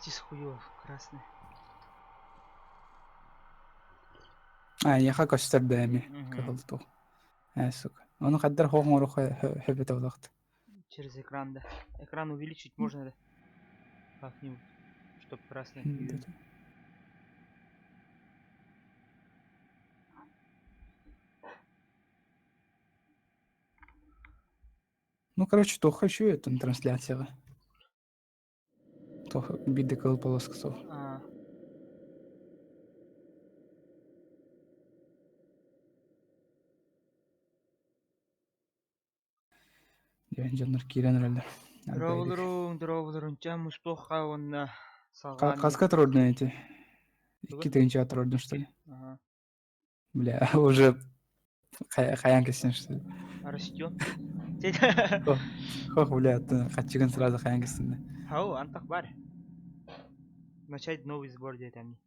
Пятис хуёв, красный. А, эйиэхэ көстөр да эми кыһыл туох. Ээ, сука. Ону хайдар хоох оҥоруохха сөбүтэ олохт. Через экран, да. Экран увеличить можно, да? Как-нибудь, чтоб красный. Ну, короче, туохха үчүгэй оттон трансляцияҕа. Туох биирдэ кыһыл полоска суох. А. Диэн дьоннор киирэн эрэллэр. Арбайдык. Дорооболоруҥ, дорооболоруҥ, чэ мустуохха уонна салҕаан Хаска турордун эти? Тугу? Икки тыһыынчаҕа турордун что ли? Ага. Бля, уже хайаан кэсsin что ли? Растем. Хох, бля, хаччыгын сразу хайаан кэсsin Хау, антах бар. Начать новый сбор диэтэмни.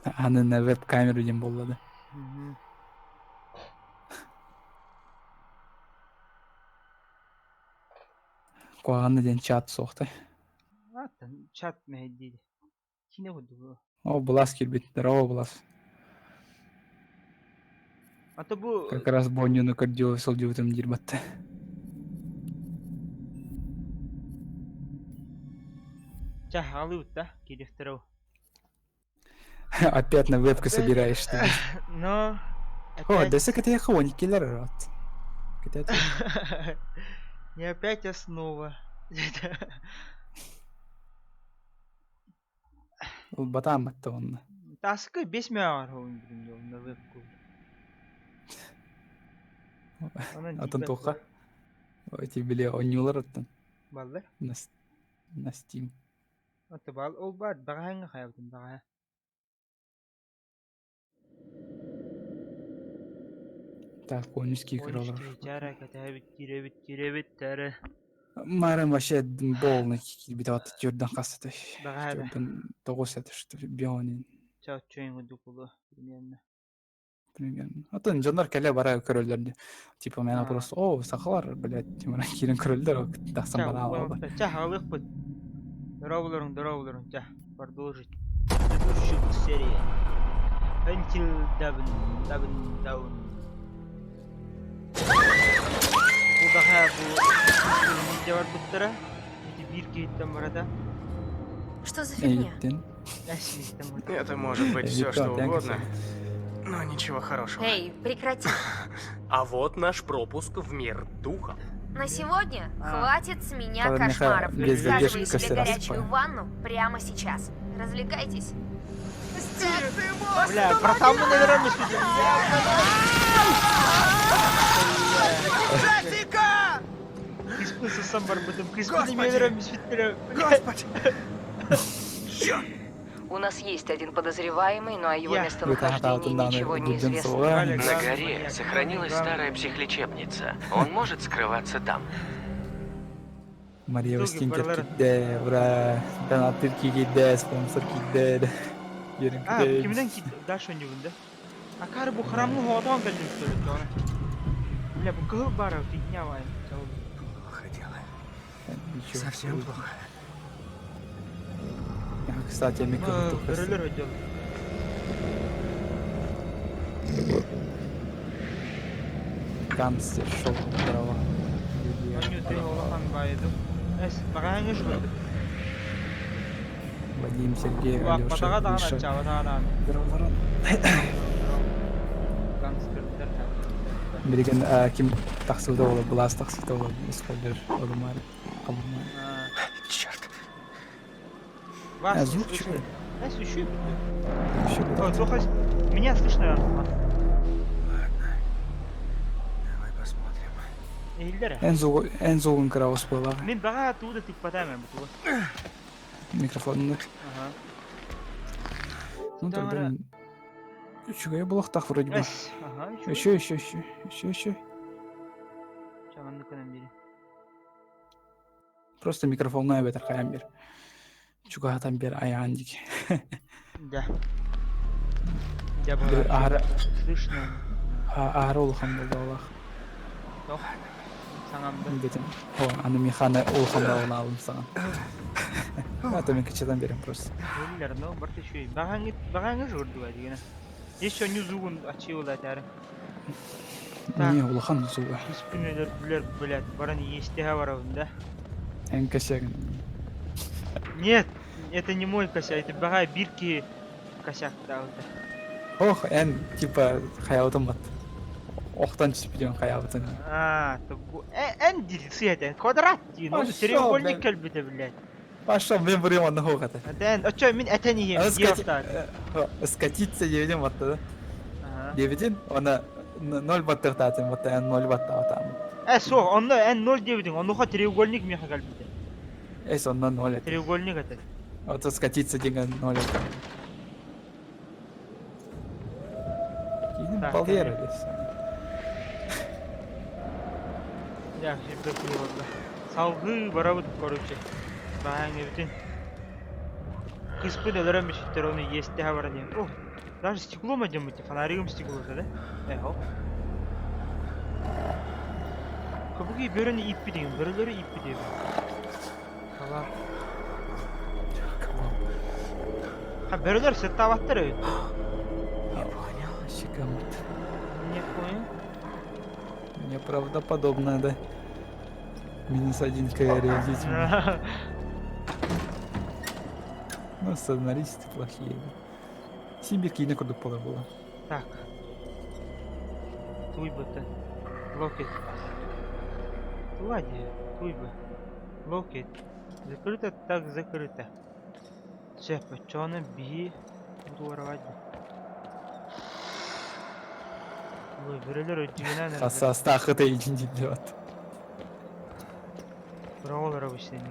Аны на веб-камеру диэн буолла да. Куһаҕанна диэн чат суох да. Чат мэһэйдиир. Киинэ курдук. О, Булас киирбит. Здорово, Булас. А то бу... Как раз Боннюну көрдүү сылдьыбытым диир батта. Чэ, хаалыыбыт да, киириэхтэрэ ол. Опять на вебку собираешься. Но... О, да кэтиэхэ он иккилэр рот. Не опять основа. Ылбатаан батта уонна. Таска бес мөҕөр онно вебку. Атын туохха? Эти били онньуулар оттон. Баллар? На, на Steam. Отто бал ол бар баҕаһаҥҥа хайабытын баҕаһа. Так, конюшки көрөлөр. Чара кэтэһэбит, киирэбит, киирэбит, тары. Марын вообще полный киирбит от төрдөн хас это? Баҕаһа Төрдөн тоҕус это что бионин. Чаоччойн курдук буолуо примерно. Примерно. Атын дьоннор кэлэ бара көрөллөр. Типа меня просто о, сахалар, блядь, тимара киирэн көрөллөр, тахсан бараалалар. Ча, хаалыахпыт. Дорооболоруҥ, дорооболоруҥ, ча, продолжить. Предыдущую серия. Until Dawn, Dawn, Down. Бу баха бу илдьэ барбыттара. Ити биир киһиттэн барата. Что за фигня? Это может быть все, что угодно, но ничего хорошего. Эй, прекрати. А вот наш пропуск в мир духов. На сегодня хватит с меня кошмаров. Заказываю себе горячую ванну прямо сейчас. Развлекайтесь. Бля, братан, мы, наверное, Джессика! Господи! Господи! У нас есть один подозреваемый, но о его местонахождении ничего не известно. На горе сохранилась старая психлечебница. Он может скрываться там. Мария Вестинкер кидде, ура! Донатыр кидде, спонсор кидде. А, киминен кид дальше не да? Акары бу храмны хоотоон кэллим что ли, Бля, бу кыһыл баар фигня вай. Плохо дело. Совсем плохо. Кстати, микрофон. Көрөлөр өйдөл. Гангстер шоу здорово. Вадим, Сергей, Алеша, Миша. Здорово, Билигин ким тахсыбыта буолар, былаас тахсыбыта буолар, спойлер олумаары, халымаары. Черт. Вас звук слышно. чего? О, плохо. Меня слышно, Ладно. Давай посмотрим. Иһиллэр. Эн зугун кыраус буолар. Мин баҕа тууда тыкпатаам бу. Микрофоннук. Ага. Ну тогда үчүгэй буолуохтаах вроде бы. Ага, Еще, еще, еще, еще, еще. Чаманны көнөн бири. Просто микрофонга эбэтэр хайан бер. Чугаһатан бер айаан дик. Да. Я бы Аара слышно. Аара улахан буолла олох. Тох. Саҥам да. Бүтүн. О, аны механа улахан баҕалаабым саҥа. А то мен кыччатан берем просто. Өллөр, но барт еще и баҕаҥы баҕаҥы журдуга дигена. Еще не зугун ачыыла этэрим. Так. Не, улахан зуга. Испин өлөрдүлэр, блядь, баран иэстэһэ барабын да. Эн косягын. Нет, это не мой косяк, это баҕа биир киһи косяктаабыта. Ох, эн типа хаябытын бат. Охтон түспүтүн хаябытын. А, эн дилси этэ, квадрат дии, ну треугольник кэлбитэ, блядь. Пошел, мен бурым онно хоҕата. Этэн, оччо мин этэн иһиэм, Скатиться диэбитин батта да. Диэбитин, она ноль баттыхтаатын, батта эн ноль баттаабатаам. Э, суох, онно эн ноль диэбитиҥ, онуха треугольник миэхэ кэлбитэ. Эс, онно ноль этэ. Треугольник этэ. Вот скатиться деген ноль этэ. Киинин балыйар элес. Я сирбэт буолла. Салгыы барабыт, короче. Баһааҥҥыбытын. Кыыспын өлөрөн бүчүттэр, ону иэстэһэ баран диэн. О, даже стеклом одеммите, фонаригым стеклота, да? Эхо. Кабыги бөрөнү ииппитиҥ, бөрөлөрү ииппитиҥ. Кабак. Ha бөрөлөр сыттаабаттар эбит. Не понял. Щекамут. Не понял. Неправдоподобно, да? Минус один к реализму. Ну, сценаристы плохие. Сибирь киинэ курдук буолар буолла. Так. Туйбыта. Локет. Лади, туйба. Локет. Закрыто так закрыто. Сөп, оччоҕуна биһи буруоравать. Ой, бөрөлөр өйдүүнэн Састаахыта ичин дилбат. Браво обычно не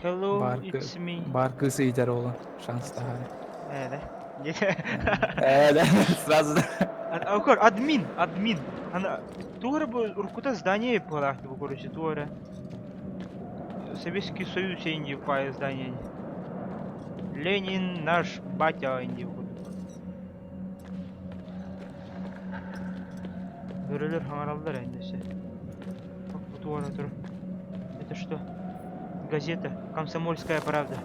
Hello, it's me. Бар кыс ыйтар ола. Шанс тахары. Э, да. Э, да, сразу. Акор, админ, админ. Ана, туора бу уруккута здание буолаахты бу короче, туора. Советский Союз инди пай здание. Ленин наш батя инди курдук. Бөрөлөр хаҥараллар эндесе. Бу туора тур. Это что? Газета «Комсомольская правда».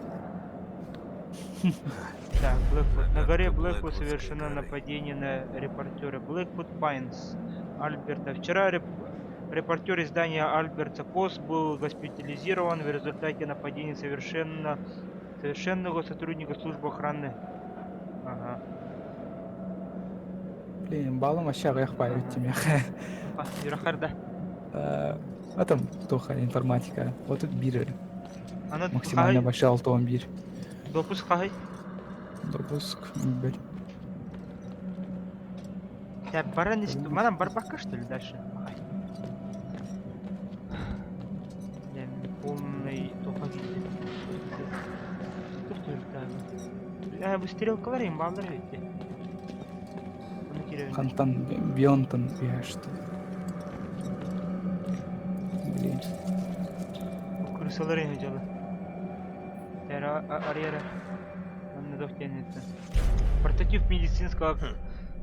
Так, Блэквуд. На горе Блэквуд совершено нападение на репортера. Блэквуд Пайнс. Альберта. Вчера репортер издания Альберта Пост был госпитализирован в результате нападения совершенно совершенного сотрудника службы охраны. Ага. Блин, балым вообще аҕыйах баайы тимиэхэ. Юрахарда. А там туох информатика. Вот тут биир Максимально большая алтон биир. Допуск хаһый? Допуск бер. Так, баран манан барбакка что ли дальше? Полный тоха киирдим. Э, бу стрелкалар им баалар эбит. Хантан Бионтон я что. Блин. Крысалар эһэ дьоло. Арьера. Портатив медицинского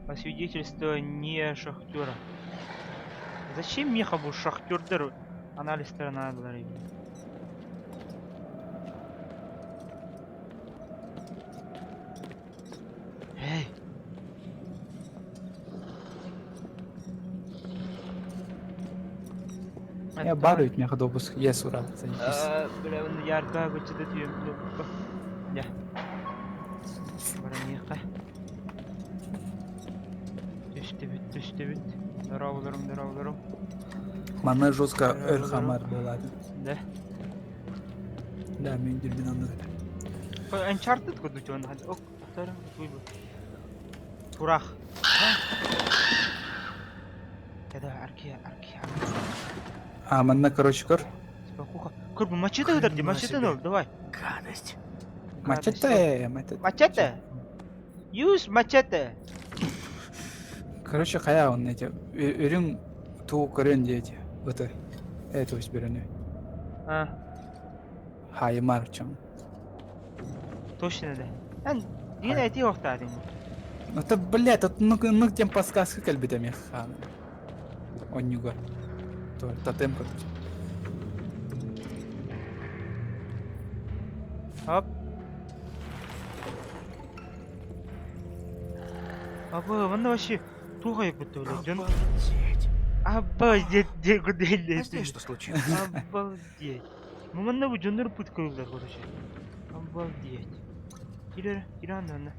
освидетельствования шахтера. Зачем меха бу шахтердер анализтара наадалар Эй! Я бар ведь меха допуск ес ура. Бля, он ярко гуччата түйем. Я. Бараниха. Түстүбүт, түстүбүт. Дорооболорум, дорооболорум. Манна жестко өр хамар буолаат. Да. Да, мен дүрбүн аннык этэ. Uncharted курдук дьон. Ок, Турах. Когда аркия, аркия. А, манна, короче, көр. Спокуха. Көр, бу мачете ыдар ди, мачете нол, давай. Гадость. Мачете, мачете. Мачете. Use мачете. Короче, хайа он эти үрүҥ туу көрөн диэти. Ыты. Э, то есть бөрөнү. А. Хайымар чоң. Точно да. Эн, диэн эти охтаадың. Это, блядь, это ну, ну тем подсказка кэлбитэ миэхэ. Онньугар. Тотем короче. Оп. Аба, манна вообще туох айбыт блядь, дьон. Обалдеть. Обалдеть, А здесь что случилось? Обалдеть. Ну манна бу дьоннор пыткалылар, короче. Обалдеть. Кире, кире анна анна.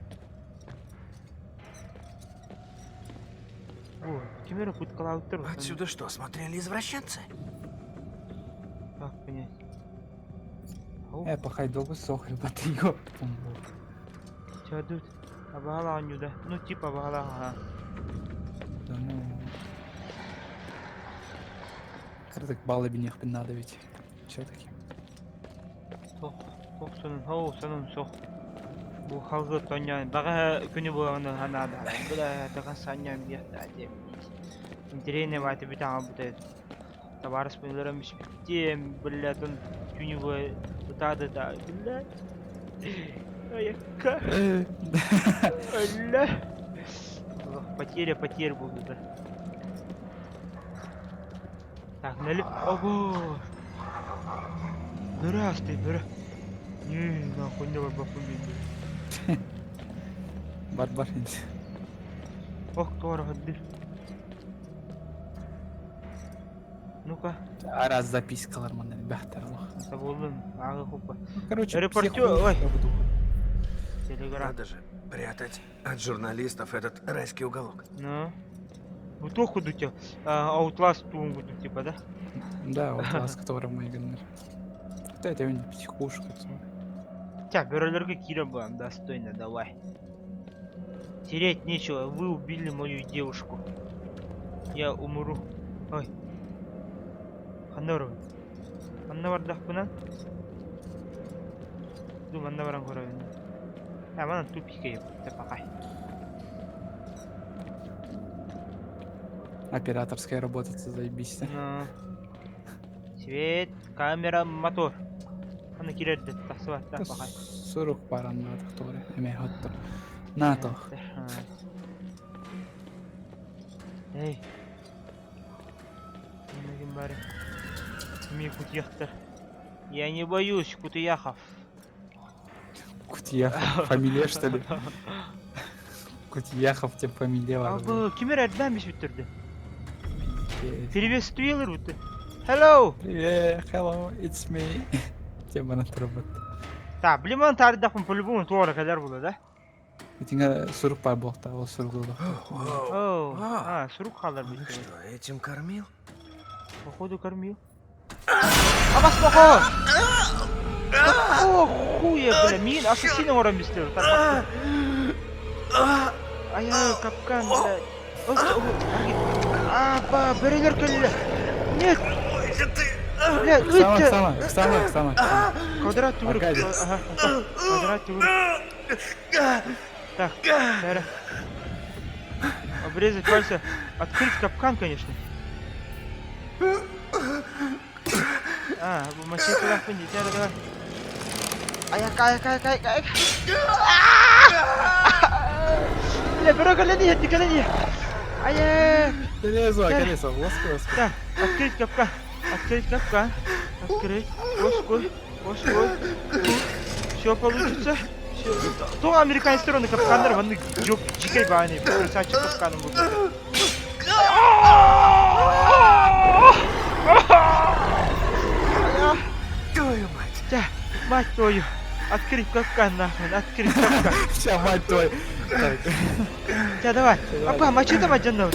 О, ким эрэ пыткалаабыттар Отсюда что, смотрели извращенцы? Как понять? Ау, Э, пахай долго сох, ребята, ёптум. Чадут. Абаала оонньууда. Ну типа абаала аха. Да ну. Кырдык баллы биниэхпин надо ведь. Все-таки. Сох, сох сонун, хоу сонун сох. Бу халгы тоньян, баҕа күнү буоланы ханаада. Бля, тахан саньян биэхтаа диэм. Интириэһинэй баайта бүтэ аҕалбыта. Табаарыс өлөрөн бүспүттиэм, блядь, он күнү бу ытаады да, блядь. Айакка. Өллө. Потеря потерь буолду да. Так, налип... Ого! Бөрө асты, бөрө. Не, нахуй не барбаппын мен. Бар бар. Ох, туора хаддыр. Ну-ка, Араас запискалар манна элбэхтэр олох. табыллын, ааҕы хуппа. Короче, Репортер, всех хуй ой. я буду. Телеграм. Надо же прятать от журналистов этот райский уголок. Ну. Бу туох курдук Outlast туун курдук типа, да? Да, вот вас, который мы играли. Да, это не психушка. Тя, бөрөлөргө киирэн буолан, достойно, давай. Терять нечего, вы убили мою девушку. Я умру. Ой. Ханна барабын? Ханна бардахпына? Ду манна баран көрөбүн. А, манан тупикке пакай. Операторская работа, заебись. Ну. Свет, камера, мотор. Аны кирерди, тахсыбат, пакай. Сурук баран надо, который. Эме хоттор. На тох. Эй. Ким бары? Ми кутуйахтар. Я не боюсь кутуяхов. Кутьяхов. Фамилия, что ли? Кутьяхов тебе фамилия бар. Абы, ким эрэ эрдээн бүспүттэрди. Приветствуйлар бутты. Hello. Привет, hello, it's me. Тема на робот. Так, блин, тардахпын по-любому туора кэлэр буолла, да? Итингэ сурук бар буолта, ол сурук ылла. Оу. А. А, сурук хаалар Он их бүттэ. что, этим кормил? Походу кормил. Абас плохого! Какого хуя, бля, мин ассасина оран бистер. Ай, ай, капкан, бля. Аба, бөрөлөр кэллэ. Нет! Бля, Сама, ыт! сама, сама, сама. Квадрат түгүр. Аркадий. Ага, квадрат түгүр. Так, бәрі. Обрезать пальцы. Открыть капкан, конечно. А, бу мачете лапын, давай. Аяк, аяк, аяк, аяк, аяк. Бля, бөрө кэлэн иһэр, кэлэн иһэр. Аяк. Колесо, колесо, лоской, лоской. Так, открыть капкан. Открыть капкан. Открыть. Оской, оской. Все получится. Все. То американец стороны капкандар, вон жок, дикой баны, красавчик капканом будет. Твою мать! Да, мать твою. Открыть капкан нахрен, открыть капкан. Вся мать твою. Так. Да, давай. Апа, мачете мачете, да?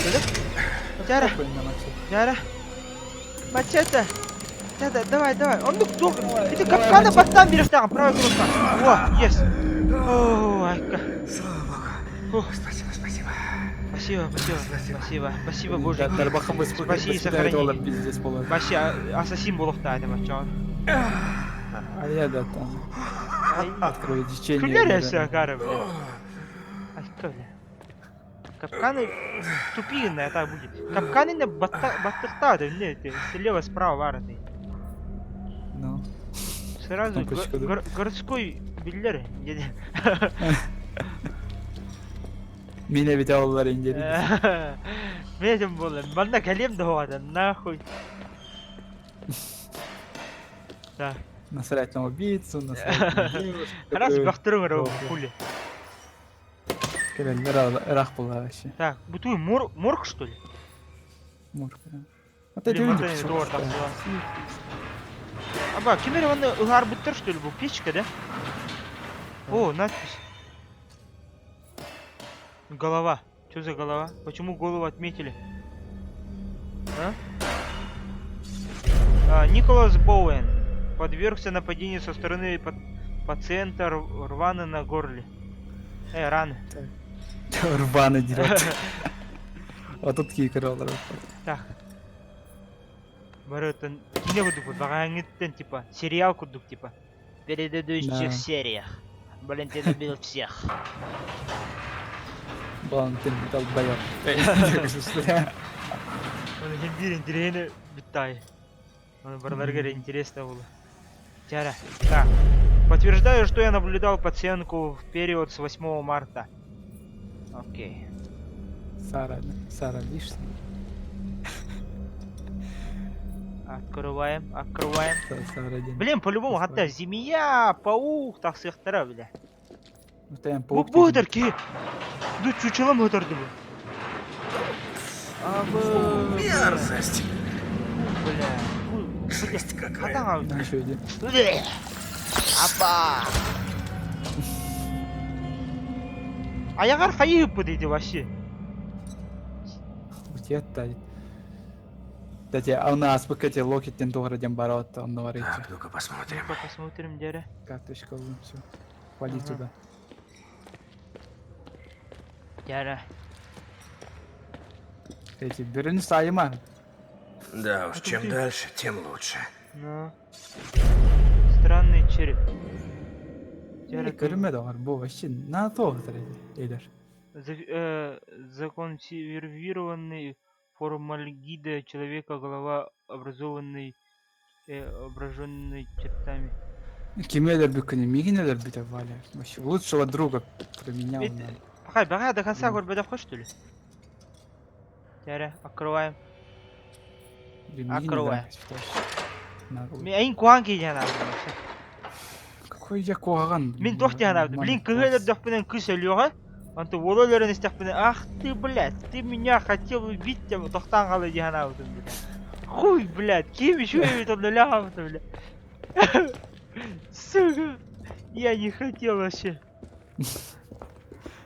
Жара, Похуй на мачете. Жара. Мачете. Да, да, давай, давай. Он ну, это давай, капкана мачете. баттан берешь правая кнопка. О, yes. О, айка. Слава богу. Фух. Спасибо, спасибо. Спасибо, спасибо, спасибо, спасибо, боже. Да, тарбахам Спаси и сохрани. Ола пиздец буолар. Вообще, ассасин буолуохтаах этэ маччаҕа. А я да там. Открою течение. Күлэр эсэ акары, бля. Айка, бля. Капканы тупые на это будет. Капканы на баттыхта, да, не, ты слева, справа баар Ну. Сразу Кнопочку, да. городской биллер. Мин эбитэ оллар индири. Мен этим буолла. Манна кэлиэм да оҕата, нахуй. Да. Насрать на убийцу, насрать на девушку. Раз бахтырың ыры хули. Кэлэллэр ыраах буолла вообще. Так, бутуй мор морг что ли? Морг, да. Вот это Блин, видишь, мантан всё, дуор да. тахсыла. Аба, ким эрэ манна ыһаарбыттар что ли бу печка, да? О, надпись. Голова. Что за голова? Почему голову отметили? А? А, Николас Боуэн подвергся нападению со стороны пациента рваны на горле. Раны. Рваны дерет. А тут кикер олорор. Так. Барытын киинэ курдук баҕааҥҥыттан типа сериал курдук типа. В предыдущих Да. сериях. Валентин убил всех. Валентин долбоёб. Оны ким биир интириэһини бүттай. Оны барыларыгар интересно было. Тяра. Так. Подтверждаю, что я наблюдал пациентку в период с 8 марта. Окей. Сара, Сара Лишна. Открываем, открываем. Сара день. Блин, по-любому, хатта змея, паук, тахсыахтара, бля. Бу Бу бу ки. Ду чучелом ытырды бу. Абы. Мерзость! Бля. Жесть какая! Хатаҥа. Еще иди. Апа. Айаҕар хайыы дейді вообще. Утиэтта. Кстати, а у нас пока те локиттен тугара дем барот, он говорит. Так, ну-ка посмотрим. Ну-ка посмотрим, дядя. Карточка, все. Вали Ага. туда. Дядя. Эти, бери сайма. Да уж, А чем тут ты- дальше, тем лучше. Ну. Странный череп. Дядя, Көрүмө да бар, бу вообще на то эйлер. Законсервированный формальгида человека, голова образованный, ображенный чертами. Кимелер бүкүнү, мигинелер бүтө Валя. Вообще лучшего друга променял Ведь- на... Пока, пока до конца М. көрбөдөх что ли? Дядя, открываем. Блин, Открывай. На- Мен куан кейден Какой я куаган? Мин туох диэн Блин, кыһыл өрдөхпүнэн кыс өлүөҕэ. Онто уола өлөрөн истэхпинэ, ах ты, блядь, ты меня хотел убить, деп тохтоон хаалла дии санаабытым, блядь. Хуй, блядь, ким еще эбит онно өлө блядь. Сука, я не хотел вообще.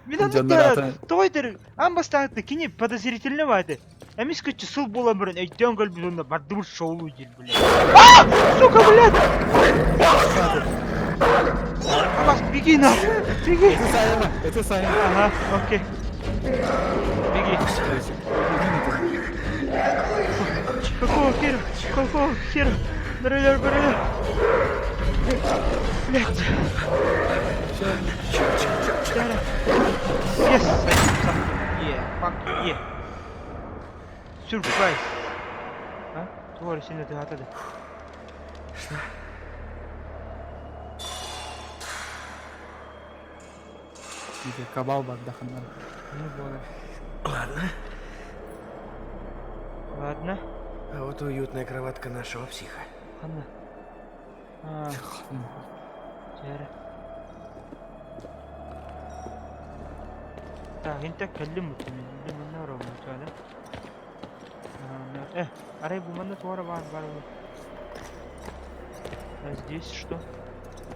Мин онно тоҕо этэр, аан бастаан кини подозрительно бааты. Эмис көччү сыл буолан баран өйдөөн көрбүт онно бардыбыт шоулуу диир, блядь. А! Сука, блядь! Абас, беги нахуй, беги! Это Сайма, это Сайма. Ага, окей. Беги. Какого хера? Какого хера? Бәрелер, бәрелер. Блядь. Дара. Yes. Yeah, fuck yeah. Surprise. А? Тугар сені тыгатады. Что? Где кабал бар даханнар. Не было. Ладно. Ладно. А вот уютная кроватка нашего психа. Ханна. А, Жара. Так, инте кэллим бу мен. Манна ороммут да? Арай бу манна туора бар бар бу. А здесь что?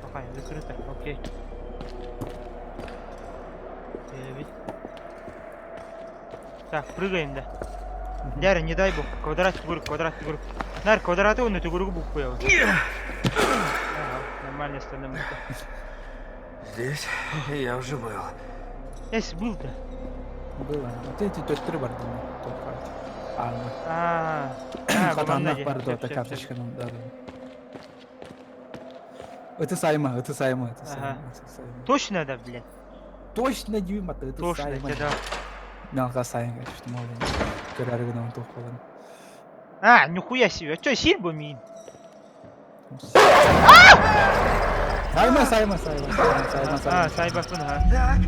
Ага, закрыто. Окей. Ведь. Так, прыгаем, да. Дяра, не дай бог. Квадрат тугур, квадрат тугур. Нар, квадраты он тугур букву я. Ага, нормально становится. Здесь я уже был. Эс, был-то. Было. Вот эти төттөрү бар дейм. А, А, а, Хатаннах бар да, Сөп, сөп, сөп. карточка да, да. Это Сайма, это Сайма, это Ага. Сайма, это Сайма. Точно, да, блядь? Точно дюйм, это Точно, Сайма. да. Мелка Сайма, что можно. Көрәргін он тоқ болар. А, нихуя себе. А чё, сильбо мин? Сайма, Сайма, Сайма, Сайма, Сайма, А, Сайма. сайбаппын, ага. Так.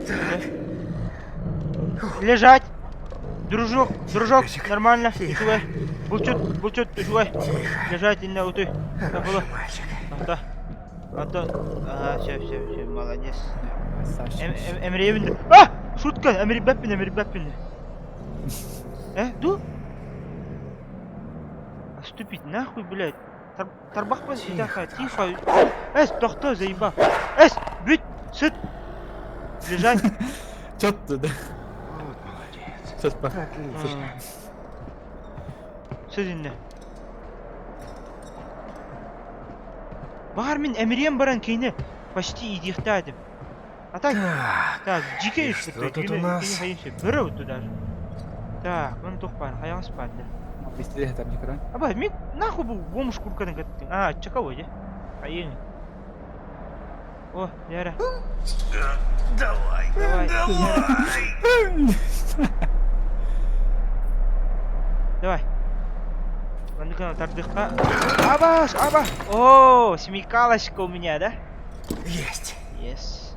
Так. Лежать! Дружок, дружок, Песик. нормально, Тихо. үчүгэй. Булчут, булчут, үчүгэй. Тихо. Лежать иннэ утуй. Хороший мальчик. Ата, ата, ага, все, все, все, молодец. Саша. Эмриэбин, а! Шутка, эмрибэппин, эмрибэппин. Э, ду? Отступить нахуй, блядь. Тарбахпын Тихо, тихо, тихо. Эс, тохто, заебал. Эс, бүт, сыт. Лежать. Чёт да. Вот молодец. Чёт па. Отлично. Сыт иннэ. Баҕар мин эмириэн баран киинэ почти идиэхтээтим. А так, Так, так, дьиикэй и испит что тут у нас? бөрө утtu даже. Так, маны туох баар, хайаҕас баар да. Быстрее там не край. Аба, мин нахуй бу бомж курканы кэттиҥ. А, чакавой дьэ. Айыҥ. О, Лера. Давай, Давай. давай! Давай. Маннык тардыхха. Абаш, аба. О, смекалочка у меня, да? Есть. Yes.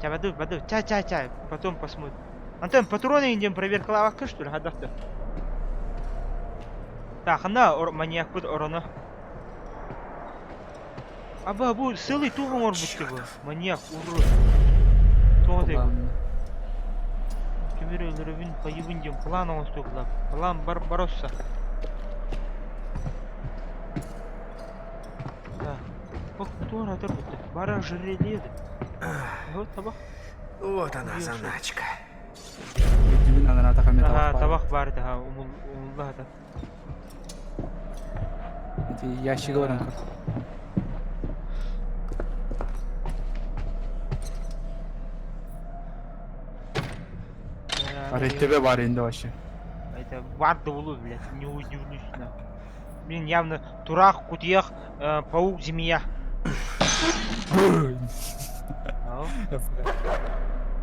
Ча, баду, баду. Ча, ча, ча. Потом посмотрим. Антон, патроны идем проверкалавакка, что ли? Хадахта. Так, она маньяк бут ороно. Аба, бу сылый туган орбут бу. Маньяк, урод. Тоҕо дей. Кимир өлөрөбүн хайыбын диэн план оҥостуохла. План Барбаросса. Так. Ох, туора атар бутта. Бара жиреледи. Вот табах. Вот она, Ёши. заначка. Ага, табах бар да, умулла да. Эти ящиги баран көр. Ареттебе бар инде вообще. Это бар да булу, блядь, не удивлюсь, на. Блин, явно турах, кутьях, паук, змея.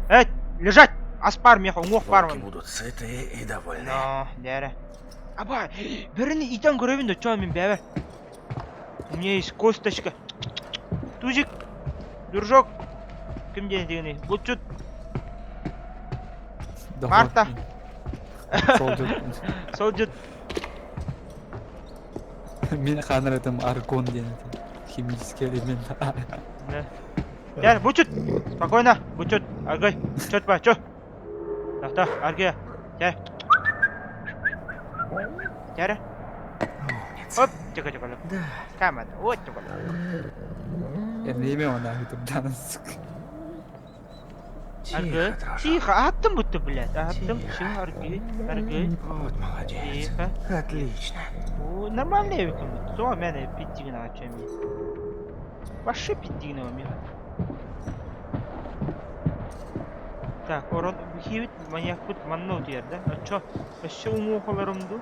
Эй, лежать! Аспар меха, уҥуох Волки бармын. будут сытые и довольные. Но, дәрі. Аба, бірін итан көрөбүн да, чё мен бәбір. У меня есть косточка. Тузик, дружок. Ким диэн дегени? Булчут, Марта. Солдат. солдат. Мин ханыр этим аргон диэн это. Химический элемент. Да. Дәрі, булчут. Спокойно, булчут. Аргай, чёт ба, чё? Так, аргия. Дәрі. Дәрі. Умница. Оп, тихо, тихо. Да. Камера, вот тихо. Эмнеме она ютубдан сука. Тихо, Аргы. дружок. Тихо, аттым будто, блядь. Аттым. Тихо. Все, аргы, аргы. Вот молодец. Тихо. Отлично. О, нормально я викам. То мене підтігна чим. Ваше підтігна міга. Так, орон хивит маньяк бут манна утуяр да? А чо? Өссө уҥуохаларым ду?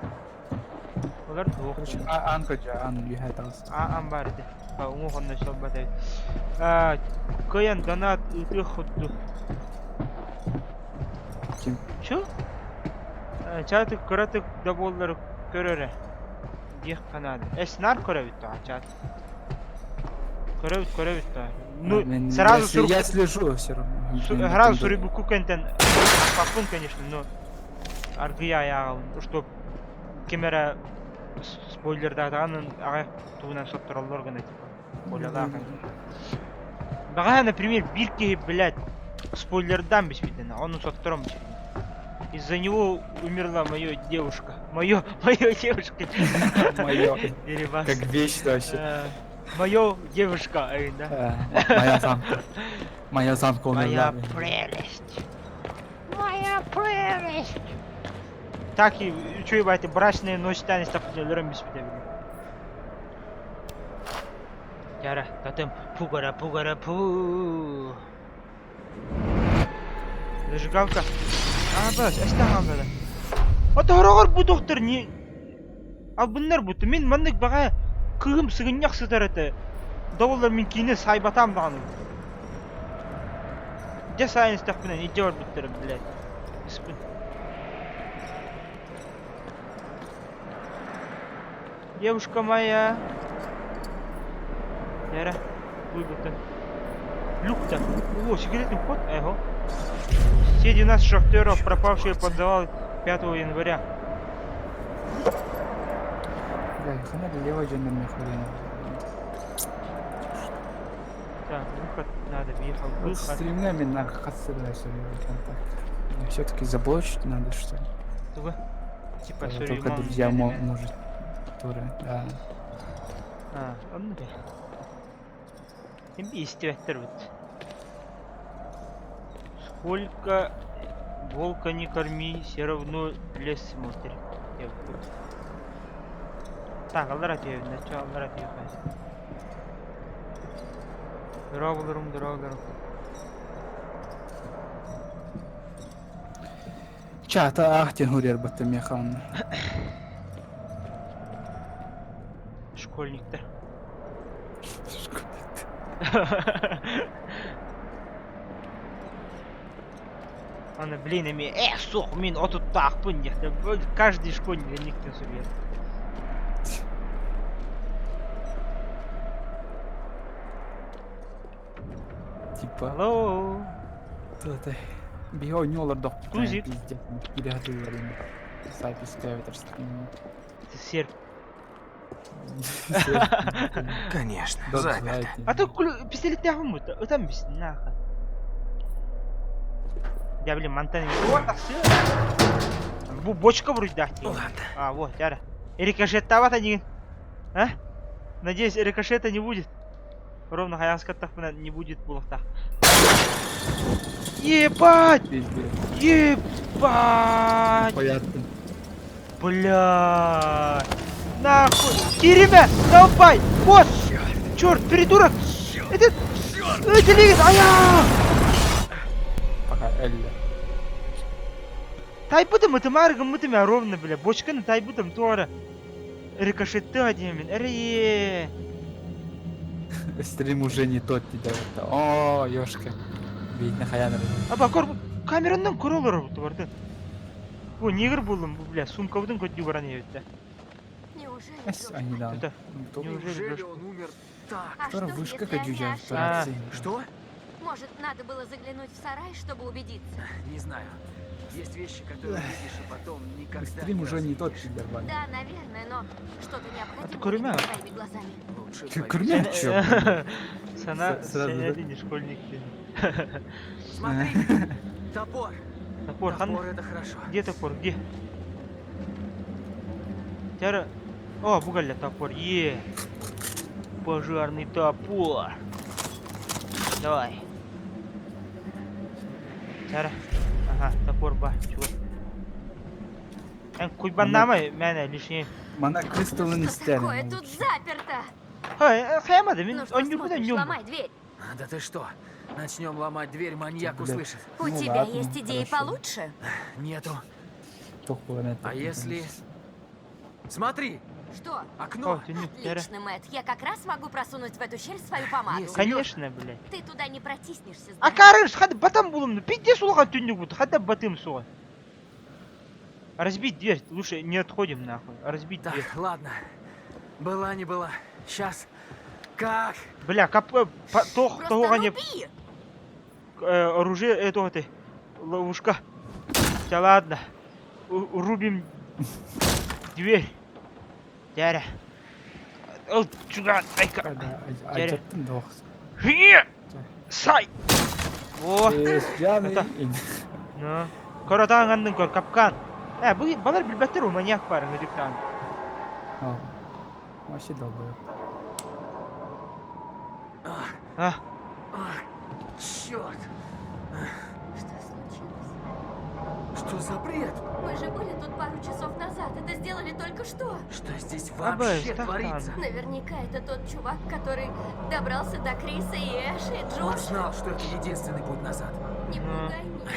Олар туох. Короче, ан көдьө, ан үһэ тағыс. А амбар ди. А уҥуохонно солбат эбит. А, кыйан донат ытыах хутту. Ким? Чё? Чатык кыратык да буоллар көрөрө. Диэх ханаады. Эс нар көрөбүт тоҕо чат. Көрөбүт көрөбүт тоҕо. Ну, Мен- сразу я, сурук я слежу все равно. Мен сразу этом суруйбукку кэнтэн паппын, конечно, но аргыйа аяҕын, чтоб ким эрэ спойлердаатаҕын аҕай тугунан соттороллор гына типа. Колялаах. Баҕаһа, например, биир киһи, блядь, спойлердаан биспитин, ону соттором Из-за него умерла моя девушка. Моё, моё девушка. Моё. Дерибас. Как вещь вообще. Моё девушка, да. Моя замка. Моя замка умерла. Моя прелесть. Моя прелесть. Так и үчүгэй баайты брачная ночь танец өлөрөн биспитэ били. Яра, татым пугара пугара пу. Зажигалка. А, бас, эстаҕаллара. Отороҕор бу доктор не... Албыннар буту. Мин маннык баҕа кыһым сыгынньах сытар этэ. Доллар мин киинэ сайбатам даҕаны. Дьэ сайын истэхпинэ илдьэ барбыттара, блядь. Испин. Девушка моя. Яра, выбыта. Люк-то. О, секретный вход. Эго. Все 12 шахтеров, Чёрт, пропавшие под горцы. завал 5 января. Бля, хана лево дьоннор мехуден. Так, выход надо, въехал, Вот выход. стримня мен наркотик контакт. Все-таки заблочить надо, что ли? Туга? Типа, Чтобы только суруймаҥ друзья диэн эмэ. может, которые, да. А, онно да. Истибэттэр эбит. Сколько волка не корми, все равно лес смотрит. Я вот. Так, аллара түһэбин, чо аллара түһүөххэ. Дорооболорум, дорооболорум. Чата ах диэн суруйарбыттан миэхэ онно. Школьниктар. Аны, блин, эмиэ э, суох, мин отуттаахпын диэхтэ. Каждый школьник никтен суруйар. Типа, Hello. это биһи оонньуу олордохпут Тузик. пиздец киирэ сатыыллар ини. Запись ставит стрим. Серп. Конечно, заперто. А то пистолеттээхпин бу, ытан бистин нахуй. Дьэ, блин, мантан вот тахсыы. Бу бочка буруйдаах дии. Ладно. А, вот, дьэ. Рикошеттаабат ини. А? Надеюсь, рикошета не будет. Ровно хайаҕаска не будет буолуохтаах. Ебать! Пиздец. Ебать! Понятно. Бля! Нахуй! Кииримэ! Долбай! Вот! Черт, придурок! Это... Это лезет! Ая! Пока Элли. Тайбытым, это гыммытым я ровно, бля. Бочканы тайбытым, туора. Рикошетты диэмин. Эрее! Стрим уже не тот тебя. О, ёшка. Видно, хаян. Аба, көр, камераннан көрө олорор бу Бу негр булдум, бу, бля, сумкабытын көрдүү баран эбит. Неужели Эс, Джош они да. Это- Кто- Неужели Неужели Джош- он умер так? А Которая что, вышка если они кадюжа. ошиблись? А. Что? Может, надо было заглянуть в сарай, чтобы убедиться? Не знаю. Есть вещи, которые видишь, и потом никогда Стрим не уже не тот, разглядишь. Нормально. Да, наверное, но что-то необходимо Көрүмэ. увидеть своими глазами. Лучше Ты поверь. көрүмэ, чё? Сана, Сразу, да? сен не школьник ты. Смотри, топор. Топор, хан. Топор это хорошо. Где топор, где? Тяра. О, бу кэллэ топор. Е. Пожарный топор. Давай. Тяра. Ага, топор ба, чувак. Эн куйбаннама мээнэ лишний. Мана Кристаллын Что такое? истерин. Тут заперто! Ха, хайамады, мин Ну что онньурбут смотришь, онньум. ломай дверь. А, Да ты что? Начнем ломать дверь, маньяк Бля. услышит. У Ну тебя ладно, есть идеи хорошо. получше? Нету. Тох А если... Смотри, Что? окно. О, түннүк, тяра. Отлично, Мэтт. Я как раз могу просунуть в эту щель свою помаду. Нет. Конечно, блядь. Ты туда не протиснешься. А знаешь. карыш, хады батам булумну. Пиздец улахан түннүк бут, хады батым суға. Разбить дверь, лучше не отходим нахуй. Разбить Так, дверь. ладно. Была не была. Сейчас. Как? Бля, кап, тох, Просто того не руби! оружие этого ты. Ловушка. Да ладно. Рубим дверь. Дяря. Ол, чуга, айка. Дяря. Ажаттым да Хе! Сай! О, Это... ну. Коротаан ганнын көр, капкан. Э, бу балар билбэттэр у маньяк бар, ngыдыктан. Вообще долбоёб. А, Ах, черт! Что случилось? Что за бред? Мы же были тут пару часов назад. Это сделали только что. Что здесь Аба, вообще стах творится? Наверняка это тот чувак, который добрался до Криса и Эши, и Он Джоша. знал, что это единственный путь назад. Не Ну. пугай меня.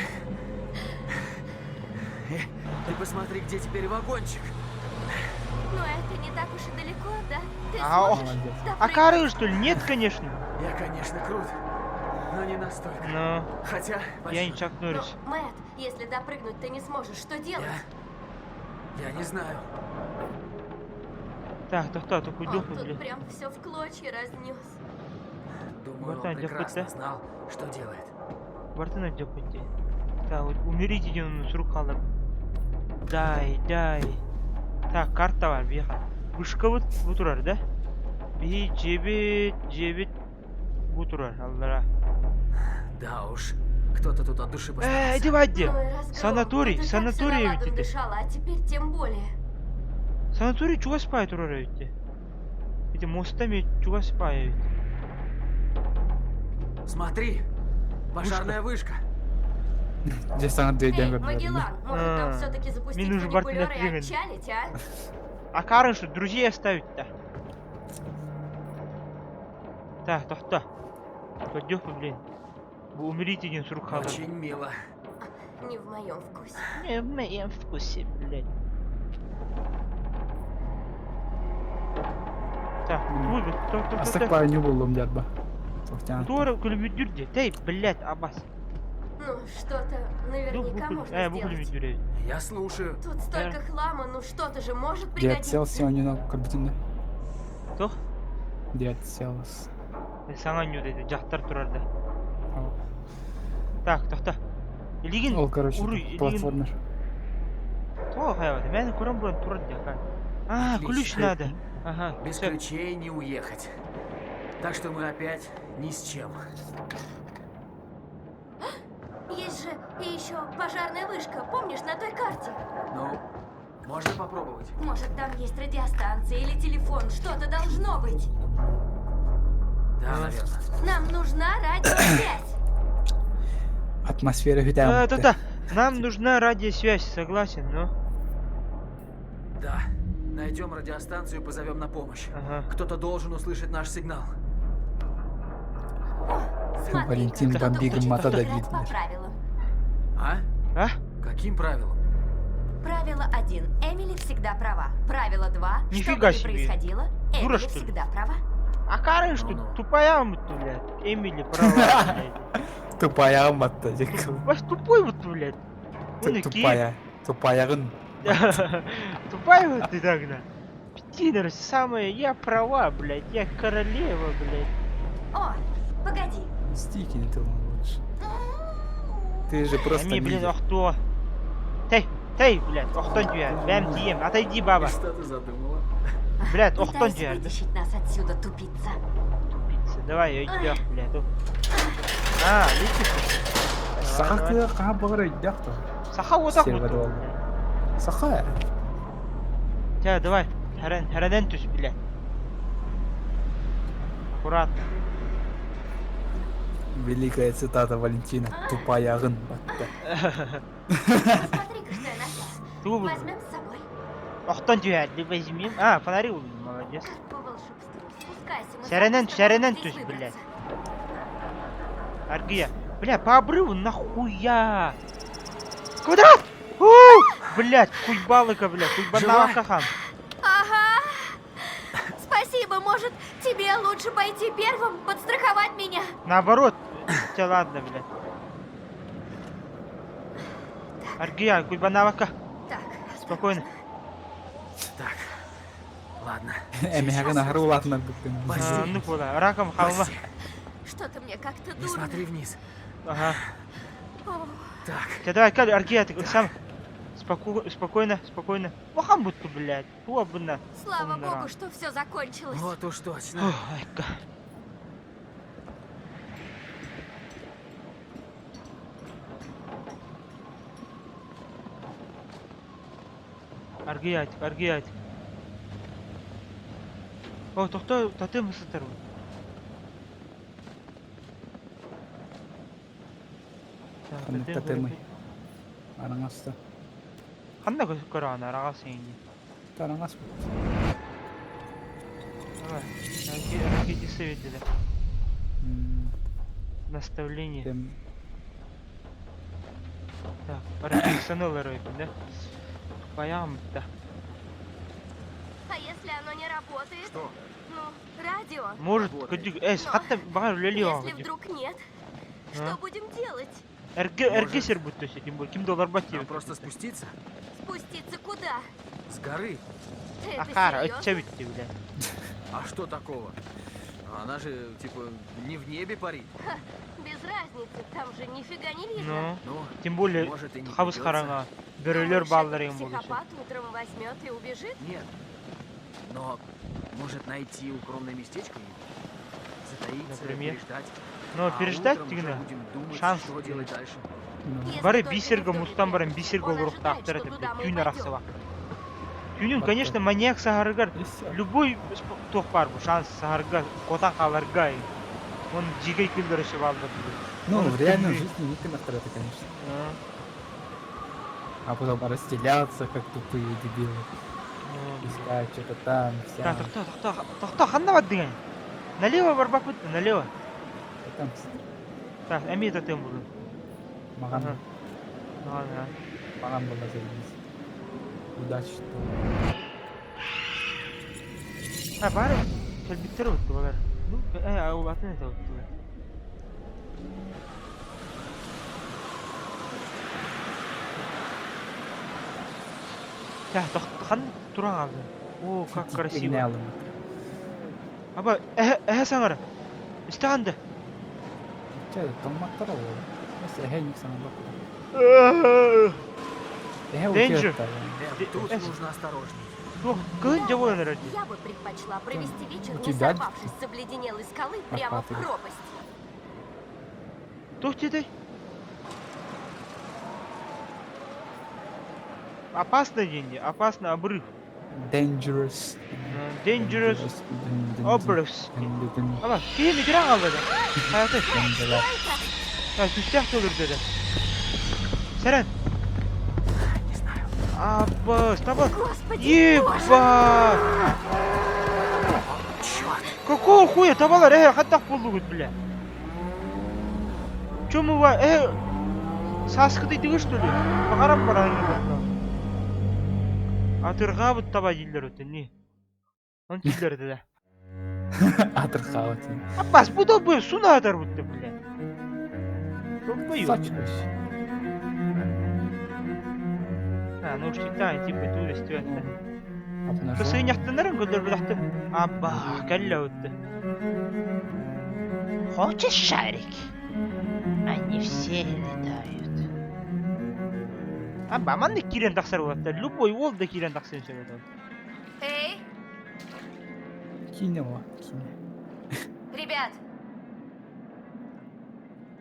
Ты посмотри, где теперь вагончик. Но это не так уж и далеко, да? Ты А, о. сможешь Молодец. а допрыгнуть? кары, что ли? Нет, конечно. Я, конечно, крут, но не настолько. Но Хотя, я не почти. Чак Но, Норрис. Мэтт, если допрыгнуть ты не сможешь, что делать? Я не знаю. Так, так, так, так, уйду, Он тут блядь. прям все в клочья разнес. Думаю, Братан, он прекрасно дякую, знал, что делает. Бартына дёпать. Так, вот умерите диэн сурук хаалар. Дай, дай. Так, карта бар биэхэ. Вышкабыт бу турар да? Биһи дьиэбит, дьиэбит бу турар аллара. Да уж, кто-то тут от души Э, постарался. иди вадди. Ну и разгром. Санаторий, Тут и так всё санаторий на ладан ведь это. дышала, а теперь тем более. Санаторий чугас баҕайы турар эбит дии. Ити муоста эмиэ чугас баҕайы эбит. Смотри, пожарная вышка. Дьэ саҥа дөйдөөн Эй, көрдүлэр. Магеллан, может нам А, все-таки запустить минус фуникулер и Бартина отчалить, а? А Карен что, друзей оставить-то? Так, тохто. Көрдүөх блин. Бу умерите диэн сурук хаалар. Очень мило. Не в моем вкусе. Не в моем вкусе, блядь. Так, туй, то, то, Астак баҕайы буллум дьарба. Туохтаан. Туора күлүмүдүр дии. Тэй, блядь, абас. Ну, что-то Ну, наверняка бу можно э, бу сделать. күлүмүдүр эбит. Я слушаю. Тут столько хлама, ну что-то же может Dead пригодиться. Cells оонньууну көрбүтүн да. Туох? Dead Cells. Саҥа оонньуу дии, дьахтар турар да. Так, тохто. Илигин Ол, короче, уруй, илигин платформер. Тоҕо хайабата? Мээнэ көрөн баран турар дии, ака. А, ключ Отлично. надо. Ага, Без всё. ключей не уехать. Так что мы опять ни с чем. Есть же и еще пожарная вышка, помнишь, на той карте? Ну, можно попробовать. Может, там есть радиостанция или телефон, что-то должно быть. Да, наверное. Нам нужна радиосвязь. Атмосфера Да, хүтээн. да, да. Нам нужна радиосвязь, согласен, но. Да. Найдем радиостанцию и позовем на помощь. Ага. Кто-то должен услышать наш сигнал. Смотри, Валентин кто-то Бомбигом учит Матада играть по видно. правилам. А? А? Каким правилам? Правило 1. Эмили всегда права. Правило 2. Что бы Нифига ни себе. происходило, Дура, Эмили что ли? всегда права. А Карен что, Ну-ну. тупая вот, блядь? Эмили права, блядь. Тупая матта. Вась тупой вот, блядь. Он и Тупая. Тупаягын. Тупая вот ты тогда. Пидор, самая, я права, блядь, я королева, блядь. О, погоди. Стики не ты лучше. Ты же просто Ами, блин, лидер. охто. Тей, тей, блядь, охтон тебя, бэм тием, отойди, баба. И что ты задумала? Блядь, охтон Пытаюсь тебя. вытащить нас отсюда, тупица. Тупица, давай, идём, блядь. А, видите? Саха кыа хаһан баҕар өйдөөх то. Саха вот так Сервер вот. буолла. Саха. Ча, давай, хэрэн, хэрэнэн түс, блядь. Аккуратно. Великая цитата Валентина. Тупаягын батта. Смотри-ка, что я нашла. Ту, Возьмем с собой. охтон тебя, возьми. А, фонари, молодец. Как по волшебству. Спускайся, мы Сэрэнэн, запросто сэрэнэн можем здесь түс, блядь. выбраться. Аргия. Бля, по обрыву нахуя? Квадрат! У! Блядь, куйбалыка, бля, куйбанава Жива? кахан. Ага. Спасибо, может, тебе лучше пойти первым, подстраховать меня? Наоборот. Хотя ладно, блядь. Аргия, куйбанавака. Так, Спокойно. Так, ладно. Эмиһэҕин аһары улаатынар бүттүн. А, ну куда? Раком халва. Прости. Что-то мне как-то Не дурно. смотри вниз. Ага. О, Так, Тебя давай, Каль, Аргия, ты сам. Спокойно, спокойно. Вахан будто, блядь. Туа бына. слава Умна. богу, что все закончилось. вот уж точно. Ох, айка. Аргия, Аргия. О, тохто, тотем сытар. Так, Ханнык тотем тотемый. көрөбүт. Араҥаста. Ханна көрөҕүн араҕас эҥин. Араҥас. Давай. Ракетисы видели. Наставление. Тем Так, ракетисаны да? Тупаям, да. А если оно не работает? Что? Ну, радио. Может, Работает. кадик, э, Но хатта бағар үлели Если вдруг нет, А? что будем делать? Эрге, эрге Может. сир будто тем более, ким доллар бат Нам просто спуститься? Спуститься куда? С горы? Это Ахара, серьезно? өтчә битте, бля. А что такого? Она же, типа, не в небе парит. Без разницы, там же нифига не видно. Ну, Ну, тем более может и не хабыс придется. хараҥа, бөрөлөр Думаешь, бааллар этот эҥин буолуо сөп. психопат утром возьмет и убежит? Нет. Но может найти укромное местечко и затаиться, Например? переждать. Но А переждать утром уже гына будем думать, шанс что делать дальше. Ну, Если Бары только бисерге никто не мустан баран придет. бисерге Он олоруохтаахтар ожидает, этэ что блядь, туда мы и түүн пойдем. арахсыбакка. Түүнүн, Батта. конечно, маньяк саһарыгар и всё. любой туох баар бу шанс саһарга, куотан хааларга. Он дьиикэй күллэр өссө бааллар дии. Ну, Он в реальной тымныы. жизни не это, конечно. А потом расстреляться, как тупые дебилы. Ну, Искать что-то там, Так, вся. тохтоо, тохтоо, тохтоо, ханна бардыҥый? Налево барбаппыт, налево. Там Так, эмиэ татыам булун. Маҕан, Ага. Ага. маҕан была заебись. Удачи, что. А, баар кэлбиттэр уттулар. Ну, ол атын этэ уттулар. Так, тохт хан туран хаалдын. О, как красиво. Аба, эһэ эһэ саҥара. Истэҕин да? Чэ, тоҥматтар ол. Эһэ ник саҥарбат. Эһэ Danger. утуйар Эм, тут Э, нужно осторожней. Туох, кыһын дьэ буолан эрэр дии. Я бы предпочла провести вечер, у не тебя сорвавшись с обледенелой скалы прямо в Охватывает. пропасть. Туох диэтэй? Опасно диэн дии, опасно обрыв. Dangerous. Dangerous обрыв. Аба, киһи митирэн хаалла да. Хайатай. Так, түстээх төлүрдэ да. Сэрэн. Не знаю. Аббас, таба. Господи, боже! Ебать! Черт! Какого хуя табалар, хайдах буоллугут, бля? Чё мы ва, сааскы дыйдыгы что ли? Баҕаран баран Атырҕаабыт таба дииллэр өтөн, не? Он дииллэр этэ да. Атырхаабыт. Аббас, бу долбоёб суна атар бутта, бля. Долбоёб. Сачкаш. А, ну уж читай, типа, туда стюэтта. Обнажен. Сыгынньахтанарын көрдөрбөтөхтө. Абба, кэллэ утты. Хочешь шарик? Они все летают. Абба, маннык киирэн тахсар буолаттар. Любой уол да киирэн тахсыан сөп этэ. Эй, Киинэ о, киинэ. ребят,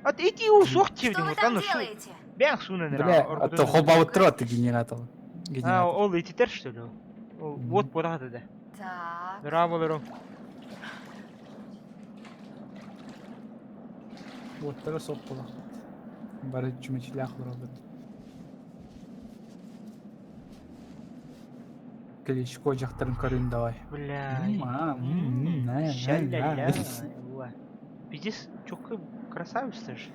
Ат ити уу суох что диэбитиҥ вы вот там аны су делаете? бэйэҥ суунан эрэ Бля, а то оргутун. холбообуттар ты генератор. А, Генератор. ол ититэр что ли? Ол уот буолаҕа да. Так. Браво, Уоттара суох буолар. Бары чүмэчилээх олоробут. Кличко дьахтарын көрүн давай. Бля. М, а, м, м, на, на, Ша-ля-ля. на. Уа. Пиздец, чё красавица же.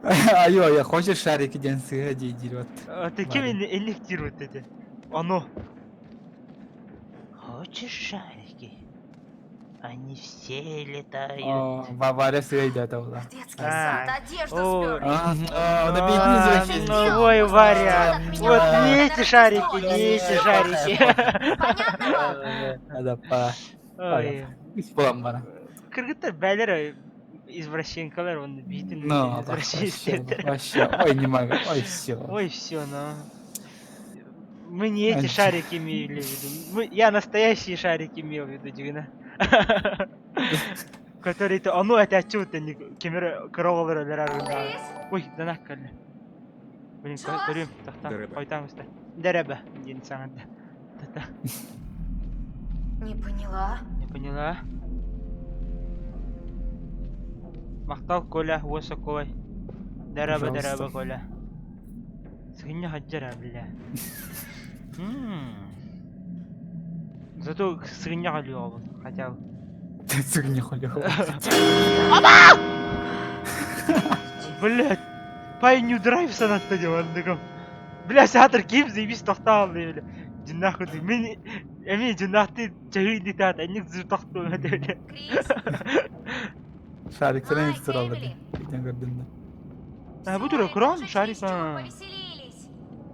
Айо, я хочешь шарики диэн сыыһа дии диир вот. А ты кем Варя. электирует это? Оно. Хочешь шарики? Они все летают. О, Варя сыыһа өйдөөтө буолла. Детский А, сад, одежду о, сперли. А, да бедный А, извращенец. ну, ой, Варя, От меня вот подарок не на эти шарики, Рождество. не эти шарики. Понятно вам? Да, па. Ой, Үс буолан баран. Кыргыттар бээлэрэ извращенкалар, он биитин Ну, вообще, извращенец. вообще, ой, не могу, ой, все. Ой, все, ну. Мы не эти шарики имели в виду. Я настоящие шарики имел в виду, Дина. Который-то, а ну это отчего-то не кемер кровалар Крис? Ой, да наккалли. Блин, Джош? көрүм, тохтоо, Дорообо. хойтаан уста. Дорообо, диэн саҥарда. Тата, Не поняла. не поняла. Махтал Коля, уоса Колай. Дорообо, Пожалуйста. дорообо, Коля. Сыгынньах сылдьар, бля. М. Зато сыгынньах өлүөҕүм, хотя бы. Сыгынньах өлүөҕүм. Блять, Pioneer Drive санатта диэн оннугум. Бля, саатар ким заебись тохтоон бля. Дьиннээх курдук. Мин эмиэ дьиннээхтии чаһыы таат, энник зыр тохтуом этэ бля. Крис? Шариктарын Майк, истер алды. Эмили. Итен көрдүм да. А, бу Всё, тура ребят, крон, уже шарик. чересчур а. повеселились.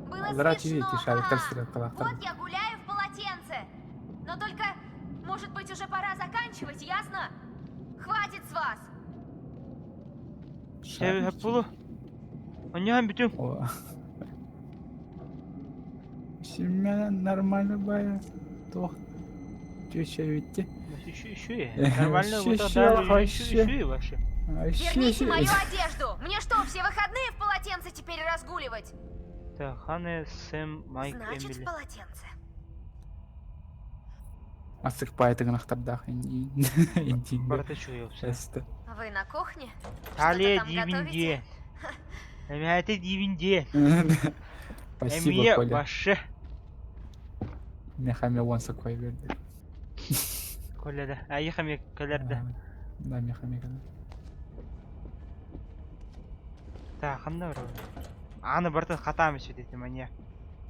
Было Аллара смешно, эти шариктар ха. сыры Вот я гуляю в полотенце. Но только, может быть, уже пора заканчивать, ясно? Хватит с вас. Шарики. Пулу. Онньоһон бүтүҥ. О. Семена нормально бая. Туох түөчэбитти. Еще Нормально вот Еще, да, еще, еще. еще вообще. Верните мою одежду! Мне что, все выходные в полотенце теперь разгуливать? Так, Ханна, Сэм, Майк, Значит, в Эмили. полотенце. Асык пайтыгынахтардаах инди. Барта чуйопса. Эсте. Вы на кухне? Талия Что-то там дивинде. Эмяте дивинде. Спасибо, Эмие Коля. баше. Мехаме он сакой берди. Коля да. Айхаме колерда. Да, мехаме кана. Так, ханна бар. Аны барта хатам сүтети маньяк.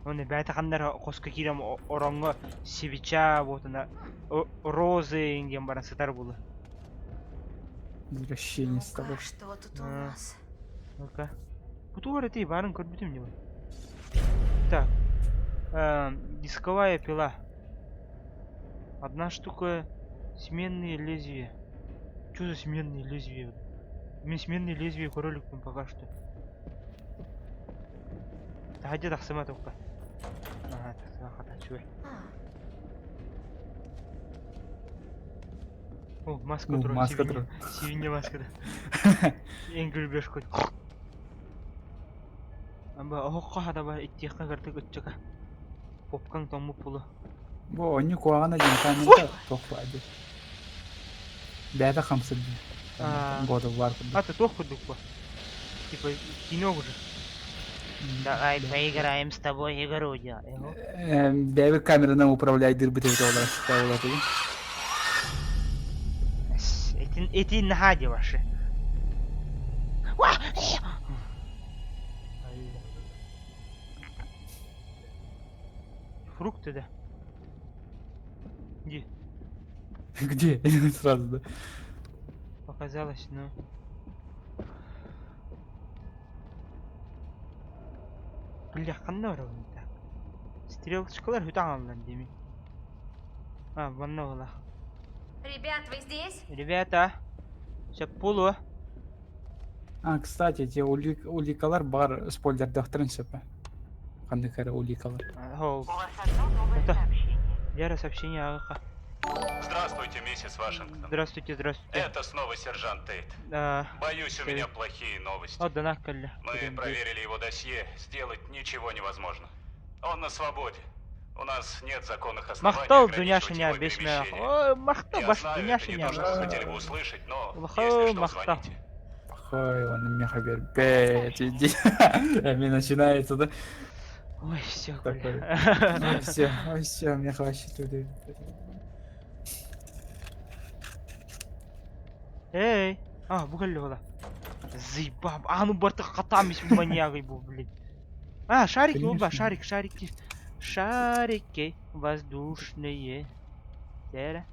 Оны бәйті ханнар қосқа кирем ороңго сибича ботуна розы инген баран сытар булы. Возвращение с тобой. Ну-ка, что тут у А. нас? Ну-ка. Бу эти барын көрбүтүм не Так. Дисковая пила. Одна штука сменные лезвия. Что за сменные лезвия? Мен сменные лезвия көрөлүкпүн пока что. Тахадя тахсыма тоқта. Ага, тахсыма хата чуй. А, О, маска Ну, тур. маска тур. Сивинья маска да. Эң күлбеш кой. Амба охокко хадаба иттиэхка картык ытчака. Попкаң тоңмуп пулу. Бу онню куаҕана диэн камерата туох баады. Бэйэтэ хамсыр А. дии. God of War курдук. А ты туох курдук по. Типа кино уже. Давай поиграем с тобой игру я. Бэйбит камеранан управляйдырбыт эбит олар сыта Этин этин наһаа ваши. Фрукты, да. Где? Где? Сразу, да. Показалось, но... Бля, ханна бар так. Стрелочкалар хүтә алдан деми. А, ванна була. Ребят, вы здесь? Ребята, все пулу. А, кстати, те уликалар бар спойлердахтарын сөпі. Қандай кәрі уликалар. Хоу. Это Яра сообщение АГХ. Здравствуйте, миссис Вашингтон. Здравствуйте, здравствуйте. Это снова сержант Тейт. Да. Боюсь, у меня плохие новости. О, да нахкалля. Мы проверили его досье, сделать ничего невозможно. Он на свободе. У нас нет законных оснований Махтал ограничивать Дуняшиня его бешмя. перемещение. Ой, махтал Я баш знаю, это не Дуняшиня. то, что вы хотели бы услышать, но Лохо, если что, махтал. звоните. Ой, он меха бербет, иди. Эми начинается, да? Ой, все, Такой. Ой, все, ой, все, меха вообще тут. Эй, а, бугалли ола. Заебал. А, ну барта хатамис маньяк был, блин. А, шарики, оба, Конечно. шарик, шарики. Шарики воздушные. Тера.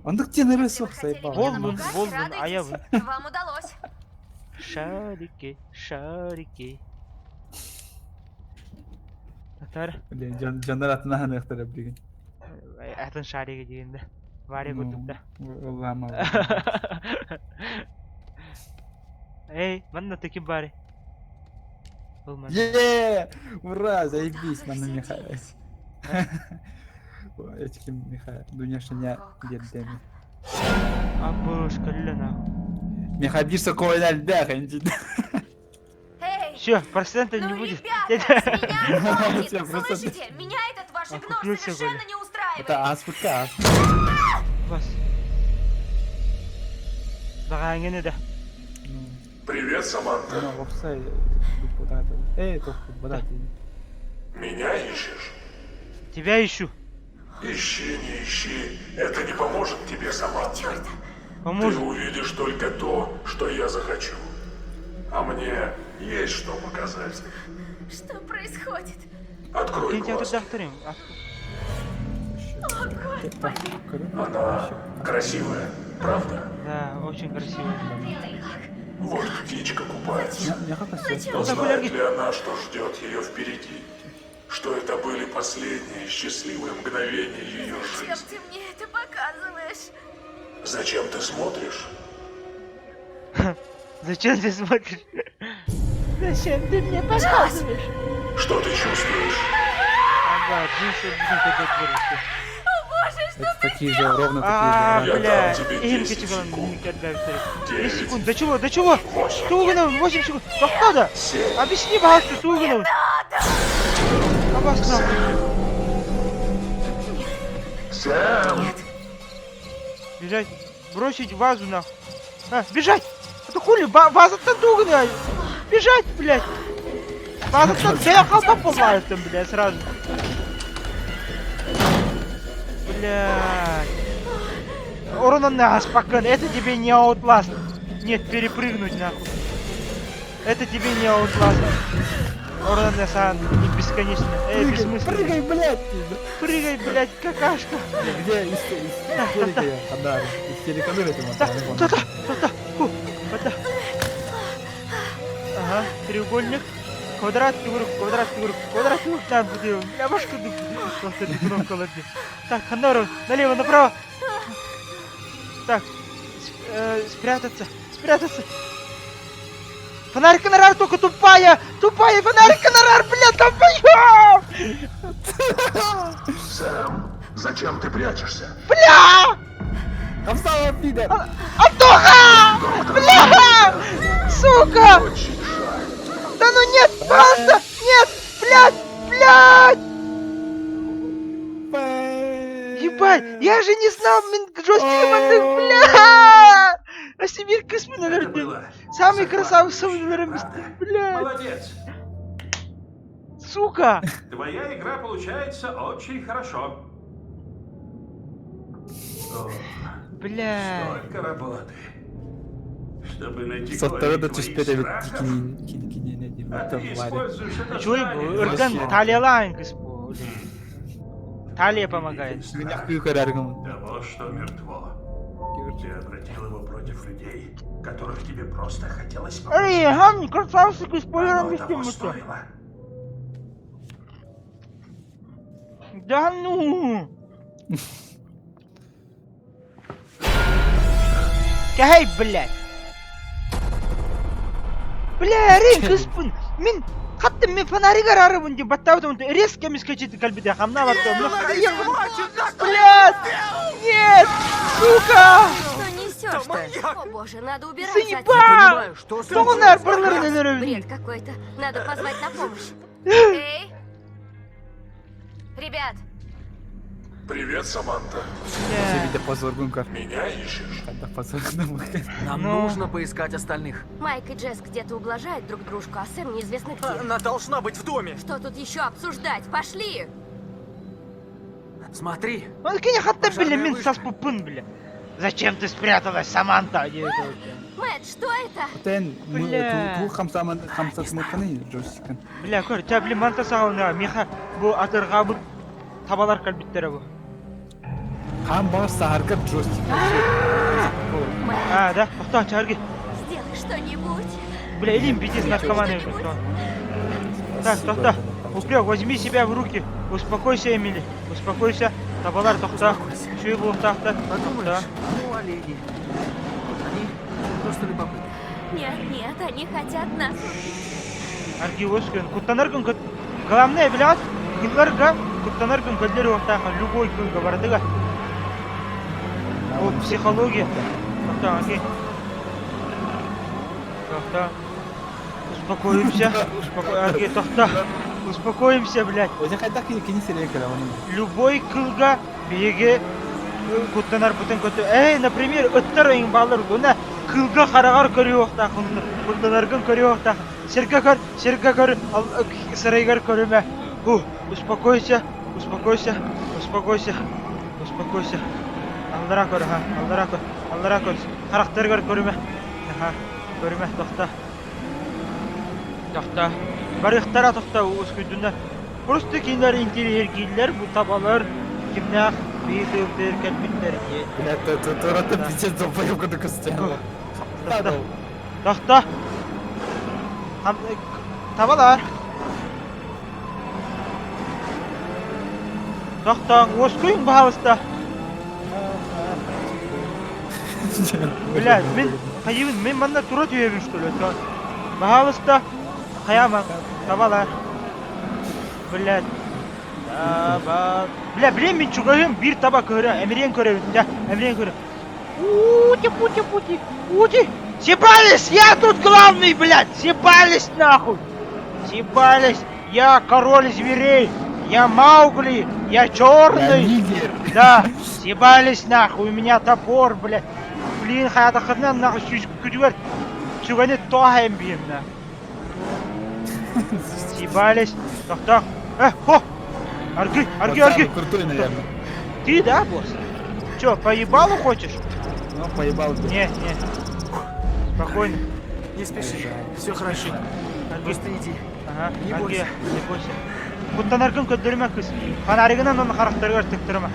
Ондық тен Если рысох вы хотели заебал. меня Волнун, напугать, волнун, а я радуйтесь. Вам удалось. Шарики, шарики. Татар. Блин, жандар атына ханықтары блин. Атын шарики дегенде. Варя курдук да. Лама. Эй, манна таким бари. Был манна. Е, ура, заебись, Куда вы мана все меха. делись? Этим меха, Дуняшиня О, как дердеми. Абыш, калля нахуй. Меха бирса койлар бях, инди. Эй, Все, процента ну, не будет. ребята, с меня хватит! Всё, просто- Слышите? Меня этот ваш игнор Окупился, совершенно Коля. не устраивает. Это аспка, аспка. Вас. Багаңыны да. Привет, Саманта. Ну, вопсай, Эй, только вода. Меня ищешь? Тебя ищу. Ищи, не ищи. Это не поможет тебе, Саманта. Черт! Ты Поможет. увидишь только то, что я захочу. А мне есть что показать. Что происходит? Открой Я тебя глаз. туда вторым. Она красивая, правда? Да, очень красиво. Вот птичка купается. Зачем? Но знает ли она, что ждет ее впереди? Что это были последние счастливые мгновения ее Зачем жизни? ты мне это показываешь? Зачем ты смотришь? Зачем ты смотришь? Зачем ты мне показываешь? Что ты чувствуешь? Ага, джинсы, блин, когда дворишься. Это такие же, ровно такие А, же. Я бля, дам тебе Инка 10 чего секунд. 10 секунд, до чего, до чего? 8, 8 секунд, да надо? 7, Объясни, пожалуйста, Туганову. Пожалуйста. 7, Бежать, бросить вазу нахуй. А, бежать! Это хули, ваза-то Тугана! Бежать, блядь! Ваза-то я колба там, блядь, сразу. Блядь. Урон на спокойно, это тебе не Outlast. Нет, перепрыгнуть нахуй. Это тебе не Outlast. Урон на сан не бесконечно. Эй, бессмысленно. Прыгай, блядь! Прыгай, блядь, какашка. Где истерика я? Да, истерика Да, да, да, да, фу, да. Ага, треугольник. Квадрат, круг, квадрат, круг, квадрат, круг, там, где, бля, башку просто кнопка лови. Так, Ханору, налево, направо. Так, спрятаться, спрятаться. Фонарик Конорар только тупая! Тупая фонарик Конорар, бля, долбоёб! Сэм, зачем ты прячешься? Бля! Хамсава, пидор! Антоха! Бля! Сука! Очень жаль. Да ну нет, просто! Нет! Блядь! Блядь! Ебать, я же не знал, мин джойстик бля! А Сибирь кысмы, наверное, самый красавый, наверное, блядь! Молодец! Сука! Твоя игра получается очень хорошо. Бля. Столько работы. Чтобы найти Соттары да корень твоих түспет эбит страхов, а ты используешь это Чуй, знание. Урган талиялаан кыс бу. Талия помогает. Меня күйкөрәргім. Того, что мертво. Ты обратил его против людей, которых тебе просто хотелось помочь. Эй, хам, красавчик, спойлером Оно того вести стоило. Да ну! Кай, блядь! Бля, рин, кыспын! Мин хатты мен фонарик арарыбын деп баттабытым резко мискочит кальбиде хамна баттабым. Блядь! Нет! Сука! Что несешь-то? О боже, надо убираться Заебал! Понимаю, что Тоғынар случилось? бырларын Бред какой-то. Надо позвать на помощь. Эй! Ребят, Привет, Саманта. Видя позоргун кар. Меня ищешь? Когда позоргун. Нам Ну. нужно поискать остальных. Майк и Джесс где-то ублажают друг дружку, а Сэм неизвестно где. Она должна быть в доме. Что тут еще обсуждать? Пошли! Смотри, Оны хатта бля, мин саспупын, бля. Зачем ты спряталась, Саманта? Мэтт, что это? Тен, Бля. ту хамсаман хамсатмыкны джойстикын. Бля, көр, тә бля манта сағауна, миха бу атырға бу табалар калбиттері бу. Хам бар саарга джойстик. А, да, тоқта, чарги. Сделай что-нибудь. Бля, илим пиздец наркоманы уже. Так, тоқта. Упрек, возьми себя в руки. Успокойся, Эмили. Успокойся. Табалар, тоқта. Шүй бұл тақта. подумаешь, ну олени. Они просто любопытны. Нет, нет, они хотят нас убить. Арги өскен. Куттанар күн Главное, блядь, кылларга куттанар күн көлдер оқтақа любой күнге бардыга. Ол психология. Тоқта, окей. Тоқта. Успокоимся. Успоко... Окей, тоқта. Успокоимся, блядь. Өзі қайда кини серия кіре оның. Любой кылга биге куттанар бүтін көтө. Эй, например, ыттар ең балар гуна кылга харагар көрү оқтақын. Куттанаргын көрү оқтақын. Серге көр, серге көр, сарайгар көрүмө. Ху, успокойся, успокойся, успокойся, успокойся. Алдара көр, ха, алдара көр, алдара көр. Характер көр көрүмө. Аха, көрүмө, тохта. Тохта. Барыхтара тохта, ускүйдүнө. Просто кинилер интерьергиллер, бу табалар, кимнях, бейдөвдер, кәлбиттер. Бля, турата пиздец долбоёб курдук көстөн. Тохта. Тохта. Табалар. Тохта, оскуйын баһалыста. Бля, мин Хайыбын, мин манна тура түһэбин что ли? Баһаалыста, хайаама, табалар. Блядь. Таба. Бля, блин, мин чугаһым, биир таба көрө, эмириэн көрөбүн, да, эмириэн көрө. Ути, пути, пути, ути. Съебались, я тут главный, блядь, съебались нахуй. Съебались, я король зверей, я Маугли, я черный. Я Да, съебались нахуй, у меня топор, блядь. Блин, хайатахытынан нахуй сүүс күтүгэр сүгэни тоһайым биһим на. Съебались. Тохтоо. Э, хо! Аргы, аргы, аргы. Крутой, наверное. Ты, да, босс? Чё, поебалу хочешь? Ну, поебал. Не, не. Спокойно. Не спеши, все хорошо. Аргы. Просто иди. Ага, Не аргы, бойся. не бойся. Куттанаргын көрдөрүмэ кыс. Фонаригынан оны харахтарыгар тыктырыма.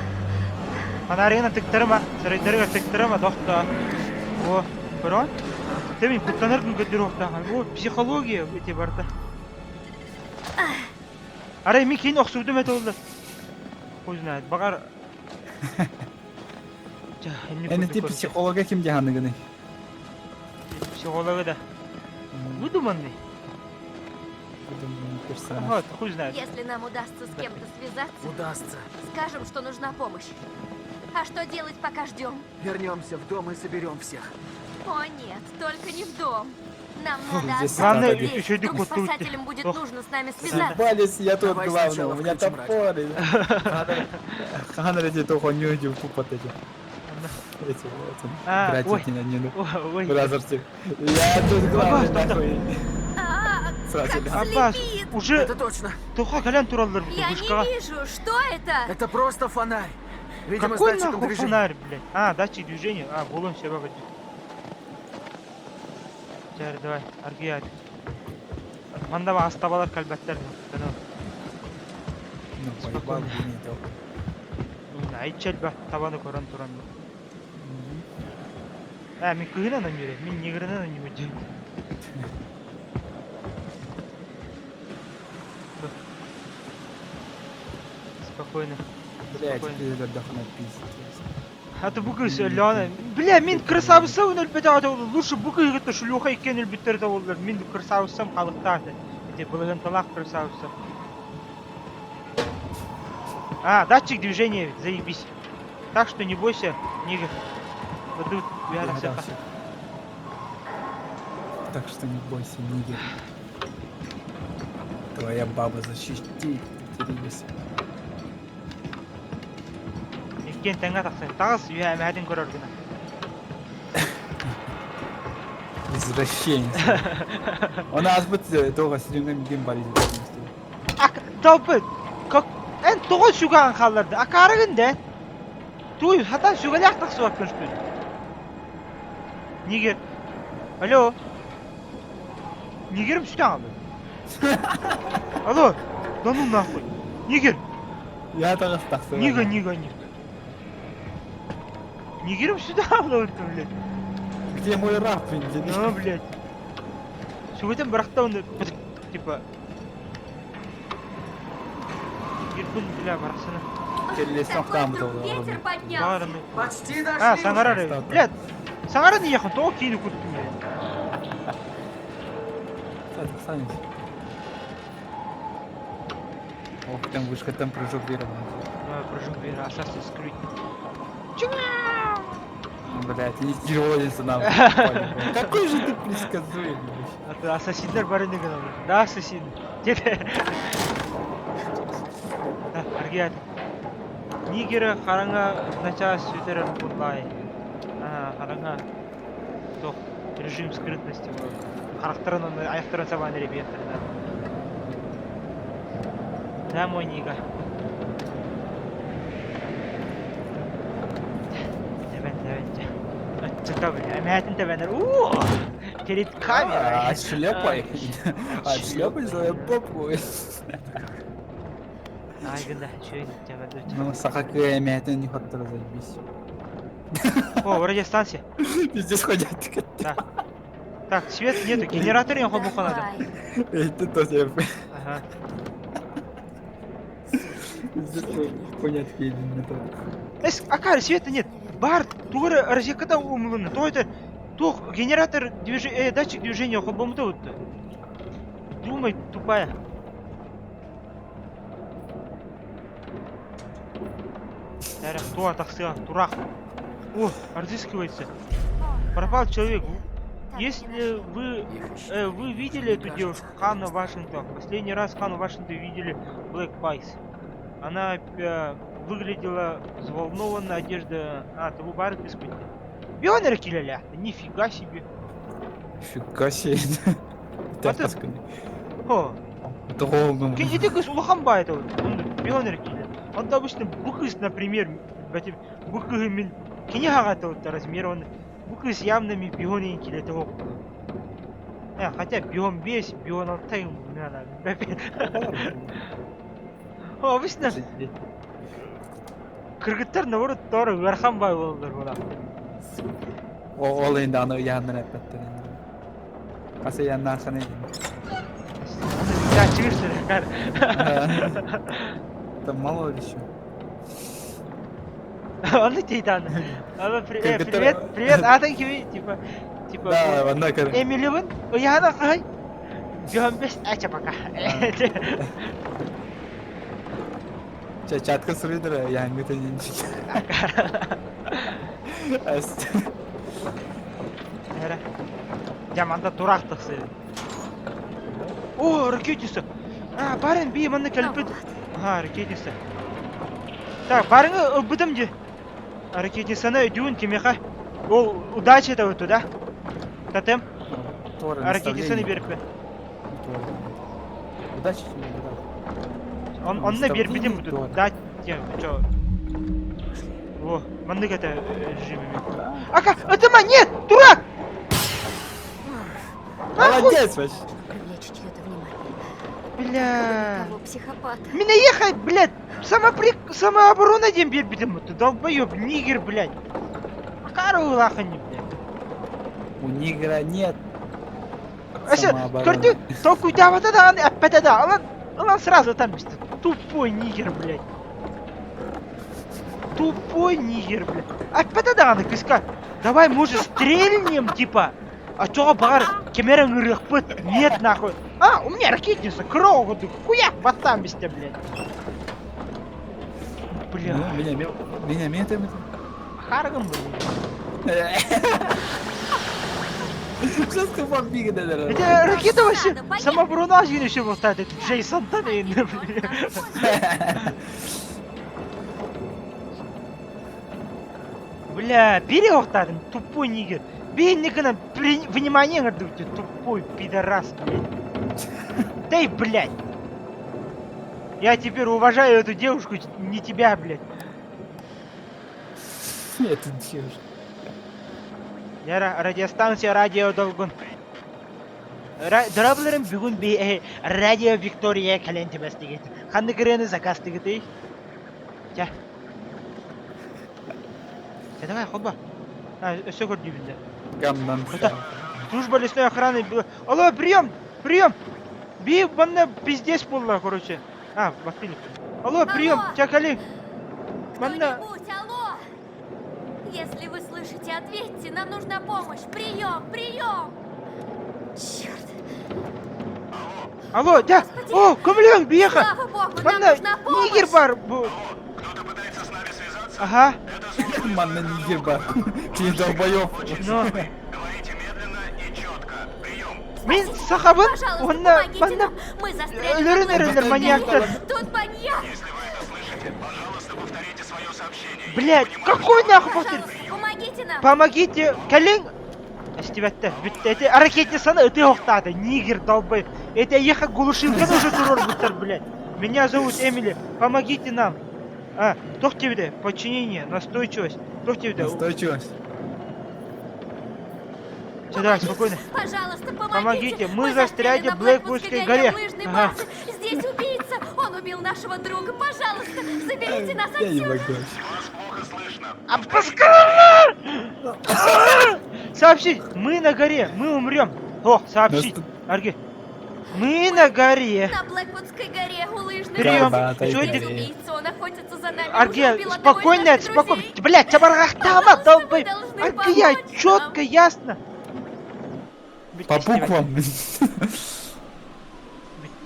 Фонаригынан тыктырыма, сырайдарыгар тыктырыма, тохтоо. О, көрөҕүн? Ты куттанаргын көрдөрүөхтаах. О, психология эти барда. Арай мин кини охсубутум этэ оллар. Хуй знает, баҕар... Эн ити психолога ким дьаһаныгыный? Психолога да. Выдуманный. Выдуманный персонаж. Вот, хуй знает. Если нам удастся с кем-то связаться, Удастся. скажем, что нужна помощь. А что делать, пока ждем? Вернемся в дом и соберем всех. О нет, только не в дом. Нам надо Здесь остаться Главное, здесь. еще иди Вдруг кутуйте. спасателям будет Ох. нужно с нами связаться. Съебались, я тут Давай главный, сначала у меня включим топор. Хахан эти только не уйдем пупот эти. Эти, эти, А, братья ой. не Ой, Бразерцы. Я тут главный, Аббас, нахуй. А, Сразу. как Аббас, слепит! уже Это точно. тоха кэлэн тураллар Я не вышкаҕа. вижу, что это? Это просто фонарь. Видимо, с Какой датчиком нахуй движения. фонарь, блядь? А, датчик движения. А, булун себе бадит. Чэр, давай, аргият. Манда ас табалар калбаттар. Ну, поебал, не то. Айчел ба табаны көрөн туран. А, мин кыһынан анюре, мин негрынан анюре. Спокойно. Блядь, Спокойно. теперь отдохнуть, пиздец. А то бу кыз Лена. Бля, мин красавица өлбөтө лучше бу кыз шлюха иккен өлбүттер да болдулар. Мин красавицам халыктааты. Эти былыгын талак красавица. А, датчик движения, заебись. Так что не бойся, нигер. Вот тут, Я дался. Так что не бойся, нигер. Твоя баба защитит тебя. Иккен тэҥҥэ тахсан. Таҕыс үһэ эмэһэтин көрөр гына. Извращенец. У нас бы только с Римом Гимбализм. Ак, толпы, как эн тоҕо сүгээн хаалларды. Акаарыгын да. Туй, хатан сүгэлээх тахсыбаккын что ли? Нигер. Алло. Нигерим сүтэн алды. Алло. Да ну нахуй. Нигер. Я так тахсыбат. Нига, нига, нига. Нигерим сюда алды, блядь. Где мой раб, блин? Ну, блядь. Сүгэтэн бырахта оны, типа. Нигербин, бля, барахсана. Келлесен Такой там вдруг ветер поднялся. Баарыны. Почти дошли. А, уже. саҥарар эбит. Блядь, саҥаран иэхин, тоҕо киини куттум, блядь. Ох, там вышка, там прыжок веры. А, Прыжок веры, Assassin's Creed. Блять, не героится нам. Какой же ты предсказуемый. А то ассасиннар бары гыналар. Да, ассасин. Дед. Да, аргиат. Нигера хараҥа начаас сүтэрэр буоллаай. А, хараҥа. Тох, режим скрытности был. Харахтарын оны аяқтарын сабан ребята. Да, мой нига. Давай, давай. Чета, бля, эмээтин тэбэнэр. Уу! Перед камерой. А, шлепай. А, шлепай свою попу. Ай, гында, чё это Ну, саха кыэмээтин не хоттор заебись. О, радиостанция. Пиздец ходят. Да. Так, свет нету, генератор я хобуха надо. Давай. Эй, ты тоже. Ага. Пиздец, понять не то. Эс, акари, света нет. Бар, тугары розеткада умлуна. То это... Туох генератор движ... датчик движения холбоммута бутта. Думай, тупая. Эрэ, туа тахсыа, тураах. О, разыскивается. Пропал человек. Если вы, вы видели эту девушку, Ханна Вашингтон, последний раз Ханну Вашингтон видели Блэк Пайс. Она выглядела взволнованно, одежда... А, того бары түспүт. Пионер килэлэ. Нифига себе. Нифига себе. Аты... О. Ити кыз улахан баа это пионер килэ. Он обычно бу кыз, например, бу кыһы мин кини хаҕата вот размер он бу кыз явно ми бион ин килете ок. Хотя бион 5, бион 6 О, обычно кыргыттар наоборот торо ыарахан баай буолаллар буолаахтар. Ол енді аны ыйааннан эппэттэр енді. Хас ыйааннааххыный? Да, чыгыр Там мало ли еще. Он и титан. Привет, привет, атын кими, типа, типа. Да, онно көр. Эмиливын, ыйаана хай. Бьон бес, ача пока. Чэ, чатка суруйдара, янгы төнүнчүк. Эрэ. Дьэ, тураах тахсыы. О, ракетница! А, барин би манна кэлбит. Ага, ракетница. Так, барыҥы ылбытым дии. Ракетницаны өйдүүн кимиэхэ? Ол удачи это вот туда. Тотем. Ракетницаны биэрпин. Удачи тебе, да. Он, онно биэрбитим тут. Да, те, чё. О, маннык это режиме. Ака, это ма, нет, дурак! Молодец вообще. Привлечь чье-то внимание. Бля. Того психопата. Меня ехать, блядь! Самопри... Самооборона диэн биэрбитим, ты долбоеб, нигер, блядь. Акары улахани, блядь. У нигера нет Ася, көрдү, толкуйдаабата даҕаны эппэтэ да, ылан, ылан сразу там Тупой нигер, блядь. Тупой нигер, блядь. Эппэтэ даҕаны кыска. Давай, может, стрельнем, типа. А чё, баҕар, кэмэрэ ырыахпыт? Нет, нахуй. А, у меня ракетница, кров, хуяк, баттам без тебя, блядь. Бля. Ну, меня, меня, меня, меня. Харган, блядь. Сейчас ты Это ракета вообще самооборона еще вот этот Джейсон блядь. Бля, переохтадым, тупой нигер. Бейникана внимание, говорю, тупой пидорас, блядь. Дай, блядь. Я теперь уважаю эту девушку, не тебя, блядь. Эту девушку. Я радиостанция Радио Долгун. Дорооболоруҥ бүгүн би Радио Виктория кэлэн түбэстигит. Ханнык ырыаны заказтыгытый? Чэ. Чэ, давай, хоба. А, өссө көрдүүбүн да. Гамнан. Служба лесной охраны. Алло, прием! Прием! Би, манна пиздец буолла, короче. А, баттыгыт. Алло, прием! Чэ, кали. Манна... Кто-нибудь, алло! Если вы слышите, ответьте, нам нужна помощь. Прием, прием! Черт! Алло, да! О, көмөлөһүҥ, биһиэхэ! Слава богу, нам Манна нужна помощь! нигер баар. Бу... Кто-то пытается с нами связаться? Ага. Манна нигер баар. Ты долбоёб. Но... Говорите медленно и четко. Прием. Мин сахабын, Пожалуйста, онна помогите манна нам! Мы застряли өлөрөн на эрэллэр Блэквудской маньяктар. горе! Тут маньяк! Если вы это слышите, пожалуйста, повторите свое сообщение. Блядь, какой нахуй повтор? Пожалуйста, помогите нам! Помогите, кэлиҥ! Эстибэттэр, бүттэ. Эти ракетницаны ытыахтаата, нигер долбай. Эти ехать глушилканы уже туруорбуттар, блядь. Меня зовут Эмили, помогите нам. А, туох диэбитэ, подчинение, настойчивость. Туох диэбитэ. Настойчивость. Все, давай, спокойно. Пожалуйста, помогите! Помогите, мы застряли на в Блэквудской горе. в лыжной Ага. базе. Здесь убийца! Он убил нашего друга! Пожалуйста, заберите нас Я не отсюда! могу. Вас плохо слышно. А Сообщить! Мы на горе, мы умрем. О, сообщить. Арги. Мы на горе. На Блэквудской горе у лыжной Прием. базы. Чё Здесь это? убийца, он охотится за нами. Арги, уже убил одного из спокойно, наших спокойно. друзей. Блядь, чабаргахтама, Пожалуйста, долбай. вы должны Аргия, помочь четко, ясно. По буквам.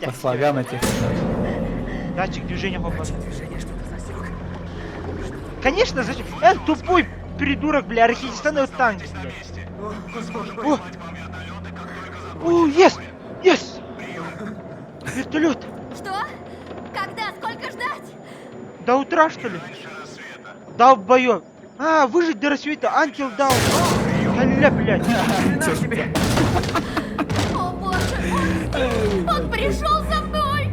По слогам этих. Датчик движения хопа. Конечно, зачем? Эн, тупой придурок, бля, архидистан танк, блядь. О! О, yes! Yes! Вертолет! Что? Когда? Сколько ждать? До утра, что ли? Долбоёб! А, выжить до рассвета, until dawn! Халя, блядь! О боже, он, он пришел за мной!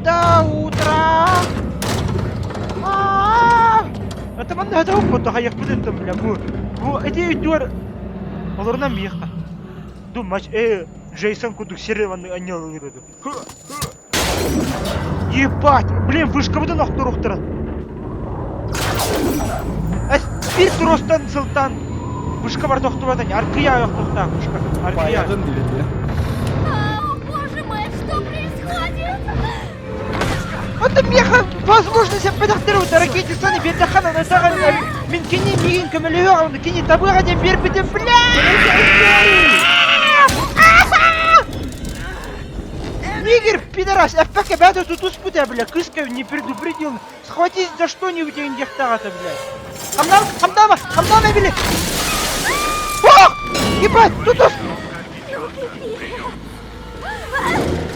До утра! А-а-а! Это манна это опыт, а я там, бля, бу. Бу, эти дуар. Олорунан миэхэ. Думач, Джейсон кудук сереваны анньалыырыды. Ебать! Блин, вышкабытын охторуохтара. Эс, бир тростан сылтан вышка бар тохтубатан, аркыйа охтохтаах вышка. Аркыйа. Паягын диэбит О, боже мой, что происходит? Это меха возможность эппэтэхтэр ракете саны биэрдэххэ натаҕан мин кини миигин көмөлөһүөҕүн кини табыаҕа диэн биэрбитим бля Нигер, пидорас, эппэккэ бэйэтэ тутуспут ээ, бля, кыска не предупредил. Схватись за что-нибудь диэхтээҕэ блядь. Хамнаама, хамнаама, хамнаама били. Ох! Ебать, тутус!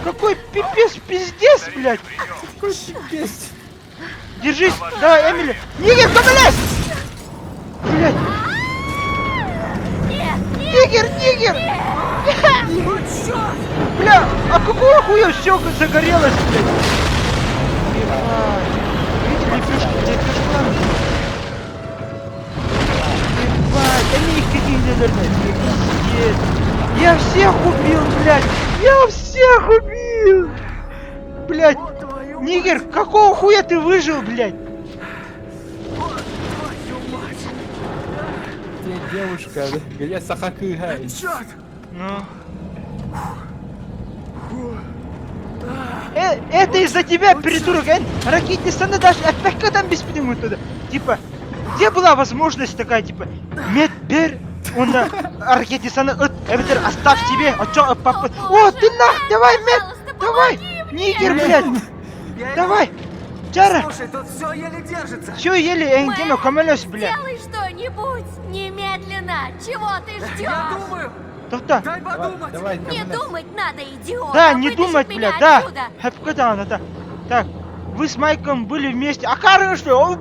Какой пипец, пиздец, блядь! Какой пипец. Держись! Давай, Эмили! Нигер, көмөлөс! Блядь! Нигер, нигер! Бля, а какого хуя все загорелось, блядь? Ебать. Видите, лепешки, лепешка. Ебать, они их какие наверное, пиздец. Я всех убил, блядь! Я всех убил! Блядь! Нигер, какого хуя ты выжил, блядь? Где девушка? Где саха кыыһа? Черт! Ну. Это из-за тебя, придурок, эн, ракетницаны даже эппэккэ биспитиҥ туда. Типа, где была возможность такая, типа, мед бер, он ракетницаны ыт, эбэтэр оставь себе, а чё, папа, о, ты нах, давай, мед, давай, нигер, блядь, давай, Чара, Слушай, тут все еле держится. все еле, эҥкино, көмөлөс, блядь. Сделай что-нибудь! Немедленно! Чего ты ждешь? Я думаю! Тоқта. Дай подумать! Давай, Не думать надо, идиот! Да, а не вытащить думать, меня блядь, да. отсюда. Хэпката она, да. Так, вы с Майком были вместе. А кары что? Он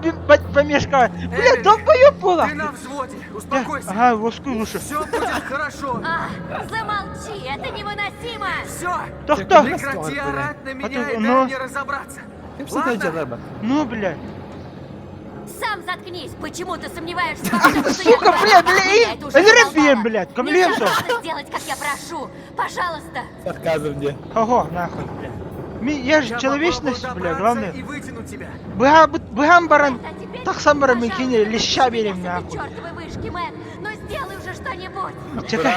помешка. Бля, Эмили, долбоёб была. Ты на взводе, успокойся. Ага, воскуй лучше. Все будет хорошо. А, замолчи, это невыносимо! Все! Тоқта. Прекрати орать на меня А и то- дай ну. мне разобраться. Ладно. Ну, бля. Сам заткнись! Почему ты сомневаешься во всем, что я Сука, говорю? бля, бля, Меня и... это уже Өлөрөн задолбало. блядь, Нельзя кымлием со. просто сделать, как я прошу! Пожалуйста! Сарказм где? Ого, нахуй, бля. Ми, я же Я человечность, попробую бля, добраться главное. И вытяну тебя. Быһа быһан баран, А теперь, тахсан баран мин пожалуйста, кини леща вытащи берем меня с этой нахуй. чертовой вышки, Мэтт! Ну сделай уже что-нибудь! Чекай.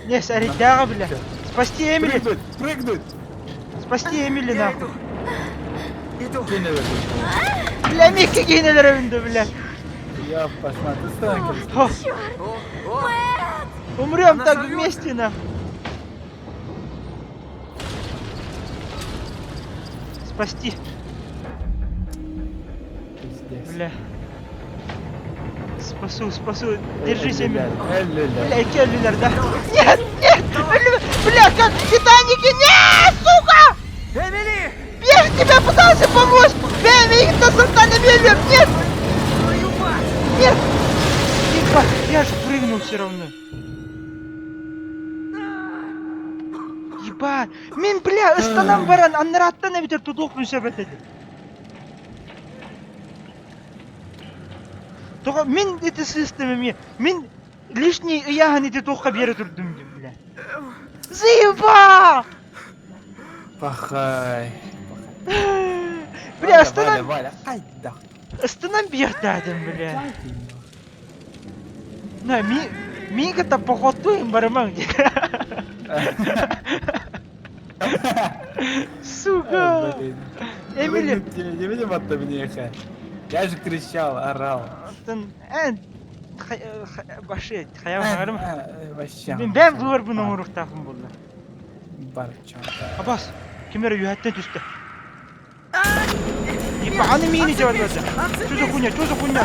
Не, саритяга, бля. Спасти Эмили, Прыгнуть, прыгнуть. спасти Эмили, Я нахуй. иду. Иду. Бля, Микки гейнелер бля. Я пошла, ты сам. О, О, о, умрем Она так сорвется. вместе, нахуй. Спасти, Пиздец. бля. Спасу, спасу. Держись, Эмили. Эмили. Бля, Келлер, да? Нет, нет! Бля, как в Титанике! Нет, сука! Эмили! Я же тебе пытался помочь! Бля, меня Султана Миллер! Нет! Твою мать! Нет! Ебать, я же прыгнул все равно. Ебать! Мин, бля, ыстанан баран, аннараттан эбитер тутуохпун сөп этэ. Тоҕо мин ити сыыстым эмиэ. Мин лишний ыйааһын ити туохха биэрэ турдум дии, бля. Заеба! Пахай. Бля, ыстанан, Валя, Валя, ай, да. ыстанан биэртээтим, бля. На, ми, мига-то походуем барымаҥ дии. Сука! Эмили! Не видим от меня Я же кричал, орал. Тын, э, Баши, хайа хаҥарым. Вообще. Мин бэйэм быыбарбын оҥоруохтаахпын буолла. Бар чё. Абас, ким эрэ үөһэттэн түстэ. Ебаный мини делать Что за хуйня? Что за хуйня?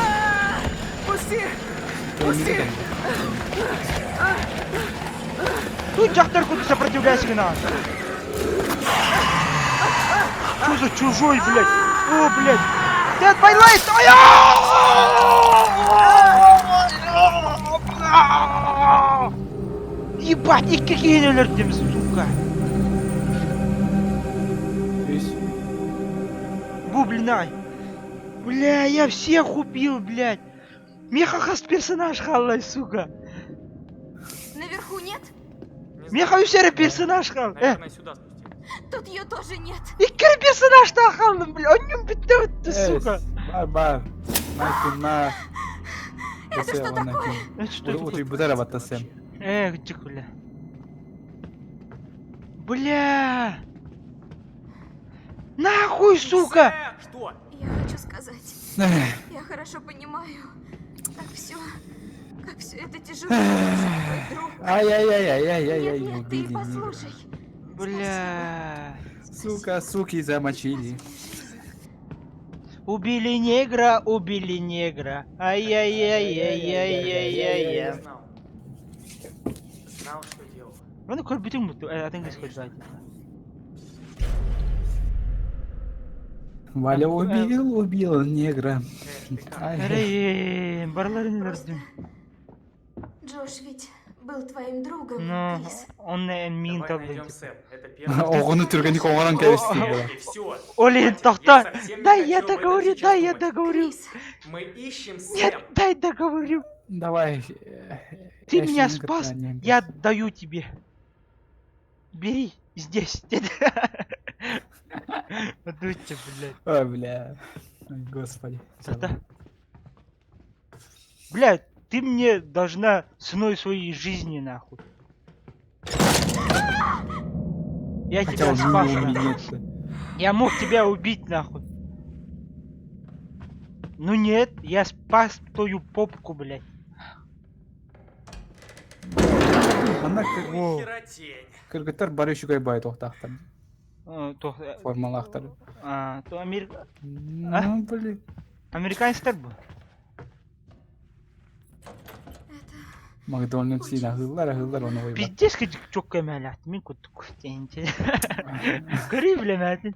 Пусти! Пусти! Тут дьахтар куда сопротивляйся на. Что за чужой, блядь? О, блядь! Dead by Light! Ебать, икки киһини өлөрдүм, сука! Бу, блин, Бля, я всех убил, блядь! Миэхэ хас персонаж хааллай, сука! Наверху нет? Миэхэ үс эрэ персонаж хаал. Э, Наверное, сюда спустилась. Тут ее тоже нет. икки эрэ персонажтаах хааллым, бля, онньум бүттэ сука. Бар бар. На. Это что такое? Это что такое? Утуйбута батта Сэм. Э, где бля. Бля! Нахуй, сука! Что? Я хочу сказать, я хорошо понимаю, как все, как все это тяжело, твой друг. Ай-яй-яй-яй-яй-яй-яй, Нет, нет, ты убили. послушай. Бля. Сука, суки замочили. Убили негра, убили негра. Ай-яй-яй-яй-яй-яй-яй. Знал. Знал, что делал. Маны көрбүтүҥ бу, атын кыз көрбөт. Валя убил, убил негра. Ай. Эрэй, барыларын өлөрдүм. Джош ведь был твоим другом, Но Крис. он миин Давай талбын. найдем Сэм. Это первое. Оҕону түргэнник оҥорон кэбистим була. И все. Олин, Хватит, тохто! я совсем не Дай я хочу об этом договорю, сейчас дай я думать. договорю. Крис, Мы ищем Сэм. Нет, дай договорю. Давай. Ты меня спас, я даю тебе. Бери здесь. Подуйте, блядь. Ой, бля. Ой, Господи. Да. Бля, ты мне должна ценой своей жизни, нахуй. Я Хотя тебя он спас, не нахуй. умеет. Я мог тебя убить, нахуй. Ну нет, я спас твою попку, блядь. Манна Во. Херотень. кыргыттар бары үчүгэй бай туохтаахтар. То, Формалаахтар. а, то Америка... Ну, блин. Американецтэр бу. Макдональдс сиин аһыыллар аһыыллар ону уйбат. Пиздец, как чокка мэлэт. Мин куттук. Көрүй билэмээтин.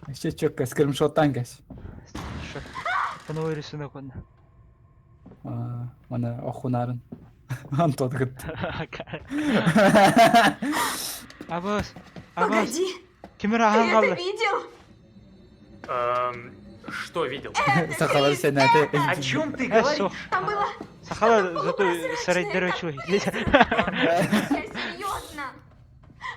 Еще чөккө скримшоттан кэс. По новой рисунок он. Мана охунарын. Антон кытта. Абас, абас. погоди, Ким эрэ ты аһан это хаалла. видел? Что видел? Сахалар сенате. О чем ты Э, говоришь? суох. Там было Сахала что-то зато полупрозрачное, сарайдара как чуй. призрак. Я серьезно.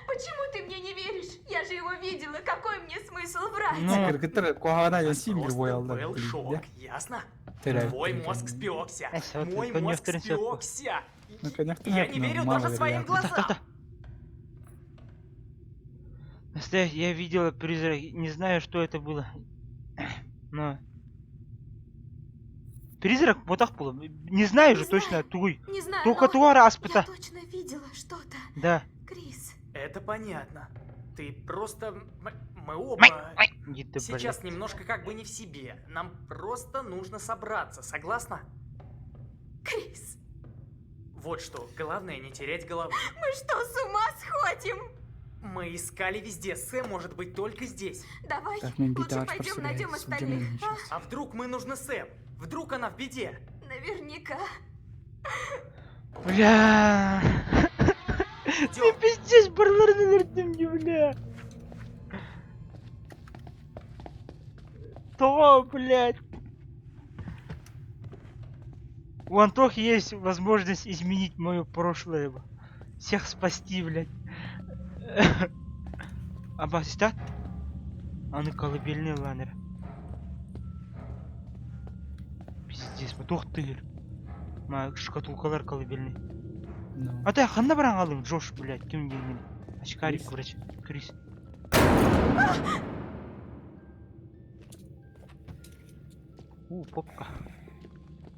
Почему ты мне не веришь? Я же его видела. Какой мне смысл врать? Ну, Кыргыттар куһаҕана дьон сиин Просто буолаллар. был шок, ясно? Теряют. Твой мозг спекся. Э, вот Мой ты мозг конъюнктурный сетку. спекся. Ну, конечно, Я не но верю даже своим маловероятно. глазам. Настоящий, я видела призрак, не знаю, что это было. Но... Призрак вот так было. Не знаю же Не точно, знаю. туй. Не знаю, Только но туара я аспыта. точно видела что-то. Да. Крис, Это понятно. Ты просто... Мы оба Иди ты, сейчас блядь. немножко как бы не в себе. Нам просто нужно собраться, согласна? Крис, Вот что, главное не терять головы. мы что, с ума сходим? Мы искали везде, Сэм может быть только здесь. Давай, Так, мен лучше битаж пойдем найдем остальных. А? А вдруг мы нужны Сэм? Вдруг она в беде? Наверняка. Бля. Ты пиздец, барларын өлөрдүм дии, бля. То, блядь. У Антохи есть возможность изменить мое прошлое. Всех спасти, блядь. Абас, да? Аны колыбельный ланер. Пиздец, мы тохтыр. Ма шкатулкалар колыбельный. Ну. А ты ханна баран алдың, Джош, блядь, ким диэн Очкарик, врач. Крис. У, попка.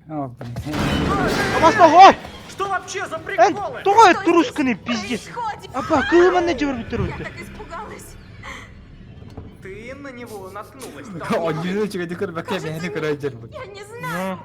О, блин. Абас ой! Что вообще за Эн, приколы? тоҕо Что турусканы здесь пиздец. происходит? Апа, кылыманна жибер Я так испугалась. Ты на него наткнулась. Онньюну үчүгэйдик көрбөккө бэйэни көрө дьэрбит. Я не знаю.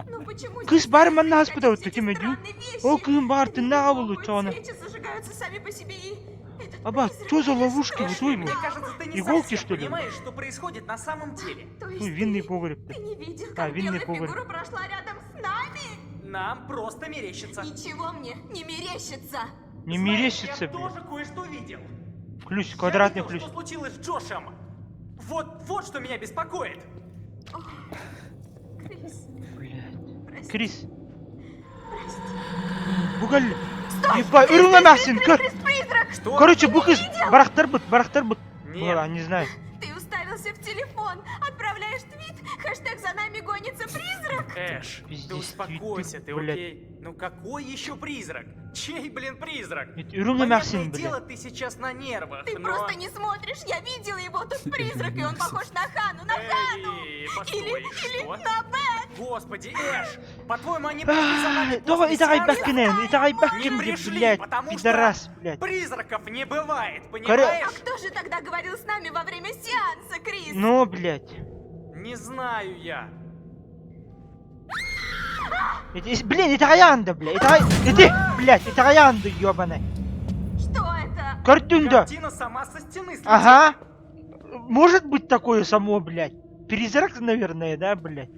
Ну почему Кыз здесь бар манна происходят хаспыта эти ким өдүү? странные вещи? О, кыым бар тыннага Двери болу лопают, чоона. Свечи зажигаются сами по себе и... Этот Аба, призрак, что за ловушки? что? Что ему? Мне кажется, ты не Иголки, совсем что ли? понимаешь, что происходит на самом деле. То есть Ой, винный ты- погреб. Ты не видел, А, как винный белая погреб. фигура прошла рядом с нами? Нам просто мерещится. Ничего мне не мерещится. Не Знаешь, мерещится, я блин. тоже кое-что видел. Ключ, Я квадратный видел, ключ. что случилось с Джошем. Вот, вот что меня беспокоит. Крис, Блядь. прости, Крис, прости. бугал. Стой! Ебать, Крис, үрүҥ Крис, эмээхсин, Крис, көр. Крис, призрак! Что? Короче, бу кыз барахтар бут, барахтар бут. Нет. Була, не знаю. Ты уставился в телефон, отправляешь твит, хэштег «За нами гонится призрак». Эш, Пиздец, да успокойся твиты, ты, блядь. окей? Ну какой еще призрак? Чей, блин, призрак? Ведь үрүҥ Понятное эмээхсин, блядь. дело, ты сейчас на нервах, Ты но... просто не смотришь, я видела его, тут призрак, и он похож на Хану, на Хану! Эй, постой, Или, или что? на Бет! Господи, Эш, по-твоему, они пришли за нами Тоҕо после итэҕэй сеанса? бэккинэн, итэҕэй Не бэккин, пришли, блядь, потому что пидорас, блядь. призраков не бывает, А понимаешь? кто же тогда говорил с нами во время сеанса, Крис? Ну, блядь. Не знаю я. Ити- Блин, итэҕэйээн блядь. Итэҕэй... Ити, блядь, итэҕэйээн ёбаный. Что это? Көрдүҥ да. Картина сама со стены слетела. Ага. Может быть такое само, блядь. Призрак, наверное, да, блядь?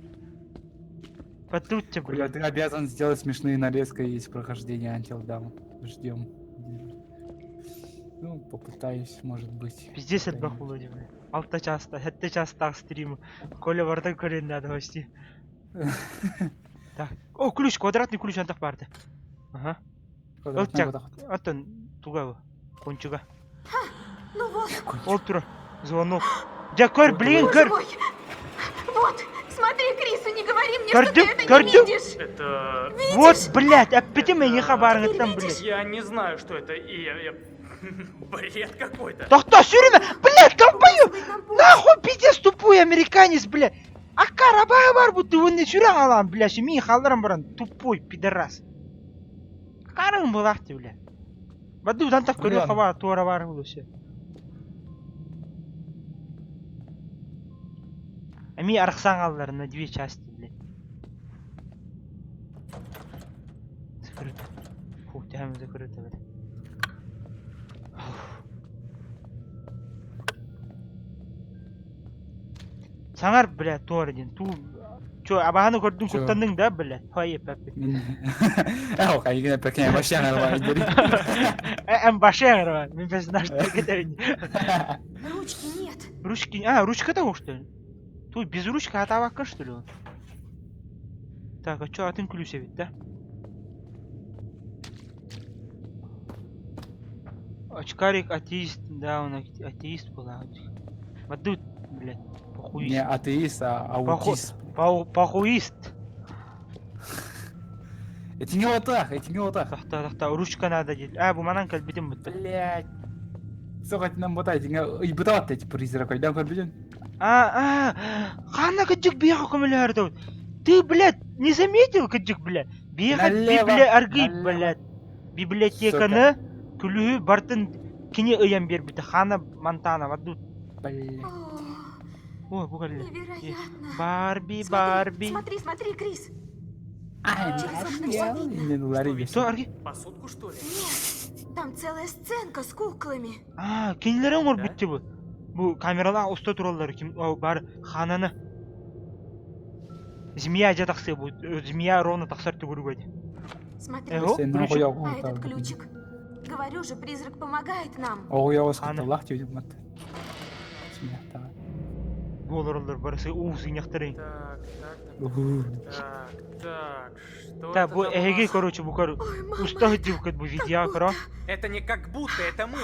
Потутьте, Бля, блядь. ты обязан сделать смешные нарезки из прохождения Until Dawn. Ждем. Ну, попытаюсь, может быть. Пиздец от когда-нибудь. бахулоди, блядь. Алта часто, это часто стрим. Коля вардан көрен надо почти. Так. О, ключ, квадратный ключ антах барды. Ага. Квадратный Ылчак. вот так вот. Аттан туга кончуга. Ну вот, Ол тура. Звонок. Дя көр, блин, боже көр. мой! Вот, смотри, Крис, и не говори мне, что Көрдүм, ты это не көрдүм. видишь! Это... Вот, блядь, опять мне не хабарың там, блядь. Я не знаю, что это, и я... я- Бред какой-то. Тохто, сүрүмэ, блядь, долбоёб! Вызвать нам помощь. Нахуй пиздец тупой американец, блядь! Акара бар будто вы не сүрэ алам, блядь, мин халарам баран, тупой пидорас. Карың булахты, блядь. Баду дан так көрө Блин. хаба туара бар булусы. Ами архсан аллар на две части, блядь. Закрыто. Фу, тями закрыто, блядь. Саңар, блядь, туар дин. Ту Чо, абаһаны көрдүң Чо? куттанның да, блядь. Хай, папи. Э, кайгына пекне башан арба идери. Эм башан арба. Мин персонаж кетерин. Ручки нет. Ручки, а, ручка того, что ли? Тут без ручки атабакка, что ли он? Так, а чё, атын ключ ведь, да? Очкарик атеист, да, он атеист был, а. Бадут, блядь, похуист. Не атеист, а аутист. Похуист. Это не вот так, это не вот так. Тахта, тахта, ручка надо делать. А, бу манан калбитим бутта. Блядь. Сука, нам вот эти, и бытоват эти призраки, да, көрбүтүн? А, а, хана кыджык бияха көмөлөр Ты, блядь, не заметил кыджык, блядь? Бияха Налево, библи аргый, налево. блядь. Библиотеканы күлүһү бартын кини ыйан бербити. Хана Монтана, вадут. Блядь. О, О, бу калле. невероятно. Барби, Смотри, Барби. Смотри, смотри, Крис. Ай, Через окна всё видно. Не, ну, Ларри Что, арги? Посудку, что ли? Нет, там целая сценка с куклами. А, кинилер оңор Да? бутты бу. Бу камералар уста тураллар ким о, бар хананы. Змея жа тахсы бу. Змея ровно тахсар түгүргөдү. Смотри, Эго, Сен ключик. а этот ключик. Говорю же, призрак помогает нам. Оҕуйоҕус Аны. кытталлах диэбит мат. Смехтаҕа. Болор барысы уу сыйнахтары. Так, так, так, так, так, что Та это бу там у эһиги нас? короче бу кор Ой, мама, уста хыджып бу видео коро. Это не как будто, это мы.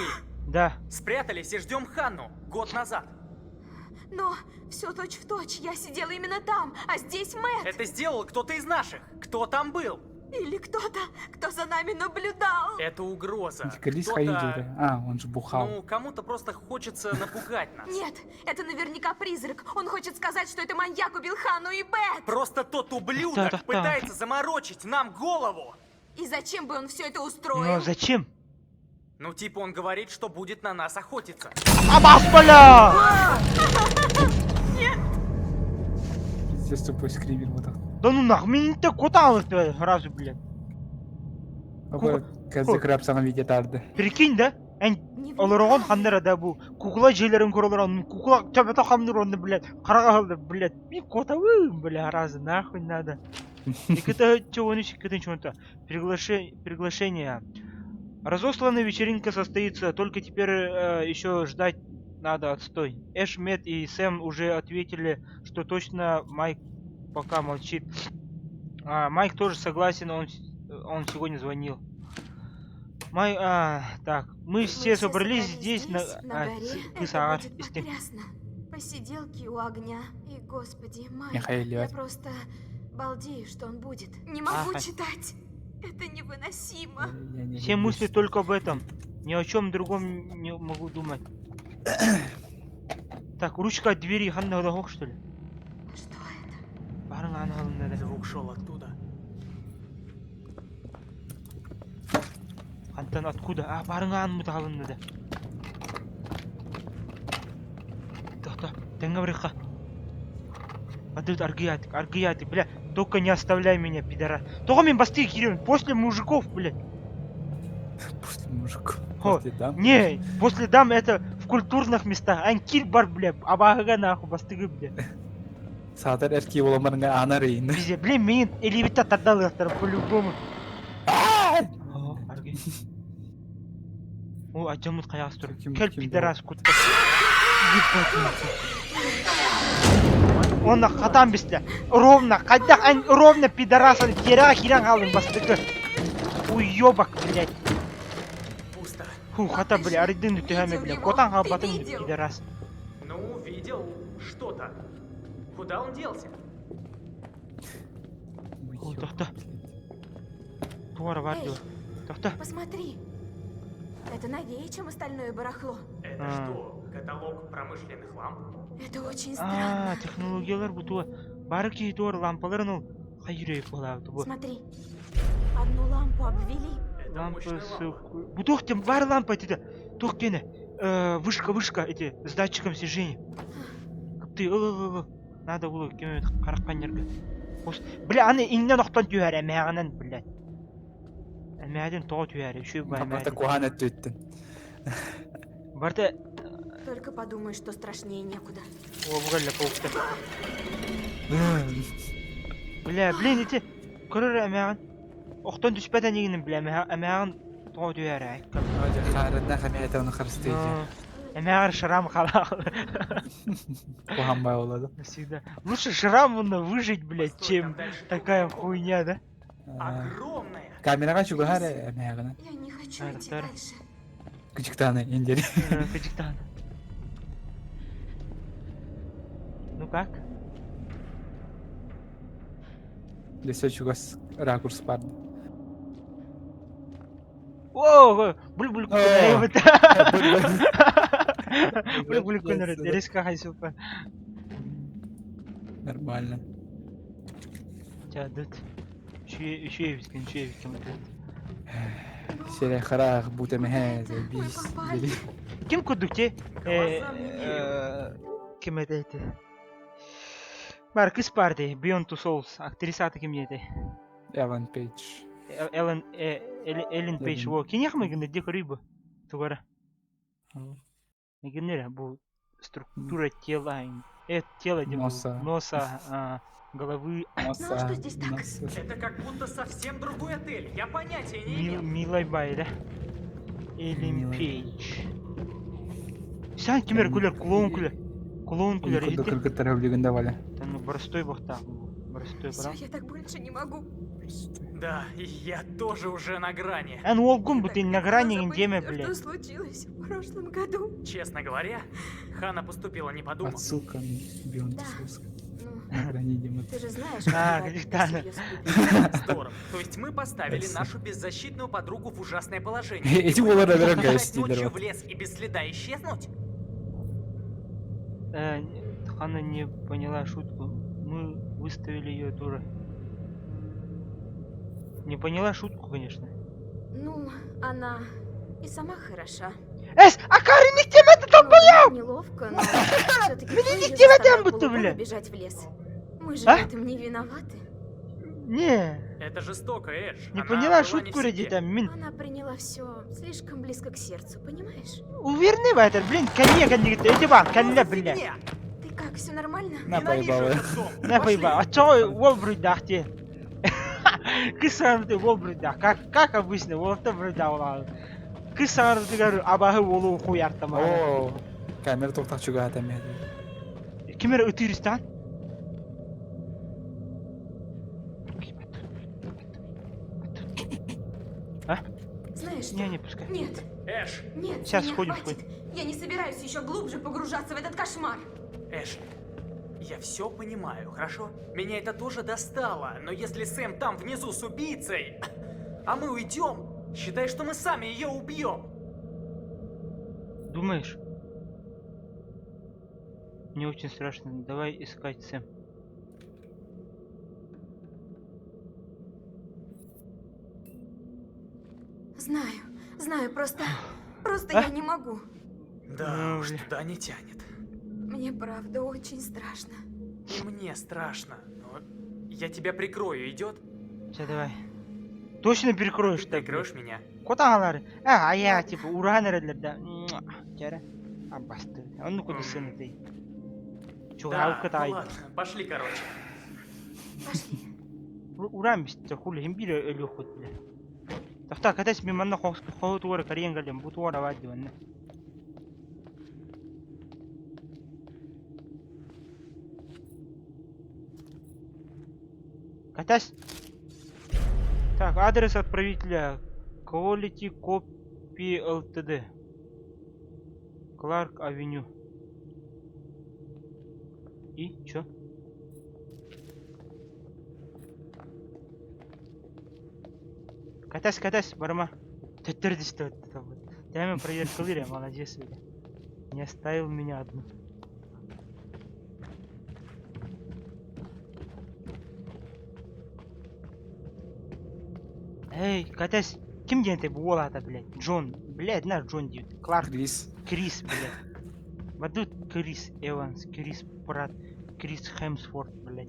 Да. Спрятались и ждем Ханну год назад. Но все точь в точь. Я сидела именно там, а здесь Мэтт. Это сделал кто-то из наших. Кто там был? Или кто-то, кто за нами наблюдал. Это угроза. Крис Кто-то... Хайдер. А, он же бухал. Ну, кому-то просто хочется напугать нас. Нет, это наверняка призрак. Он хочет сказать, что это маньяк убил Хану и Бет. Просто тот ублюдок Да-да-да. пытается заморочить нам голову. И зачем бы он все это устроил? Но зачем? Ну, типа он говорит, что будет на нас охотиться. Абас, бля! Пиздец тупой скример вот так. Да ну нахуй, меня так куда сразу, блядь. Казы краб саған видео тарды. Прикинь, да? Эн Не олорогон вникай. ханнара да бу кукла жээлерин көрөлөр анын кукла төбөтө хамныр онну блядь карага алды блядь мен котабын бля разы нахуй надо это чего чего-то приглашение разосланная вечеринка состоится только теперь еще ждать надо отстой Эш Мэтт и Сэм уже ответили что точно Майк пока молчит а, Майк тоже согласен он он сегодня звонил Май, а, так, мы Мы все собрались здесь, на, на а, горе. ты Это саар, будет истин. потрясно. Посиделки у огня. И, господи, Майк, Михаил я Левин. просто балдею, что он будет. Не могу Ага. читать. Это невыносимо. Я не Все люблю мысли только об этом. Ни о чем другом не могу думать. Так, ручка от двери, ханна хох, что ли? Что это? Барын аны алын Звук шел оттуда. Хантан откуда? А, барын аны мут алын да. Тохто, тенге брыха. Адыт аргиятик, аргиятик, бля, только не оставляй меня, пидора. Только мен басты киремін, после мужиков, блядь. После мужиков. О, После дам. Не, после дам это в культурных местах. Ан кил бар, бля, абаға нахуй бастығы, бля. Саатар эрки боламарыңа анар эйин. Везде, блин, мен элевита тардалықтар по-любому. О, арги. О, ажамыт қаяғыз тұр. Ким- Кел, ким пидорас, кутта. Ебать, нахуй. Оны қатан бісті. Ровно, қайда, ан, ровно пидорас, тереға хиран қалдың бастығы. Уёбок, блядь. Пусто. Фу, хата, Ты бля, же арыдын түхәме, видел бля. его, Котан ты қалбатын, видел. пидорас. Ну, видел что-то. Куда он делся? О, тоқта. Туара бар Эй. диyor. Тоқта. Посмотри. Это новее, чем остальное барахло. Это А. что, каталог промышленных ламп? Это очень странно. А, технологиялар бу туа. Бары ки туар лампаларын ол хайрей болабы бу. Смотри. Одну лампу обвели. Это Лампа мощная с... лампа. Бу туох тем бар лампа эти. Туох кене. Вышка, вышка, эти, с датчиком слежения. Ты, ыл, ыл, ыл. Надо было кеме каракканерге. Бля, аны иңнен оқтон түйәр, әмәғінен, блядь. Әмәғінен тоғы түйәр, үші бай Барта кухан өттүттүн. Барта, Только подумай, что страшнее некуда. о, бугалля пауқта. Бля, блин, эти, көрөр әмәғін. Оқтон түспәден егінін, бля, әмәғін тоғы түйәр, айткам. Харына хамията оны харыстыйды. Әмәғін шрам қалақ. Кухан бай болады. Всегда. Лучше шрам он выжить, блядь, Постой, чем там дальше такая другой хуйня, да? Огромная. Камераға чугахар эмээгына. Я не хочу А, идти второй. дальше. Кычыктаны индери. Кычыктан. Ну как? Лесе чугас ракурс барды. О, буль-буль О. Буль-буль күнөр, резко хайсупа. Нормально. Чадыт. Үше биткен, үше биткен. Сере харах будто мехе бис. попали. Ким кудукте? Глазам не верю. Ким это эти? Бар кыз барды, Beyond Two Souls, актрисаты ким ете? Эван Пейдж. Эллен Эллен Пейдж, во, кинех мы гынды дик рыбу. Тугара. Гыннер бу структура тела, тело где Носа. носа, а, головы. Носа. Ну, а что здесь так? носа. Это как будто совсем другой отель. Я понятия не имел. Милай бай, да? Эллен Милай. Пейдж. Сан кимер күлер, клоун күлер. Клоун күлер. Кудо кыргыттар өвлүгүндө валя. Ну, простой бахта. Простой, Все, брат. я так больше не могу. Да, и я тоже уже на грани. Эн ол гун Я бу так ты на хотела грани забыть деме, всё, блядь. Что случилось в прошлом году? Честно говоря, Хана поступила не подумав. Отсылка на Beyond Да. Two Souls. Ну, Ты же знаешь, А, как бывает, как когда да. всерьез влюблены. Здорово. То есть мы поставили нашу беззащитную подругу в ужасное положение. Эти уоллары Нужно верен бежать гостилер. ночью в лес и без следа исчезнуть? Э, Ханна не поняла шутку. Мы выставили ее дура. Не поняла шутку, конечно. Ну, она и сама хороша. Эс, акары не тебе это Ну, да, неловко, но все-таки Меня кто не её тебе заставлял там будто, полуголой бля. бежать в лес? Мы же А? в этом не виноваты. Не, Это жестоко, Эш. не Она поняла была не в шутку, себе. Редита, мин. Она приняла все слишком близко к сердцу, понимаешь? Уверны в этом, блин, коне, коне, эти бар, коне, бля. Фигня! Ты как, все нормально? На Ненавижу поебало. этот дом. На Пошли. поеба, а чё вол брудах те? Кысар ты вол брудах, как, как обычно, вол то брудах улал. Кысар ты говорю, абахы волу хуяртама. О, камера тоқтақ чуга мен. Кимер ытырыстан? Знаешь что? Не, не пускай. Нет, Эш, нет, Сейчас меня сходим, хватит. Я не собираюсь еще глубже погружаться в этот кошмар. Эш, я все понимаю, хорошо? Меня это тоже достало, но если Сэм там внизу с убийцей, а мы уйдем, считай, что мы сами ее убьем. Думаешь? Мне очень страшно. Давай искать Сэм. Знаю, знаю, просто... Просто А? я не могу. Да Ну, уж бля. туда не тянет. Мне правда очень страшно. И мне страшно, но я тебя прикрою, идет? Все, давай. Точно перекроешь Ты так? прикроешь меня? Котагалар. А, а я типа уран да. Кера. Абасты. А ну куда сын ты? Чего Да, ну катай? ладно, пошли, короче. Пошли. Уран бисте хули химбире элю хот бля. Тахта катас ми манна хос хот ура кариен галем бут ура вадди ванна. Катас. Так, адрес отправителя. Quality Copy Ltd. Кларк Авеню. И чё? Катас, катас, барма. Төттөрдүстө Дәме проверка молодец, бля. Не оставил меня одну. Эй, Катась, ким диэн ты буолата, блядь? Джон, блядь, наш Джон диют. Кларк, Крис. Крис, блядь. Бадут Крис Эванс, Крис Пратт, Крис Хемсворт, блядь.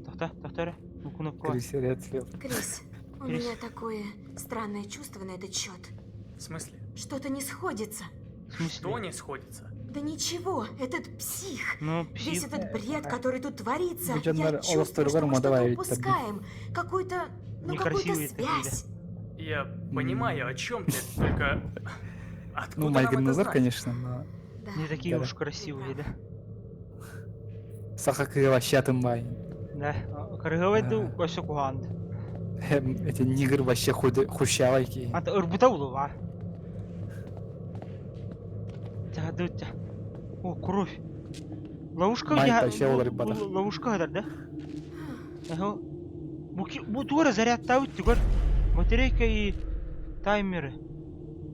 Тохта, тохта, ну кнопку. Крис Редфилд. Крис, у Крис. меня такое странное чувство на этот счет. В смысле? Что-то не сходится. В смысле? Что не сходится? Да ничего, этот псих. Ну, Весь псих. этот бред, который тут творится, Бу я дьоннор чувствую, олохторугар что мы что-то модавай эбиттэр. упускаем. Какую-то, ну, какую-то Некрасивые такие, да. связь. Я понимаю, о чем ты, только... Откуда Ну, нам Майкл это Назар, знать? конечно, но... Да. Не такие Да. уж красивые, да? Саха кыга вообще атымбай. Да. Каргавайду Да. вообще куханды. Эти нигр вообще худы хущавайки. Ата ырбыта улува. Тя, дутя. О, кровь. Ловушка Май я- вообще олар бадах. Ловушка хадар, да? Ага. Бу бу туара заряд таут түгөр. Батарейка и таймеры.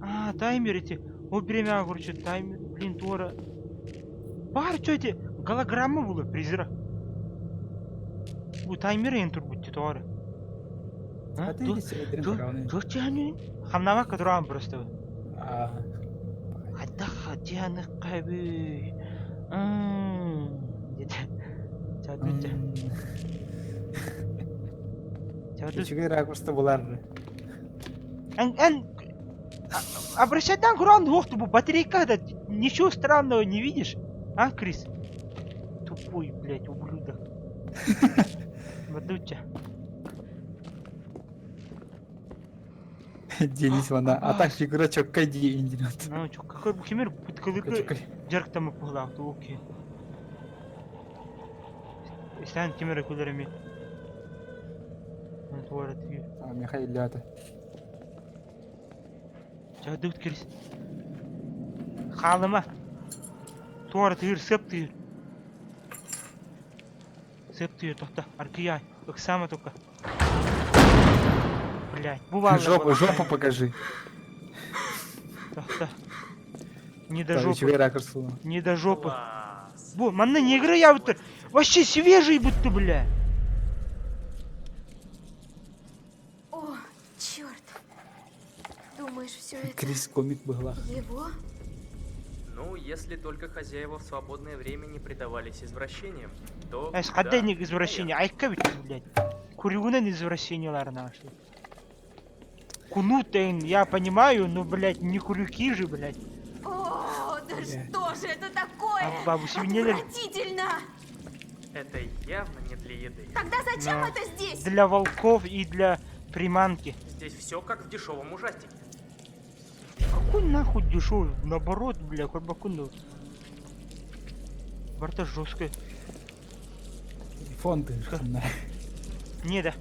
А, таймеры эти. О, время, короче, таймер. Блин, туара. Бар, что эти? Голограмма было, призрак. Бу таймеры ен турбутти туара. А, Ду, Хамнама кадурам просто. Хайдах дианы кайбы. Деді. Чадутя. Чадут. Үчүгэй ракурста булар. Эн эн обращать на Гранд Вохту, батарейка да ничего странного не видишь? А, Крис? Тупой, блядь, ублюдок. Бадутя. Денис вана. А так фигура чоккай ди индинат. Ну, чё, какой бухимер буткалык жарктамы пухлаахту окей. Истан кимер күлереми. Туара түйе. Михаил Лята. Чадут Крис. Халыма. Туара тыыр, сып тыыр. Сыаптыыр тохто, аргыйаай, ыксаама только. Блядь, бу бааллар Жопу, буолла. жопу покажи. Тохто. Не до Так, жопы. үчүгэй ракурс буолла. Не до жопы. Класс. Бу, манна негры ябыттар. Вообще свежий будто, бля. О, черт. Думаешь, все это Крис комик быһылаах. его? Ну, если только хозяева в свободное время не предавались извращениям, то... Эс, да, хаддайник извращение. наверное. Айка ведь, блядь. Курюгунан извращениялар нашли. Кунут, я понимаю, но, блядь, не курюки же, блядь. О, да что же это такое? А бабу свинили? Отвратительно! Это явно не для еды. Тогда зачем Да. это здесь? Для волков и для приманки. Здесь все как в дешевом ужастике. Какой нахуй дешевый? Наоборот, бля, Курбакунду. Барта жесткая. Телефон ты ханна. Не, да.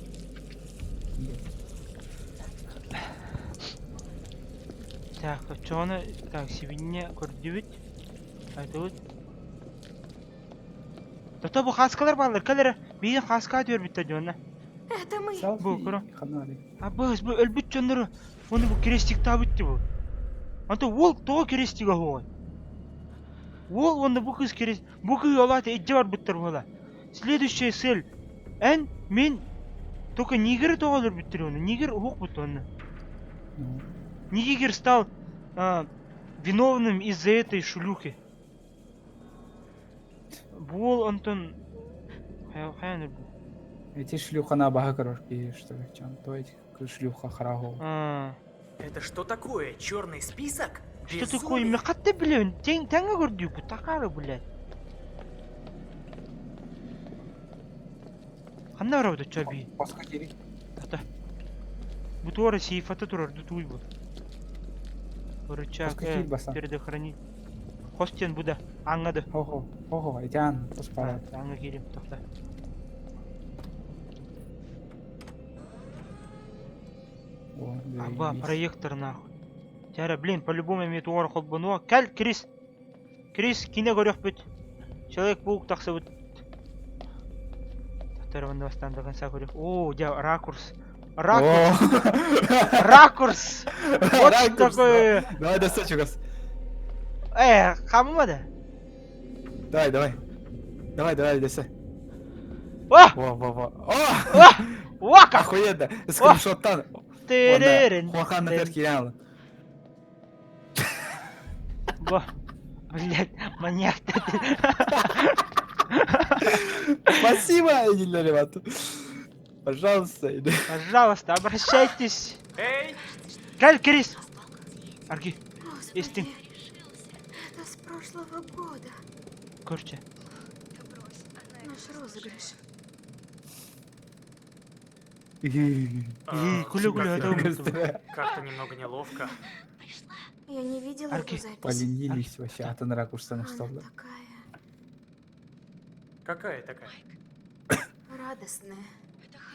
Так, а чё она? Так, сегодня көрдүбүт. Айтыбыт. Тото бу хаскалар баалар, кэлэрэ. Биир хаска түөрбүттэр дьонно. Это мы. Бу көрө. Ханна А быс бу өлбүт дьоннору оны бу крестиктаабыт дии бу. Онто уол тоҕо крестигэ оһуой? Уол уонна бу кыыс крест... Бу кыыс ол аата илдьэ барбыттар буола. Следующая цель. Эн, мин только нигеры тоҕо өлөрбүттэр ону? Нигер уһук бут онно. Нигер стал а, виновным из-за этой шлюхи. Буол онтон хайан өлбүт. Эти шлюха на баха корошки, что ли, чем? То эти шлюха харагол. А, Это что такое? Черный список? Что такое? Безумие? Мехатты, блин, тень таңа көрдүү такары, блядь. Ханна барабыт чаби. Паска кири. Ата. Бу туора сейфата турар дутуй бу. Рычаг Паска киир баса. предохранить. Хостен буда. Аңады. Хо-хо, хо-хо, итян, поспара. Аңа кирим тохта. Аба, проектор нахуй. Тяра, блин, по-любому эми туора холбонуа. Кэл, Крис. Крис, кине көрөхпүт. Человек-паук тахсыбыт. Тахтар онно бастаан до конца көрөх. О, дя, ракурс. Ракурс. Ракурс! Вот что такое. Давай, достать газ. Э, хамма да. Давай, давай. Давай, давай, десе. О! Во, во, во. О! О! О, как! Охуенно! Скриншоттан. Теререн. Хуахан на киряла. Во. Блядь, маньяк. Спасибо, Эдиль ребят. Пожалуйста. Пожалуйста, обращайтесь. Эй! Кэл, Крис. Арги, Господи, Истин. это с прошлого года. Корче. Наш розыгрыш. А, Күле-күле как-то- атау Как-то немного неловко. Я не видела Арки. эту запись. Поленились вообще, а ты ракурстан Она что такая Какая такая? радостная.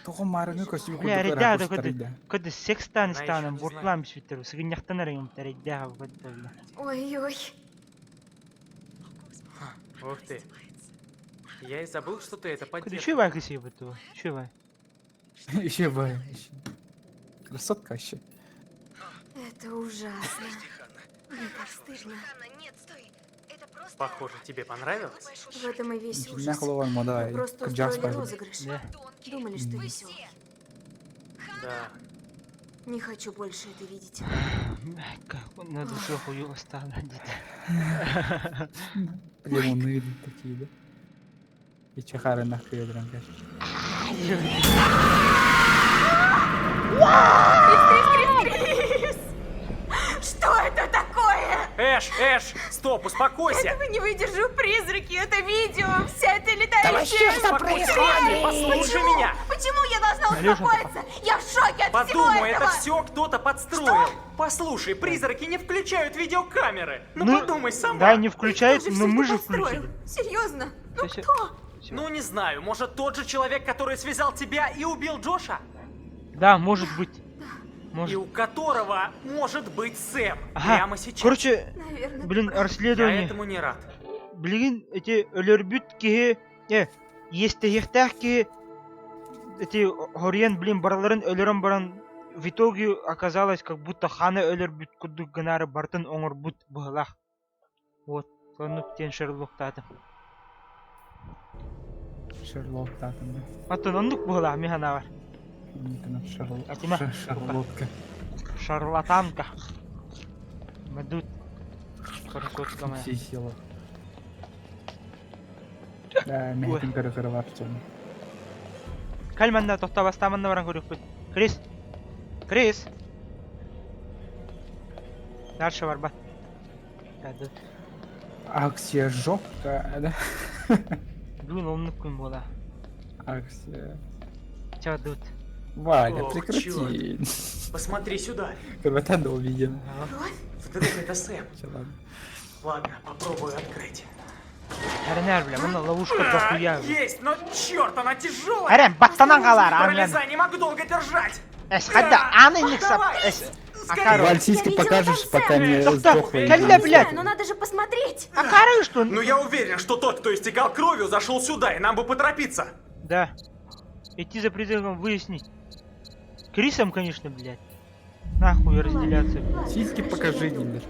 Тоҕо маарыҥы көстүү Бля, курдук ребята, ракурстарыйда. Кыды секстан Она ещё станом не знает. буртлам сүттер. Сыгыньяхтан арыгым тарайда бля. Ой-ой. Ух ты. Я и забыл, что ты это Кыды поддерживаешь. чуй кысы буту. Чуй Еще бы. Красотка вообще. Это ужасно. Мне так стыдно. Нет, стой. Это просто... Похоже, тебе понравилось. В этом и весь ужас. Нахлован мода. Мы просто Джаз устроили пойду. розыгрыш. Да. Думали, что веселый. Да. Не хочу больше это видеть. Как на душе хуёво стало. Прям унылые такие, да? И чахары нахуй ядран, конечно. Крис, Крис, Крис! Что это такое? Эш, Эш, стоп, успокойся! Этого не выдержу, призраки, это видео, вся эта летающая... Успокойся, Ханна, послушай Почему? меня! Почему я должна Алёша, успокоиться? Я в шоке от всего Подумай, этого! это все кто-то подстроил! Послушай, призраки не включают видеокамеры! Ну, подумай сама! Да, не включают, Кто же но всё мы это же подстроил? включили. Серьезно? Ну Всё, кто? всё. Ну не знаю, может тот же человек, который связал тебя и убил Джоша? Да, может быть. И Может. у которого может быть Сэм Ага. прямо сейчас. Короче, Наверное, блин, ты прав. Я расследование. этому не рад. Блин, эти өлөрбүт киһи... Э, Иэстэһиэхтээх киһи эти хоруйан, блин, барыларын өлөрөн баран, в итоге оказалось, как будто хана өлөрбүт курдук гынаары барытын оҥорбут быһылаах. Вот, соннук диэн Шерлоктаатым. Шерлоктаатым да. Оттон оннук быһылаах мин санаабар. Этимэ. Шарлотка. Шарлатанка. Медут. Красотка моя. Сисила. Да, мехтин көрө-көрө бар дьон. Кальманна тохто бастааманна баран көрүөхпүт. Крис! Крис! Дальше барбат. Акция жопка, да? Бүгүн оннук күн буола. Акция. Чадут. Валя, Ох, прекрати. чёрт. Посмотри сюда. Көрбөтөн да увидим. Вдруг это Сэм. Всё, ладно. Ладно, попробую открыть. Эрэнээр бля, мына ловушка дохуя. Есть, но черт, она тяжелая! Эрэн, баттанан хаалаар, аан Пролезай, не могу долго держать! Эс, хадда, ааны инник сап. Давай! Эс, Скорее! Акару. Валь, сиськи Я видела покажешь, там пока Сэма. не Доктор, сдохла. Калля, блядь. Но надо же посмотреть. Акары что? Но я уверен, что тот, кто истекал кровью, зашел сюда, и нам бы поторопиться. Да. Идти за призраком выяснить. Крисом, конечно, блядь. Нахуй разделяться. Ладно, Сиськи хорошо, покажи, я иду. Дилер.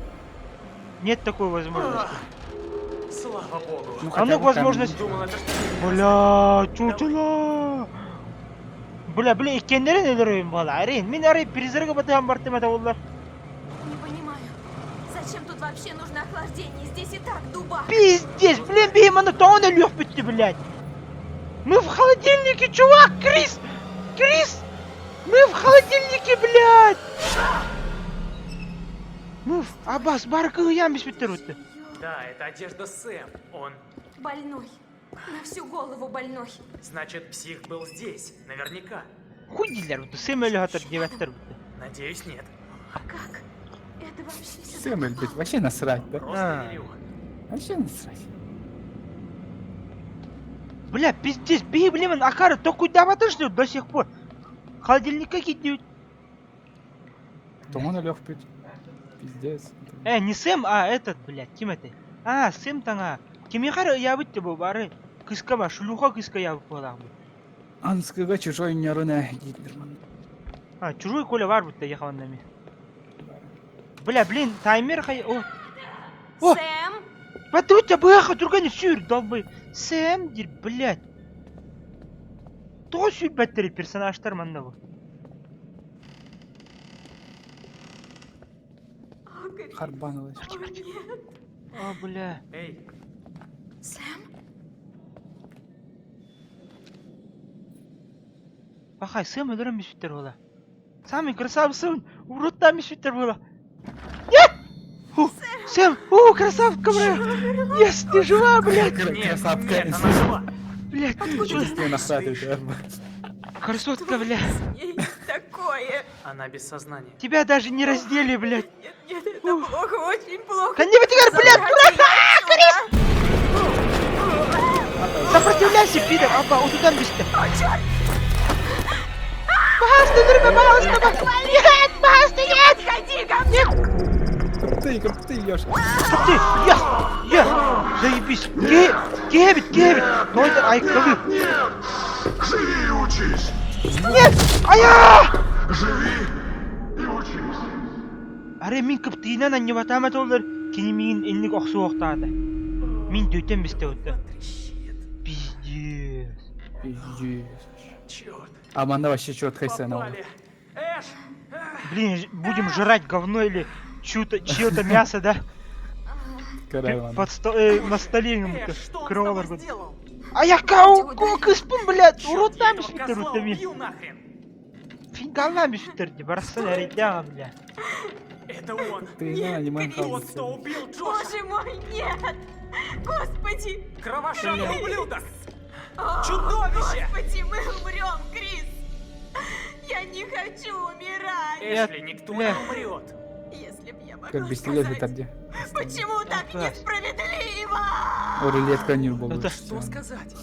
Нет такой возможности. Слава богу. Ну, А хотя ну бы возможность. Думал, это что? Бля, чучула. Бля, бля, иккеннерин өлөрөйүн буола. Арин, мин арай призрага батыһан бартым это оллар. Не понимаю, зачем тут вообще нужно охлаждение? Здесь и так дуба. Пиздец, блин, бейм, аны тоҕон өлүөх бүттү, блядь. Мы в холодильнике, чувак, Крис! Крис! Мы в холодильнике, блядь! Мы в... Абас, бар кыһыйаан биспиттэр утты. Да, это одежда Сэм. Он, Больной. На всю голову больной. значит, псих был здесь, наверняка. Хуй дииллэр утты, Сэм өлө сытар диэбэттэр утты. Надеюсь, нет. Как? Это вообще сюда Сэм, блядь, попало? вообще насрать, да? Просто А. миллион. Вообще насрать. Бля, пиздец, бей, блин, Акара, токуйдаабатын что ли, до сих пор? Холодильникка киирдибит. Тоҕон өлүөхпүт. Пиздец. Не Сэм, а этот, блядь, ким этэй? А, Сэм таҥа. Кимиэхэ эрэ ыйаабыт дии бу, бары кыыска ба, шлюха кыыска ыйаабыт буолаах бу. Анскыга чужой ньоруна дииллэр А, чужой Коля баар бутта ехаванна эмиэ. Бля, блин, таймер хай... О, О! Сэм! Батутя, быха, түргэн сүүр, долбой. Сэм диир, блядь. Тоҕо сүүрбэттэрий персонажтар манна бу? О, Крис. Харбанулась. О, нет. О, бля. Эй, Сэм? Пахай, Сэм өлөрөн биспиттэр буола. Самый красавцы уруттаан биспиттэр буола. Нет! Фу, Сэм, о, красавка, бля! Yes, ты жива, блядь! нет, Красавка. нет, она жива. Блядь, Откуда чё- ты знаешь? красотка, бля! С ней такое? Она без сознания. Тебя даже не раздели, блядь! Нет, нет, это плохо, очень плохо. Да не вытягай, блядь, Забрать её отсюда. Сопротивляйся, пидор! Аба, вот туда быстро! О, черт! Пожалуйста, нырма, пожалуйста, пожалуйста! Нет, пожалуйста, нет! Подходи ко мне! Копты, копты, Ёшка. Стоп ты! Я! Я! Заебись! Ке... Кебит, кебит! Нойда айкалы! Нет! Живи и учись! Нет! Ая! Живи и учись! Арай мин кыптыйынан анньыбатаам этэ олор кини миигин инник охсуохтаата. Мин дөйтөн бистэ утта. Трещит. Пиздец. Пиздец. Черт. А манна вообще четкая сцена. Попали. Эш! Блин, будем жрать говно или чью-то, чье-то мясо, да? Караван. Под на столе ему Эш, что он с кроллар. тобой сделал? А я кау, кыспын, блядь, Чёрт, я уродтаан этого биспиттэр козла утта мин. убью нахрен! Фингаллаан биспиттэр дии, барахсан эрэйдээҕэ, бля. Это он! Ты на, не мой Тот, кто убил Джоша! Боже мой, нет! Господи! Кровожадный ублюдок! О, Чудовище! Господи, мы умрем, Крис! Я не хочу умирать! Эшли, никто Бля. не умрет! Если б я могла Как бестолет сказать, это где? почему так Класс. несправедливо? Рулетка не был. Это Что сказать?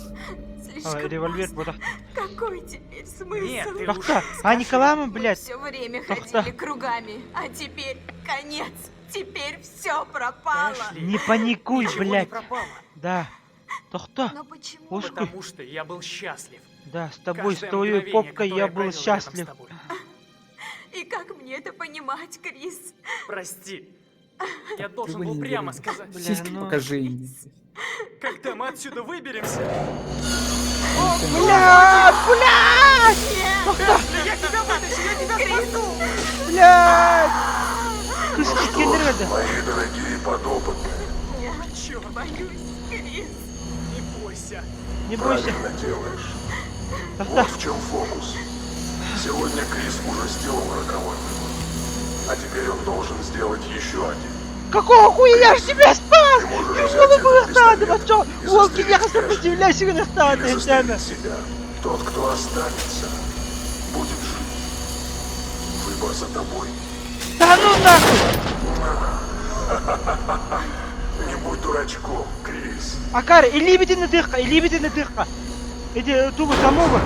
Слишком А, револьвер поздно. бодах. Какой теперь смысл? Нет, ты уж Тохто, а Николама, блядь, Все время Тохта. ходили кругами, а теперь конец. Теперь все пропало. Эшли, не паникуй, ничего не блядь. пропало. Да. Тохто. Но почему? Ушку. Потому что я был счастлив. Да, с тобой, с Каждое твоей мгновение, попкой которое я был провел рядом с счастлив. тобой. И как мне это понимать, Крис? Прости. Я должен Ты был бы не прямо говорил. сказать. Бля, Сиськи ну. покажи. Когда мы отсюда выберемся... Бля, бля, Эшли, я тебя вытащу, я тебя спасу! бля. Ну что ж, Кыскы мои дорогие подопытные, Я Черт, боюсь, Крис. не бойся. Не бойся. правильно делаешь. Тохто. Вот в чем фокус. Сегодня Крис уже сделал роковой выбор. А теперь он должен сделать еще один. Какого хуя я ж тебя спас? Ты можешь Я взять голову этот остаты, пистолет что? и Волки застрелить я Эшли. сопротивляйся Или остаты, застрелить себя. Тот, кто останется, будет жить. Выбор за тобой. Да ну нахуй! Не будь дурачком, Крис. Акар, илибитин дыхка, илибитин дыхка. Иди, тугу, замогу.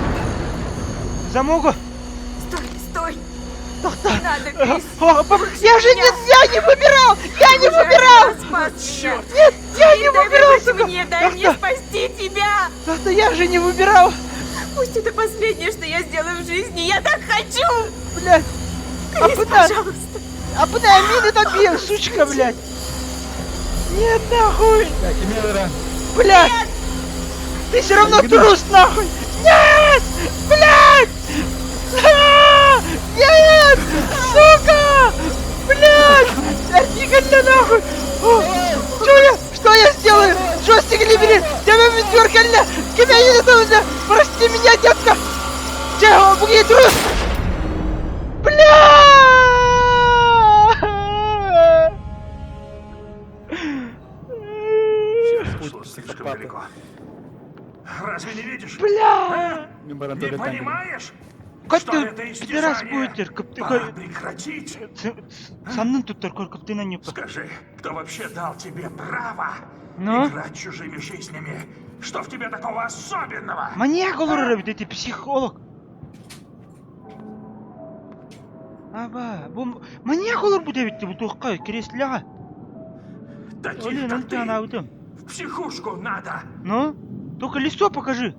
Замогу. Стой, стой! Тохто. Не надо, Крис! О, Я же не, я не выбирал! Я не Уже один выбирал! раз спас меня. Нет, я не Теперь дай выбирал, выбрать сука! мне, дай мне Тохто, спасти тебя! тохто, я же не выбирал! Пусть это последнее, что я сделаю в жизни, я так хочу! Блядь! Крис, Апына, пожалуйста! апына, мины добил, сучка, блядь! Нет, нахуй! Так, имел Блядь! Ты все равно трус, нахуй! Нет! Блядь! А! Нет! Сука! Блядь! Офигенно, нахуй! О, Что я? Что я сделаю? Джойстик либери! Тебя ведеркально! Тебя не надо! Прости меня, детка! Чего? Буги, трус! Бля! Все зашло Путь слишком психопата. далеко. Разве не видишь? Бля! Мен баран Не туалеттан келдим. понимаешь? Как Что ты это пидорас истязание? будет, кып- Пора прекратить. Саннын туттар көр кыптына не Скажи, кто вообще дал тебе право Ну? играть чужими жизнями? Что в тебе такого особенного? Маньяк олорор эбит, эти психолог. Аба, бу маньяк олор бу дебит бу туохка креслоҕа. Таких, Блин, как ты, аутым. в психушку надо. Ну? Только лицо покажи.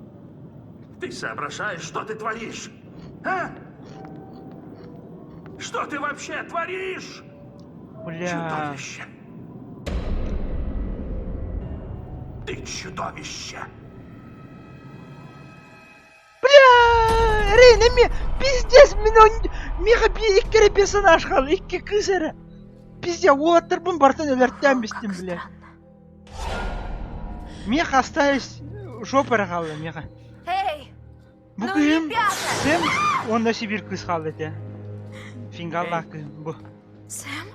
Ты соображаешь, что ты творишь? А? Что ты вообще творишь? Бля. Чудовище. Ты чудовище. Бля, Рейн, эми пиздец, мен миха би икки персонаж хал, икки кыз эрэ. Пиздец, уолаттарбын бартын өлөртөөн бистим, Как бля. странно. Меха остались жопа эрэ хаалла миэхэ. Эй! Бу Ну, кыым ребята! Сэм онно Сибирь кыз хаалла этэ. Фингаллаах кыым бу. Сэм?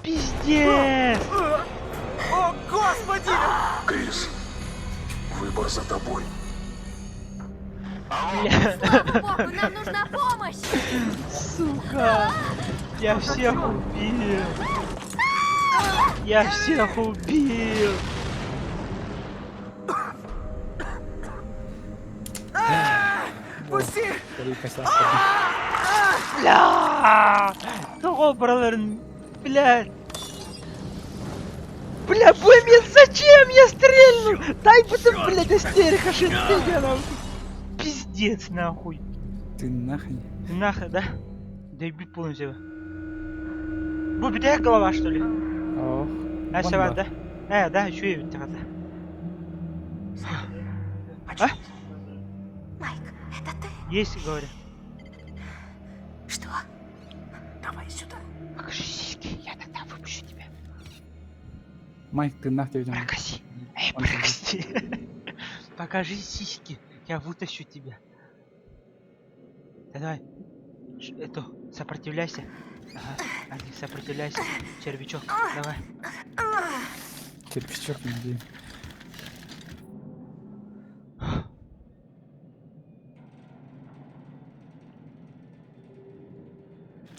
Пиздец! О, господи! Крис, выбор за тобой. Бля, Слава богу, нам нужна помощь! сука! Я всех убил! Я всех убил! Пусти! Бля! Тоҕо бараларын, блядь! Бля, Бэмин, зачем я стрельну? Дай потом, блядь, истерика, нахуй. Пиздец, нахуй. Ты нахрен. Ты нахуй, да? Да убить полностью. Бу бүтэһик голова, что ли? Ох. А, вон сава, бар. да? Э, да, еще и тихо. А? Майк, это ты? Есть, говорю. Что? Давай сюда. Покажи сиськи, я тогда выпущу тебя. Майк, ты нахуй видимо. Прокоси. Эй, Он прокоси. Покажи сиськи, я вытащу тебя. Да давай. Это, сопротивляйся. Ага, Али, сопротивляйся. Червячок, давай. Кирпичок не дей.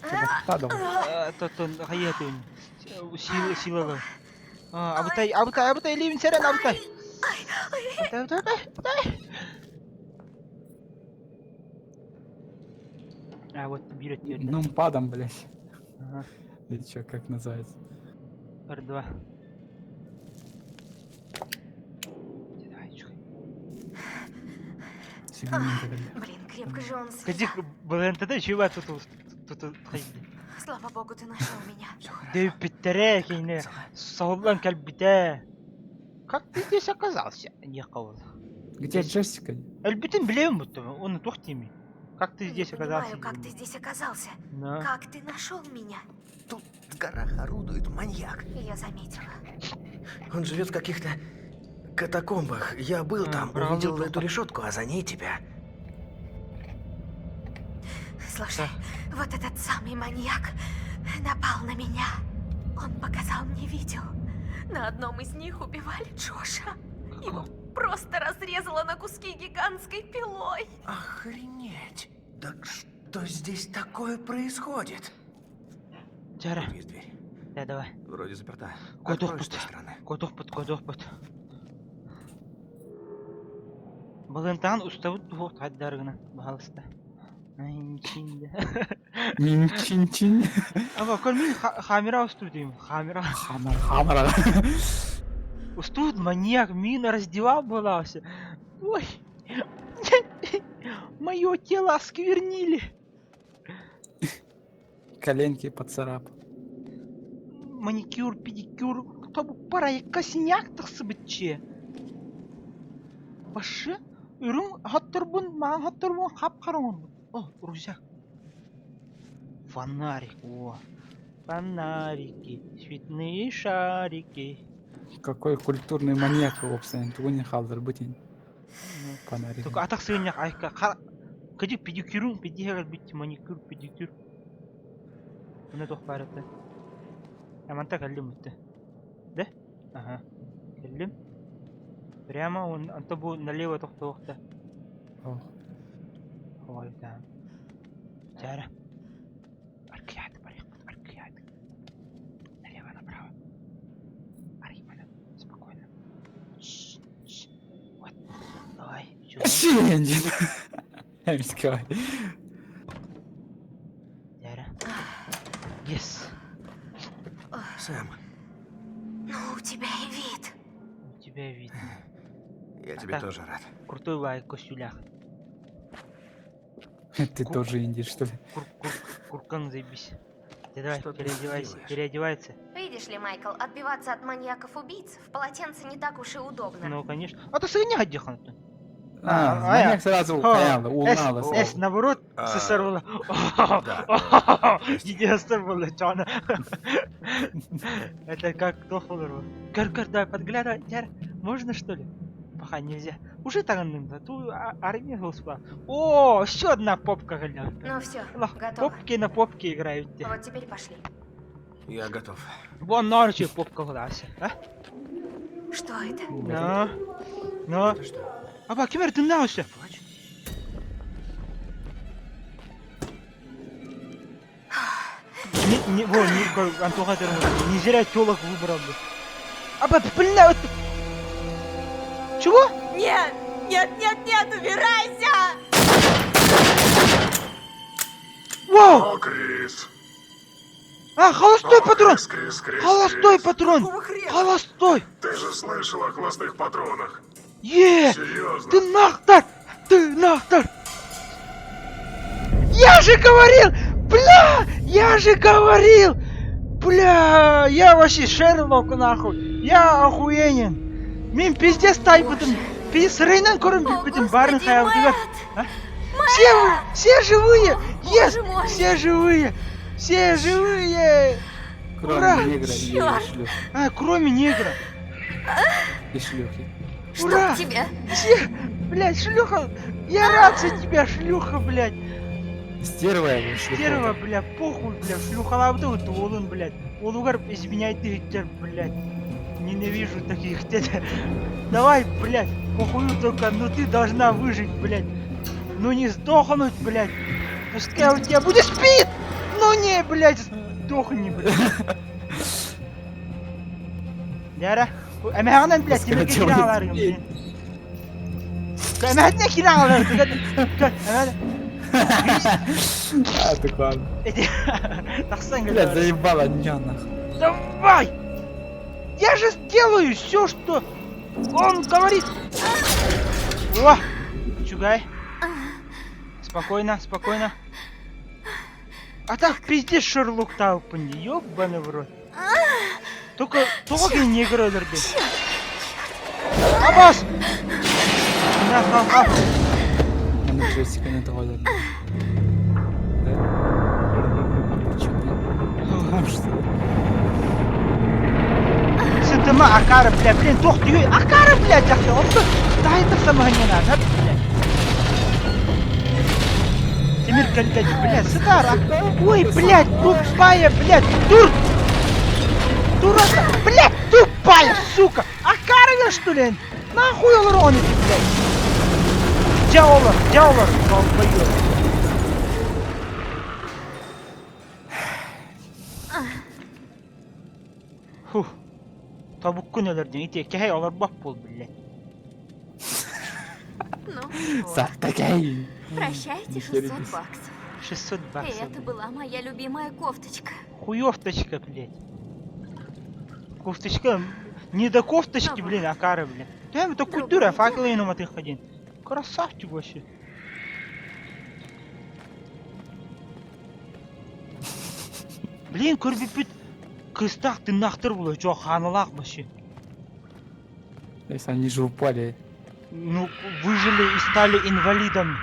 Та А, То, то, хайа ты. Сила, сила. А, абытай, абытай, абытай, ливин сэрэн, абытай. Абытай, абытай, абытай. А, вот берет, берет. Нумпадом, блядь. Ага. Или чё, как называется? R2. Давай, чухай. Блин, крепко же он Кадик БНТД чего тут тут Слава богу, ты нашел меня. Дөйпүттэрэ кини соһуллан кэлбитэ. Как ты здесь оказался? Диэххэ Где Джессика? Өлбүтүн билэбин будто он туох тиими. Как ты здесь Не оказался? понимаю, как ты здесь оказался. Да. Как ты нашел меня? Тут в горах орудует маньяк. Я заметила. Он живет в каких-то катакомбах. Я был там, увидел эту решетку, а за ней тебя. Слушай, вот этот самый маньяк напал на меня. Он показал мне видео. На одном из них убивали Джоша. Его просто разрезало на куски гигантской пилой. Охренеть! Да что здесь такое происходит? Чара. Тут есть дверь. Да, давай. Вроде заперта. Кодох Откроешь с пут. той стороны. Кодох пут, кодох пут. Балентан уставут туох хаддаргына, пожалуйста. Чин. Чин-чин. Аба, кол мин хамера устудим, хамера. Хамара, хамара. Устуд маньяк, мин раздевал была все. Ой, мое тело осквернили. Коленки поцарапал. Маникюр, педикюр, кто бы пора косняк тахсыбытче. Башы, үрүҥ хотторбун, маҥан хотторбун хап-хара оҥорбут. О, рюкзак. Фонарик, о. Фонарики, цветные шарики. Какой культурный маньяк опсайын. Тугун халдыр бутин. Фонарик. Только атах сыгынньах айка. Кыдьык педикюрун, педиһэ кэлбит маникюр, педикюр. Мына туох баар этэ. Аманта кэллим бүтэ. Да? Ага. Кэллим. Прямо он, анта бу налево тохтуохта. Ох. Ой, да. Чара. Аркиады, барыахпыт, аркиады. Налево, направо. Архимана, спокойно. Чш, чш. Вот. Давай, сюда. Сиэн диэн. Эмискэ. Чара. Yes. Сэм, Ну, у тебя и вид. У тебя видно. я А тебе так, тоже рад. Крутой лайк, костюлях. Ты тоже индиш, что ли? Кур, кур, куркан заебись. Ты давай, Что ты переодевайся, делаешь? переодевайся. Видишь ли, Майкл, отбиваться от маньяков-убийц в полотенце не так уж и удобно. Ну, конечно. А то сыгня одехан. А, маньяк сразу понял, узнал. Эс, наоборот, А, сосорвала. да, Единственное было, чё Это как кто холору. Кар, кар, давай, подглядывай. Тяр, можно что ли? Пока нельзя. Уже так да, ту армия господа. О, еще одна попка гля. Ну все, Лох, готово. Попки на попке играют. те. Вот теперь пошли. Я готов. Вон норчи попка глаза. А? Что это? Ну, ну. Это что? Аба, кемер ты науши. Плачет? Не, не, во, не, кор- Антоха Термов, не зря телок выбрал бы. Аба, бля, вот- Чего? Нет, нет, нет, нет, убирайся! Вау! О, Крис! А, холостой О, патрон! Крис, Крис, Крис, Холостой Крис. патрон! Какого хрена? Холостой! Ты же слышал о холостых патронах. Е! Серьезно? Ты нахтар! Ты нахтар! Я же говорил! Бля! Я же говорил! Бля! Я вообще Шерлок нахуй! Я охуенен! Мин пиздец тайбытым! Пиздец рейнен көрін О, бітім барын господи, хаябытыгар! Мэтт! Все, все живые! Yes! Боже мой! Все живые! Все живые! Ура! Кроме негра и Чёрт! шлюхи. А, кроме негра! И шлюхи. Ура! Чтоб тебя! Все! Блядь, шлюха! Я рад за тебя, шлюха, блядь! Стерва я был, шлюха. Стерва, бля, похуй, бля, шлюхалабды вот уолун, блядь. Олугар изменяет ты, блядь. Ненавижу таких, дядя. Давай, блядь, похую только, ну ты должна выжить, блядь. Ну не сдохнуть, блядь. Пускай у тебя будет спит! Ну не, блядь, сдохни, блядь. Яра, эмэҕинэн, блядь, Пускай тебе у тебя будет кираалар, спид. Эмэҕинэн кираалар, А, ты ладно. Тахсан, Блядь, заебало, нё нахуй. Давай! Я же сделаю все, что он говорит. О! Чугай. Спокойно, спокойно. А так пиздец Шерлок таупын, ёбаный в рот. Только, только кини негр өлөрдү. Абас! На, ха, ха. Аны Джессиканы тоҕо Да? А почему? Потому что... Сытыма акары, бля, блин, туох түйүй, акары, бля, дьахта, онто тай тахса не надо, бля. Тимир кэллэ, бля, сытар, ой, блядь, тупая, блядь, дур! Дурак, блядь, тупая, сука! Акары, что ли? Нахуй олор он эти, блядь? Дьэ олор, дьэ олор, долбоёб. Фух. Тобуккун өлөрдүн ити кэһэй олорбот буол блядь. Ну вот. Сахтакай! Прощайте 600 баксов. 600 И баксов. это была моя любимая кофточка. Хуёвточка, блядь. Кофточка. Не до кофточки, блин, акары, блин. Да, это культура, факелы и ты один. Красавчик вообще. Блин, көрбүппүт кыстаах тыннаахтар була, жо ханалаах вообще. Если они же упали. Ну, выжили и стали инвалидами.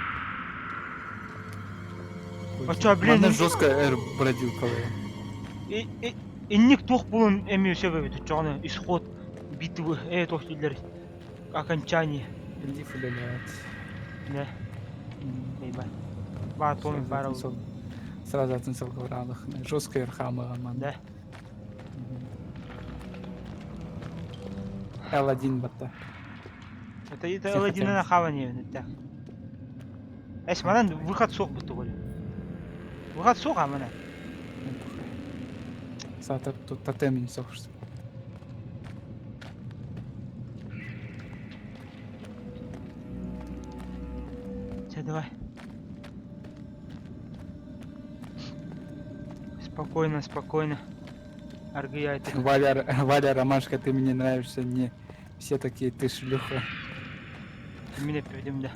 А чё, блин, Манна жестко эр бродилка. И, и, инник туох булун эми өсө эбит очоҕуна исход битвы э туох дииллэр окончание. Лиф удаляет. Да. Ебать. Баа помню пара. Сразу атын сылгылаалых. Жестко эр хамыга ман. Да. Л1 батта. Это это Л1 на хавание так. Эс манан выход суох буту Выход суох а манан. Сата тут тотем не сохшься. Все, давай. Спокойно, спокойно. Аргия это. Валя, Валя Ромашка, ты мне нравишься, не все такие, ты шлюха. Меня пидем, да.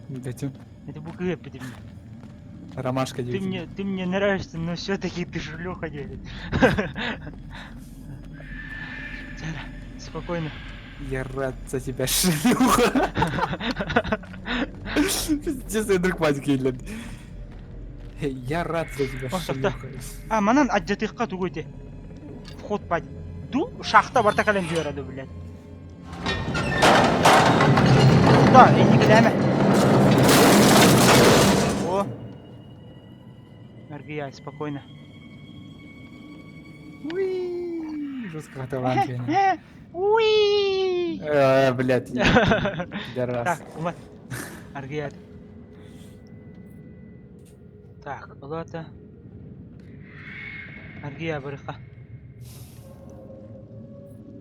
Дайте. Это буквы пидем. Ромашка Ты мне нравишься, но все-таки ты шлюха, делит. Спокойно. Я рад за тебя, шлюха. Пиздец, я друг мать киллер. Я рад за тебя, шлюха. А, манан аддьатыхха тугу ити? Вход пать. Ду шахта барта кэлэн дьүөрэ блядь. Да, инникилээмэ. О. Аргияй, спокойно. Уи, жестко хатылаан Уи. Блядь, пидорас. Так, ума. Аргияй. Так, ылата. Аргия барыха.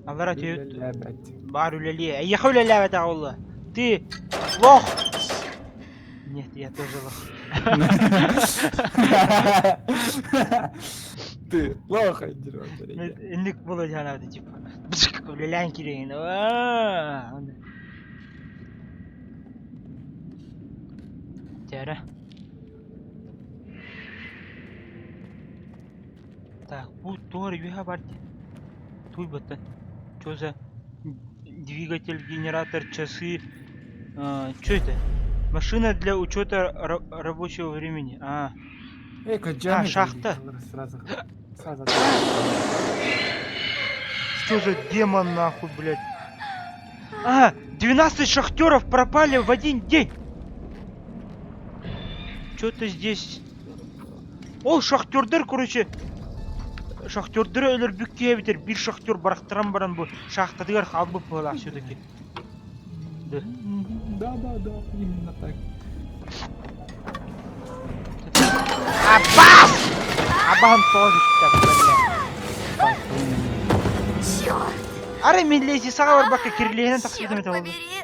Аллара түйүт баар үлэлиэ. Эйиэхэ үлэлээбэтэх буолла. Ты лох! Нет, я тоже лох. Ты лох, Инник була дьанаабыта типа. Үлэлээн киирэн. Тярэ. Так, бу туор үөһэ бар дии. Туй баттан. Чё за двигатель, генератор, часы? А, чё это? Машина для учета рабочего времени. А. А, шахта. Сразу. Сразу. Что за демон нахуй, блядь? А, 12 шахтеров пропали в один день. Что-то здесь... Ол шахтердер, короче, шахтердары өлөрбүккэ эбэтэр биир шахтер барахтаран баран бу шахтатыгар хаалбыт быһыылаах все-таки. Да. Да, да, да, именно так. Аббас! Абаһым тоҕо түстэ, блядь. Черт! Арай мин лези саҕа барбакка кирилиэһинэн тахсыбытым Черт этэ буолла. побери!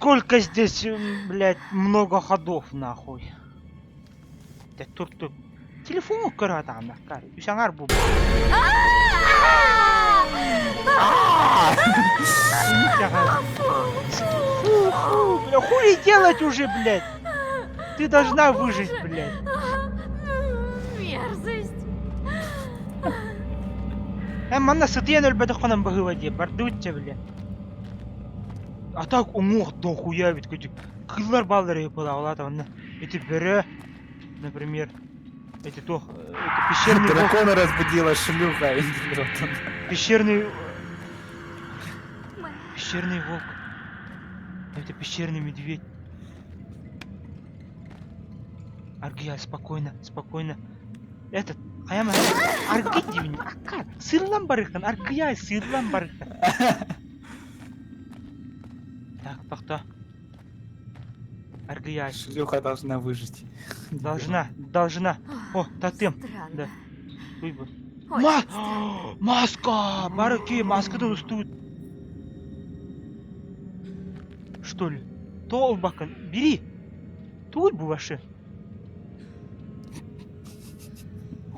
Сколько здесь, блядь, много ходов, нахуй. Дэ тур тур. Телефону көрө сатаан кар. Үс аҥаар бу. Бля, хули делать уже, блядь? Ты должна выжить, блядь. Мерзость. Э, манна сытыйан өлбөтөх хонон баһыыба дии, бардыбытча, бля. А так уҥуох дохуя эбит кыдьык. Кыыллар бааллар үһү пылаҕалаата онно. Ити бөрө, например, эти туох, это пещерный волк. Дракона разбудила шлюха. Пещерный... Пещерный волк. Это пещерный медведь. Аргия, спокойно, спокойно. Этот, хайама, аргый диибин, акка, сыыллан барыаххын, аргыйаай, сыыллан барыаххын. Так, тохто. Аргыйаай. Шлюха должна выжить. Должна, должна. О, тотем. Да. Выбор. Очень Ма! странно. Маска! Барыки, маскатын устубут. Что ли? То ылбаккын. Бери! Тугуй бу вообще?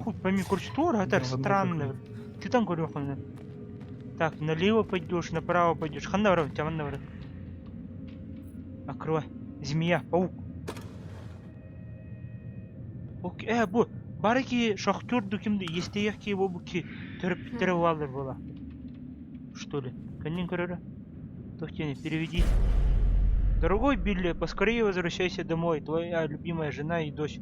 Хуй пойми, короче, тур, это Говно странно. Ты там говорил, Так, налево пойдешь, направо пойдешь. Ханна барабын, тяманна барабын. Открывай. Змея, паук. Ок, э, бу барыки шахтер кимди естеях ки бу ки төрөппүттэрэ бааллар буола. Что ли? Кэннин көрөрө. Тохтени, переведи. Дорогой Билли, поскорее возвращайся домой. Твоя любимая жена и дочь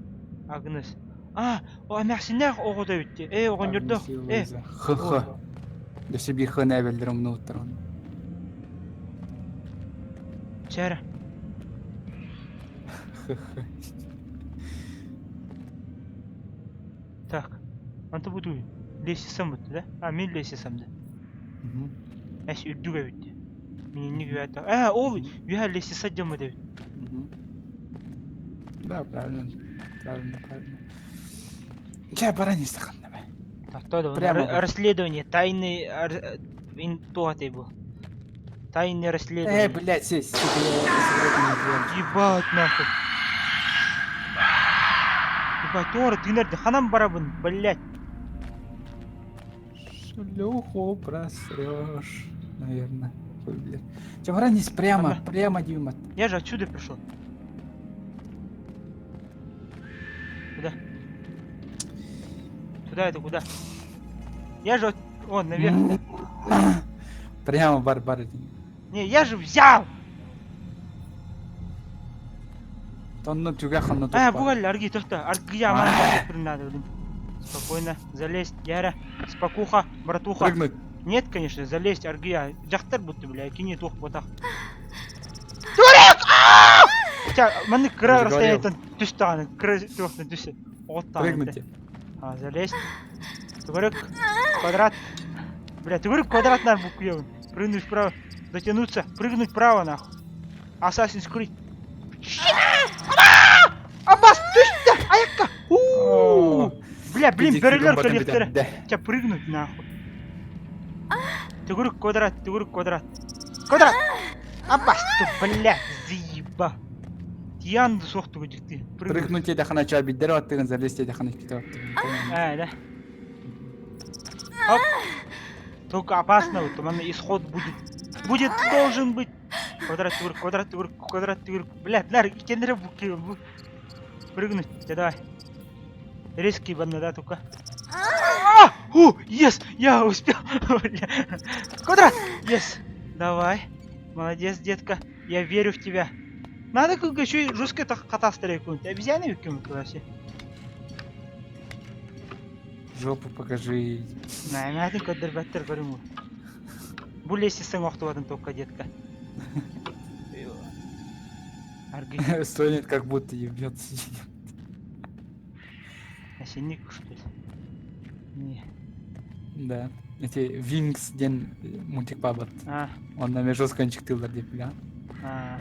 Агнес. А, эмээхсиннээх оҕото эбит дии. Э, оҕонньордоох. Э, Х-х. Өссө биир х нээбэллэр умнубуттар оны. Чээрэ. Х-х. Так. Онто бу тугуй? Лестницам бутта да? А, мин лестницам да. Эс үрдүк эбит дии. Мининник үһэ Э, ол үһэ лестница дьоммут эбит. Да, правильно. Правильно, правильно. Чэ, баран истэххин Тохтоо Прямо бар. Расследование, тайны... Туох бу? Тайное Э, расследование. блядь, сесть, сука, я сигарету не взял. Ебать нахуй. Ебать, туора тыынар ханан барабын, блядь. Шлюху просрешь, наверное. Хуй, блядь. Чэ, баран ис прямо, Ага. прямо, Дима. Я же отсюда пришел. Куда? Туда это куда? Я же... Вон, наверх. Прямо бар, бар. Не, я же взял! Тонну түгэх ханна А, туппа. бугал, арги, тохта, аргия, мана, надо, блин. Спокойно, залезть, Яра, спокуха, братуха. Прыгнуть. Нет, конечно, залезть, аргия. Дьахтар будто, бля, кини туох ботах. Дурак! Ча, маны кыра Я же говорил. расстояниетан түс даҕаны, кыра туохтан түс. Оҕуттаҕаны. Прыгнуть. А, залезть. Төгүрүк, квадрат. Бля, төгүрүк квадрат нар букуебын. Прыгнуть вправо, дотянуться, прыгнуть вправо, нахуй. Assassin's Creed. Аббас, түстэ! Айакка! У-у-у! Бля, блин, бөрөлөр кэлиэхтэрэ. Ча, прыгнуть нахуй. Төгүрүк квадрат, төгүрүк квадрат. Квадрат! Аббас, ты, бля, заеба. Тиянды суох дьикти. Прыгнуть. Прыгнуть диэтэххинэ чаа биирдэрэ баттыгын, залезть диэтэххинэ иккитэ баттыгын. А, да. Оп. Только опасно, вот, манна исход будет. Будет, должен быть. Квадрат, төгүрүк, квадрат, төгүрүк, квадрат, төгүрүк. Бля, нар, иккиэннэрэ бу. Прыгнуть, да давай. Резкий банна, да, только. А! У, yes, я успел. Бля. Квадрат, yes. Давай. Молодец, детка. Я верю в тебя. Надо как еще и жестко хатастыры какую-нибудь. Обезьяны какую-нибудь вообще. Жопу покажи. На, на, көрдөрбөттөр көрүҥ. Бу лестницаҥ охтубатын только, детка. Аргый. Стонет, как будто ебется. Осенник, что ли? Не. Да. Эти Винкс диэн мультик баар. А, Он на жестко ынчыктыыллар дип, бля. а.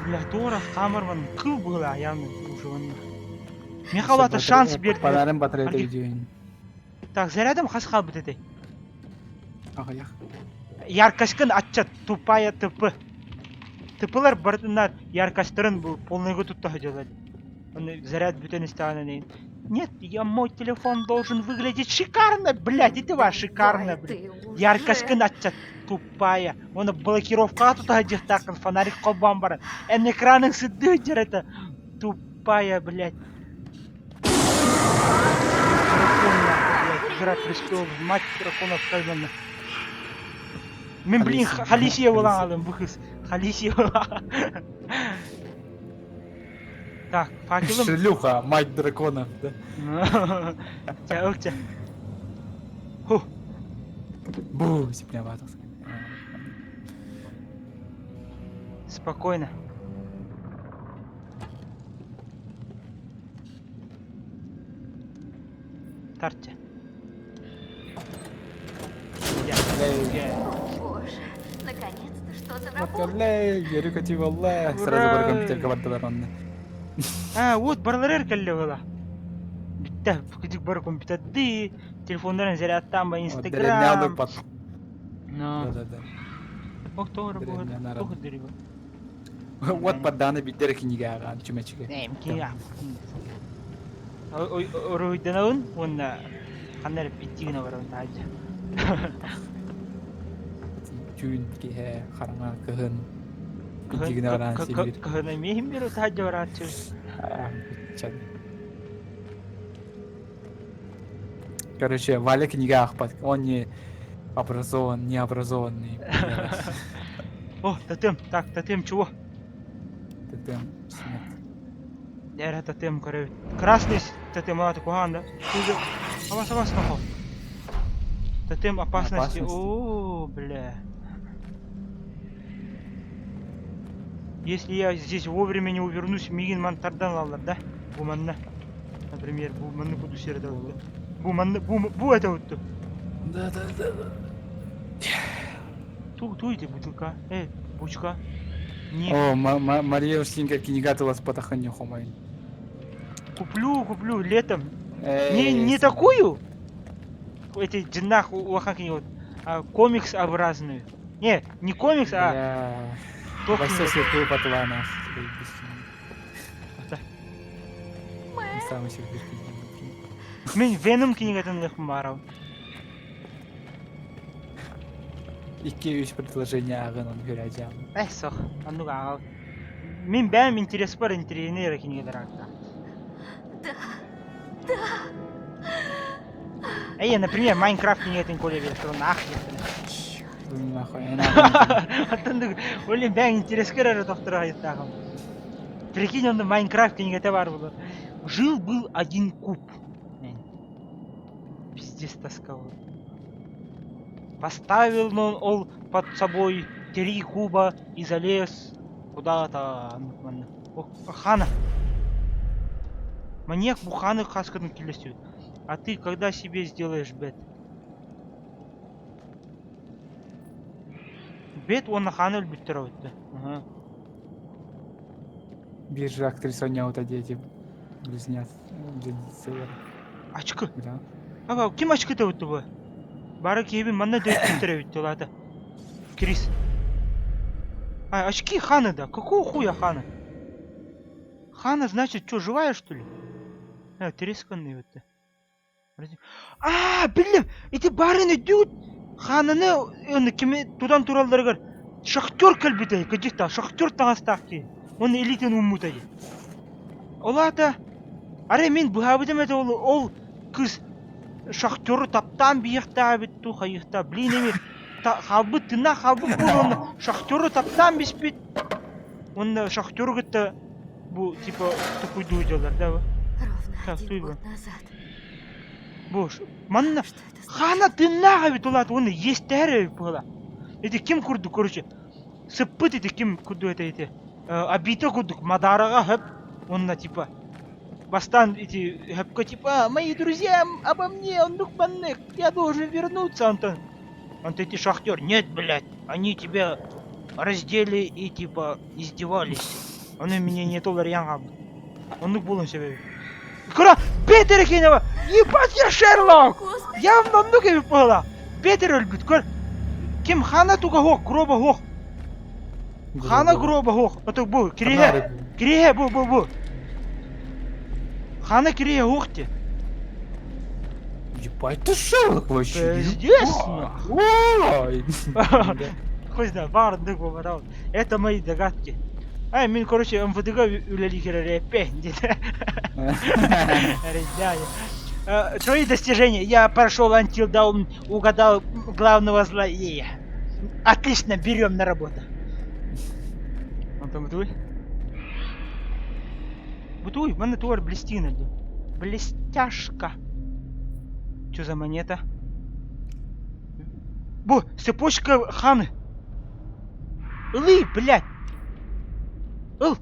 Бля, Тора, Хаммерман, кыл была явно уже он. Михалата шанс берді. Панарын батареята Арги. видео. Так, зарядом хас хаалбыт этэй. Аҕыйах. Яркоськын аччат, тупая ТП. ТПлар барытыннар яркостарын бу полныйга тутта сылдьаллар. Оны заряд бүтэн истэҕинэ. Нет, я, мой телефон должен выглядеть шикарно, блядь, и ты ваш шикарно, Давай блядь. ты уже. Яркость тупая. Уонна блокировкаҕа тута сылдьыахтааххын фонарик холбоон баран. Эн экраныҥ сырдыы сылдьар это. Тупая, блядь. Дракон, нахуй, блядь, Игра престолов, мать драконов хайвана. Мин, блин, Халисия буолан хаалым бу кыыс. Халисия Так, факелым. Шлюха, мать драконов, да? Чэ, ыл чэ. Ху. Бу, сипняватых. Спокойно. Тарте. О, боже, наконец-то что-то работает. Сразу бар компьютерга бардылар онно. А, вот барлар кэллэ была. Бүттэ, кыдык бар компьютерды, телефоннарын зарядтаан ба Инстаграм. Но. Да, да, да. Ох, тоҕо буһар, тоҕо дырыба. Вот подданы биттер кинигэ ааҕаан чүмэчигэ. Эм кинигэ Уруһуйданабын уонна ханна эрэ питти гына барабын таһырдьа. Түүн киһэ хараҥа кыһын питти гына бараан сиибир. Кыһын эмиэ иһин биэр таһырдьа барааччы. Короче, Валя кинигэ аахпат. Он не образован, не образованный. О, тотем, так, тотем чего? Тотем, смерть. Эрэ тотем көрөбүт. Красный тотем аата куһаҕан да. Абас абас нохо. Тотем опасности. О, бля. Если я здесь вовремя не увернусь, мигин мантардан ылаллар да? Бу манна. Например, бу манны куду сиэрдэ Бу манны бу бу это вот. Да, да, да. Ту ту ити бутылка. Э, бучка. Не. О, Мария Устинка книга тылас потаханья хомайн. Куплю, куплю летом. Не, не такую. Эти джиннах улахан книги вот. А, комикс-образную. Не, не комикс, а... Вася светлую потла нах. Самый Мин Веном кинигатын ылыахпын баарабын. Икки-үс предложение ааҕын он көрөөдьэм. Э, сох, оннук ааҕал. Мин бэйэм интерес бар интэриэһинэй эрэ кинигэлэр ааттаах. Да, да. Эй, например, Майнкрафт кинигэтин Коля биэртэ ах Нахуй. Оттон Олин бэйэҥ интерескэр эрэ тохторо айыттааҕым. Прикинь, онно Майнкрафт кинигэтэ баар буолар. Жил-был один куб. Пиздец тосковал. Поставил он ол под собой три куба и залез куда-то. Хана. Маньяк буханы хаскатын киллэстибит. А ты когда себе сделаешь бет? Бет уонна хааны өлбүттэр эбит Ага. Биржа актриса оонньообута диэти близнец близнецелер. Ачкы. Да. Аба, ким ачкыта бутtu бу? Бары киһибин манна дөйттүттэр эбит улаата. Крис. А, очки Ханы, да. Какого хуя Ханы? Хана, значит, что, живая, что ли? Э, тресканный вот. Аа, биллим, ити баарын өйдүүгүт? Хаананы уонна кими тутан туралларыгар шахтер кэлбитэ, кырдьык да, шахтер таҥастаах киһи уонна илиитин ууммута дии. Ол аата, арай мин быһаабытым этэ ол, ол кыыс шахтеру таптаан биһиэхтээх эбит дуу, хайыахтаах, блин эми хаалбыт тыыннаах хаалбыт буолан уонна шахтеру таптаан биспит уонна шахтеру кытта бу типа токуйдуу дьаллар да Ровно Так, один туй год назад. Бу манна Что это хаана тыыннаах эбит улаат уонна иэстэһэр эбит буола. Ити ким курдук короче сыппыт ити ким курдук это ити обита курдук Мадараҕа хөп уонна типа бастаан ити хөпкө типа мои друзья обо мне оннук маннык я должен вернуться онтон онтон ити шахтер нет блядь они тебя раздели и типа издевались ону мне не толарыйан хаалбыт оннук буолуон сөп эбит Кыра Петер Кенева ебать я Шерлок явно оннук эбит буола Петер өлбүт көр ким хана туга хуох гроба хуох хана гроба хуох ото бу кириһэ кириһэ бу бу бу. Хана кириэ уох ти. Ебать ты Шерлок вообще. Пиздец, нахуй. Хуй знает, баардык буолбатах. Это мои догадки. Ай, мин, короче, МВДга үлэлии кэлэр эппэ, диэтэ. Ребята. Твои достижения. Я прошел Until Dawn, угадал главного злодея. Отлично, берем на работу. Онтон бутуй. Бутуй, манна туар блестина ду. Блестяшка. Что за монета? Бу, цепочка ханы. Ылый, блядь. Ыл.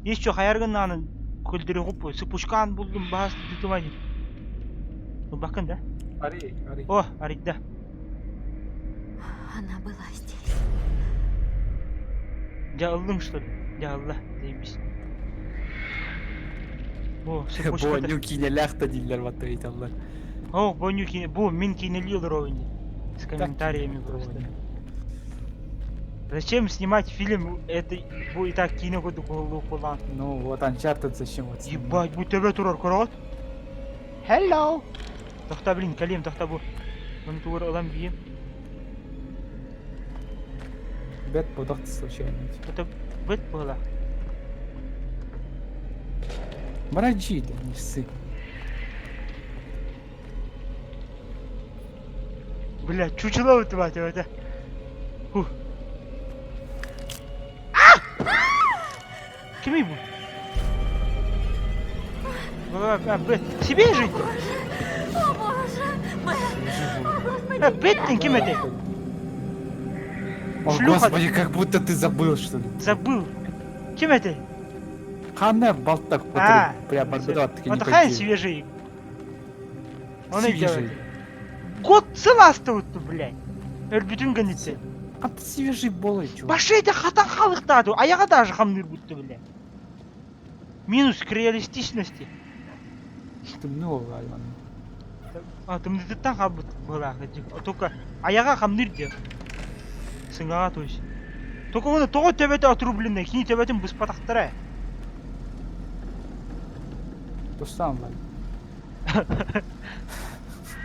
Еще хайаргын көлдөрү цепочкан булдум баас дутумани. Бакын да? Ари, ари. О, арыйда. Она была здесь. Дьэ ыллыҥ что ли? Дьэ ылла, заебись. О, цепочката. Бонню киинэлээх да дииллэр батта ыйталлар. О, Бонню киинэ, бу мин киинэлии олоробун дии. С комментариями просто. Зачем снимать фильм, это бу и так киинэ курдук уһуллуоххулаан. Ну вот Uncharted зачем вот снимать? Ебать, бу төбө турар көрөҕүт? Hello! Тохта, блин, кэлиэм, тохта бу. Маны тугар ылан биэм. Бэт бодох случайно. Это бэт была. Браджи, да не ссы. Бля, чучело вытывать это. Фух. А! Кимий бу? Себе жить? О боже! Бен! О господи! Бэттин ким этэй? О, Шлюха. господи, как будто ты забыл, что ли. Забыл. Ким этэй? Ханна балтак А, прям барбадат Вот хай свежий. Он и Свежий. делает. Год сыл блядь. Өлбүтүн гэнниттэн. А ты свежий болой, чувак. Башейде хатан халыктаду, аяга даже хамныр будто, блядь. Минус к реалистичности. Тымны Иван. А, тымнытыттан халбыт была. Только аяга хамныр де. Сыҥаҕа то есть. Только оны тоҕо төбөтө отрубленный, кини төбөтүн быспатахтара. Тустан лай.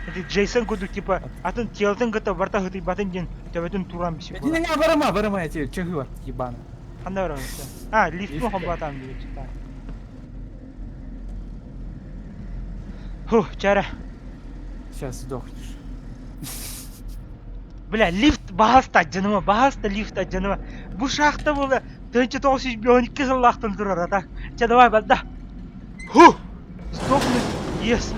Это Джейсон курдук типа атын телотын кытта барта хытыйбатын диэн төбөтүн туран бисик Не, не, барыма, барыма, я тебе чахы бар, ебаный. Ханна барамын? А, лифт хомбатан диэт. Фух, чара. Сейчас сдохнешь. Бля, лифт баһаста дьаныма, баһаста лифт дьаныма. Бу шахта була 1912 сыллаахтан турар ата. Чэ, давай, барда. Фу! Сдохнуть, yes.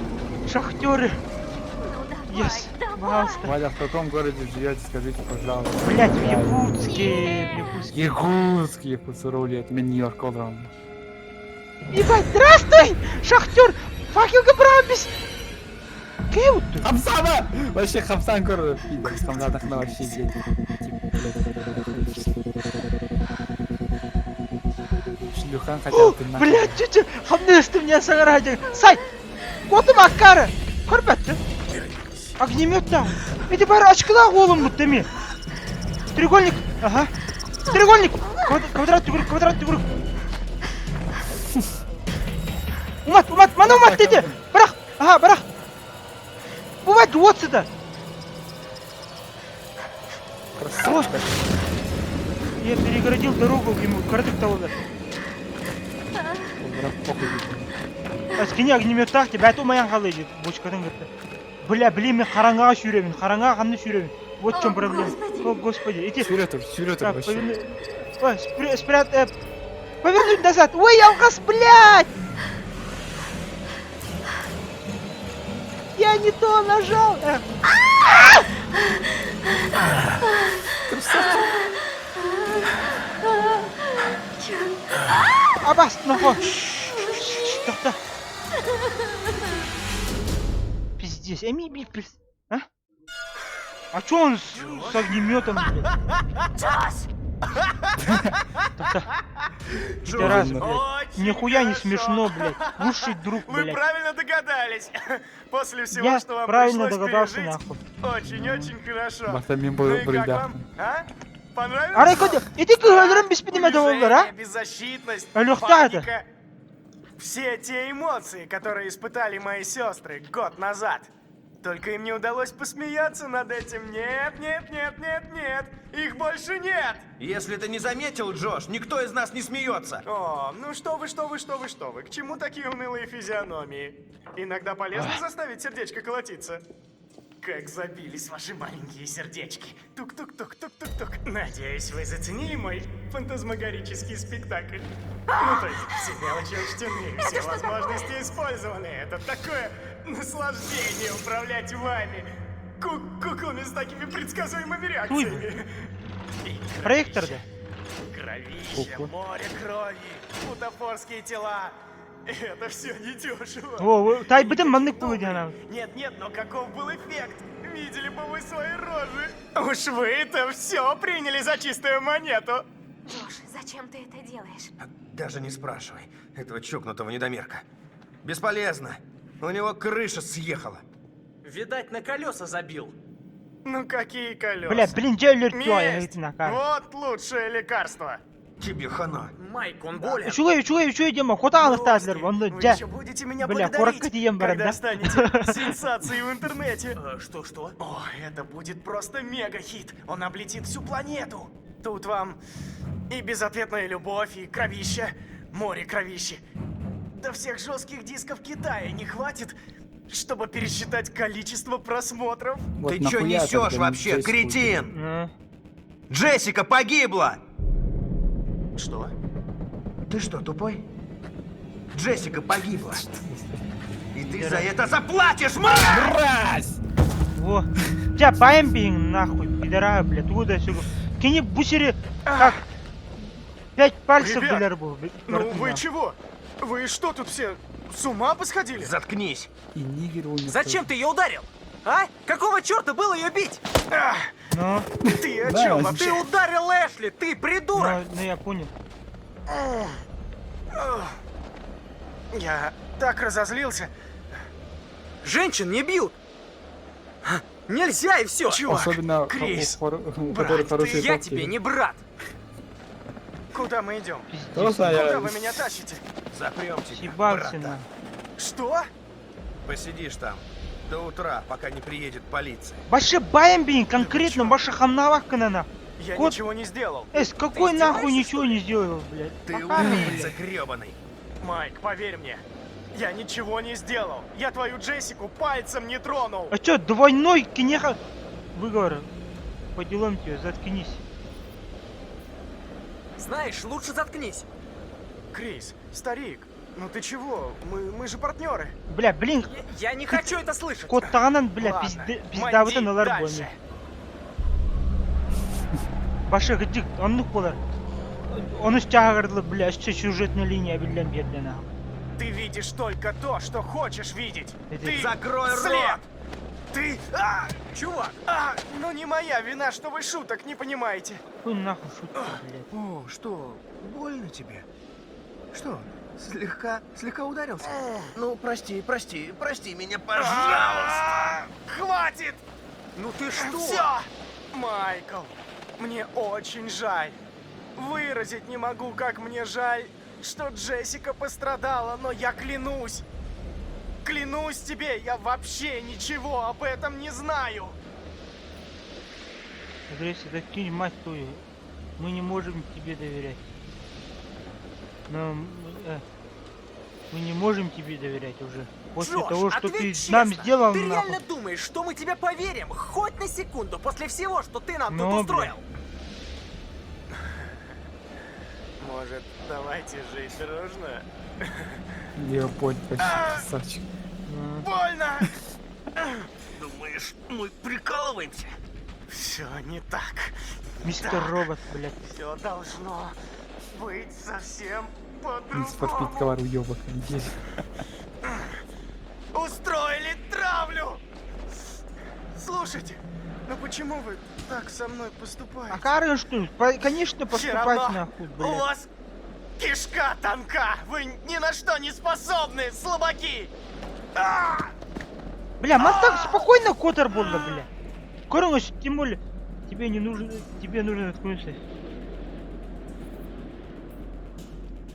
Шахтеры, Ну давай, yes. давай! Пожалуйста. Валя, в каком городе живете, скажите, пожалуйста. Блять, в Якутске, в Якутске. Якутск, Якутск рулит, мен Нью-Йорк олором. Ебать, здравствуй! Шахтер! Факел Брабис! Кем ты? Хамсана! Вообще Хамсан город, пиздец, Хамсана вообще едет. Шлюхан хотя бы ты нахуй. Блять, чуть хамныстым не сагарадин. Сай! Котум аккары! Көрбәтті. Огнемет там. Эти бары очкыла голым будто ми. Треугольник. Ага. Треугольник. Квадрат түгүрүк, квадрат түгүрүк. Умат, умат, мана умат деди. Бырақ. Ага, бырақ. Бывает вот сюда. Красавчик. Я перегородил дорогу ему, кардык того. Бірақ похуй. Аскини огнеметтах тебе бәт умаян халы дейді бочкадан кірді. Бля, блин, мен қараңғыға сүйремін, қараңғыға қандай сүйремін. Вот в чем О, проблема. Господи. О, господи, эти... Сүйре тұр, сүйре тұр Так, вообще. поверну... Ой, спря... спрят... Повернуть назад. Ой, алгас, блядь! Я не то нажал. Эх. Абас, нахуй. Тоқта. Пиздец, эми би пиз... А? А чё он с огнеметом, блядь? Джош! Тоқта. Пидорас, блядь. Очень Нихуя не хорошо. смешно, блядь. Лучший друг, Вы блядь. правильно догадались. После всего, Я что вам правильно пришлось догадался, пережить, нахуй. очень-очень хорошо. Бақта мен Ну и как бұрыда. вам, а? Понравилось? Арай көде, иди кыһалырым биспитиме да болар, а? Унижение, беззащитность, Алёхта это. паника. Все те эмоции, которые испытали мои сестры год назад. Только им не удалось посмеяться над этим. Нет, нет, нет, нет, нет. Их больше нет. Если ты не заметил, Джош, никто из нас не смеется. О, ну что вы, что вы, что вы, что вы. К чему такие унылые физиономии? Иногда полезно заставить сердечко колотиться. Как забились ваши маленькие сердечки. Тук-тук-тук-тук-тук-тук. Надеюсь, вы заценили мой фантазмагорический спектакль. Ну, то есть, все мелочи учтены, все возможности использованы. Это такое наслаждение управлять вами. Куклами с такими предсказуемыми реакциями. И Проектор да? Кровище, море крови, бутафорские тела. Это все недешево. О, тайбытын маннык буолуо диэн. Нет, нет, но каков был эффект? Видели бы вы свои рожи. Уж вы-то все приняли за чистую монету. Джош, зачем ты это делаешь? Даже не спрашивай этого чокнутого недомерка. Бесполезно. У него крыша съехала. Видать, на колеса забил. Ну какие колеса? Бля, блин, дьэ өлөртүө Месть! айыгытын акаар. Вот лучшее лекарство. Тебе хана. Майк, он болен. Үчүгэй, үчүгэй, үчүгэй диэн хота алыстаатылар. Онно Вы дьэ. еще будете меня Бля, благодарить, куоракка тиийэн баран когда да. станете сенсацией в интернете. Что-что? О, это будет просто мега-хит. Он облетит всю планету. Тут вам и безответная любовь, и кровища, море кровищи. Да всех жестких дисков Китая не хватит, чтобы пересчитать количество просмотров. Вот Ты чё нахуя несешь тогда вообще, Джессику убили? кретин? Ну. Джессика погибла! Что? Ты что, тупой? Джессика погибла. И ты за это заплатишь, мать! Мразь! Во. Дьэ баайан биһин нахуй, пидорас, бля, тугу да сүгү. Кини бу сири как пять пальцев Ребят, билэр бу. Ну вы чего? Вы что тут все с ума посходили? Заткнись. И нигер умер. Зачем ты ее ударил? А? Какого черта было ее бить? Ну, Ты о Да, чем он- вообще? Ты ударил Эшли, ты придурок! ну, ну я понял. Я так разозлился. Женщин не бьют! Ха, Нельзя и все! Чувак, Особенно у, Крис, у брат, которых хорошие Я тапки. тебе не брат! куда мы идем? Пиздец. Просто Куда я... вы меня тащите? Запрем тебя, Съебался братан. на. Что? Посидишь там до утра, пока не приедет полиция. Башы баайан биһин конкретно башы хамнаабат гына. Я Кот- ничего не сделал. Эс, какой Ты нахуй издеваешься, ничего не сделал, блядь? Ты Пока, убийца блядь. гребаный. Майк, поверь мне, я ничего не сделал. Я твою Джессику пальцем не тронул. А чё, двойной кинеха... Выговор. По делам тебе, заткнись. Знаешь, лучше заткнись. Крис, старик, ну ты чего? Мы же партнеры. Бля, блин, Я, я не хочу это слышать. куттаҕынан, бля, Ладно, пизде, пиздаабытын манди ылар дальше. буолла. Башы кырдьык, оннук буолар. Ону чааҕырдылы, бля, өссө сюжетная линия биллэн биэрдэ нахуй. Ты видишь только то, что хочешь видеть. Иди. Ты Закрой слеп. рот! Ты... А! Чувак, А! Ну не моя вина, что вы шуток не понимаете. Какой нахуй шутка, блядь. О, что, больно тебе? Что, слегка, слегка ударился? Ну, прости, прости, прости меня, пожалуйста. А, Хватит! ну ты что? Все! Майкл, мне очень жаль. Выразить не могу, как мне жаль, что Джессика пострадала, но я клянусь. Клянусь тебе, я вообще ничего об этом не знаю. Агрессия, да кинь мать твою. Мы не можем тебе доверять. Но мы не можем тебе доверять уже. После Джош, того, что ответь ты честно. нам сделал, Ты нахуй. реально думаешь, что мы тебе поверим хоть на секунду после всего, что ты нам Ну, тут устроил? Может, давайте жить дружно? Леопольд вообще красавчик. Ну, Больно! Думаешь, мы прикалываемся? Все не так. Мистер Робот, блядь. Все должно быть совсем Need for Speed по-другому. ковар уебок. Есть. Устроили травлю! Слушайте, ну почему вы так со мной поступаете? А Карен что ли? Конечно, Всё поступать равно нахуй, У блядь. вас кишка тонка! Вы ни на что не способны, слабаки! А! Бля, мастак спокойно куотар буолла, бля. Көрүҥ, тем более, тебе не нужно, тебе нужно заткнуться.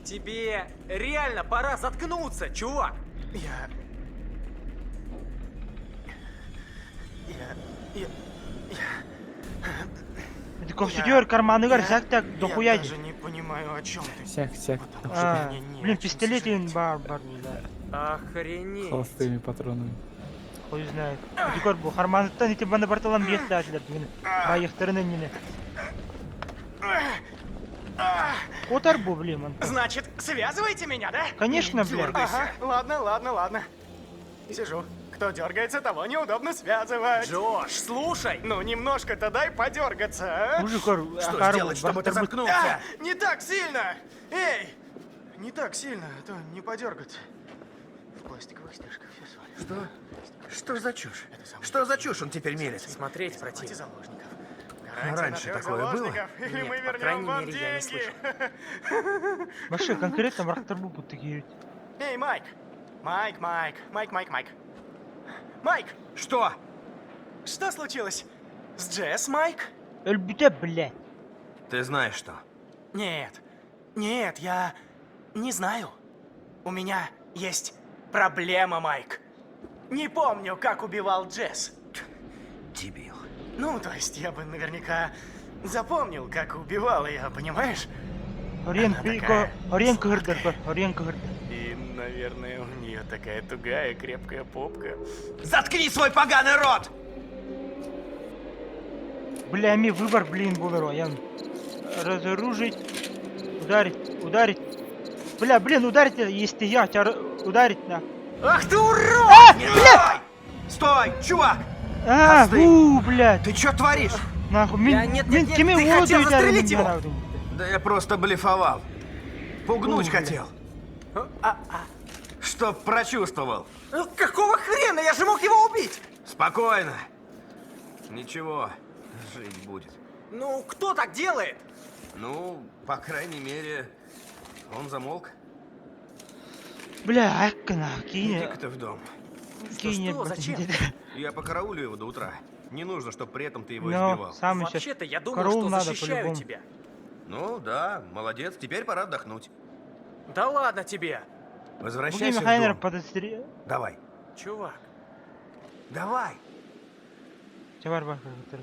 Тебе реально пора заткнуться, чувак! Я... Я... Я... Я... Көхсүтүгэр карманыгар Я- сәк так Я дохуя даже не понимаю, о чем ты. Сяк, сяк. Потому что А, мне не блин, о чем пистолет сожалеть. бар бар да. Охренеть. Холостыми патронами. Хуй знает. Ити бу харманыттан ити баны барталан биэхтээтилэр бүгүн. Байыхтарын иннинэ. Котар бу, блин, он. Значит, связываете меня, да? Конечно, блин. Ага, ладно, ладно, ладно. Сижу. Кто дергается, того неудобно связывать. Джош, слушай! Ну, немножко-то дай подергаться, а? Мужик, Что сделать, чтобы ты заткнулся? А, не так сильно! Эй! Не так сильно, а то не подергаться. В пластиковых стяжках все свалишь. Что? Что за чушь? Что за чушь он теперь мелет? Смотреть Захвате противно. заложников. А раньше на трёх такое было? заложников, Или Нет, мы по вернем крайней вам мере, я не деньги. Вообще конкретно врахтар бу будто киирит. Эй, Майк! Майк, Майк, Майк, Майк, Майк. Майк, Что? что случилось? С Джесс, Майк? Өлбүтэ, блядь. Ты знаешь что? Нет, нет, я не знаю. У меня есть проблема, Майк. Не помню, как убивал Джесс. Дебил. Ну, то есть я бы наверняка запомнил, как убивал ее, понимаешь? Орен Она пико, такая орен кыһырдар, орен кыһырдар. И, наверное, у нее такая тугая, крепкая попка. Заткни свой поганый рот! Бля, ми выбор, блин, булар, ян. Разоружить, ударить, ударить. Бля, блин, ударить, если я тебя ударить на. Ах ты урод! Не стой! Стой, чувак! А, Остынь. у, блядь. Ты что творишь? Нахуй, мин, Я- нет, нет, мин нет, кими ты воду хотел ударил, застрелить мин его! нахуй. Да я просто блефовал. Пугнуть Фу, бля. хотел. А, Чтоб прочувствовал. Ну, Какого хрена? Я же мог его убить! Спокойно. Ничего, жить будет. Ну, кто так делает? Ну, по крайней мере, он замолк. Бля, аккана, киine, Иди-ка ты в дом. киine. что, зачем? Я покараулю его до утра. Не нужно, чтобы при этом ты его Но, избивал. сам еще. Вообще-то я думал, Караул что надо защищаю по-любому. тебя. Ну да, молодец, теперь пора отдохнуть. Да ладно тебе! Буги Возвращайся в Михайловна дом. подостре... Давай. Чувак, Давай. Чабар бар, бар,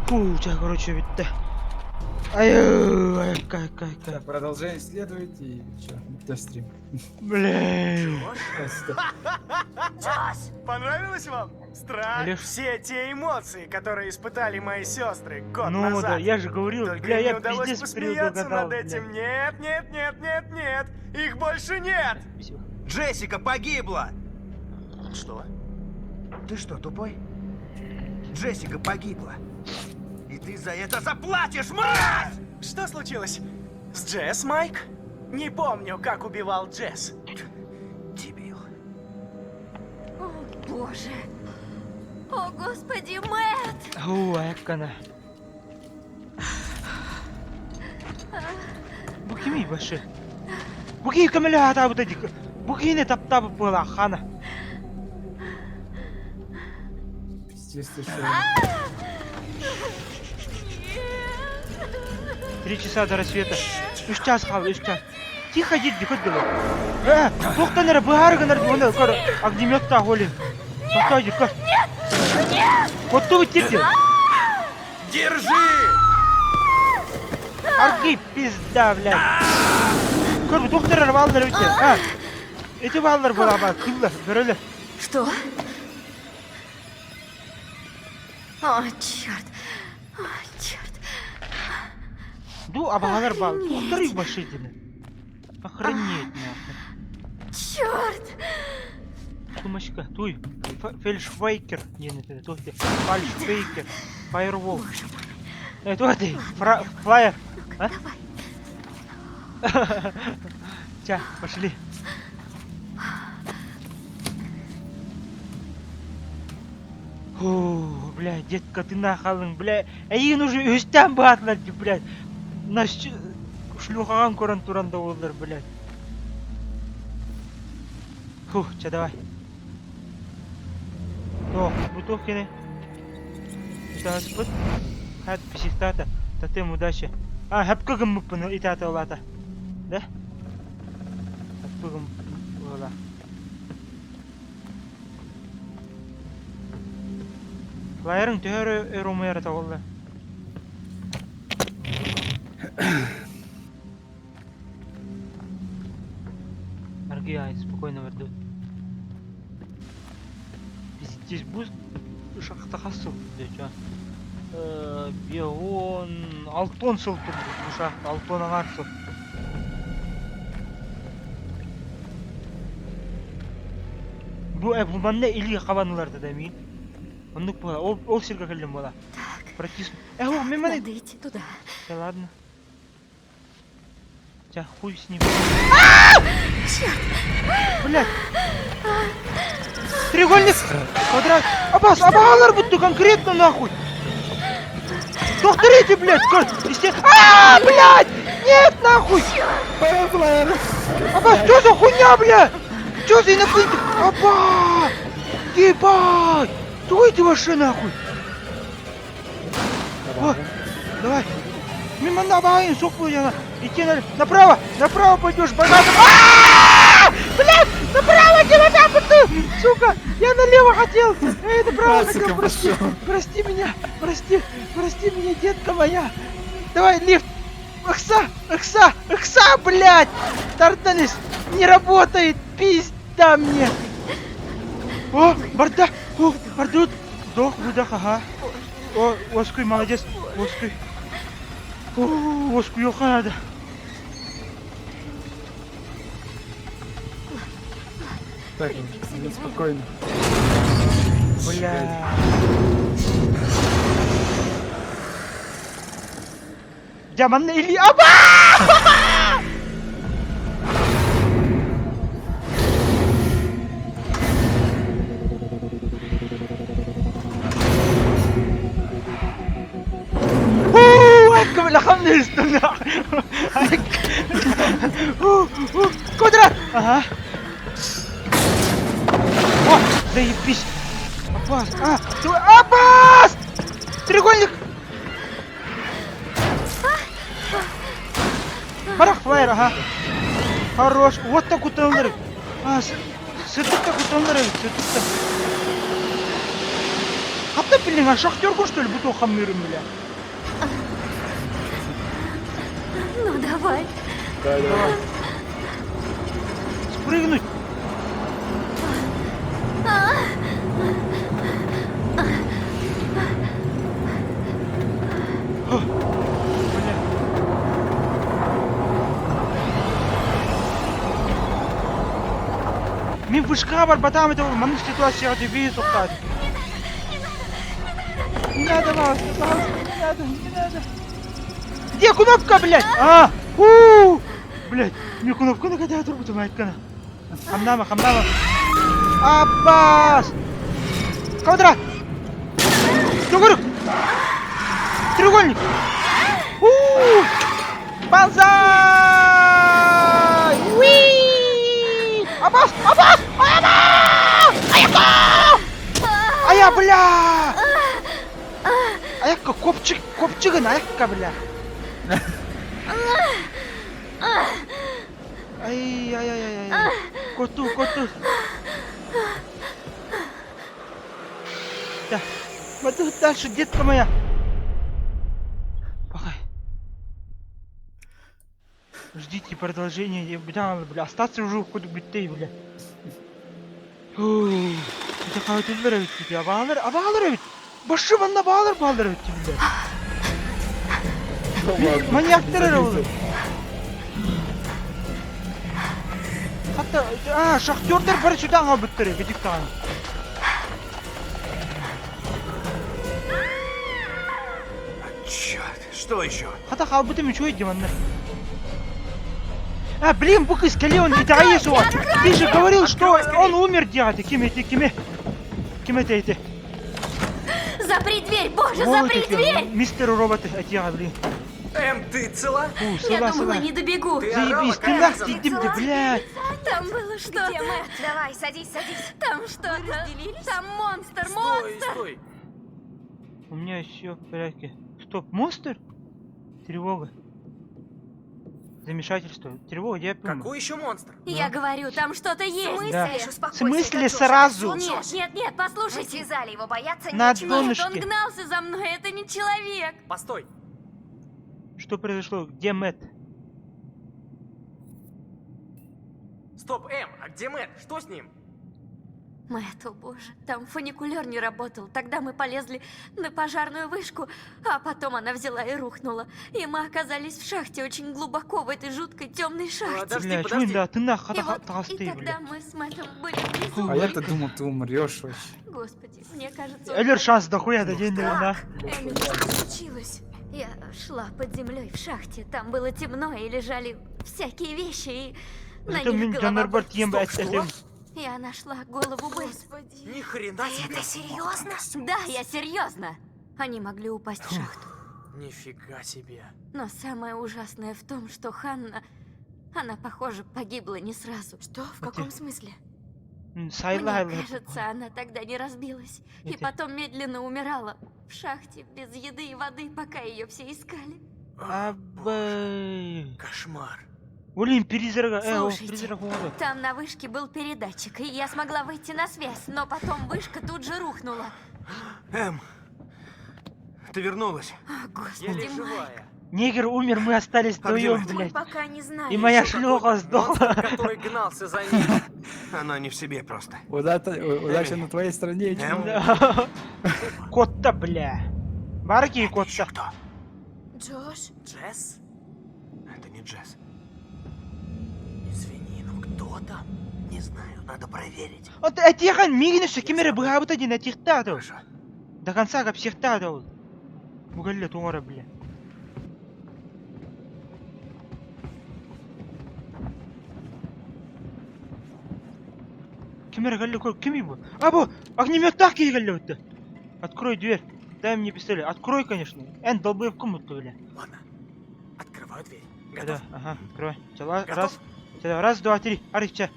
Фу, ча, короче, битте. Ай, ай, кай, кай, кай. Так, продолжение следует и чё, до стрим. Блин. Джош! Понравилось вам? Страх, Леш. все те эмоции, которые испытали мои сестры год Ну назад. да, я же говорил, Только бля, им не я удалось пиздец посмеяться предугадал, над этим. бля. Нет, нет, нет, нет, нет. Их больше нет. Всё. Джессика погибла! Что? Ты что, тупой? Джессика погибла. И ты за это заплатишь, мразь! Что случилось? С Джесс, Майк? Не помню, как убивал Джесс. Дебил. О, боже! О, господи, Мэтт! Фу, аккана. Бу кими башы? Бу кими көмөлө хатабыта дик. Бу кини таптабы була хана. Пиздец, ты что? Три часа до рассвета. Үш час хал, үш час. Тихо, дит, дикот было. Э, тоқтан әрі бұхар гынар, оны көр, огнеметта холи. Тоқтай, дикот. Нет! Отту біттерді. Держи! Аргы пизда, блядь. Көр, доктор әрі балдар өте. А, эти балдар була ба, кыллар, бөрөлөр. Что? О, черт. О, черт. Ду, абағалар бал. Охренеть. Доктор их башы деді. Охренеть, нахуй. Черт! Сумочка, туй. Фельдшвейкер. Не, не, не, туй. Фальшвейкер. Фаервол. Боже мой. Э, туй ты. Фра- Флайер. Ну-ка, А? давай. Ча, пошли. Фу, бля, детка, ты нахалың, бля. Әйін уже өстен батылар, блядь. На шлюхаған көрін туранда олар, блядь. Фу, ча, давай. То, бутылкины. Это господь. Хат психтата. Татым, удачи. А, хөпкө гыммыппын итаата улаата. Да? Хөпкө гыммыппын Флайерың төһө өрө өр умайара тоҕулла? Аргыйай, спокойно бардыбыт. Здесь будет шахта хас сыл турду Бион алтон сыл турду бу шахта алтон аҥаар сыл. Бу бу манна илии хабан ыларда да миин. Оннук буола. Ол, ол сиргэ кэллим буола. Протис. Э, о, мен маны... Надо идти туда. Да ладно. Тебя хуй с ним. Черт! Блядь! Треугольник! Квадрат! Абас, абагалар будто конкретно нахуй! Доктор эти, блядь! А, блядь! Нет, нахуй! Абас, что за хуйня, блядь? Что за инопланетяне? Аба! Ебать! Кто эти вообще нахуй? О, давай! Мимо на суку, Идти на... направо! Направо пойдешь, богатым! А! Блядь! Направо, тебя ты! Сука! Я налево хотел! Эй, направо хотел! Прости! Прости меня! Прости! Прости меня, детка моя! Давай, лифт! Икса! Икса! Икса, блядь! Тарталис! Не работает! Пизда мне! О, бардак! О, бардут! Вдох, выдох, ага. О, Оскуй, молодец! Оскуй! О, Оскуй, надо! Так, спокойно. Бля. Дьэ манна или аба! Квадрат! Ага. О, заебись! Аббас! А, Аббас! Треугольник! Барах флайер, ага. Хорош. Вот так утоннар. А, сыртыкта утоннар, сыртыкта. Хапта блин, а шахтерку что ли бутыл хаммырым, бля? Ну давай. Давай. Спрыгнуть. Бля. Мин вышкаҕа барбатаҕым этэ маннык ситуацияҕа түбэһэ суохтаат. Не надо, пожалуйста, пожалуйста, не надо, не надо. Где кнопка, блядь? А, у, блядь, мне кнопку накатала турбутум айткана. Хамнама, хамнама. Аббас! Квадрат! Төгүрүк! Треугольник! У! Банзай! Уи! Аббас! Аббас! Аббас! Айакка! Ая, бля! Айакка, копчик, копчигын, айакка, бля! Ай, ай, ай, ай, ай. Коту, коту. Да. Вот дальше, детка моя. Пахай. Ждите продолжения. Я, бля, бля, остаться уже хоть біттэй, бля. Это қалай эбит тебе, абаалар, абаалар эбит. Башы манна баалар баалар эбит бля. Маньяктар эрэ ол. Хатта, а, шахтердар бары сюда аҕалбыттар эбит даҕаны. Черт, что еще? Хата хаалбытым үчүгэй дии манна. А, блин, бу кыыс кэлиэ он итэҕэйиэ суоҕа. Ты же говорил, что он умер диэҕэ ким эти кими? Ким это эти? Запри дверь, боже, Вот запри эти, дверь! Мистер робот этиэҕэ, блин. Эм, ты цела? Фу, Я сыла, думала, сыла. не добегу. Ты орала, Заебись, как ты нах резаная. ты, блядь. Там было что-то. Где Мэтт? Давай, садись, садись. Там что-то. Там монстр, Стой, монстр! стой. У меня все в порядке. Стоп, монстр? Тревога. Замешательство. Тревога, я понял. Какой еще монстр? Я говорю, там что-то есть. В смысле? Да. Успокойся, В смысле это Джош, сразу? это Нет, Джош. нет, нет, Мы послушайте. связали его, бояться На нечего. Нет, он донышке. гнался за мной, это не человек. Постой. Что произошло? Где Мэтт? Стоп, Эм, а где Мэтт? Что с ним? Мэтт, о боже, там фуникулер не работал. Тогда мы полезли на пожарную вышку, а потом она взяла и рухнула. И мы оказались в шахте очень глубоко, в этой жуткой темной шахте. Подожди, Бля, подожди. чуй, да, ты нах, И вот, и тахасты, тогда бля. мы с Мэттом были внизу. А я-то думал, ты умрешь вообще. Господи, мне кажется... он Эллер шанс дохуя до день да. Эмили, что случилось? Я шла под землей в шахте. Там было темно и лежали всякие вещи, и на Зато них мен голова Джанарбар Бет. тем Стоп, что? Я нашла голову Бет. Господи. Ни хрена себе. Это серьезно? Да, я серьезно. Они могли упасть в шахту. Нифига себе. Но самое ужасное в том, что Ханна... Она, похоже, погибла не сразу. Что? В каком смысле? Сайла, Мне кажется, она тогда не разбилась. И Эти- потом медленно умирала. В шахте, без еды и воды, пока ее все искали. Абай. Кошмар. Блин, призрак, о, Слушайте, призрак ухода. Там на вышке был передатчик, и я смогла выйти на связь, но потом вышка тут же рухнула. Эм, ты вернулась. О, господи, Еле Майк. живая. Негр умер, мы остались А где вдвоем, Мэтт? Мы блядь. пока не знаем. И моя Ещё шлюха какой-то сдохла. монстр, который гнался за ним. Она не в себе просто. Удача на твоей стороне, Эм? чмо. Да. Котта, бля. Барки и Еще котта. кто? Джош? Джесс? Это не Джесс. Извини, но кто там? Не знаю, надо проверить. Вот этихан мигин все кемере быхабыта дин этихта то. Хорошо. До конца как психта то. Бугалле туара, бля. Кемере галле кой кими бу? А бу огнемет так галле өттө. Открой дверь. Дай мне пистолет. Открой, конечно. Эн долбоеб комнату, бля. Ладно. Открываю дверь. Да, Готов? ага, открой. Чала, Готов? раз. Чала, раз, два, три. Ари, ча.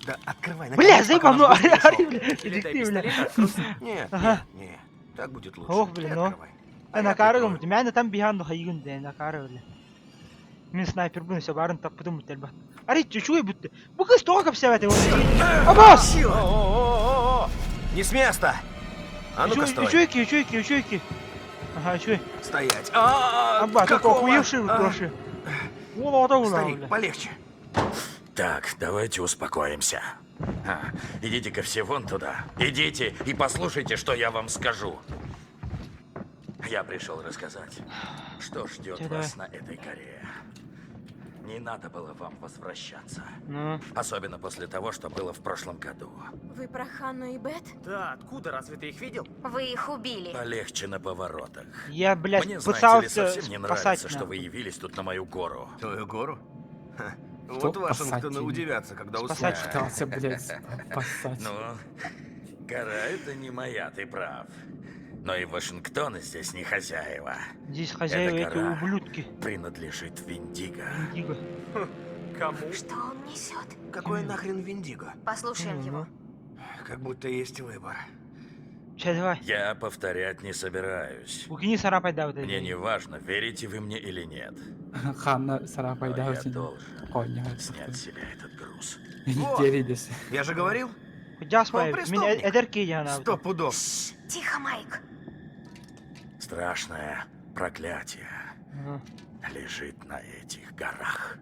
Да, открывай. Бля, наконец, заебал, пока ну, наш ари, гость ари, не бля. Или дай Детектив, бля. пистолет, открой. Нет, Ага. нет, нет. Так будет лучше. Ох, Ты блин, ну. открывай. А Эн я акары прикрою. Мен там бихан хайгын ден акары бля. Мен снайпер буну все барын тап бутум бут Ари, чучуй бутты. Бу кыз тоға капсабат. Абас! О-о-о-о-о! Не с места! А ну-ка, стой. Үчүйки, үчүйки, үчүйки. Ага, үчүй. Стоять. А, Аба, только какого? охуевший А, доши. Ола, ота ула, Старик, бля. полегче. Так, давайте успокоимся. А, идите-ка все вон туда. Идите и послушайте, что я вам скажу. Я пришел рассказать, что ждет Давай. вас на этой горе. Не надо было вам возвращаться. Ну, Особенно после того, что было в прошлом году. Вы про Ханну и Бет? Да, откуда? Разве ты их видел? Вы их убили. Полегче на поворотах. я, блядь, Мне, знаете ли, пытался совсем не спасать. нравится, что нахуй. вы явились тут на мою гору. Твою гору? Ха, Что? Вот Вашингтоны Пассатели. удивятся, когда Спасать. услышат. Пытался, блядь, спасать. Ну, гора это не моя, ты прав. Но и Вашингтоны здесь не хозяева. Здесь хозяева Эта эти гора ублюдки. Принадлежит Виндиго. Индиго. Кому? Что он несет? Какой нахрен Виндиго? Послушаем его. Как будто есть выбор. Че, давай. Я повторять не собираюсь. Укини сарапай да вот Мне не важно, верите вы мне или нет. Ханна Но я сарапайда должен Коня. снять с себя этот груз. Вот. Деридес. Я же говорил, Жас Он бай. Мен преступник. эдерки яна. сто пудов. Тихо, Майк. Страшное проклятие лежит на этих горах.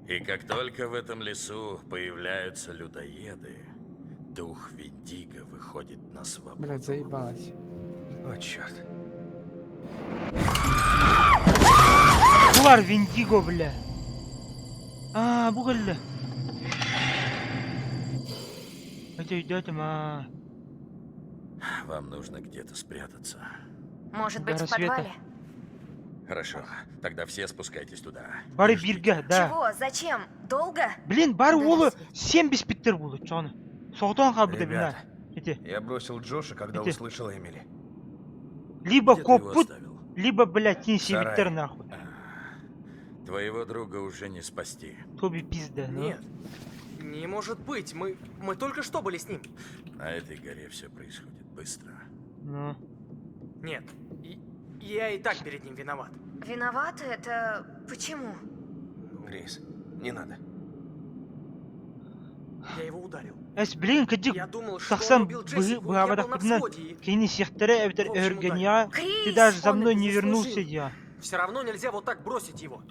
И как только в этом лесу появляются людоеды, дух Виндиго выходит на свободу. Блядь, заебалась. О, черт. Булар Виндиго, бля. А, бугалла. Это идет, ма. Вам нужно где-то спрятаться. Может До быть, в рассвета. подвале? Хорошо, тогда все спускайтесь туда. Бары И ждите. бирге, да. Чего? Зачем? Долго? Блин, бары До олы рассвета. 70 биттер болды, чоны. Соғытан қабыды, бля. Ребята, Эти. я бросил Джоша, когда Иди. услышал Эмили. Либо Где ты его копут, оставил? либо, блядь, тин Сарай. себиттер нахуй. Твоего друга уже не спасти. Тоби пизда, ну. Нет. Не может быть. Мы только что были с ним. На этой горе все происходит быстро. Ну. Нет. Я и так перед ним виноват. Виновата это почему? Крис, не надо. Я его ударил. Эс билигин кырдьык Я думал, что он тахсан убил Джессику, я был на быһаабатахпытына взводе и... кини сиэхтэрэ эбэтэр В общем, өһүргэниэҕэ Крис! ты даже за Он мной это не вернулся заслужил. диа. Все равно нельзя вот так бросить его.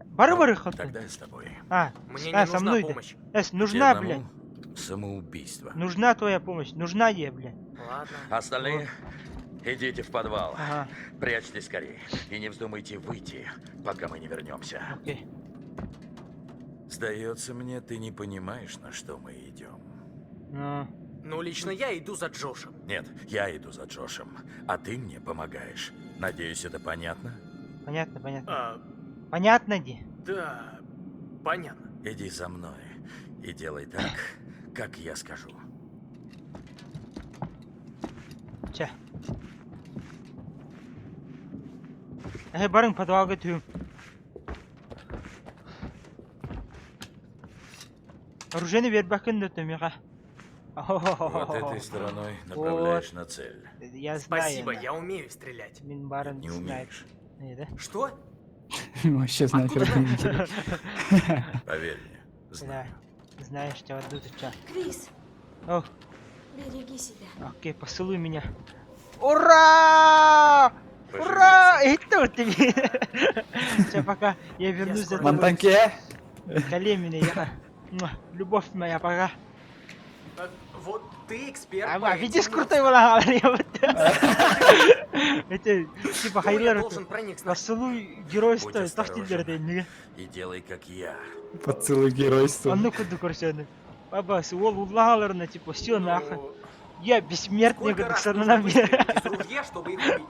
Бары барыххатын. Тогда я с тобой. А, Мне а, не со нужна мной да. помощь. Эс, Тебе нужна, блядь. одному Самоубийство. Нужна твоя помощь. Нужна ей, блядь. Ладно. Остальные идите в подвал. Ага, Прячьтесь скорее. И не вздумайте выйти, пока мы не вернемся. окей. Сдается мне, ты не понимаешь, на что мы идем. Ну, Ну, лично я иду за Джошем. Нет, я иду за Джошем, а ты мне помогаешь. Надеюсь, это понятно? понятно, понятно. А, Понятно, Ди? да, понятно. Иди за мной и делай так, как я скажу. Чэ. Эһэ барыҥ подвалга түһүҥ. Оружиены биэрбэккин да миэхэ. Вот этой стороной направляешь на цель. Я знаю. Спасибо, на. я умею стрелять. Мин баарын Не знает. умеешь. Не, да? Что? Вообще снайпер. Поверь мне. Знаю. Да. Знаешь, тебя вот ча. Крис, О, береги себя. окей, поцелуй меня. Ура! Ура! Это вот тебе. Все, пока. Я вернусь за скоро тобой. Мантанке. Колени я. Муа, Любовь моя, пока. А, Вот ты эксперт. А, по а, видишь, этим крутой была, я вот. Это, типа, местам. Кто я хайрер. должен про них знать? Поцелуй геройство, Будь тахтилдер осторожен. И делай, как я. Поцелуй геройства. Онну курдук көрсөнү. Баба, ол улааларына, типа, все нахуй. Ну, Я бессмертный, Сколько как раз нужно сананам. выстрелить из ружья, чтобы их убить?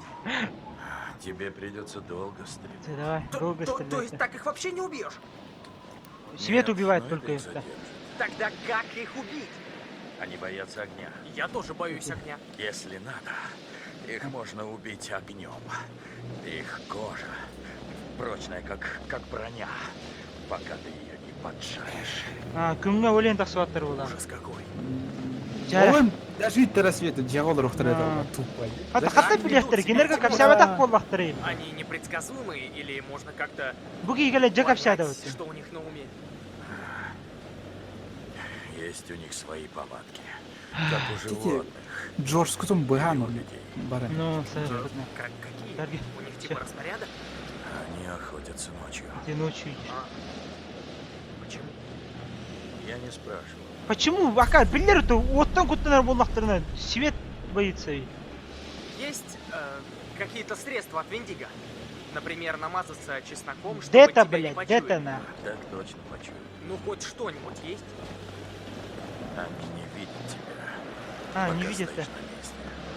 Тебе придется долго стрелять. Ты давай, То, долго то- то есть стрелять. так их вообще не убьешь? Свет Нет, убивает но это только их их, да. задержит. Тогда как их убить? Они боятся огня. Я тоже боюсь огня. Если надо, их можно убить огнем. Их кожа прочная, как, как броня, пока ты ее не поджаришь. А, күҥҥэ өлөн тахсыбаттар буолар. Ужас какой. Дьэ. Oğlum, даже ит рассвета, дьявол рухтар А. тупо. Хата хата билиэхтэр, кинилэргэ кэпсээбэтэх буоллахтара. Они непредсказуемые или можно как-то Бу киһи дьэ понять, кэпсээдэ что у них на уме? Есть у них свои повадки, как у животных. Джордж кутум или у быгану. людей. Барын. Ну, Как, какие? Дарги. У них типа распорядок? Они охотятся ночью. Ты ночью идешь. А. Почему? Я не спрашивал. Почему? Ака, биллэр то уоттан куттанар буоллахтарына свет боится. Есть э, какие-то средства от Виндиго? Например, намазаться чесноком, чтобы Де-то, тебя не блядь, почуяли. де-то на. Так точно почуют. Ну, хоть что-нибудь есть? Они не видят тебя. А, не пока видят-то. стоишь на месте.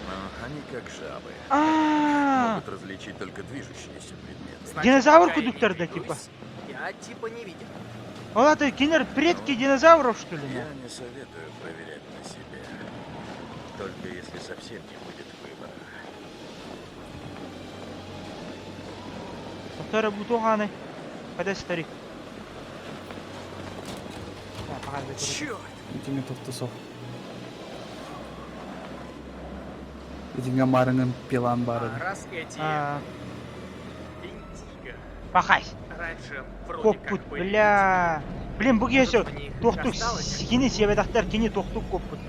Но они как жабы. А, Могут различить только движущиеся предметы. Значит, Динозавр пока я не кудуктар, да, двигаюсь, типа? Я типа не видел. Ол это кинилэр предки динозавров, что ли? Я не советую проверять на себе. Только если совсем не будет выбора. Повтора бутуганы. Когда старик? А, пока закрыто. Черт! Итинге тоқтусох. Итинге марыңын пилан бары. А раз эти А, Виндиго Пахай. раньше вроде Коппут, как были бля. Блин, бу людьми, киһи может, в них тохтук осталось кини сиэбэтэхтэр кини тохтук коппут.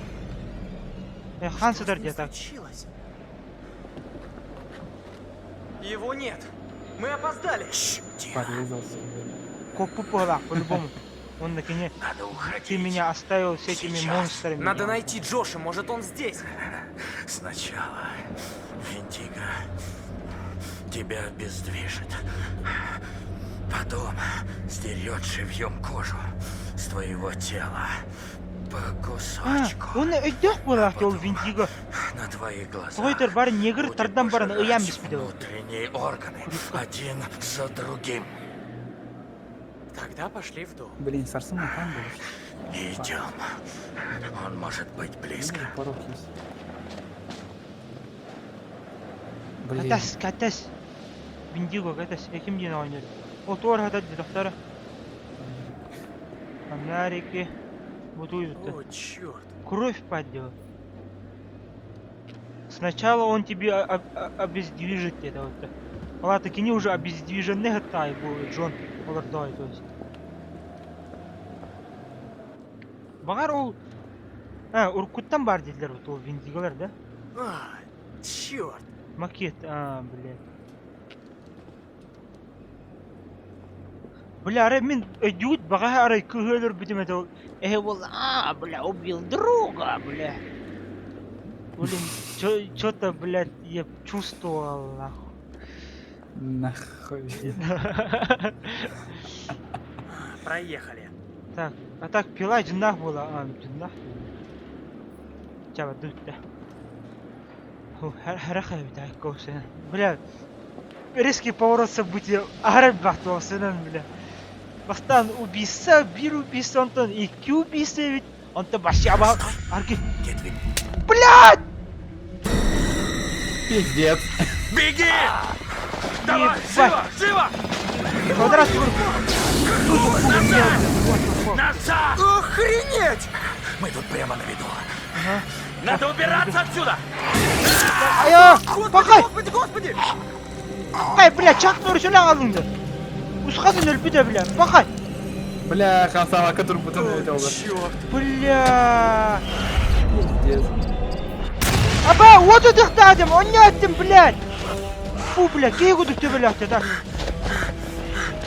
Э, хан Что сытар с ним диэ так. случилось? Его нет! Мы опоздали! Порезался. Коппут буоллаах по-любому. Он на кини. Надо уходить. Ты меня оставил с этими Сейчас. монстрами. Надо найти Джоша, может он здесь? Сначала Виндиго тебя обездвижит. Потом сдерет живьем кожу с твоего тела по А, кусочку. он өйдөөх буоллаах ол Виндиго. На твоих глазах Тойтер бар негр будет тардан баран пожирать ыйан биспитэ. внутренние органы один за другим. Тогда пошли в дом. Блин, сарсын там был. Идем. Он может быть близко. Порог есть. Блин. Катас, катас. Виндиго, катас. Эким диэн оонньуур. Ол туор хатар дедохтара. Фонарики. Бутуй О, черт! Кровь поддела. Сначала он тебе обездвижит это вот. Ол аата кини уже обездвиженный сыттай бу Джон олордоой то есть. Баҕар ол а, уруккуттан баар дииллэр вот ол виндиголар да? А, черт! Макет, а, блядь. Бля, арай мин өйдүүт баҕаһа арай кыыһы өлөрбүтүм этэ ол эһэ буолла а, бля, убил друга, бля. Блин, чё-то, блядь, я чувствовал, нахуй. Нахуй. Проехали. Так, а так пила дьиннах буола, а, дьиннах. Чаба дутта. Бля, резкий поворот событий аһара элбэх бля. Бастаан убийца, биир убийца, онтон икки убийца эбит, онтон вообще аба арги. Блядь! Пиздец. Беги! Давай, живо, живо! Квадрат Назад! Назад! Охренеть! Мы тут прямо на виду. Надо убираться отсюда! Айа! Господи, Пахай! господи, господи! Ай, бля, Чак Норрис өлө аҕаллыҥ Усхатын өлбүтэ, бля, пахай! Бля, хансава, который бутон это Черт! Бля! Пиздец. Аба, вот это он не аттым, блядь! Фу, бля, кей гудук төбеләхте, так.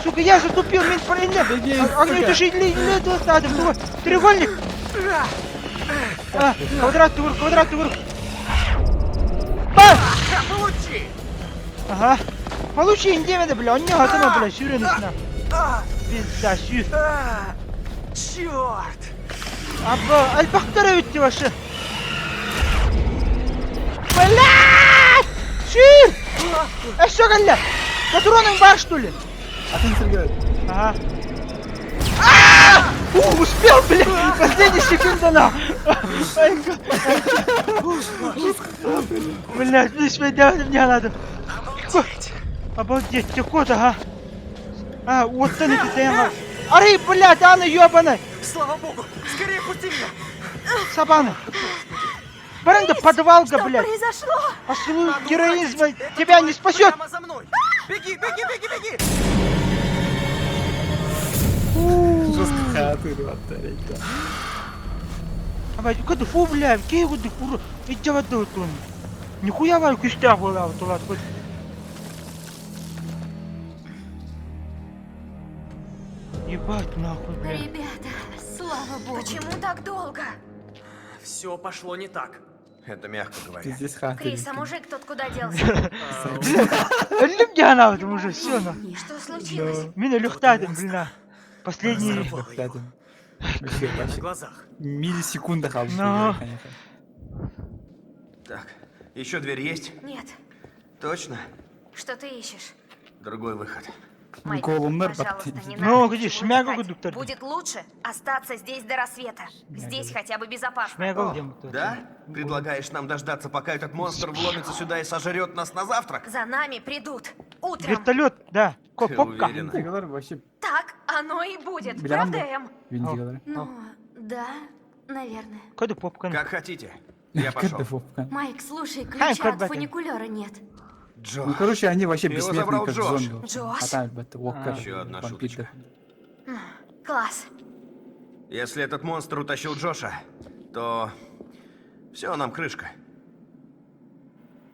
Сука, я затупил, мин парень. Беги, Огнетушитель, треугольник! А, квадрат тур, квадрат тур. Ба! Получи! Ага. Получи, индемеде, бля, он не готова, бля, сюрен на. Пизда, сюр. Черт! Аба, альбахтара өтті башы. Блядь! Сюр! Эшо галля! Патроның бар, что ли? А ты не сергай. Ага. А! У, успел, блядь! Последняя секунда на! Блядь, мне мне надо. Обалдеть! Обалдеть, ты кот, ага. А, вот ты ты Ары, блядь, Анна ёбаная! Слава богу! Скорее пусти меня! Сабана! Баранда подвалга, Что блядь! произошло? Поцелуй Надо героизма уходить. Эта тебя не тварь спасет! Прямо за мной! Беги, беги, беги, беги! Жестко хаты, батарейка. Абай, куда фу, бля, кей куда куру, иди в одну тун. Нихуя валь кустях была, вот туда, хоть. Ебать нахуй, бля. Ребята, слава богу. Почему так долго? Все пошло не так. Это мягко говоря. Пиздец хаты. Крис, а мужик тот куда делся? Өллүм дьаһана уже все на. Что случилось? Мин өлүхтаатым, блин. а. Последний. Разорвало его. Вообще, На вообще. глазах. Миллисекунда халды, Но. конечно. Так, еще дверь есть? Нет. Точно? Что ты ищешь? Другой выход. Майк, Голумнар пожалуйста, не Ну, надо где, ничего шмягу искать. доктор. Будет лучше остаться здесь до рассвета. Здесь хотя бы безопасно. Шмягу О, где да? Предлагаешь нам дождаться, пока этот монстр вломится сюда и сожрет нас на завтрак? За нами придут. Утром. Вертолет, да. Ко, Ты попка. уверена? Виндигалар вообще Так оно и будет. Бля, Правда, да. Эм? Виндигалар. Ну, да, наверное. Куда попка? Как хотите. Я пошел. Попка. Майк, слушай, Хай, ключа от Корбатин. фуникулера нет. Джо. Ну, короче, они вообще Его бессмертные, забрал как Джош. зомби. Джош? А там, это, Уокер, Еще одна вампир. шуточка. Класс. Если этот монстр утащил Джоша, то все, нам крышка.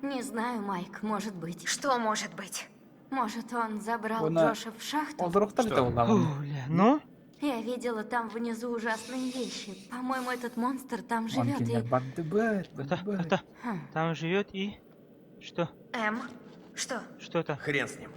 Не знаю, Майк, может быть. Что может быть? Может, он забрал Она- Джоша в шахту? Ол дорогтар Что? это Фу, бля. Ну? Я видела там внизу ужасные вещи. По-моему, этот монстр там живет и... Это, Хм. там живет и... Что? Эм, что? Что это? Хрен с ним.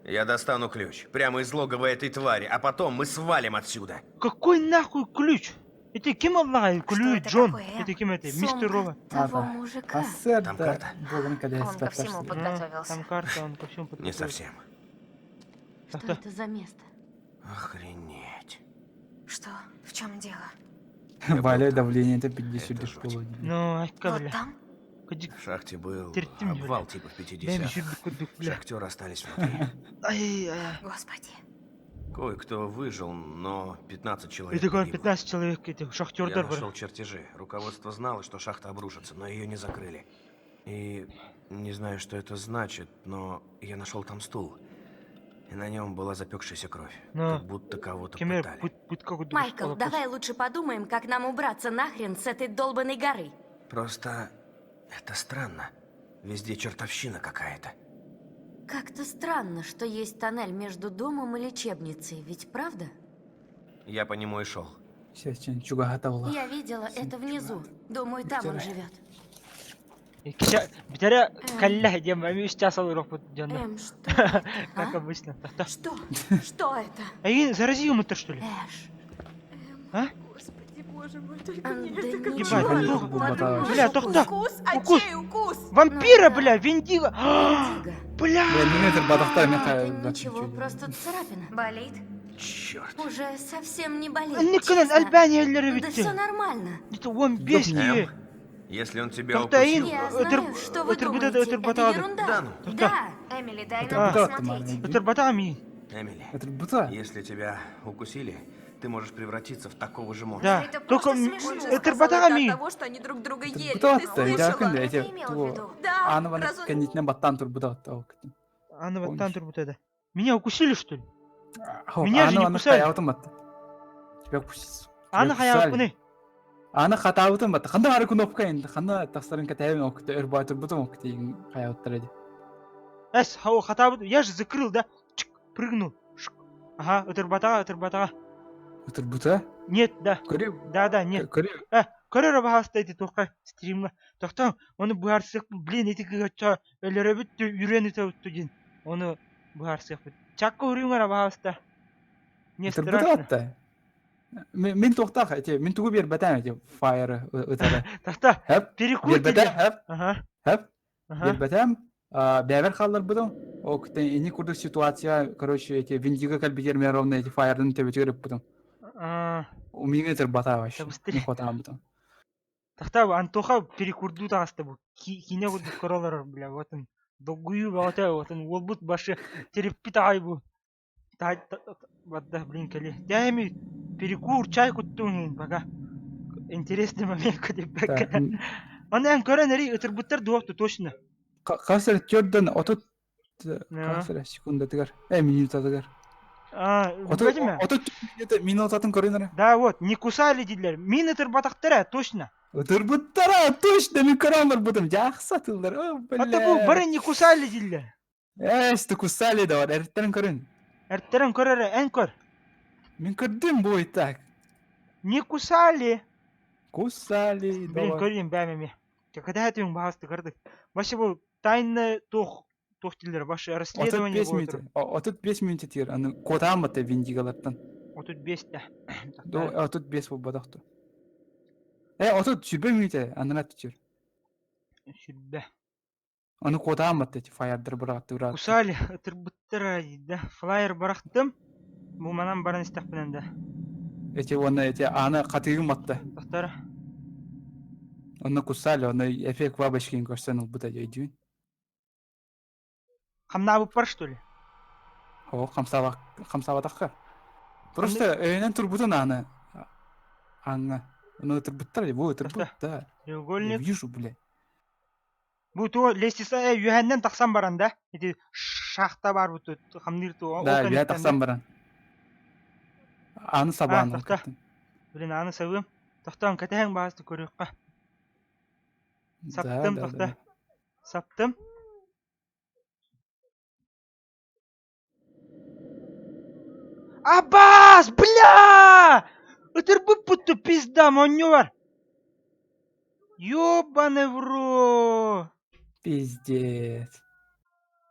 Я достану ключ. Прямо из логова этой твари, а потом мы свалим отсюда. Какой нахуй ключ? Это кем Аллах? Ключ это Джон. такое, Эм? Это кем это? Мистер Сумка Рова. того мужика. Там карта? Он ко всему подготовился. Там карта, он ко всему Не подготовился. совсем. Что это за место? Охренеть. Что? В чем дело? Валя давление это 50 Это лишь жуть. полудня. Ну, айка, Вот бля. там? Кадик. В шахте был Терпим, бля. обвал типа в Дай мне 50-х. сюда, бля. Шахтеры остались внутри. Ай, ай. Господи. Кое-кто выжил, но 15 человек Это говорит, погибло. 15 человек, этих Я шахтердар, нашел чертежи. Руководство знало, что шахта обрушится, но ее не закрыли. И Не знаю, что это значит, но я нашел там стул. И на нем была запекшаяся кровь. Ну, Как будто кого-то Кемер пытали. пыт пытка курдук Майкл, олоппус. давай лучше подумаем, как нам убраться нахрен с этой долбанной горы. Просто это странно. Везде чертовщина какая-то. Как-то странно, что есть тоннель между домом и лечебницей, ведь правда? Я по нему и шел. Сейчас чугаһата Я видела это внизу. Думаю, там он живет. Бүтэрэ кэллэ диэн эмиэ үс чаас олоруохпут дьонно. Эм, что это, Как а? обычно. Тохто. Что? Что это? Эйигин заразил мы-то что ли? Эш. А? Господи, боже мой, только А, не да это, как Ебать, Механизм ну, бубота Бля, тохто. Укус? А Укус. чей укус? Вампира, Ну да. бля, Виндиго. Виндиго. Бля! Бля, метр бадахта А, меха. да ничего, просто царапина. Болит? Черт. Уже совсем не болит. Николан честно. Альбания Да все нормально. Это он бестия. Эм, если он тебя Тохто укусил... эйин Я өтөр знаю, что вы өтөр бүтэ думаете. өтөр Это батаады. ерунда. Да ну. Да. Эмили, дай Это нам бута посмотреть. Өтөр батаҕа миин. Эмили, Это бута. если тебя укусили, ты можешь превратиться в такого же монстра. Да. Это Только просто смешно. өтөр Сказал батаҕа это от миин. того, что они друг друга Это ели. бута Ты атта, идэ слышала? күндэ Ты эти имел в виду? Да, Аны бана раз он- кэннитинэн баттаан турбута атта. Аны баттаан Помнишь? турбута да. Меня укусили что ли? Меня же не кусали. Хайабытын батта. Тебя укусили. Аны хайабыны. Аны хатаабытын батта. Ханда ары кнопка енді. Ханда тахсарын катайбын окты. Өр бай турбутум окты. Хайабыттар эди. Эс, хау хатаабыт. Я же закрыл, да? Чик, прыгнул. Шк. Ага, өтөр батаҕа, өтөр батаҕа. Өтөр бута. Нет, да. Көрү. Да, да, нет. Көрү. Э, көрөр баһаста ити туохха стримҥа. Тохтоон, ону быһаарсыахпыт, блин, ити кыгачча өлөрөбүт үрэн үтөбүттү диэн. Ону быһаарсыахпыт. Чакка үрүҥ баһаста. Не Өтөр бута страшно. атта. Мин туохтаах эти мин тугу биэрбэтээм эти фаеры ытары. Тохто, Хэп. перекур Биэрбэтээм хэп. Ага. Хэп. Ага. Биэрбэтээм. Бэбер халлар бутум. О, ини курдук ситуация, короче, эти Виндиго кальбитер мен ровно эти фаердын төбөтүгөр ыппытым. А, У меня это бата вообще. Да быстрее. Не хватало бутум. Тохто, Антоха перекурду таҕыста бу. Киинэ курдук көрөлөр, бля, вот он. Долгую баҕата, вот он уолбут башы тереппит аҕай бу. Та бадда, блин, кэлиэ. Дээми перекур, чай куттуҥ пока. Интересный момент Так, кутиппэккэ. Аны эн көрөн эри ытырбыттар дуохту точно. Хас эрэ төрдөн отут Да. хас эрэ секундатыгар, минутатыгар. А, Отут билбэтим ээ. отут минутатын көрөн эрэ. Да, вот, не кусали дииллэр. Мин ытырбатахтара, точно. Ытырбыттара, точно мин көрөн барбытым. Жакшы атылар. О, Ата бу бля. бары не кусали дииллэр. Эс, ты кусали да бар, эрттерин көрүн. Эртерин көр эрэ, эн көр. Мин көрдүм бу и так. Не кусали. Кусали Блин, да. көрүм бэм эмиэ. Когда это им баҕасты көрдүк. Вообще бу тайны туох туох дииллэр, ваше Отут расследование 5 будет. минут. Отут 5 минут тир. Аны куотаан батта Виндиголартан. Отут 5 да. До отут 5 буолбатах. Отут сүрбэ минут анына түчүр. Сүрбэ. Аны куотаан батта эти фаердер быраатты быраатты. Кусали, ытырбыттара да. Флайер бырахтым. Бу манан баран истэхпинэн да. Эти оны эти аны катыгын батта. Тохтора. Оны кусали, оны эффект бабочкин көрсөн ылбыта өйдүүн. Хамнаабыппар что ли? О, хамсаба хамсабатахха. Просто өйүнэн турбутун аны. Аңа. Оны ытырбыттар, бу ытырбыт, да. Я Треугольник. вижу, бля. Бу туо лестница үһэннэн тахсан баран да. Ити шахта бар бу тут хамныр туо. Да, я тахсан баран. Аны сабаан. А, тохто. Блин, аны сабыым. Тохтоон кэтэһэҥ баҕасты көрүөххэ. Саптым, Да, да, тохто. да. Саптым. Абаас, бля! Ытырбыппыт пизда, монньуар. Ёбаный в рот. Пиздец.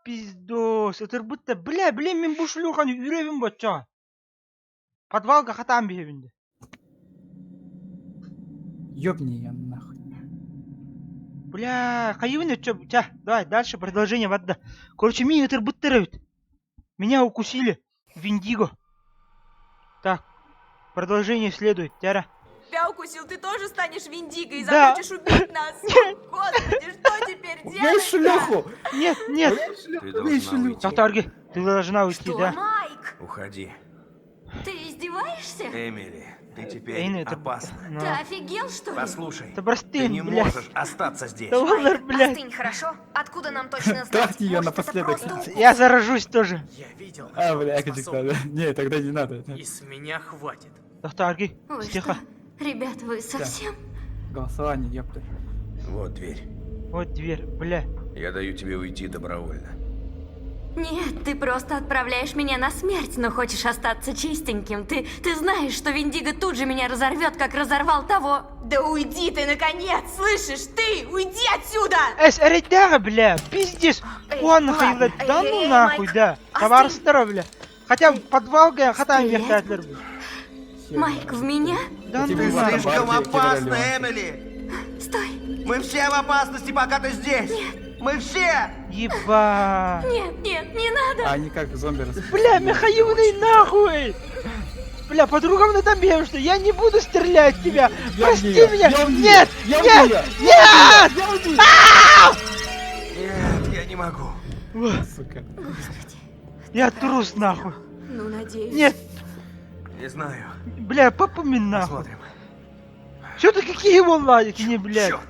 Пиздос. Ытырбытта, бля, блин, мин бу шлюханы үрэбин боччоҕа. Подвалга хатаан биһэбин Ёбни её нахуй. Бля, хайыбын өчө, ча, давай, дальше продолжение вадда. Короче, мин ытырбыттар эбит. Меня укусили. Виндиго. Так, продолжение следует. Тяра. Тебя укусил, ты тоже станешь Виндиго и Да. захочешь убить нас. Господи, что теперь Убей делать? шлюху! Нет, нет. Убей шлюху, Ты убей должна шлюху! уйти. Тохтарги, ты должна уйти, Что? да? Майк! Уходи. Ты издеваешься? Эмили, ты теперь Эйни, это- опасна. Ты офигел, что ли? Послушай, Да прости, ты не блядь. можешь остаться здесь. Да ладно, блядь. Остынь, хорошо? Откуда нам точно знать? Трахни ее Может, это напоследок. просто укус? Я заражусь тоже. Я видел, А, на бля, что он как способен. надо. Не, тогда не надо. И с меня хватит. Доктор Арги, Вы тихо. что? Ребят, вы совсем? Голосование, ёпта. Вот дверь. Вот дверь, бля. Я даю тебе уйти добровольно. Нет, ты просто отправляешь меня на смерть, но хочешь остаться чистеньким. Ты, ты знаешь, что Виндиго тут же меня разорвет, как разорвал того. Да уйди ты, наконец, слышишь? Ты, уйди отсюда! Эс, эрейдага, бля, пиздец. Эй, Он ладно. хайла, да Эй, ну эй, нахуй, Майк, да. остынь. Товар здоров, бля. Хотя в подвал, га, хата Стрелять мехтатлер, бля. Майк, в меня? Да ну Ты нахуй. слишком опасна, Эмили! Стой! Мы все в опасности, пока ты здесь! Мы все! Еба. Нет, нет, не надо! А они как зомби рас... Бля, Михаилный нахуй! Бля, подругам на там что я не буду стрелять в тебя! Я в Прости неё, меня! я в неё, Нет! я в Нет! неё, Нет! Я уйду! Нет, я не могу. Сука. Я трус нахуй! Ну, надеюсь. Нет! Не знаю. Бля, попами нахуй! Посмотрим. Что ты какие вон ладики, не, блядь? Чёрт.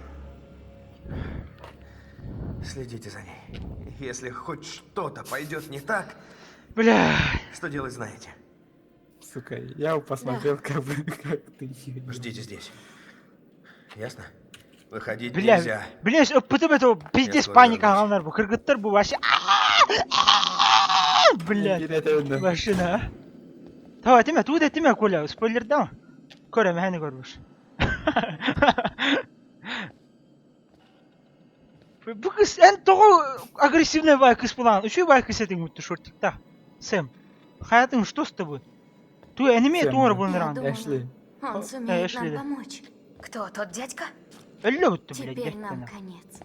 Следите за ней. Если хоть что-то пойдет не так, Бля, что делать знаете. Сука, я посмотрел, как бы, как ты её- Ждите здесь. Ясно? Выходить бля, нельзя. бля, потом этого пиздец скоро паника вернусь. галнар бу, кыргыттар бу вообще. Блядь, машина, а. Давай, тиме, туда тиме, Коля, спойлер дам. Коля, механи көрбүш. Бу кыз эн тоҕо агрессивный бай кыз булан. Үчүй бай кыз этиң мүттү шортикта. Сэм, хаятың что с тобой? Ту эниме Сэм, туар да. болныран. Я думала, Эшли. он сумеет Эшли, нам да. помочь. Кто, тот дядька? Өллө бүттү, блядь, Теперь нам дядьканы. конец.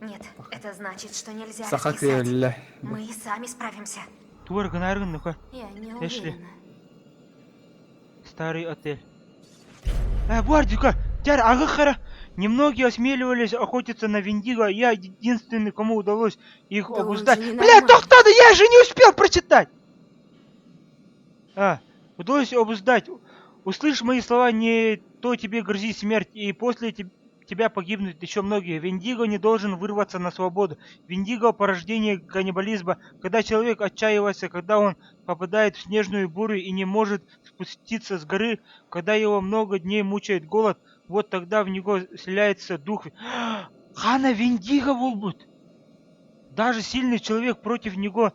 Нет, это значит, что нельзя Саха раскисать. кыялла. Мы и сами справимся. Туар гынаргын нука. Я не Эшли. уверена. Старый отель. Э, Бардика, тяр, ага хара. Немногие осмеливались охотиться на Виндиго, я единственный, кому удалось их Да он обуздать. же Бля, ненормальный. тохтады, я же не успел прочитать! А, удалось обуздать. Услышь мои слова, не то тебе грозит смерть, и после те- тебя погибнут еще многие. Виндиго не должен вырваться на свободу. Виндиго – порождение каннибализма. Когда человек отчаивается, когда он попадает в снежную бурю и не может спуститься с горы, когда его много дней мучает голод, вот тогда в него вселяется дух. Хана Виндиго Вулбут! Даже сильный человек против него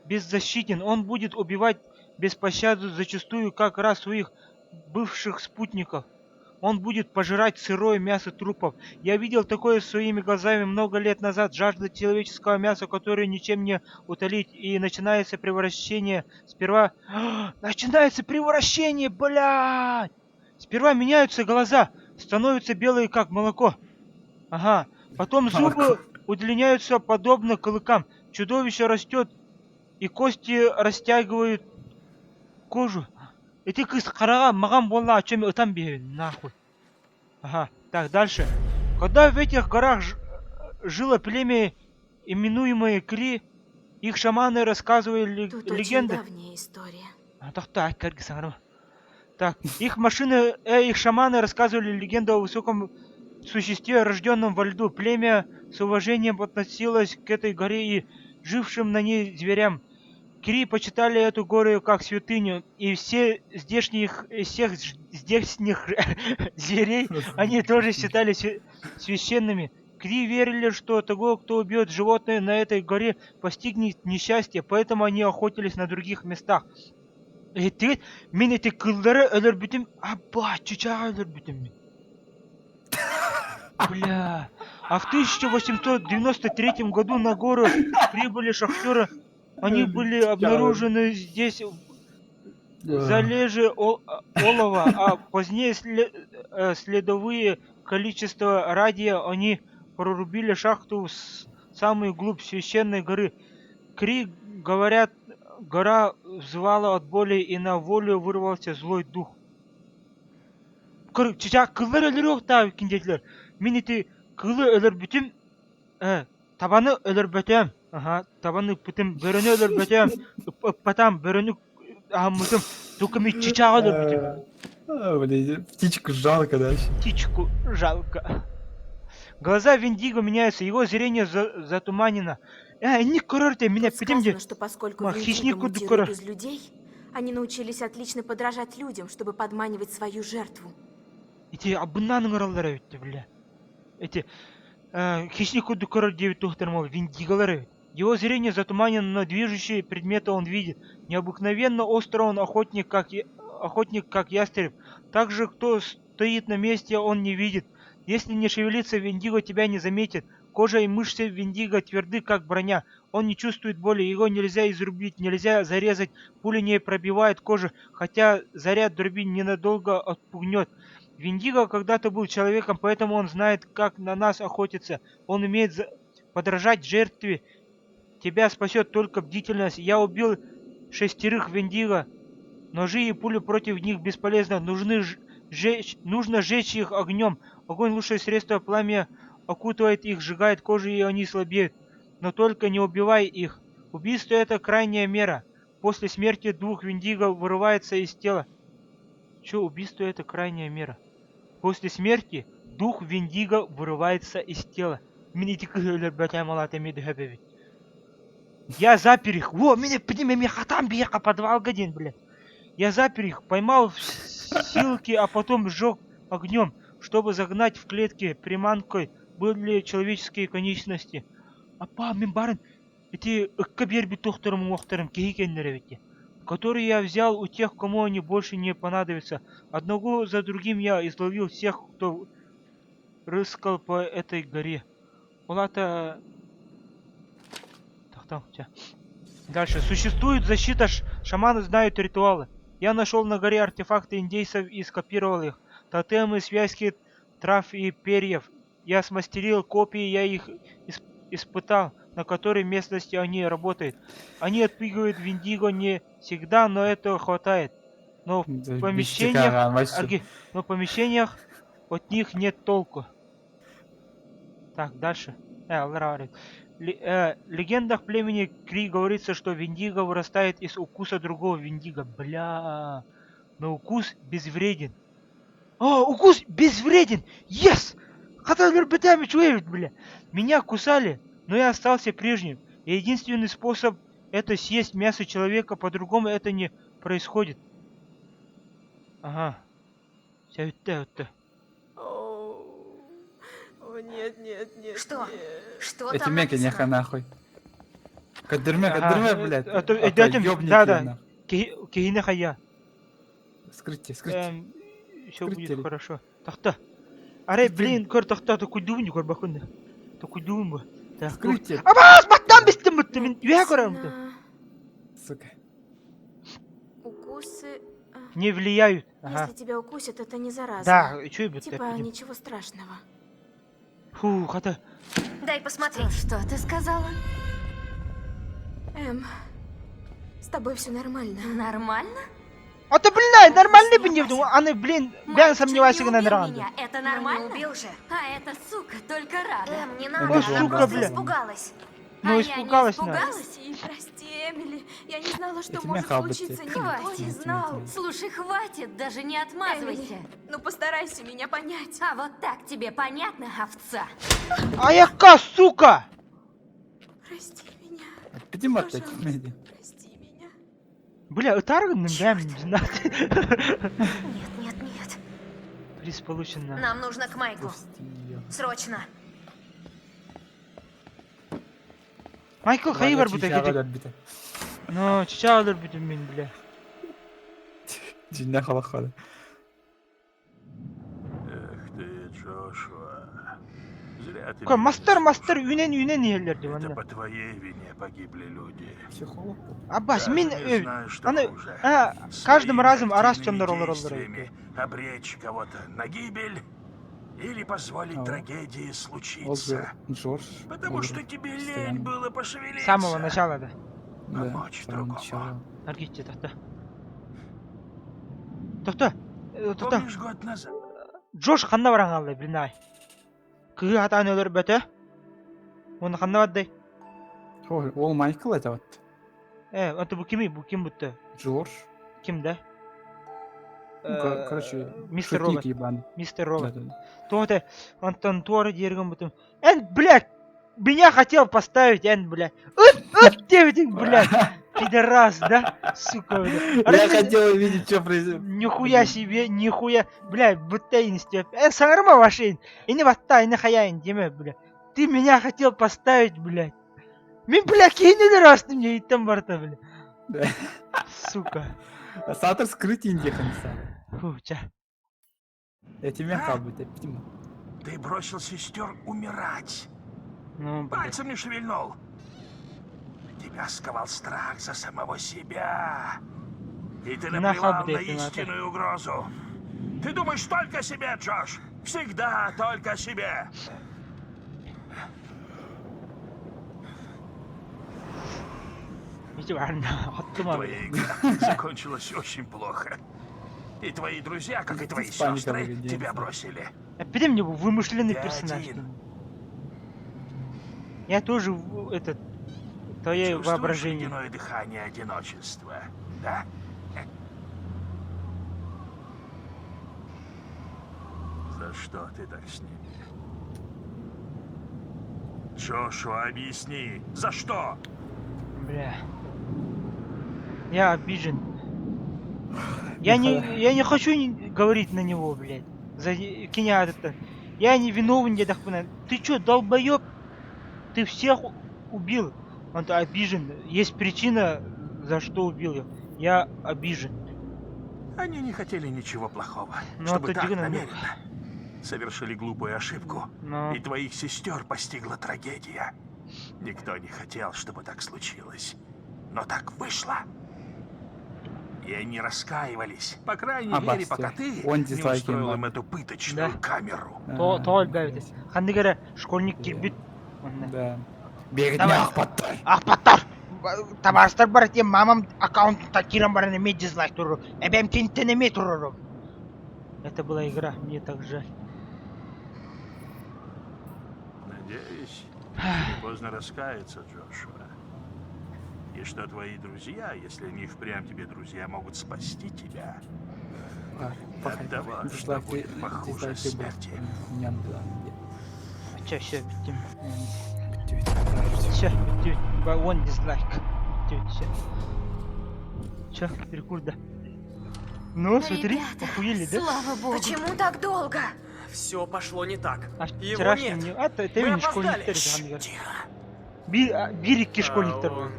беззащитен. Он будет убивать без пощады зачастую как раз своих бывших спутников. Он будет пожирать сырое мясо трупов. Я видел такое своими глазами много лет назад. Жажда человеческого мяса, которую ничем не утолить. И начинается превращение. Сперва... Начинается превращение, блядь! Сперва меняются глаза, становятся белые, как молоко. Ага. Потом зубы удлиняются подобно клыкам. Чудовище растет, и кости растягивают кожу. Эти кыз хараҕа маҥан буолла, о чем ытан биэрэбин, нахуй. Ага, так, дальше. Когда в этих горах жило племя, именуемое Кри, их шаманы рассказывали Тут очень легенды. давняя история. А, так, так, как саңарма. Так, их машины, их шаманы рассказывали легенду о высоком существе, рожденном во льду. Племя с уважением относилось к этой горе и жившим на ней зверям. Кри почитали эту гору как святыню, и все здешних, и всех здешних зверей они тоже считали священными. Кри верили, что того, кто убьет животное на этой горе, постигнет несчастье, поэтому они охотились на других местах. Эти, мин эти кыыллары өлөрбүтүм, аба, чычааҕы өлөрбүтүм мин. Бля. А в 1893 году на гору прибыли шахтеры. Они были обнаружены здесь залежи олова, а позднее следовые количество радия они прорубили шахту в самую глубь священной горы. Кри, говорят, гора взвала от боли и на волю вырвался злой дух. Чычаах кыыллары өлөрүөхтээх диэтилэр. Мин ити кыылы өлөрбүтүм, табаныөлөрбөтөҕүм. Ага, табаны ыппытым, бөрөнү өлөрбөтөҕүм, ыппатаҕым, бөрөнү аһыммытым. Только мен чычааҕы өлөрбүтүм. Блин, птичку жалко дальше. Птичку жалко. Глаза Виндиго меняются, его зрение за затуманено. Э, не көрөр меня Тут сказано, что поскольку Виндиго мутирует из людей, они научились отлично подражать людям, чтобы подманивать свою жертву. Ити абыннан ыҥыраллар эбит бля. Эти хищник курдук көрөр диэбит туохтарым ол виндиголар эбит. Его зрение затуманено, но движущие предметы он видит. Необыкновенно остро он охотник, как, охотник, как ястреб. Также, кто стоит на месте, он не видит. Если не шевелиться, Виндиго тебя не заметит. Кожа и мышцы Виндиго тверды, как броня. Он не чувствует боли, его нельзя изрубить, нельзя зарезать. Пули не пробивают кожу, хотя заряд дробин ненадолго отпугнет. Виндиго когда-то был человеком, поэтому он знает, как на нас охотиться. Он умеет подражать жертве. Тебя спасет только бдительность. Я убил шестерых Виндиго. Ножи и пули против них бесполезны. Нужны жечь, нужно жечь их огнем. Огонь лучшее средство. Пламя окутывает их, сжигает кожу, и они слабеют. Но только не убивай их. Убийство это крайняя мера. После смерти двух Виндиго вырывается из тела. Че, убийство это крайняя мера. После смерти дух Виндиго вырывается из тела. Мин ити кыһыылар малата медөһөбөбүт. Я запер их. Во, меня подними, меня хатам биэха подвал один, бля. Я запер их, поймал в силки, а потом сжег огнем, чтобы загнать в клетки приманкой были человеческие конечности. Апа, мин баран, эти ыкка биэрбит туохтарым уохтарым киһи кэннэрэ эбит которые я взял у тех, кому они больше не понадобятся. Одного за другим я изловил всех, кто рыскал по этой горе. Улата... Так, там, Дальше. Существует защита, ш... шаманы знают ритуалы. Я нашел на горе артефакты индейцев и скопировал их. Тотемы, связки трав и перьев. Я смастерил копии, я их испытал, на которой местности они работают. Они отпугивают Виндиго не всегда, но этого хватает. Но в помещениях, но в помещениях от них нет толку. Так, дальше. Э, легендах племени Кри говорится, что Виндиго вырастает из укуса другого Виндиго. Бля. Но укус безвреден. О, укус безвреден! Yes! Бля. Меня кусали, но я остался прежним. И единственный способ это съесть мясо человека, по-другому это не происходит. Ага. Это. О, нет, нет, нет. Что? Что Эти там меки написано? нахуй. Кадырме, кадырме, блядь. А то идёте, да, да. Кихине хая. Скрытие, скрытие. Все будет хорошо. Тахта. Аре, блин, көр тахта, то куйдуун көр бакунда. То куйдуун бу. Так. Скрытие. Абас, баттан бистим бутты, мин үһэ көрөм. Сука. Укусы... Не влияют. Ага. Если тебя укусят, это не заразно. Да, чё и Типа ничего страшного. Фу, хата. Дай посмотреть. Что, что ты сказала? Эм, с тобой все нормально. Нормально? А то, блин, нормальный бы не Аны, блин, я сомневаюсь, на на меня. Это нормально? Но не убил же. А эта сука только рада. Эм, не надо, Ну, она сука, просто бля. испугалась. Ну, а испугалась, я не на. испугалась? Прости, прости, Эмили. Я не знала, что Эти может меха обыти. случиться. Никто Хватит. не знал. Слушай, хватит, даже не отмазывайся. Эмили, ну постарайся меня понять. А вот так тебе понятно, овца? А яка, сука! Прости меня. Пяти Пожалуйста, прости меня. Бля, ытаргын, да, не знаю. Нет, нет, нет. Приз получен на. Нам нужно к Майку. Срочно. Майкл хайвар бу таки. Ну, чичалар бүтүн мин, бля. Дьиҥнээх олох Эх ты, Джошуа. Зря ты Ка, меня не Мастер, мастер, слушал. үнэн үнэн иһэллэр дии Это манна. по твоей вине погибли люди. Психолог. Аббас, Даже мин не э, знаю, что аны хуже. а, каждым Своими разом араас активными дьоннор олороллор эбит. действиями обречь кого-то на гибель или позволить Ага. трагедии Ол случиться. Джордж. Потому что тебе лень постоянно. было С пошевелиться. самого начала, да. Да, Помочь с самого другому. начала. Аргитте, тохто. Тохто. Э, Тохто. Помнишь год назад? Джош ханна баран хаалла, блин, ай. Кыһы хатаан өлөрбөтө. Уонна ханна бардай? Ой, ол Майкл это вот. Э, это бу кими, бу ким бутта? Джордж. Ким да? Ну, короче, Мистер шутник Робот. ебаный. Мистер Робот. Да-да-да. Туох онтон туора диэри гыммытым. Эн, блядь, меня хотел поставить, эн, блядь. Ыт, ыт, диэбитиҥ, блядь. Пидорас, да? Сука, бля. Я хотел увидеть, что произойдет. Нихуя себе, нихуя. Бля, будто и не степ. Э, саҥарыма ваши. Ини батта, ини хаяин, диэмэ, бля. Ты меня хотел поставить, блядь. Мин, бля, киһини ырастым, мне иттен барта, бля. Да. Сука. Саатар скрыть индия хамсаа. Фу, ча. Этимиэх хаалбыт эппитим. Ты бросил сестер умирать. Ну, блядь. Пальцем не шевельнул. Тебя сковал страх за самого себя. И ты Нахал, наплевал на блядь, ты нахуй. истинную угрозу. Ты думаешь только о себе, Джош. Всегда только о себе. Ити баарна, хоттум Твоя игра закончилась очень плохо. И твои друзья, как и твои Паника сестры, выглядит. тебя бросили. Эппитим не вымышленный Я персонаж. один. Я тоже этот твое Чувствуешь воображение. ледяное дыхание одиночества, да? За что ты так с ними? Джошуа, объясни, за что? Бля. Я обижен. Я не хочу говорить на него, блядь. За киня это. Я не виновен, я так понимаю. Ты чё, долбоеб? Ты всех убил. Он обижен. Есть причина, за что убил ее. Я обижен. Они не хотели ничего плохого, Ну, чтобы а то так дигна, ну. намеренно. Совершили глупую ошибку, Но... и твоих сестер постигла трагедия. Никто не хотел, чтобы так случилось. Но так вышло. И они раскаивались. По крайней А, мере, басты. пока ты Он не дизлайки устроил им им эту пыточную Да. камеру. То, то өлбөбүт. Ханнык эрэ школьник киирбит. Онно. Да. Бегать Давай. аахпаттар. Аахпаттар! Табаарыстар бар этим мамам аккаунтта киирэн баран эмиэ дизлайк туруорар. Эбэм кинтэн эмиэ туруорар. Это была игра, мне так жаль. Надеюсь, не поздно раскаяться, Джошуа. И что твои друзья, если они впрямь тебе друзья, могут спасти тебя от того, что будет похуже смерти. Чэ, все, бүттүм. Все, бүттүм. One дизлайк. Бүттүм, все. Че, перекур, да. Ну, смотри, Ребята, охуели, да? Слава богу. Почему так долго? Все пошло не так. А Его вчерашний нет. не... А, это Мы не опоздали. школьниктар. Тихо. Биир икки А, школьниктар. он,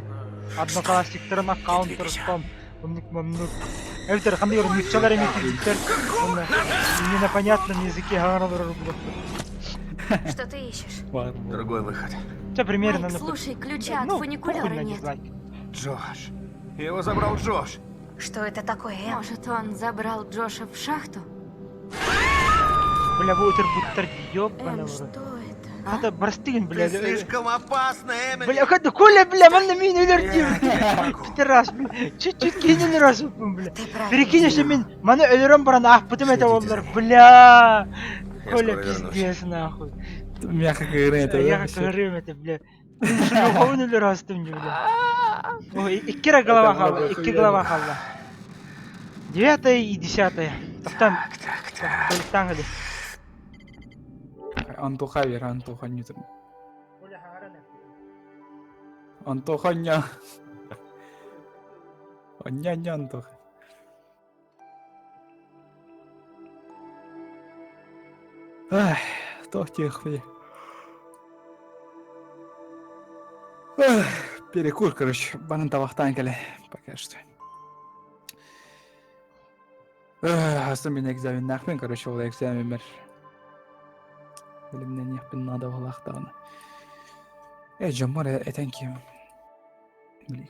Одноклассниктарын аккаунттарыттан. Оннук маннык. Эбэтэр ханнык нууччалар эмиэ киирбиттэр. Онно не на понятном языке саҥараллар Что ты ищешь? Другой выход. Це примерно Майк, на слушай, ключа от Ну, фуникулера похуй на нет. дизлайк. Джош. Его забрал Джош. Что это такое, Эм? Может, он забрал Джоша в шахту? Бля, бу ытырбыттар ёбаный Эм, в рот. что это? А? Это бырастыы, бля. Ты слишком опасна, Эмили. Бля, как Коля, бля, манна мин өлөрдүм. Я могу. Пидорас, бля. Чуть-чуть киһини раз бля. Ты правильно. Прикинь, мин маны өлөрөн баран аахпытым этэ Следите буоллар, за ней. бля. Я Коля, скоро вернусь. пиздец, нахуй. Мягко говоря, это Я вообще- говорю это, бля. Шлюховын өлөр астым, бля. Ой, икки эрэ голова Это было хаалла, бы икки охуенно. голова хаалла. Девятая и десятая. Там, Так, так, так. там, там, Антоха вер, Антоха не там. Антоха ня. Ня ня Антоха. Ах, туох тех Эх, Перекур, короче, баран табахтаан кэлэ пока что. Эх, Особенно экзаменнаахпын, короче, ол экзаменмэр. Бэлэмнэниэхпин наада буоллаҕына. Э, дьоммор этэн ким. Блин.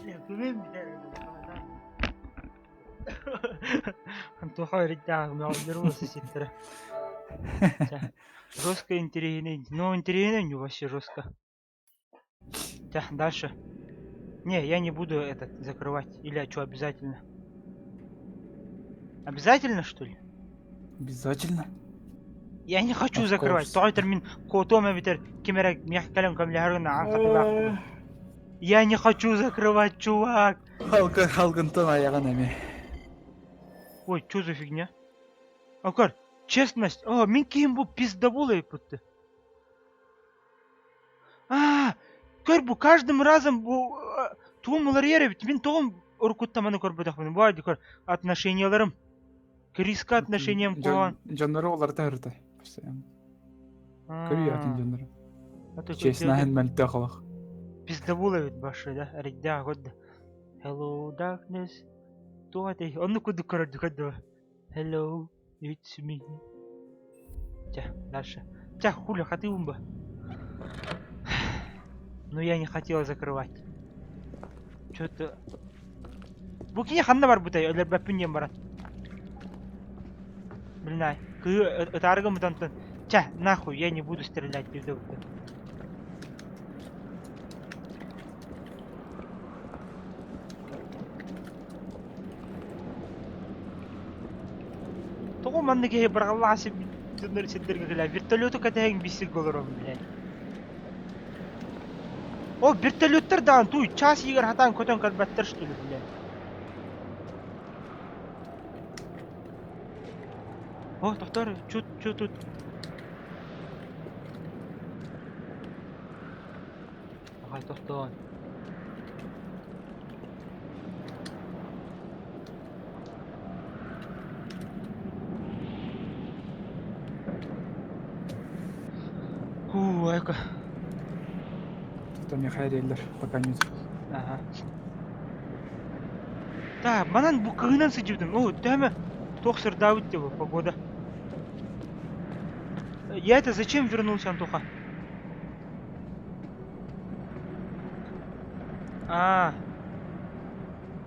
Бля, күбүм, бля. Антоха риддаах мөҕүллэр ситтэрэ. Жестко интэриэһинэй. Ну, интэриэһинэй не вообще жестко. Так, дальше. Не, я не буду этот закрывать. Или а что, обязательно? Обязательно, что ли? Обязательно. Я не хочу Of закрывать. course. Тоҕо этэр мин куотуом эбэтэр ким эрэ миэхэ кэлэн көмөлөһөр гына аан хатылаах. Я не хочу закрывать, чувак. Халгын халгынтан айаҕын эмиэ. Ой, что за фигня? Акар, честность. О, мин киһим бу пиздобол эппитти. Аа, көр бу каждым разом бу тугум уларыйар эбит. Мин тоҕум уруккуттан маны көрбөтөхпүн. Бу көр отношенияларым. Криска отношениям куһаҕан. Дьоннору уларыта ырыта. Постоянно. Көрүй атын дьоннору. Честно, мөлтөх олох. Пиздобол эбит башы да, эрэйдээх көрдө. Hello, darkness. Туох этэй? Оннук курдук көрөрдү көрдө. Hello, it's me. Чэ, дальше. Чэ, хули, хатыыбын ба. Ну я не хотела закрывать. Что-то... Бу кини ханна барбытай, өлөрбөппүн диэн баран. Блин, ай, кыы ытаарыга мутантан. Чэ, нахуй, я не буду стрелять, диэбитэ Тоҕо маннык киһи быраҕыллаах сирдэргэ сирдэргэ кэлээ вертолету кэтэһэн биир олорон блядь. Ол вертолеттар даҕаны туй чаас иһигэр хатаан көтөн кэлбэттэр что ли блядь. О, тохтоор, чё, чё тут? Аҕай тохтоон. Һуу, эка. Тут миэхэ эриэллэр пока нет. Аха. Так, манан бу кыһынан сылдьыбытым. Оо, төһөмө туох сырдаабыт диye погода. Я это зачем вернулся, Антоха? А.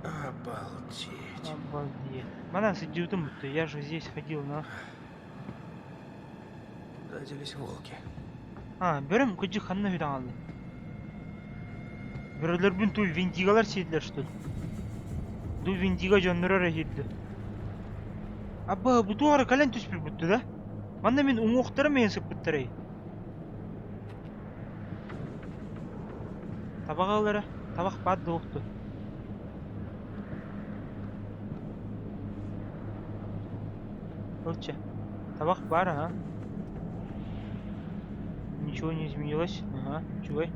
Обалдеть. Обалдеть. Манан сылдьыбытым будто, я же здесь ходил, но... Куда делись волки? А, бөрөм кыдьык ханна үтэн хаалла? Бөрөлөрбүн туй виндигалар сиэтилэр что ли? Ду виндига дьонноро эрэ иһирдэ. Абба, бу туох эрэ кэлэн түспүт бутту да? Манна мин уҥуохтарым иһин сыппыттарай. Табаҕа ыл эрэ, табах баар да уохту. Ылчы, табах баар, ага. Ничего не изменилось, ага, чугай.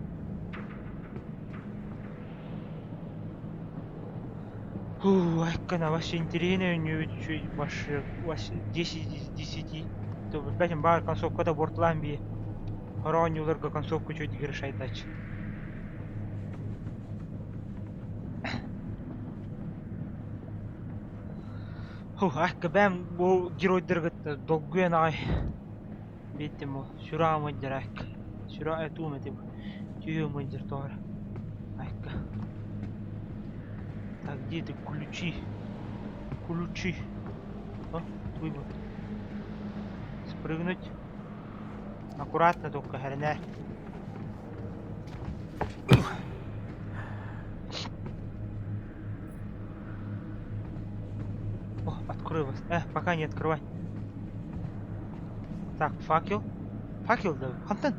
Фу, айкана, вообще интириэһинэй өннүбүт үчүгэй башы 10 из 10. То билбэтим баар концовката буортулаан бии. Хороҕо оонньууларга концовка үчүгэйдик решайдач. Фу, айка бэм бу геройдаргыт долгуйан аҕай биэттим бу сүрэҕим ыйдыр айка. Сүрэх этуум этим. Түһүөм ыйдыр тоҕо эрэ. Айка. Так, где ты ключи? Ключи. О, выбор. Спрыгнуть. Аккуратно только, херня. О, открой вас. Пока не открывай. Так, факел. Факел, да. Хантан.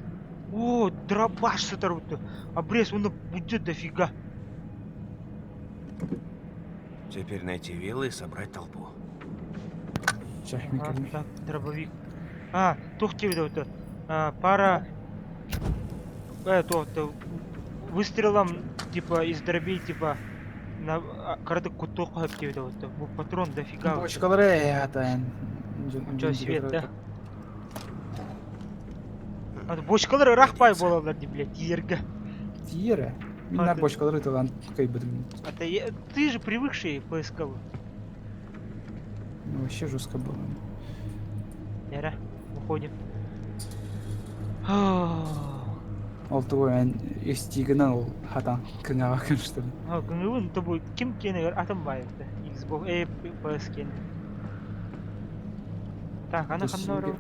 О, дробаш сытар Обрез, он будет дофига. Теперь найти виллы и собрать толпу. А, так, дробовик. А, туох диэбит а, пара туох выстрелом типа из дробей типа на кыратык куттуохха сөп диэбит вот бу патрон дофига Бочкалары это Чё, свет, да? Бочкалар ыраах бай буолаллар дии, блядь, тиэргэ. Тиэрэ. Мин нар бочкалары тылан кыйбытым. А ты, ты же привыкший поисковый. Ну, вообще жестко было. Яра, уходим. Ол тугу эн истигынан ол хатан кыҥаҕа күн что ли? Кыҥыбын тобу ким киэнигэр атын баайыкта. Xbox, э, PS киэн. Так, аны ханна барабын?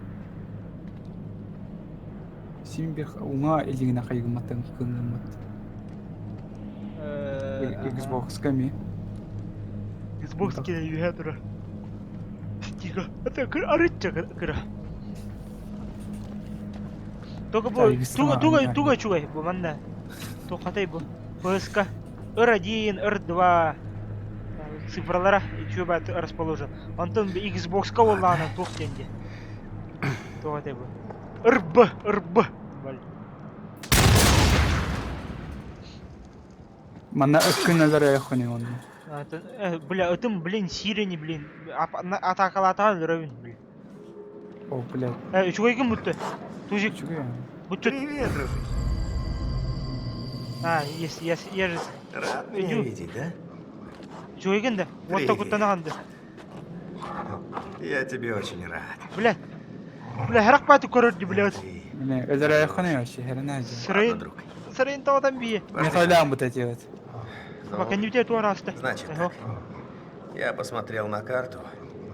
Син бир уҥа илигинэ хайгымматтан кыҥыммат. Xbox-ка ми? Xbox киэнэ үөһэ турар. Тихо. Это арычча кыра. Только бу туга туга туга үчүгэй бу манна. Тухатай бу. ПСК R1, R2 цифралара үчүгэй расположен. Онтон Xbox-ка буоллаҕына туох диэн диэ. Туох бу. РБ, РБ. Манна ыккын өлөрөйөххүнүй онно. Бля, ытым, блин, сирени, блин. Атакалаатаҕа өлөрөбүн, блин. О, блядь. Үчүгэйгин бүттэ. Тузик. Үчүгэй. Бүттү. Привет, дружище. А, есть, я, я же... Рад меня видеть, да? Үчүгэйгин да. Уотта куттанаҕын да. Я тебе очень рад. Бля. Бля, харах бааты көрөр блядь. Не, өлөрөйөххүнүй вообще, херена же. Сырайын, сырайын тоҕотон бие. Не тойлаан бут эти вот. Пока не у туораста. Значит так. Я посмотрел на карту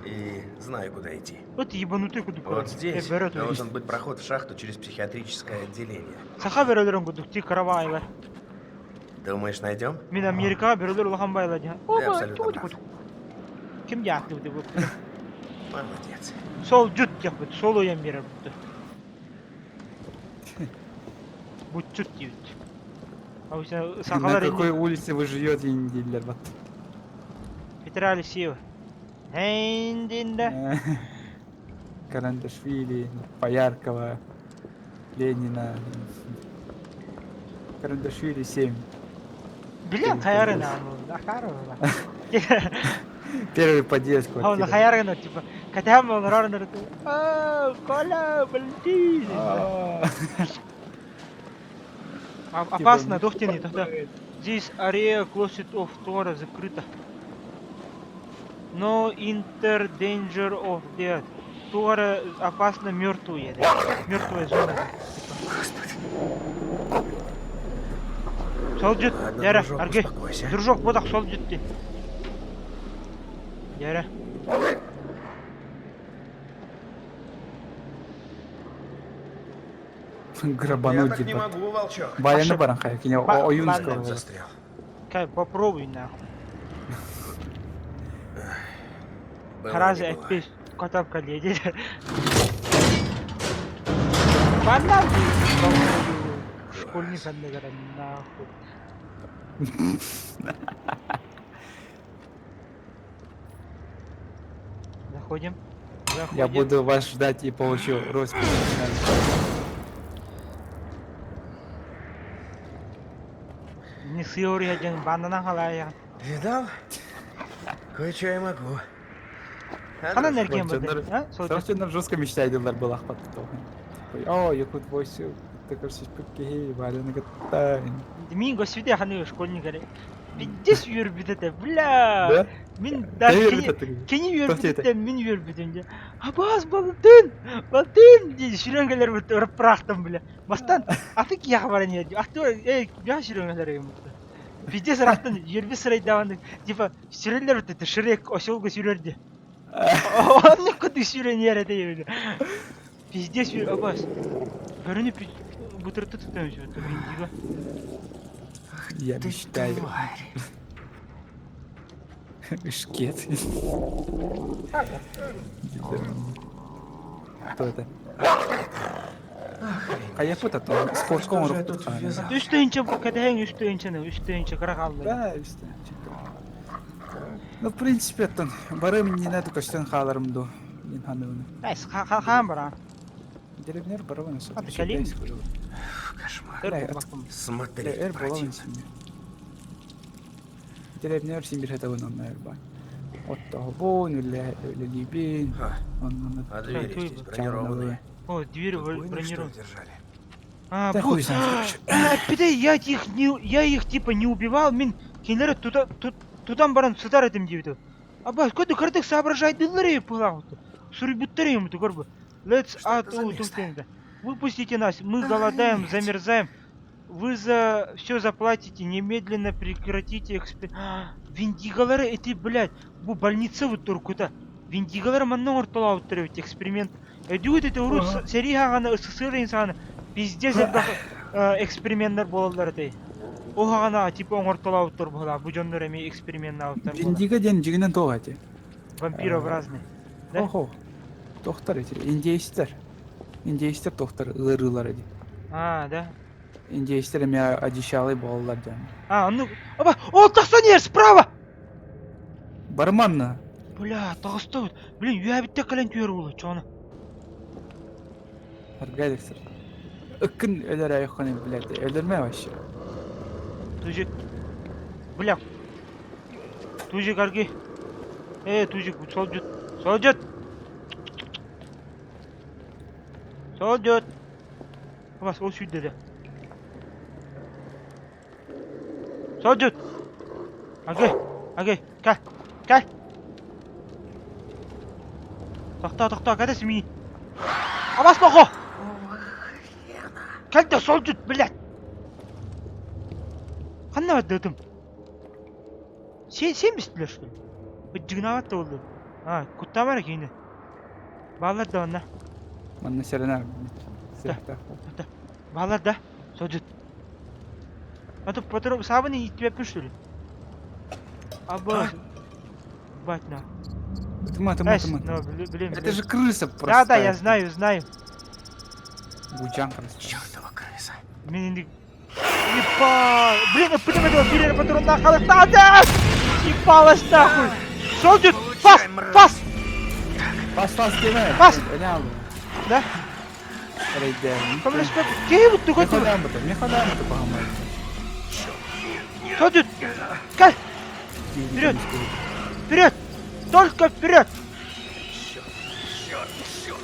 и знаю, куда идти. Вот ебанутый куда Вот здесь должен быть проход в шахту через психиатрическое отделение. Саха бөрөлөрүн курдук ти каравайлар. Думаешь, найдем? Мин Америкаҕа бөрөлөр улахан байла диэн. Ты абсолютно прав. Ким дьаахтыбыт бу? Молодец. Сол дьут диэхпит, сол уйан биэрэр бутtu. Бутчут диэбит. На какой улице вы живете, дииллэр бат. Петра Алексеева. Эйндинда. Карандашвили, Пояркова, Ленина. Карандашвили 7. Билэн хайарына, акарова. Первый подъезд квартиры. хайарына, типа, катам олорор А, Коля, блин. Опасно, дохтени, тогда. Здесь арея closed off Тора закрыта. No inter danger of death. Тора опасно мертвые. Мертвая зона. Господи. Солдют, Яра, аргы. Дружок, бодақ солдют де. Яра. Грабануть, Я так не типа. могу, волчок. Баяны баран хай, кине ойунского. Застрял. Кай, попробуй нахуй. Харазы этпес котап каледи. Банан Школьник анныгара нахуй. Заходим. Заходим. Я буду вас ждать и получу роспись. Не сыория ден банана халая. Видал? Кое-что я могу. Ханан эрген барды. Сороченнар жестко мечтайдылар был О, якут войсю. Такой киһи Валяны кытта. Мин госвиде ханы школьник Пиздец үөрбүт этэ, бля. Мин даже кини үөрбүт этэ, мин үөрбүтүм дьэ. Абаас балтын, балтын дии сүрэн кэлэр бут ырыппыраахтан бля. Бастан аты киһиэхэ баран иһэр дии. Аты эй бя сүрэн кэлэр эбит. Пиздец ырахтан үөрбүт сырайдаҕын типа сүрэллэр бут этэ Шрек оселга сүрэр дии. Оннук курдук сүрэн иһэр этэ бля. Пиздец үөр абаас. Бөрөнү бутырты тутан сүртэ Виндиго. Я мечтаю. Шкет. Кто это? А я пута то спортском Үс тыһыынча кэтэһэҥ үс тыһыынчаны, үс тыһыынча кыра хаалла. Да, үс тыһыынча. Ну, в принципе, оттон барым не надо көстөн хааларым ду. Мин ханыыны. Найс, хаан бараан. Деревнер барабан Аты кэлиим. Кошмар. Смотри, Эр буолан Деревнер син бир хатабын онно эрба. Оттоһобун, үлэлиибин. А двери здесь бронированные. О, двери бронированные. держали. А, Да бу... хуй знает, короче. А, я их не, я их типа не убивал, мин кинилэри тута тут тутан баран сытар этим диэбитэ. Аба, көтө кырдык соображайдылар пылаҕыт. Суруйбуттар ему көрбө. Let's out Выпустите нас, мы голодаем, замерзаем. Вы за все заплатите, немедленно прекратите экспер... Виндигалары эти, блядь, бу больница вот туркута. Виндигалары манна ортолаабыттар эбит эксперимент. Өйдүүгүт ити урут сэрии хаҕана СССР саҕана пиздец элбэх эксперименнэр буолаллар этэй. Ол хаҕана типа оҥортолообуттар буолаа, бу дьоннор эмиэ эксперименнаабыттар буолаа. Виндиго диэн дьиҥинэн туох эти? Вампирообразный. Да? Охо. Тохтар эти, индейстер. Индейстер тохтар ыарыылар эти. А, да? Индейцтэр эмиэ одичалый буолаллар диэн. А, ну... Оба! Ол тахсан иһэр справа! Барыманна. Бля, таҕыста. Блин, үөһэбиттэ кэлэн түһэр уолу, чоно. Аргадексер. Ыккын өлөр айхоны, блядь, өлөрмө вообще. Тузик. Бля. Тузик, арги. Э, Тузик, солдют. Солдют! Солдют! Бас, ол сүүрдэ да. Солдют! Арги, арги, кэл, кэл! Тохтоо, тохтоо, кэтэс миин. Абас нохо! Кэл да солдют, блядь! Ханна бардытым? Сен, сен бистилер, что ли? Ыдьыгынаабат да буоллун. А, куттаабар киини. Баалар да онно. Манна сэрэнэр. Да. Баалар да. Содьут. А то патрон саабын ииттибэппин что ли? Аба. Бать на. Тыма, тыма, тыма. Ну, блин, Это же крыса просто. Да, да, я знаю, знаю. Гучан крыса. Чертова крыса. Мин Ебать! Блин, я понимаю, этого пирера патрон нахуй надо! Ебалась нахуй! Солдют! Пас! Пас! Пас, пас, кеме. Пас! Да? Коммунист, кем ты хочешь? Мехадан, ты Солдют! Кай! Вперед! Вперед! Только вперед! Черт, черт, черт!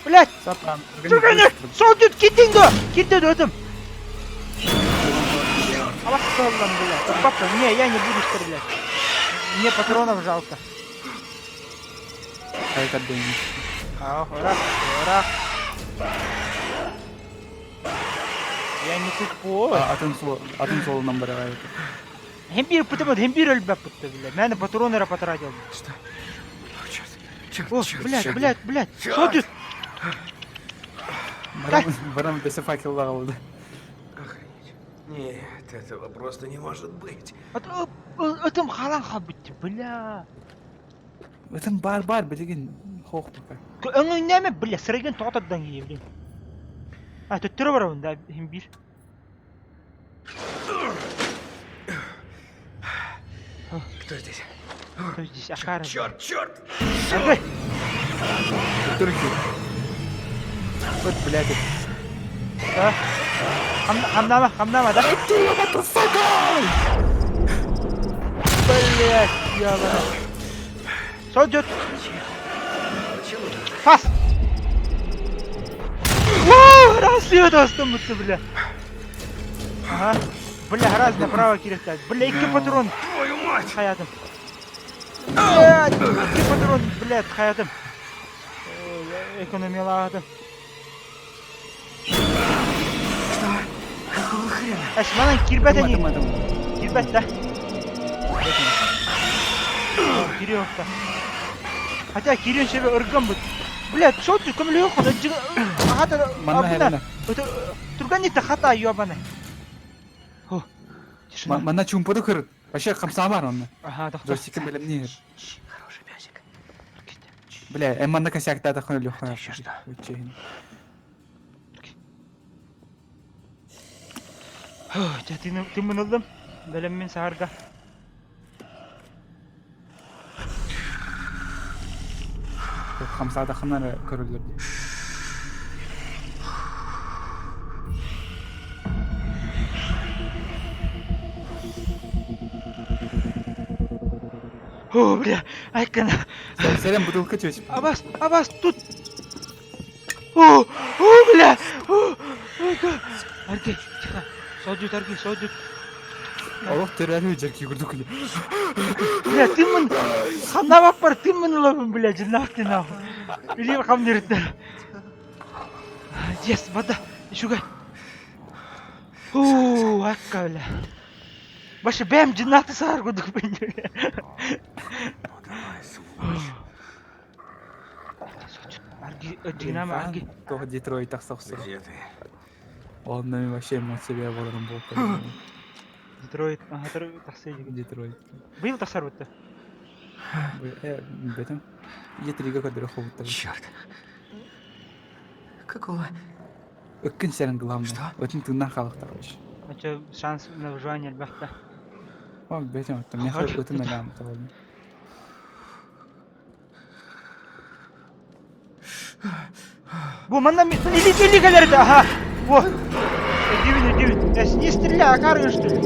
Блять! Солдют, китин до! Китин до этом! А вас там, блядь? Папа, не, я не буду стрелять. Мне патронов жалко. А это дым. А, ура, ура. Я не тупой. Атын солу нам барагай. Хембир потому хембир өлбөппүт блядь. Мен патронера потратил. Что? Черт, черт, О, черт, блядь, черт. блядь, блядь. Солдют! Барам бесе факел лагалды. Охренеть. Нет, этого просто не может быть. Атым халан хабытты, бля. Этом бар бар билигин хох пока. Өңүннәме, бля, сырыгын тоғытадан кийе, блин. А, төттөрө бар онда, хембир. Кто здесь? Кто здесь? Ахара. Черт, черт! Аргай! Турки. Вот, блядь. Да? Хамнама, хамнама, да? Блядь, ёбана. Солдют! Пас! Уу, раз dostum mutlu бля. Ага. Бля, раз направо киректер. Бля, iki патрон. Твою мать! Хаятым. Блядь, iki патрон, блядь, хаятым. Экономияладым. Что? Какого хрена? Эш, манан кирбет Тыма, они. тыма, тыма. Кирбет да. Кириокта. Хотя Кирин себе ырган бут. Блядь, что ты көмөлө yok. Хата Манна херена. Турган хата ёбаный. Хо. Тишина. Манна чумпуду кырыт. Вообще хамсамар онна. Ага, тохто. Джойстикы билемнир. Хороший песик. Бля, э манна косяк та тахын лёха. еще что? Ты мынылдым. Бэлем мен саарга. Хамса тахынар көрүлөр. О, бля, айкана. Сәрем бутылка чөч. Абас, абас, тут. О, о, бля. О, айка. Арги, тихо. Содют, арги, содют. Олох төрәлі жерки күрдүк. Бля, ты мын. Ханна бар, ты мын лобын, бля, жинак ты нахуй. Или хам дерттер. Yes, вода. Шугай. О, акка, бля. Башы бэм жинакты саар күрдүк бля. Ну давай, сволочь. Арги, жинама, арги. Тох Детройт тахсахсыр. Где ты? Онна вообще эмоция болорун болуп. Детройт, ага, тахсай деген. Детройт. Быйыл тахсар бутта. Э, бетем. Е трига көдөрө хобуттар. Черт. Какого? Ыккын сэрэн главное. Что? Өтүн тыыннаах хаалыктар вообще. А чё, шанс на выживание элбэхтэ. О, бэтим оттон миэхэ ытым элэм табылын. Бу манна или или кэлэрдэ, аха. Во. Өдүүн, өдүүн. Эс, не стреляй, акары что ли?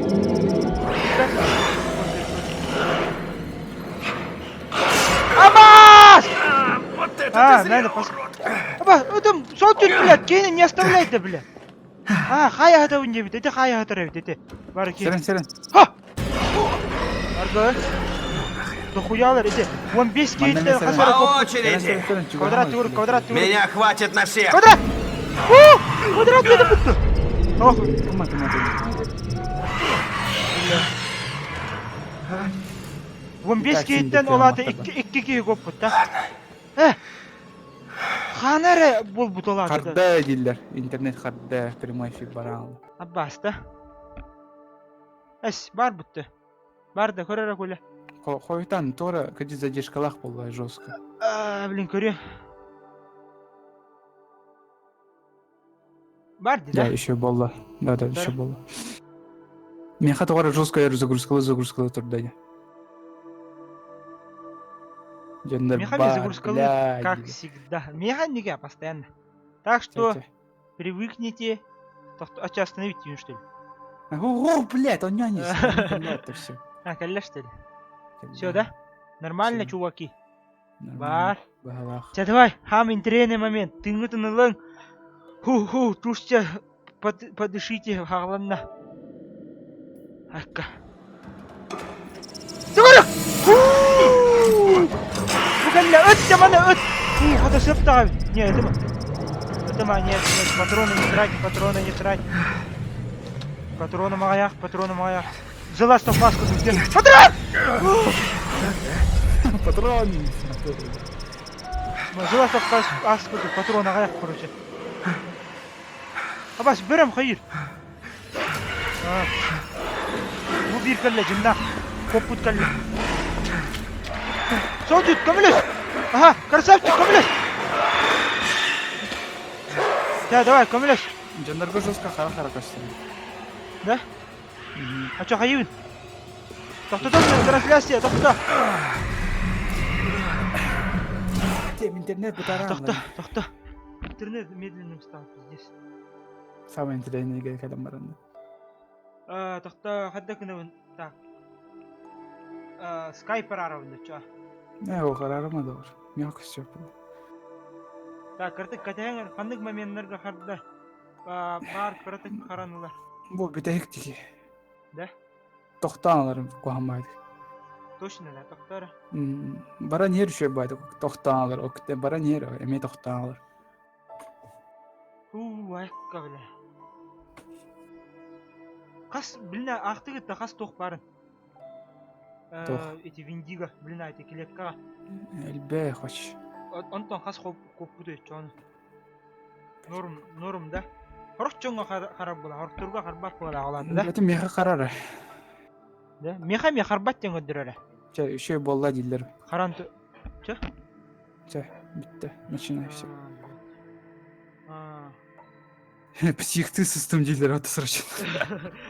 Абас! Вот это А, ты зря, надо пос... урод! Абас, это сол түн, блядь, Кейна не оставляй да, блядь. А, хая хата не бит, это хая хата бит, это. Бар ки. Сэрэн, сэрэн. Ха! Арга. Дохуялар, это. Вон 5 кейттер хасара По коп. очереди! Квадрат тур, квадрат тур. Меня хватит на всех! Квадрат! У! Квадрат это бутты. Ох, Вон 5 кейттен олаты 2 киһи коппут да. Э! Хана эрэ буолбут олаата. Харда дииллэр. Интернет харда прямой эфир бараан. Аббас да. Эс, бар бутты. Бар да, көрөрө күлэ. Хойутан тора кыдьы задержкалаах буолла жестко. А, блин, көрүө. Бар ди, Да, да? еще буолла. Да, да, еще буолла. Миэхэ тоҕо жестко загрузкалы загрузкалы турда дии. Дьоннор Миэхэ бар, загрузкалы, бля, как дииллэр. всегда. Миэхэ нигэ постоянно. Так что привыкните. А что, остановить ее, что ли? О, блядь, он не это все. А, кэллэ, что ли? Все, да? Нормально, чуваки? Бар. Баһалаах. Чэ, давай, хам интересный момент. Тыҥҥытын ылыҥ. Ху-ху, тушьте, подышите, хаҕланна. Акка. Тугурук! Бу кэллэ, ыт маны ыт! Фу, хата сөп даҕа. Не, это Это ма, нет, нет, патроны не трать, патроны не трать. Патроны маҕайах, патроны маҕайах. Взяла что фаску тут. Патрон! Патрон! Взяла что фаску тут, патрон аҕайах, короче. Абас, бөрөм хайыр. Бу биир кэллэ, дьиннаах. Куоппут кэллэ. Солдьут, көмөлөс! Аха, красавчик, көмөлөс! Да, давай, көмөлөс! Дьоннорго жестко хара-хара көстөр. Да? А чё, хайыбын? Тохтотон трансляция, тохто! Тем интернет бытаран. Тохто, тохто. Интернет медленным стал, пиздец. Самое интересное кэлэн баран. Тохто, хадда гынабын. Так. Скайп араровна, чё? Э, ол харарыма да бар. Миэхэ көстүө Так, кыртык кэтэһэҥ ханнык моменнарга харда баар кыратык харанылар. Бу бүтэһик тики. Да? Тохтоон аларым куһаммаайдык. Точно да, тохтоор. Баран иһэр үчүгэй баайдык тохтоон алар, окте баран иһэр эмиэ тохтоон алар. Уу, айка бля. Хас, блин, аахтыгыт да хас туох баарын? Туох? Эти Виндиго, блин, эти клеткаҕа. Элбэх хоч. Онтон хас куоппут чону. Норм, норм да. Хорох дьоҥҥо харар була, хорохторго харбат буола аҕалаата да. Это миэхэ харара. Да? Миэхэ эмиэ харбат диэн көрдөрөрө. Чэ, үчүгэй буолла дииллэр. Харан Чэ? Чэ, бүттэ. Начинай все. А. Психты сыстым дииллэр ата срочно.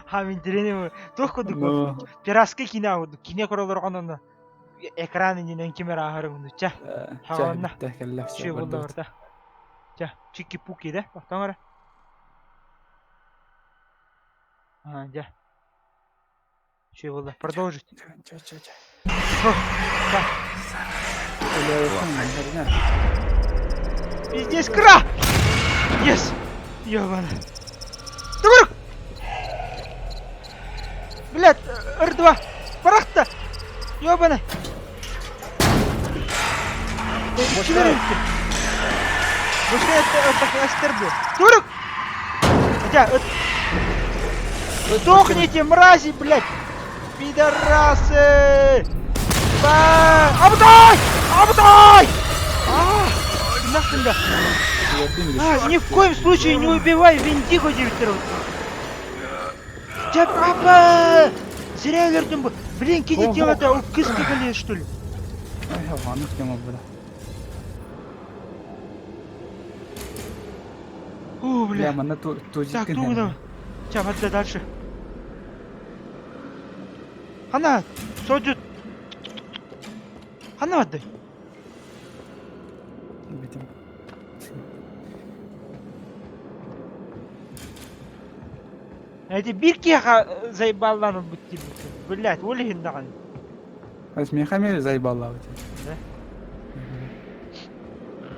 Ха, мин тиренем. Туох курдук пираска киинэ курдук. Киинэ көрөлөр онно экран иннинэн ким эрэ ааһар уну. Чэ. Чэ, бүттэ, кэллэ. Үчүгэй буолла барда. Чэ, чики-пуки да? Тохтоҥ эрэ. А, дьэ. Үчүгэй буолла. Продолжить. Чэ, чэ, чэ. Так. Пиздец, кра! Yes! Ёбана. Тугурук! Блядь, R2! Барахта! Ёбана! Иччилэр өлтү. Бушка эстер бу. Турук! Хотя, Сдохните, мрази, блядь! Пидорасы! Ба! Абдай! Абдай! А, нахрен да. А, ни в коем случае не убивай Виндиго 9 Дьэ, папа! Зря өлөрдүм бу. Блин, кини тело-то ол кыска кэлиэ, что ли? Ай, анық тема була. О, Бля, бля. манна Так, тузиккин тугу һэн. Ча, бадда дальше. Хана, содьут. Хана бадды. Битим. Эти биир киһиэхэ заебаллаан ылбыт диэбиккин. Блядь, ол иһин даҕаны. Мехамель заебаллаабыт. Да?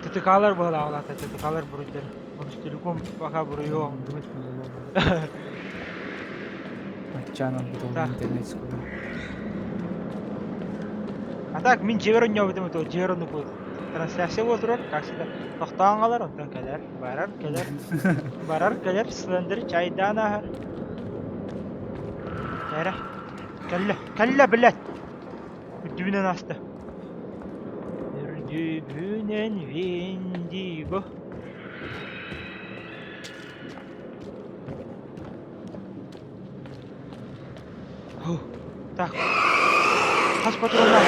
ТТК-лар быһалаалаата, ТТК-лар буруйдар. Ростелеком пока буруйуох. Аччаан ылбыт ол интернет скоро. А так, мин дьиэбэр оонньообутум это дьиэбэр оннук трансляция буола турар, как всегда. Тохтоон хаалар, онтон кэлэр, барар, кэлэр, барар, кэлэр, Слендер чайдаан ааһар. Эрэ, кэллэ, кэллэ, блядь! Үрдүбүнэн ааста. Үрдүбүнэн Виндиго. Фух, Так. Хас патроннаах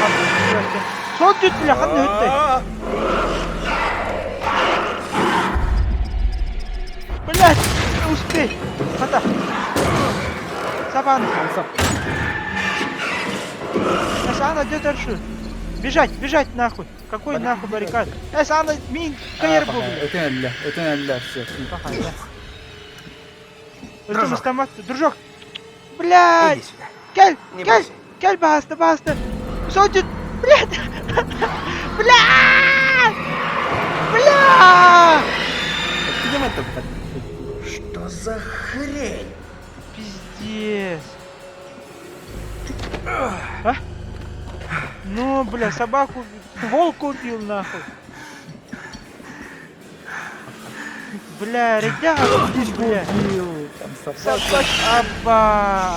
Сон түттүлэ ханна өттөй? Блядь, не успей. Хата. Сабан. Эсана, где дальше? Бежать, бежать нахуй. Какой нахуй баррикад? Эсана, мин, кайр был. Өтөн эллэ, өтөн эллэ, все. Дружок. Дружок. Блядь! Кэл, кэл, кэл, баста, баста. Содит, блядь. Блядь! Бля! Что за хрень? Пиздец. А? Ну, бля, собаку, волка убил нахуй. Бля, ребята, бля. Собак, аба.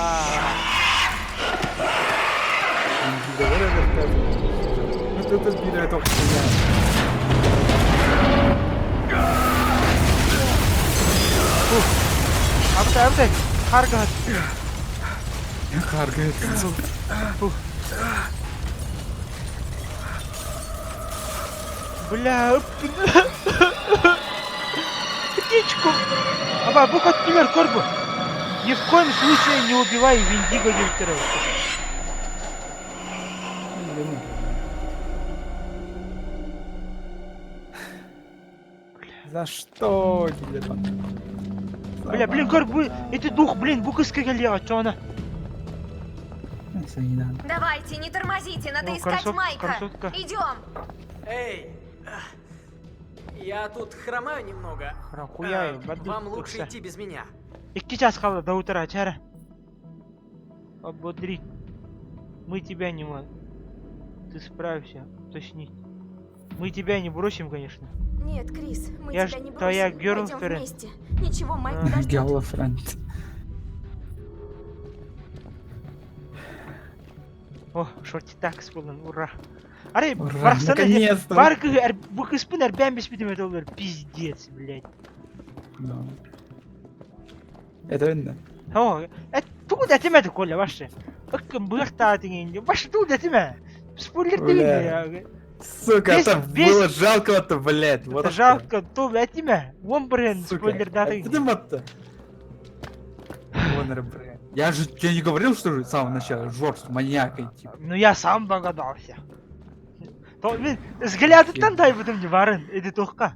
Абытай, абытай, харгат. Харгат. Бля, птичку. Аба, бу көттүлэр көр бу. Ни в коем случае не убивай Виндиго диэбиттэрэ. За что тебе там? Бля, блин, көр бу ити дух, блин, бу кыска кэлиэҕэ чоона. Давайте, не тормозите, надо О, искать красот- Майка. красотка. Идем. Эй! Я тут хромаю немного. Храхуяю, Э, Вам лучше идти без меня. Икки час хаалла до утра, чара. Ободрить. Мы тебя не мо... Ты справишься, уточнить. Мы тебя не бросим, конечно. Нет, Крис, мы Я тебя ж не бросим. твоя Пойдем girlfriend. вместе. Ничего, Майк А. подождет. Girlfriend. О, шорти такс буолан, ура. Арай, Ура, барахсаны наконец-то. бар кыһы бу кыспын эрбээн биспитим это олор пиздец, блядь. Да. Это видно. О, э, тугу да этимэ Коля, вообще. Ыккын быахтаатыҥ Башы тугу да этимэ. Спойлер Бля. дегин Сука, Весь- это весь- было жалко-то, блядь. Вот Это жалко, тул этимэ. Уон бренд Сука. спойлер даты. Это вот. Конор, блядь. Я же тебе не говорил, что же с самого начала, Жорж, маньяк, и типа. Ну я сам догадался. То, мен взглядыттан тайбытым не барын, эди тухка.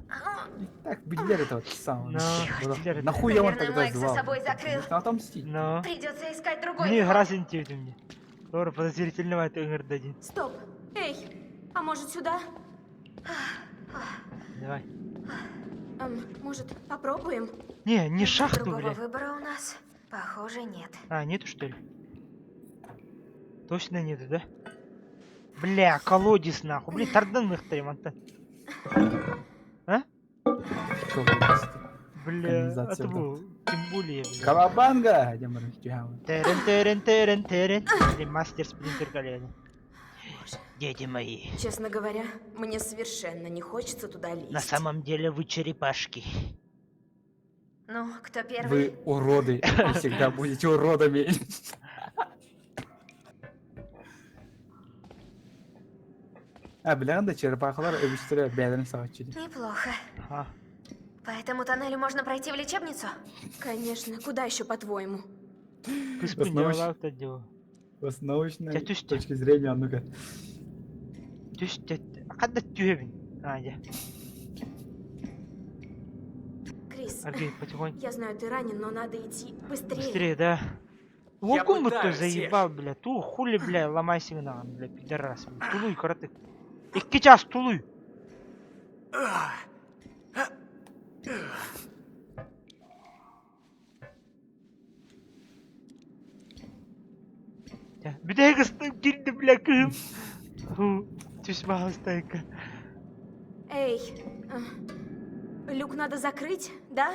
Так, блядь, это вот с самого Ну, начала. блядь. Нахуй я он Наверное, тогда Майк за звал? собой закрыл. Нужно отомстить. Ну. Придется искать другой Мне вход. раз интимный. Тора подозрительного это дадим. Стоп. Эй, а может сюда? Давай. Эм, может, попробуем? Не, не шахту, Другого блядь. выбора у нас, похоже, нет. А, нету что ли? Точно нету, да? Бля, колодец нахуй. Блин, тардан их ремонта. А? Колодец. Бля, Канализация, это был тем более, бля. Кавабанга! Идем, блядь, Терен, терен, терен, терен. Блин, мастер спринтер колено. Дети мои, Честно говоря, мне совершенно не хочется туда лезть. на самом деле вы черепашки. Ну, кто первый? Вы уроды. Вы всегда будете уродами. А, бля, да черепахалар өбүстөрө бэйэлэрин саҕаччы дии. Неплохо. Ага. По этому тоннелю можно пройти в лечебницу? Конечно, куда еще, по-твоему? Кыспын дьалалаах дьыл. С научной точки зрения, а ну-ка. Түс ханна түһэбин? А, дьэ. Крис, Аргей, потихоньку. я знаю, ты ранен, но надо идти быстрее. Быстрее, да. Я Лукум будто пытаюсь, заебал, бля. Ту хули, бля, ломай сигнал, бля, пидорас. бля. Тулуй, коротык. Икки час тулуй. Бүтэһик ыстым киирдим, бля, кыым. Түс баҕастайка. Эй, люк надо закрыть, да?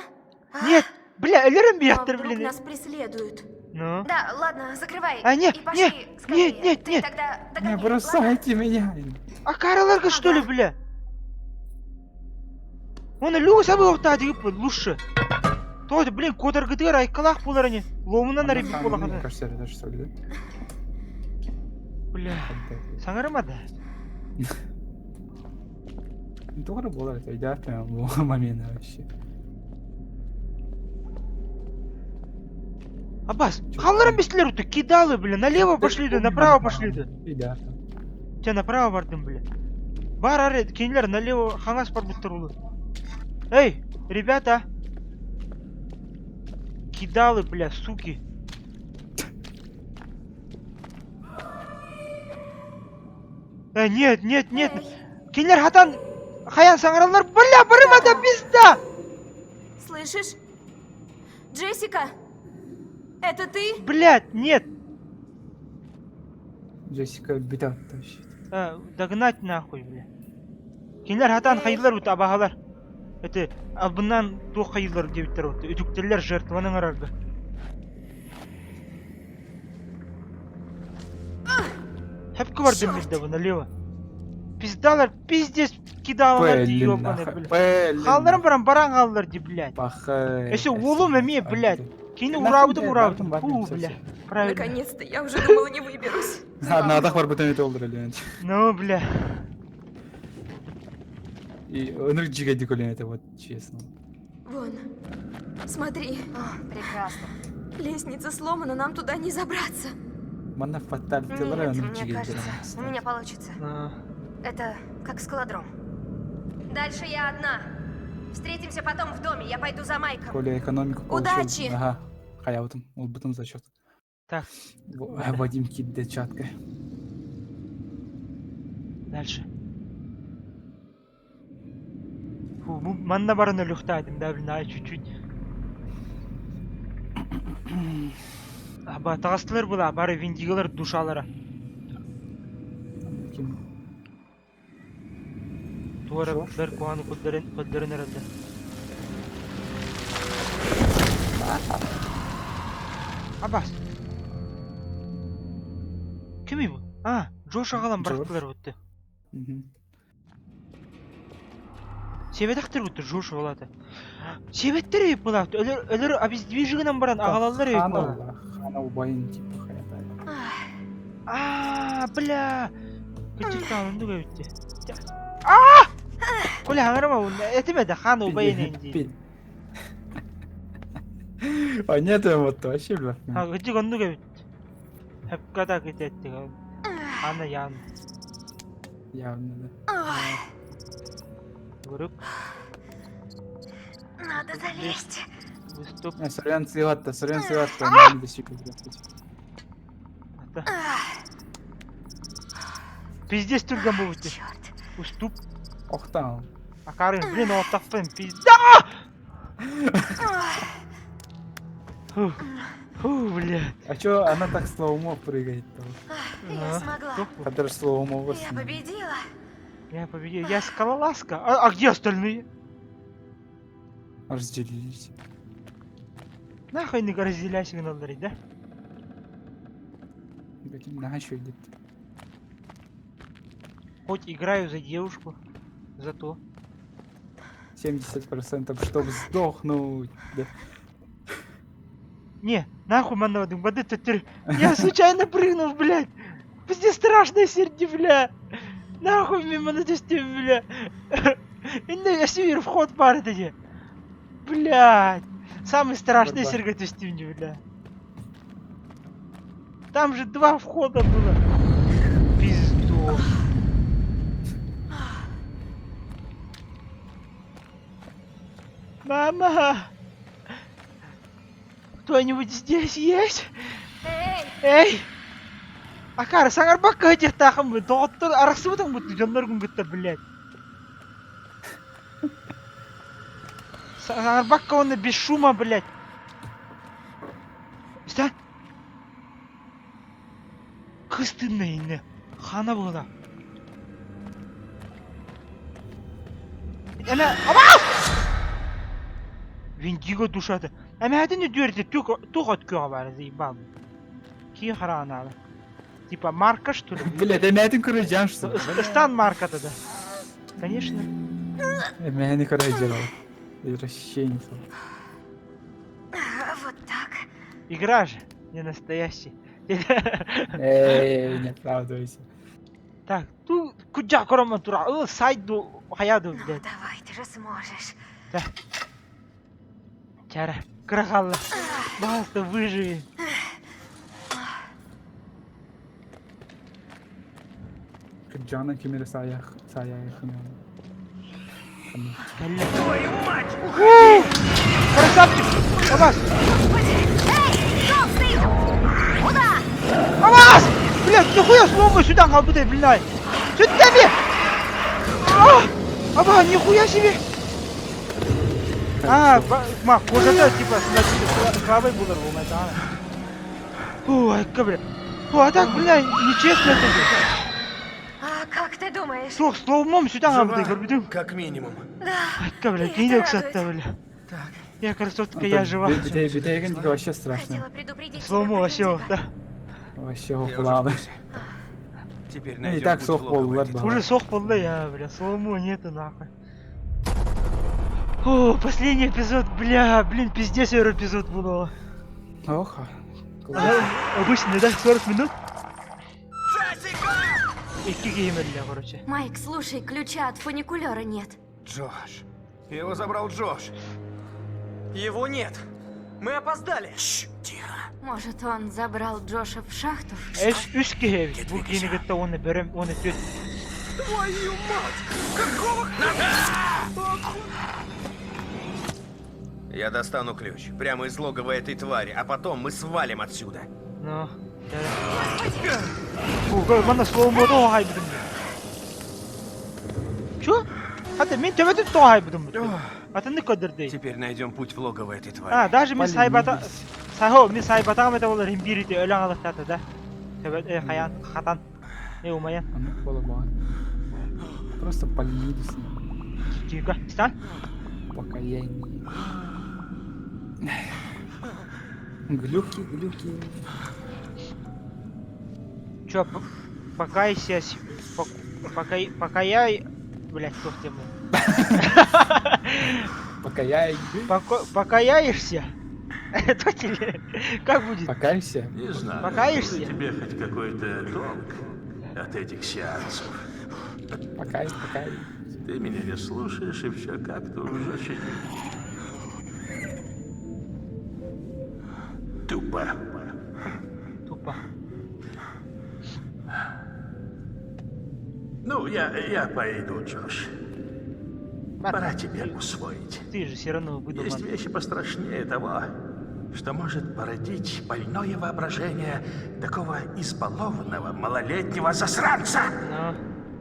Нет, бля, өлөрөн А биэхтэр, вдруг блин. нас преследуют? Ну? Да, ладно, закрывай. А, нет, И пошли нет, скорее. нет, нет, Ты нет. тогда Не догони, ладно? бросайте меня! А караларга что ли, бля? Оны люгу сабы оқтаа лучше. То это, блин, кодаргытыгар айкалаах буолар ини. Ломунан арыйбыт буолахына. Кажется, это что ли, да? Бля, саҥарыма да. Тугары буолар это да, прям момент вообще. Аббас, халларым бестилер уту, кидалы, бля, налево пошли да, направо пошли да. Да. Те направо бардым, бля. Бар ары, кинилер налево хаҥас барбыттар улу. Эй, ребята! Кидалы, бля, суки. Э, нет, нет, нет. Кинилер хатан хайан саҥараллар, бля, барыма да пизда! Слышишь? Джессика, это ты? Блядь, нет. Джессика беда вообще. Э, догнать нахуй, бля. Кинилэр хатан хайылар ут абаһалар. Это албыннан туох хайылар диэбиттэр вот. Үтүктэллэр жертваны оҥорорго. Хэпкэ бардым билдэ бу налево. Пиздалар, пиздец кидалалар ди Блин, ёбаный, нахуй. бля. Блин. Хаалларан баран баран хааллар ди, блядь. Пахай. Өссө уолум эмиэ, блядь. Кини ураабытым ураабытым. Фу, бля. Правильно. Наконец-то, я уже думала, не выберусь. Надо барбытын это олдыр эле. Ну, бля. И өнүр жиге диколен это вот честно. Вон, смотри. О, прекрасно. Лестница сломана, нам туда не забраться. Манна фаталитилар Нет, өнүр мне жиге кажется, у меня получится. Это как скалодром. Дальше я одна. Встретимся потом в доме, я пойду за Майком. Коля экономику получил. Удачи! Ага. Хаябытым. Ол бытым зачет. Так. Вадим кидде чатка. Дальше. Фу, бу манна баран өлүөхтаатым да, блин, ай чуть-чуть. Аба таҕыстылар була, бары виндигалар душалара. Ким? Туора бэр куһаҕаны көрдөрөн көрдөрөн эрэллэр. Абас. Кимий бу? А, Джош аҕалан бырахтылар бутты. Сиэбэтэхтэр бутты Джош буолаата. Сиэбэттэр эбит буолаат. Өлөр өлөр обездвижигынан баран аҕалаллар эбит буолаат. Хана убайын типа хаята. Аа, бля. Кычыктаан оннук эбит Аа! Коля хаҥарама уонна этим этэ хаан убайын дии. А нет, вот вообще, бля. А, кычык оннук эбит. Хөпкө да кытеттик. Ана ян. Явно, да. Вырык. Надо залезть. Выступ. Сорян сыгатта, сорян сыгатта. Пиздец түргэн буолбут. Уступ. Охтан. Акары, блин, оттахпын, пизда! Фу, фу, бля. А чё она так слоумо прыгает-то? Я смогла. Хотя слоумо Я победила. Я победил. Я скалолазка. А, а где остальные? Разделились. Нахуй не разделяйся, надо, да? На еще идет. Хоть играю за девушку, зато. 70% чтобы сдохнуть. Да. Не, нахуй манна воды ты Я случайно прыгнул, блядь. Пиздец страшное сердце, бля. Нахуй мимо на бля. Инна я север вход пары тади. Блядь! Самый страшный Барба. сиргэ түстүм дии, бля. Там же два входа было. Пизду. Мама! Кто-нибудь здесь есть? Эй! Акары саҥарбакка сытыахтааххын доҕоттор арахсыбытыҥ бутtu дьонноргун кытта блядь. Саҥарбакка уонна без шума, блядь. Истэн? Кыс тыынна иннэ. Хана буола. Эмэ, абаас! Виндиго душата. Эмээтин үдүөртэ туох от күөҕэ баара заебал. Кии хараҕын Типа марка, что ли? Блядь, эмээтин көрө что ли? Стан марка тогда. Конечно. Эмээни көрө Извращенец. Вот так. Игра же не настоящий. Эй, не оправдывайся. Так, ту куджа корома тура, сайду хаяду, Ну, блядь. давай, ты же сможешь. Так. Чара, крахалла. Пожалуйста, выживи. Кырдьаҕынан ким эрэ саайаах саайаайахын Твою мать! Красавчик! Абас! Эй, толстый! Куда? Абас! Блядь, нихуя сломай сюда, халбытай, блядь! Сюда, бе! Аба, нихуя себе! А, ма, кожата типа слабый булар болмайды, а. Фу, айка, бля. Фу, а так, бля, нечестно это же. А как ты думаешь? Суох, слоумом сюда Жива, халбытай, көрбүтүм. как минимум. Да. Айка, бля, И кини это ыксатта, радует. бля. Я красотка, я жива. Бүтэйгин вообще страшно. Хотела предупредить тебя Слоумо про вообще, Виндиго. да. Вообще Я уже в ухлалы. курсе. Теперь Ну и найдем так путь сох в логово полулар этой был. Уже сох полда я, бля, слоумо нету нахуй. О, последний эпизод, бля, блин, пиздец, я эпизод было. Ох. Обычно, да, 40 минут? Икки киһи короче. Майк, слушай, ключа от фуникулера нет. Джош. Его забрал Джош. Его нет. Мы опоздали. Тихо. Может, он забрал Джоша в шахту? Эс үс киһи эбит. Бу киһини кытта уонна бөрөм уонна түөрт. Твою мать! Какого Я достану ключ прямо из логова этой твари, а потом мы свалим отсюда. Ну, Фу, манна слоумо тоҕо хайбытым. Чё? Хата мин төбөтүн тоҕо хайбытым. Атынны көдөрдөй. Теперь найдем путь в логово этой твари. А, даже мин сайбата Сахо, мин сайбатаҕым этэ болар имбирити өлөн алыктата да. Төбөт э хаян хатан. Э умаян. Просто поленились. Тихо, стан. Покаяние. Глюки, глюки. Чё, покайся, покай, покаяй, блядь, что в тему? Покаяй. Покаяешься? Это Как будет? Покайся. Не знаю. Покаешься? Был ли тебе хоть какой-то толк от этих сеансов? Покай, покай. Ты меня не слушаешь, и все как-то уж очень... Тупо. Тупо. Ну, я, я пойду, Джош. Пора тебе усвоить. Ты же все равно выдуман. Есть вещи пострашнее того, что может породить больное воображение такого избалованного малолетнего засранца. Но.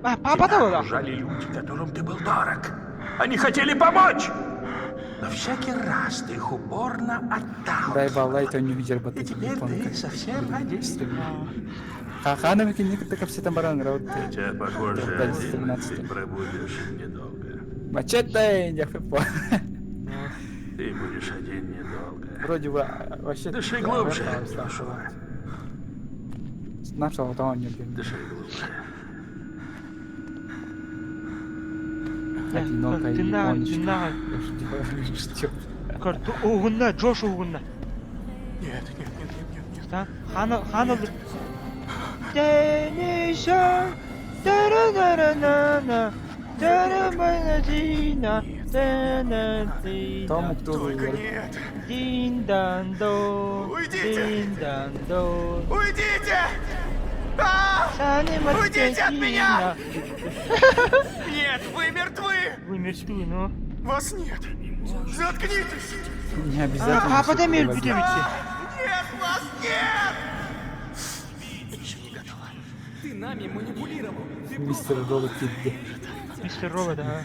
А, папа Тебя того окружали люди, которым ты был дорог. Они хотели помочь. Но всякий раз ты их упорно отталкивал. Дай балай, то не видел бы И теперь ты совсем один. Хахана викинник так все там баран раут. Хотя, похоже, один ты пробудешь недолго. Мачете, я фипо. Ты будешь один недолго. Вроде бы вообще... Дыши глубже, Джошуа. Нашел того не убил. Дыши глубже. Одинокая Тына, японочка. тына. Ждет. Карту, угунна, Джош угунна. Нет, нет, нет, нет, нет, нет. Стан, хана, хана. Денися, на. Том Только не это. Дин-дан-до, Уйдите! дин-дан-до. Уйдите! А! Уйдите от меня! Нет, вы мертвы! Вы мертвы, ну. Вас нет! Заткнитесь! Не обязательно. А потом всё я переводить. Нет, вас нет! Еще не готова. Ты нами манипулировал. Ты Мистер Робот тебе. Мистер Робот, ага.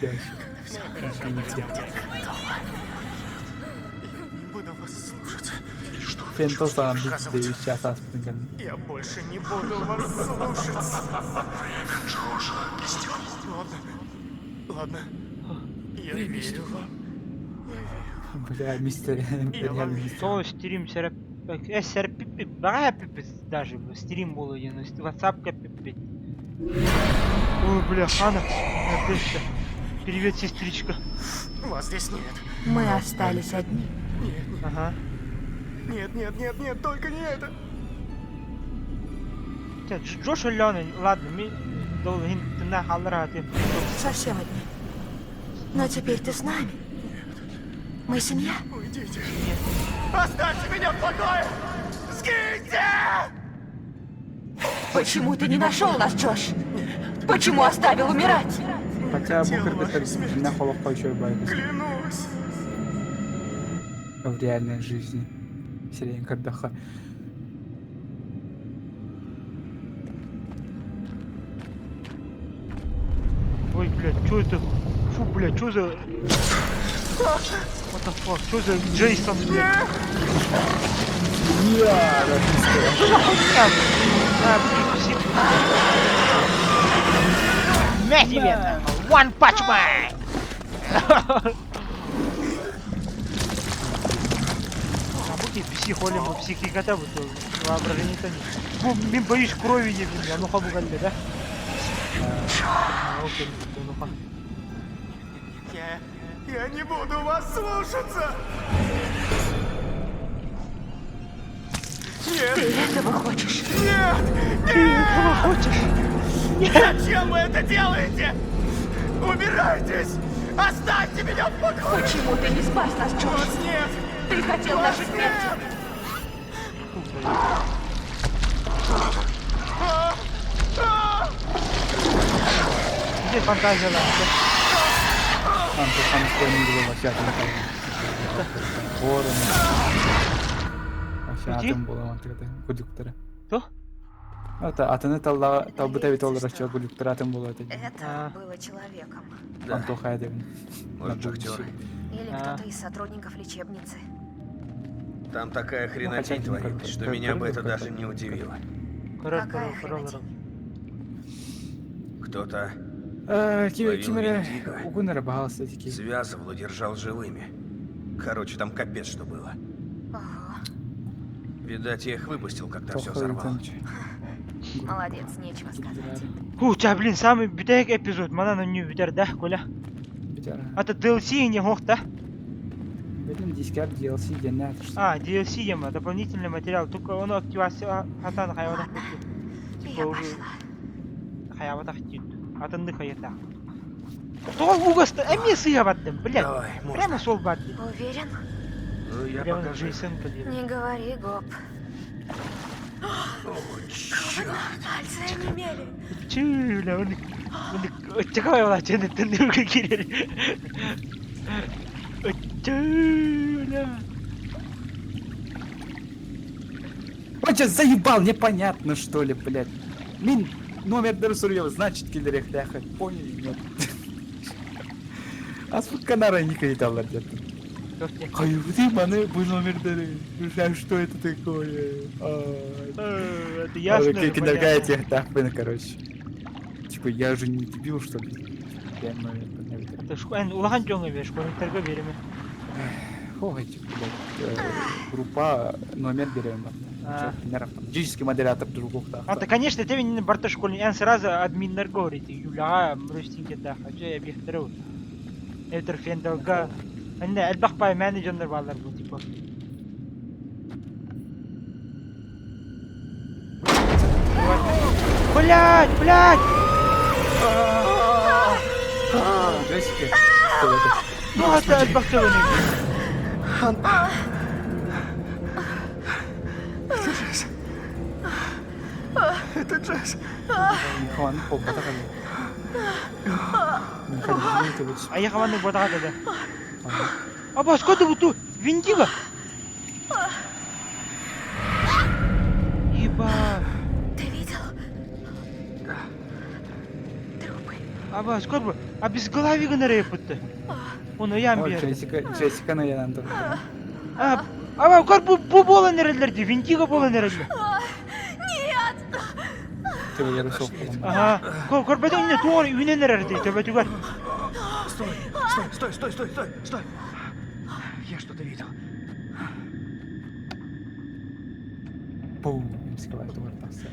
Не буду вас слушаться. Фентал сам сейчас аспынган. Я больше не буду вас слушаться. Ладно. Ладно. Я верю вам. Бля, мистер, реально мистер. Сол стрим серп... Серпипи, бага пипи даже, стрим был один, WhatsApp пипи. Ой, бля, Хана, Привет, сестричка. Вас здесь нет. Мы остались одни. Нет, нет. Ага. Нет, нет, нет, нет, только не это. Джош Ленин, ладно, ми должен на халраты. Совсем одни. Но теперь ты с нами. Мы семья. Уйдите. Оставьте меня в покое! Сгиньте! Почему ты не нашел нас, Джош? Почему оставил умирать? Хотя Букер это на холохо еще Клянусь. В реальной жизни. Сирень Кардаха. Ой, блядь, что это? Фу, блядь, что за... What the fuck, что за Джейсон, блядь? Что за хуйня? А, псих. На тебе! One Punch Man! А будь психолем, психиката вот воображение-то не. Бу, мин боюсь крови не я ну хабу да? А, окей, ну ха. Я не буду вас слушаться! Нет! Ты этого хочешь? Нет! Ты этого хочешь? Нет! Зачем вы это делаете? Убирайтесь! Оставьте меня в покое! Почему ты не спас нас, Джош? Вас нет! Ты хотел Вас нашей смерти! Где фантазия, ладно? Антон вообще Ворон. Вообще атын була гудюктары. Кто? Это атыны талла талбыта бит олар ача гудюктары атын була это. Это было человеком. Да. Антоха дебин. Может, шахтеры. Или кто-то из сотрудников лечебницы. Там такая хренотень творилась, что меня бы это даже не удивило. Какая хренотень? Кто-то Кимере угунера бахался таки. Связывал и держал живыми. Короче, там капец что было. Ого. Видать, я их выпустил, когда все взорвал. Молодец, нечего сказать. Фу, тебя, блин, самый бүтэк эпизод. Мана на нью бүтэр, да, Коля? Бүтэр. А это DLC не хох, да? Блин, дискар DLC дена. А, DLC ема, дополнительный материал. Только он активация хатан хайвана. Я пошла. Хайвата хтит. Атынды хайта. Сол бугаста, эми сыябаттым, блядь. Давай, можно. Прямо сол батты. Уверен? Ну, я Прямо покажу. Джейсон калил. Не говори, гоп. О, черт. Пальцы онемели. Чү, бля, он... Он... Чакай бала, чені түндүргө кирер. Чү, бля. Он тебя заебал, непонятно что ли, блядь. Мин номер дыр значит киллер хляха. Поняли, нет? Аспыт канара не каиталар где-то. Каюты маны бу номердери. А что это такое? Это ясно же, Кидергая понятно. тех тахпын, короче. Типа я же не дебил, что ли? Я номер поднял. Это эн улахан жоңы бер, школьниктерге береме. Ой, типа, блядь, группа номер берем. Физический модератор других А, да, конечно, тебе не барта школьник, эн сразу админнер говорит, Юля, мрустинге да, хача объектеру. Эвтер фендалга. Анне элбах пай менеджерler балар бу типа. Блять, блять! Джессика. Ну, это элбэх Это Джесс. Это Джесс. Михаил холбата кэллэ. Айа хаванны ботаға деді. Аба, сколько буту? Виндиго! Еба! Ты видел? Трупы. Аба, сколько? А без головы гына репутты. Оны ыйан биэрдэ. Джессика, Джессиканы ыйанан турда. А, аба, көр бу бу буолан эрэллэр дии, Виндиго буолан эрэллэр. Нет! Төбөлөрө суох буолан. Аха, көрбөтүҥ не туор үүнэн эрэр дии төбөтүгэр. Стой, стой, стой, стой, стой, стой, стой. Я что-то видел. Бум, эмсикалай тугар тахса.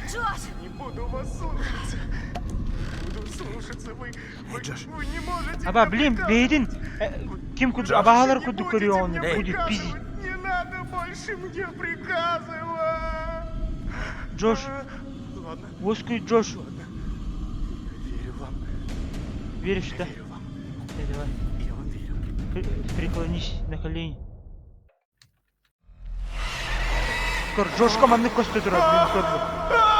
Джош! Не буду вас слушаться. Буду слушаться. Вы, вы, Джош. вы не можете Аба, мне блин, приказывать. бэйдин ким курдук абаһалар Не курдук будете көрүөҕүн мне будет приказывать. пиздить. Не надо больше мне приказывать. Джош, Ладно, Воскуй Джош. верю вам. Веришь, да? Верю вам. Э, давай. Я вам верю. Преклонись на колени. Көр, Джошка маннык көстө турар, блин, көр бу.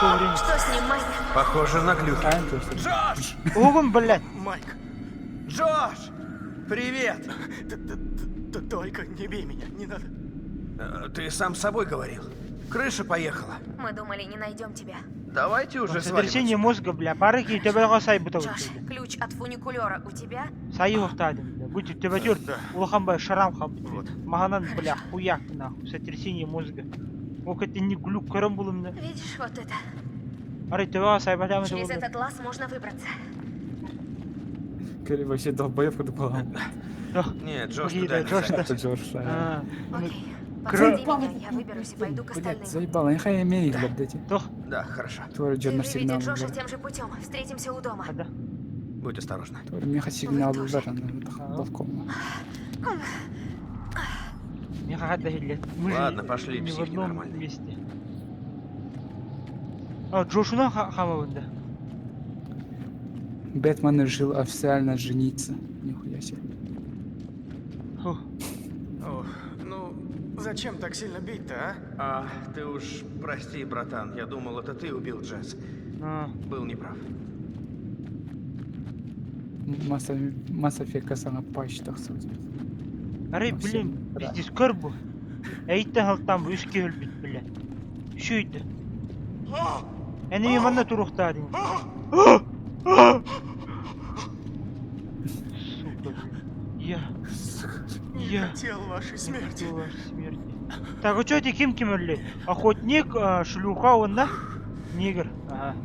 То время. Что с ним, Майк? Похоже на глюк. Айн турса. Оҕум, блядь. Майк, Джош! Привет! Только не бей меня, не надо. Ты сам с собой говорил. Крыша поехала. Мы думали, не найдем тебя. Давайте уже свалим. Сотрясение мозга, бля, пары ки төбөҕө сайбыта Джош, ключ от фуникулера у тебя? Сайы охтадым, бля. Будь төбөтүр, улахан бай шарам хабыт. Вот. Маханан, бля, хуяк, нахуй. Сотрясение мозга. Ок, это не глюк, көрөн булум, да. Видишь вот это? Арай төбөҕө сайбатамы Через этот лаз можно выбраться. Кери вообще долбоеб курдук буолан. Нет, Джош Окей, туда да, не Джош, зайдет. Это Джош. А, ну, Окей. Кро- Подсади меня, я выберусь и пойду к Блядь, остальным. заебало, нехай имеет, блядь, эти. Тох, Да, хорошо. Твой Ты дьоннор выведи сигнал Джоша бар. тем же путем. Встретимся у дома. да. Будь осторожна. Твой меха сигнал Вы тоже. бар, балконна. Меха хатта хиллет. Мы же Ладно, пошли, не в псих одном ненормальный. месте. А, Джошуна хамабында. Бэтмен решил официально жениться. Нихуя себе. Фух. Ох, ну, зачем так сильно бить-то, а? А, ты уж прости, братан, я думал, это ты убил Джесс. А, Был неправ. Масса, Масс Эффекта саҥа патч тахсыбыт. Арай, Ну, блин, всем да. пиздец, көр бу. Эйттен халтан бу үскө өлбүт, бля. Шүйді. Энеми манна туруктаадын. Сука, блин. Я, Не я хотел вашей не смерти. хотел вашей смерти. Так, а чё эти ким ким өлли? Охотник, а, шлюха, он, да? Негр. Ага.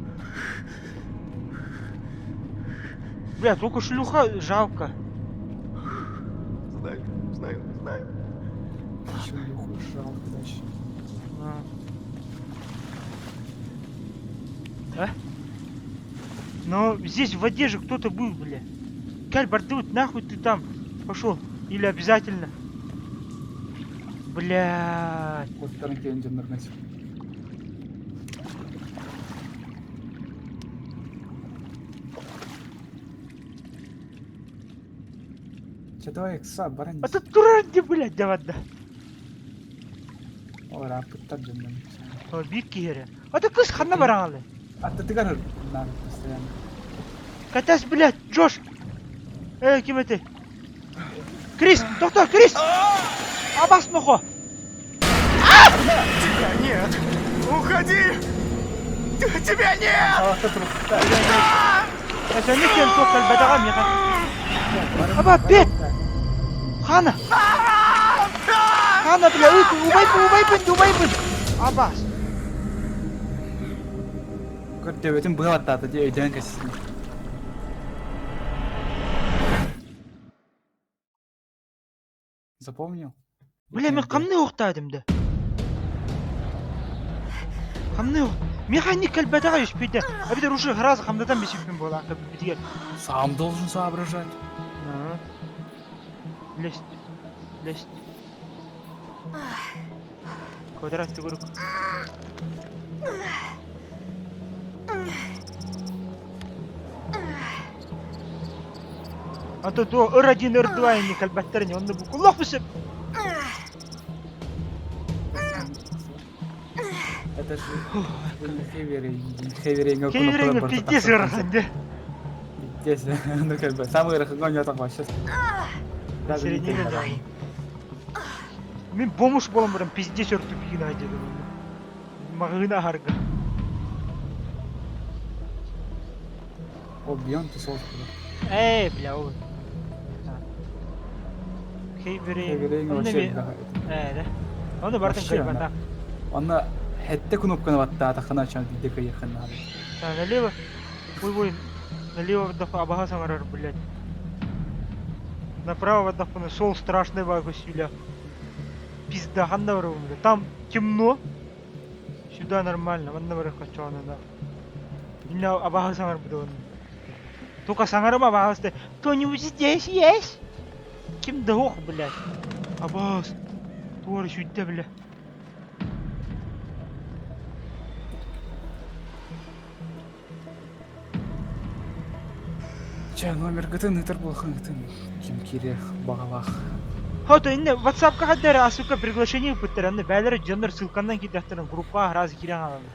Бля, только шлюха жалко. Знаю, знаю, знаю. Шлюху жалко дальше. А. А? Но здесь в воде же кто-то был, бля. Каль, Бардут, нахуй ты там пошел? Или обязательно? Блядь. Куттарын кэлэн дьоннор нэс. Чэ, давай ыкса, баран. А тут турар где, блядь, давай, да. Ора, пыттар дьоннор. О, бир киһи А ты кыс ханна бараҥалы. А ты тыгар надо постоянно. Катас, блядь, Джош. Эй, ким это? Крис, доктор, Крис! Абас нохо! Тебя нет! Уходи! Тебя нет! Это не кем только бадаҕа миэхэ. Аба, бет! Хана! Хана, бля, ыт, убайбын, убайбын, убайбын! Абас! Көрдөбөтүн быһалаттаата дии өйдөөн кэсисин. Запомнил? Бля, мен хамныы уохтаатым да. Хамныы уох... Механик кэлбэтэҕэ үспүйдэ. Эбэтэр уже раз хамнатан бисиппин буолаахха битигэр. Сам должен соображать. Ага. Лезть. Лезть. Квадрат төгүрүк. А то то R1, R2 не кэлбэттэр ини, онно букуллах бүсеп. Это же Хеверинг. Хеверинг пиздец ыарахан дьэ. Пиздец. Ну как бы, самый ыарахан оонньоотох вообще. Даже не Середина да. Мин бомуш буолан баран пиздец өр тупигин айдедым. Маҕыына аһарга. Ол Beyond the Souls Эй, бля, ол. Хейверинг. Хеверинг вообще Ээ, да. Ону барытын кыайбатах. Онно хэттэ кнопканы баттаатаххына чан биирдэ кыайыаххын наада. Налево. Ой, ой, налево вдох абаха саҥарар, блядь. Направо вдохну, сол страшный вагу сүлэ. Пизда, ханна барабын, блядь. Там темно. Сюда нормально, манна барыах хочоҕуна да. Инна абаһы саҥарбыта онно. Только саҥарыма абаһы Кто-нибудь здесь есть? Ким да ох, блядь. Абаас. Туора сүйдэ, бля. Чэ, номергытын ытыр буолхаҥытын ким кириэх баҕалаах. Хото инне WhatsApp-ка хаддара а сука приглашение ыппыттар анны бээлэрэ дьоннор ссылканнан киирдэхтэрин группаҕа раз киирэн хаалаллар.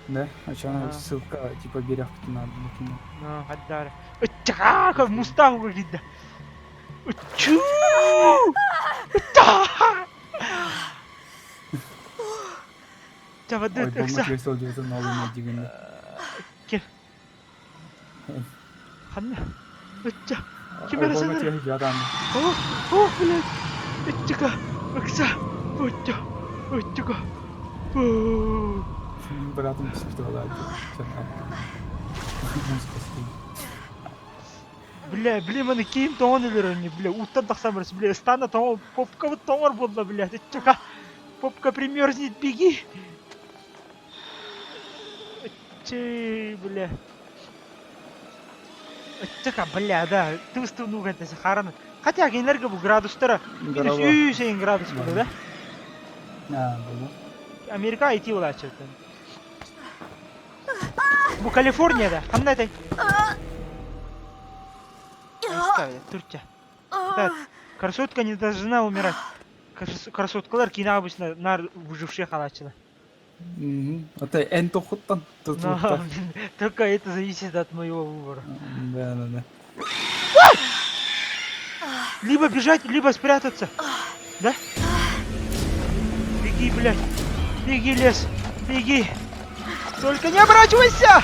Да, а чё ссылка типа биэриэхпитин наада букина. Ну, хаддара. Ыччака, мустаах киирдэ. Ыччуу! Ой, бомба сылдьыбытын олуна дигинэ. Ким? Ханна? Ычча! Ким эрэ санар? О, о, блядь! Ыччака! Ыкса! Ычча! Ыччака! Братым түспүтэ Бля, бля, маны киим тоҥон өлөрөр бля, ууттан тахсан барыс, бля, ыстаана тоҥон, попкабыт тоҥор буолла, бля, ыччака! Попка примерзнет, беги! Чей, бля. Ыччака, бля, да, тыбыс-тымнууга этэ хараны. Хотя кинилэргэ бу градустара минус 3 градус было, да? А, было. Америка IT улааччыттан. Бу Калифорнияда, ханна этэй? Турция. Так, красотка не должна умирать. Красоткалар киинэ обычно нар выжившие халааччылар. Это эн тохуттан Только это зависит от моего выбора. Да, да, да. Либо бежать, либо спрятаться. Да? Беги, блядь. Беги, лес. Беги. Только не оборачивайся!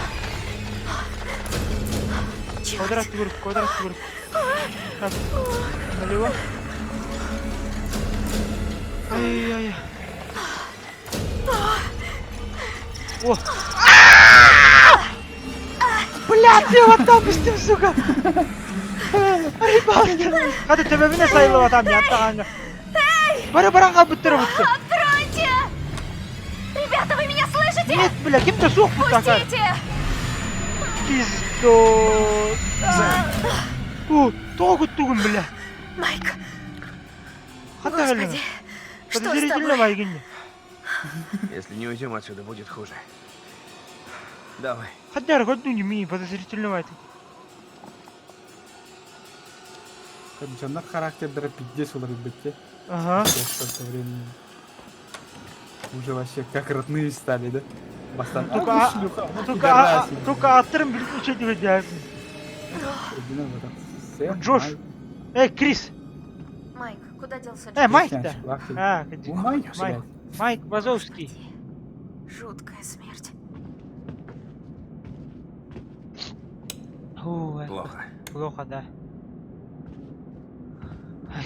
Квадрат выруб, квадрат выруб. Так, налево. Ай-яй-яй. О! Бля, ты вот там пустим, сука! Хата төбөбүнэ сайылыбатам яттаҕаҥҥа. Бары баран хаалбыттара бутта. Откройте! Ребята, вы меня слышите? Нет, бля, ким-то суох бутта. Пустите! Пиздо. О, тоҕо куттугун, бля. Майк. Хата Господи, что с Подозрительно тобой? майгинни. Если не уйдем отсюда, будет хуже. Давай. Хаддар, годну не ми, подозрительно вайты. Дьоннор характердара пиздец уларыйбыт Ага. Столько времени. Уже вообще как родные стали, да? Бастан. Только, а, только, а, только аттырын билип учетиве дясин. Джош. Эй, Крис. Майк, куда делся Э, Джош? Майк да. А, Майк, Майк. Майк Вазовский. Жуткая смерть. Фу, это Плохо. Плохо, да.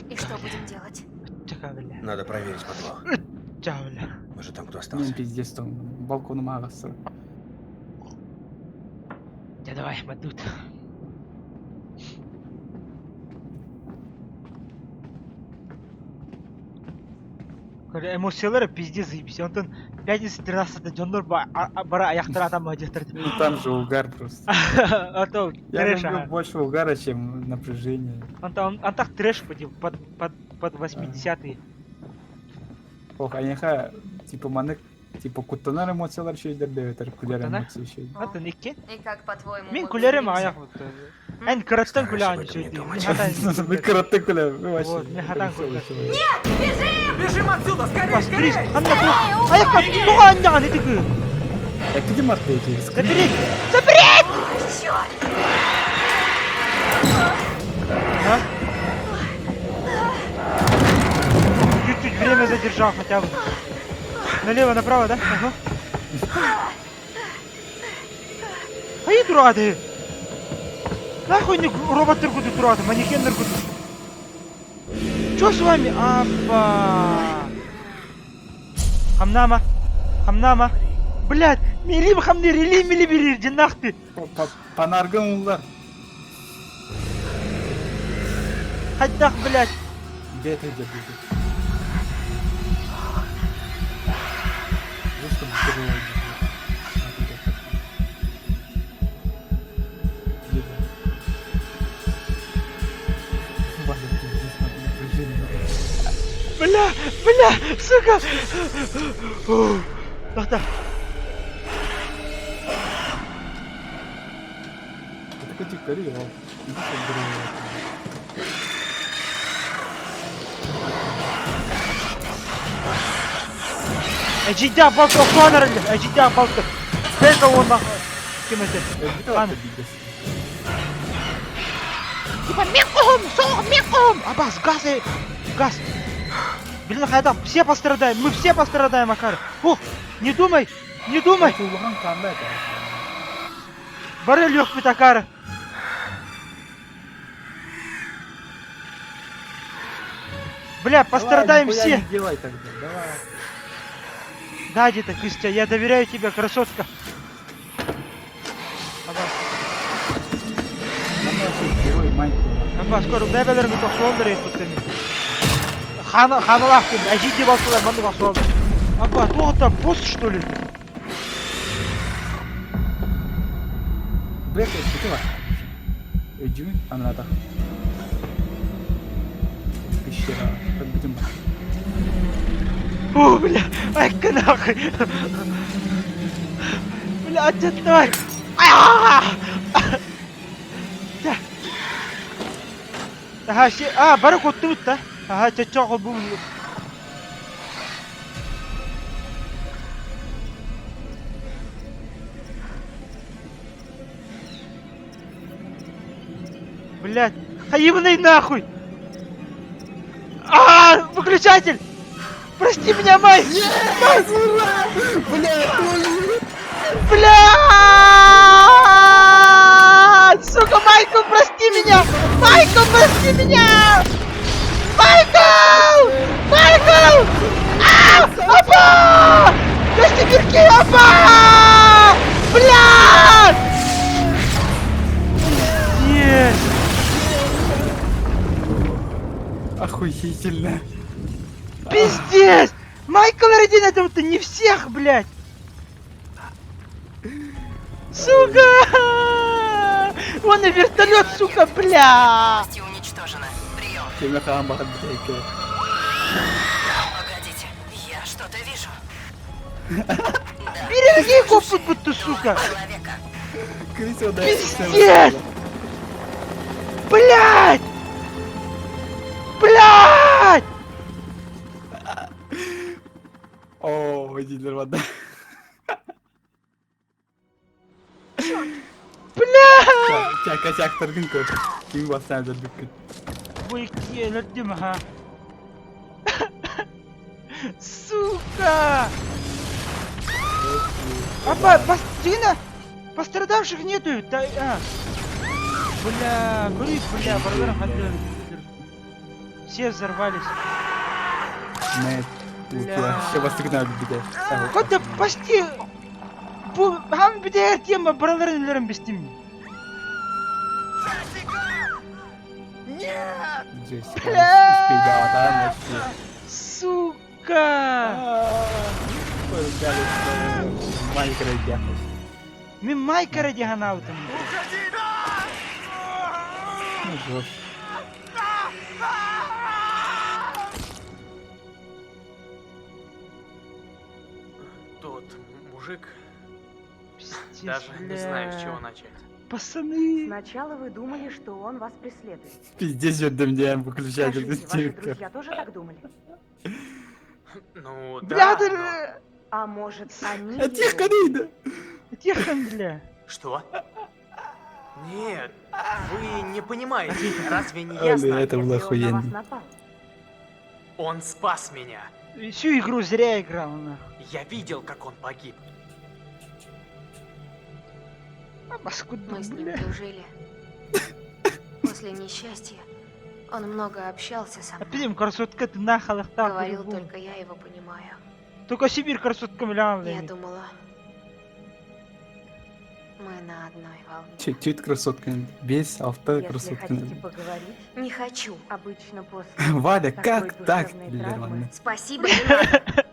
И что будем делать? Чака, бля. Надо проверить подвал. Ча, бля. Может, там кто Мен остался? пиздец там балкону ағасы. Да давай, мадут. Эмоциялары пиздец заебись. Онтон пятница 13 дьоннор бара аяқтар атам дьахтар. Ну там же угар просто. А то Я трэш, люблю ага. больше угара, чем напряжение. Антон, антах трэш под под под 80-е. Ох, аняха, типа манык Типа куттанар эмоциялар үчүгэйдэр да эбэтэр күлэр Куттанар? эмоция үчүгэй. Атын икки. И как, по-твоему, Мин мы күлэрим выберемся? аҕыйах буолта. Эн кыраттан күлэҕин үчүгэйдик. Мин кыраттан күлэбин. Вообще. Вот, мин хатан күлэбин. Бежим отсюда, скорее, Скорее! скорее! Ханна туох? Айакка, тоҕо анньаҕын ити кыыс? Эккити мартейки. Забери! Забери! Черт! А? Чуть-чуть время задержал хотя бы. Налево, направо, да? Ага. Хайы турады? Нахуй не роботтар курдук турады, манекеннер курдук. Чё с вами? Апа. Хамнама. Хамнама. Блядь, милим хамныр, или мили берир, динах ты. Панаргын улар. Хайдах, блядь. Где это где будет? Просто быстрее. Бля, бля, сука! Тохто. Эдьиийдээх балта охсоон эрэллэр, эдьиийдээх балта. Бэйка уонна ким этэ? Аны. Типа мен кохом, соох мен кохом. Абас, газ, газ. Блин, хайда, все пострадаем, мы все пострадаем, Акар. Ух, не думай, не думай. Бары өлүөхпүт Акар. Бля, пострадаем Давай, все. не делай тогда, давай. Да, где-то, Костя, я доверяю тебе, красотка. Абас, Абас, скоро бэбэлэргэ тохсуоллар эппиттэн. Хана, ханалаах ким, әжийди балтылар, маннык охсуоллар. Аба, туох это босс, что ли? Бэк, это бар. Өйдүүн анаатах. Пещера. Бүтүн бар. О, бля, айка нахуй. Бля, отец, давай. Да. Ага, а, бары куттубут да. Ага, чачоҕо бу. Блядь, хаебаный нахуй! А, выключатель! Прости меня, мать! Мать! Блядь! Сука, Майкл, прости меня! Майкл, прости меня! Майкл! Майкл! А! Апа! Костебирки, апа! Блядь! Пиздец! Охуительно. Пиздец! Майкл Родин, это вот не всех, блядь! Сука! Вон и вертолет, сука, бля! Уничтожена. Прием. Кеме хаан баҕар бүтэйкэ. Погодите, я что-то вижу. Береги копут будто, сука! Человека. Пиздец! Блядь! Блядь! Оо, дииллэр бада. Бля! Чака чактаргын көр. Ким бастан өлөрбүккүн. Бу икки өлөрдүм, ха. Сука! Апа, пос... Дина, пострадавших нету. Да, а. Бля, говорит, бля, барбара ходили. Все взорвались. Нет. Бля. Все бастыгына өлбүтэ. Куда почти... Бу хам битэр тема бараларын өлөрөн бистим. Джессика. Бля! Успей да, вообще. Сука! Майкра дяхос. Мин Майкара диһанаабытым. Ну, Джош. Мужик, Пиздец, даже не знаю, с чего бля. начать. Пацаны! Сначала вы думали, что он вас преследует. Пиздец, жөрдüm диэн выключатель Скажите, ваши друзья тоже так думали? Ну, Бля, да, ты... но- А может, они... Тихо, его- Рида! Тихо, бля. Что? Нет, вы не понимаете, разве не Бля, ясно? это было Если он на вас охуенно. напал. Он спас меня. Всю игру зря играл, нахуй. Я видел, как он погиб. А, паскуда, Мы с ним бля. дружили. После несчастья он много общался со мной. Опять красотка ты нахал так. Говорил, только я его понимаю. Только Сибирь красотка бля. Я думала, мы на одной волне. Чуть-чуть красотка. Без авто Если красотка. хотите поговорить, Не хочу. обычно после Валя, такой как так? душевной Бля, травмы ладно. Спасибо, не надо.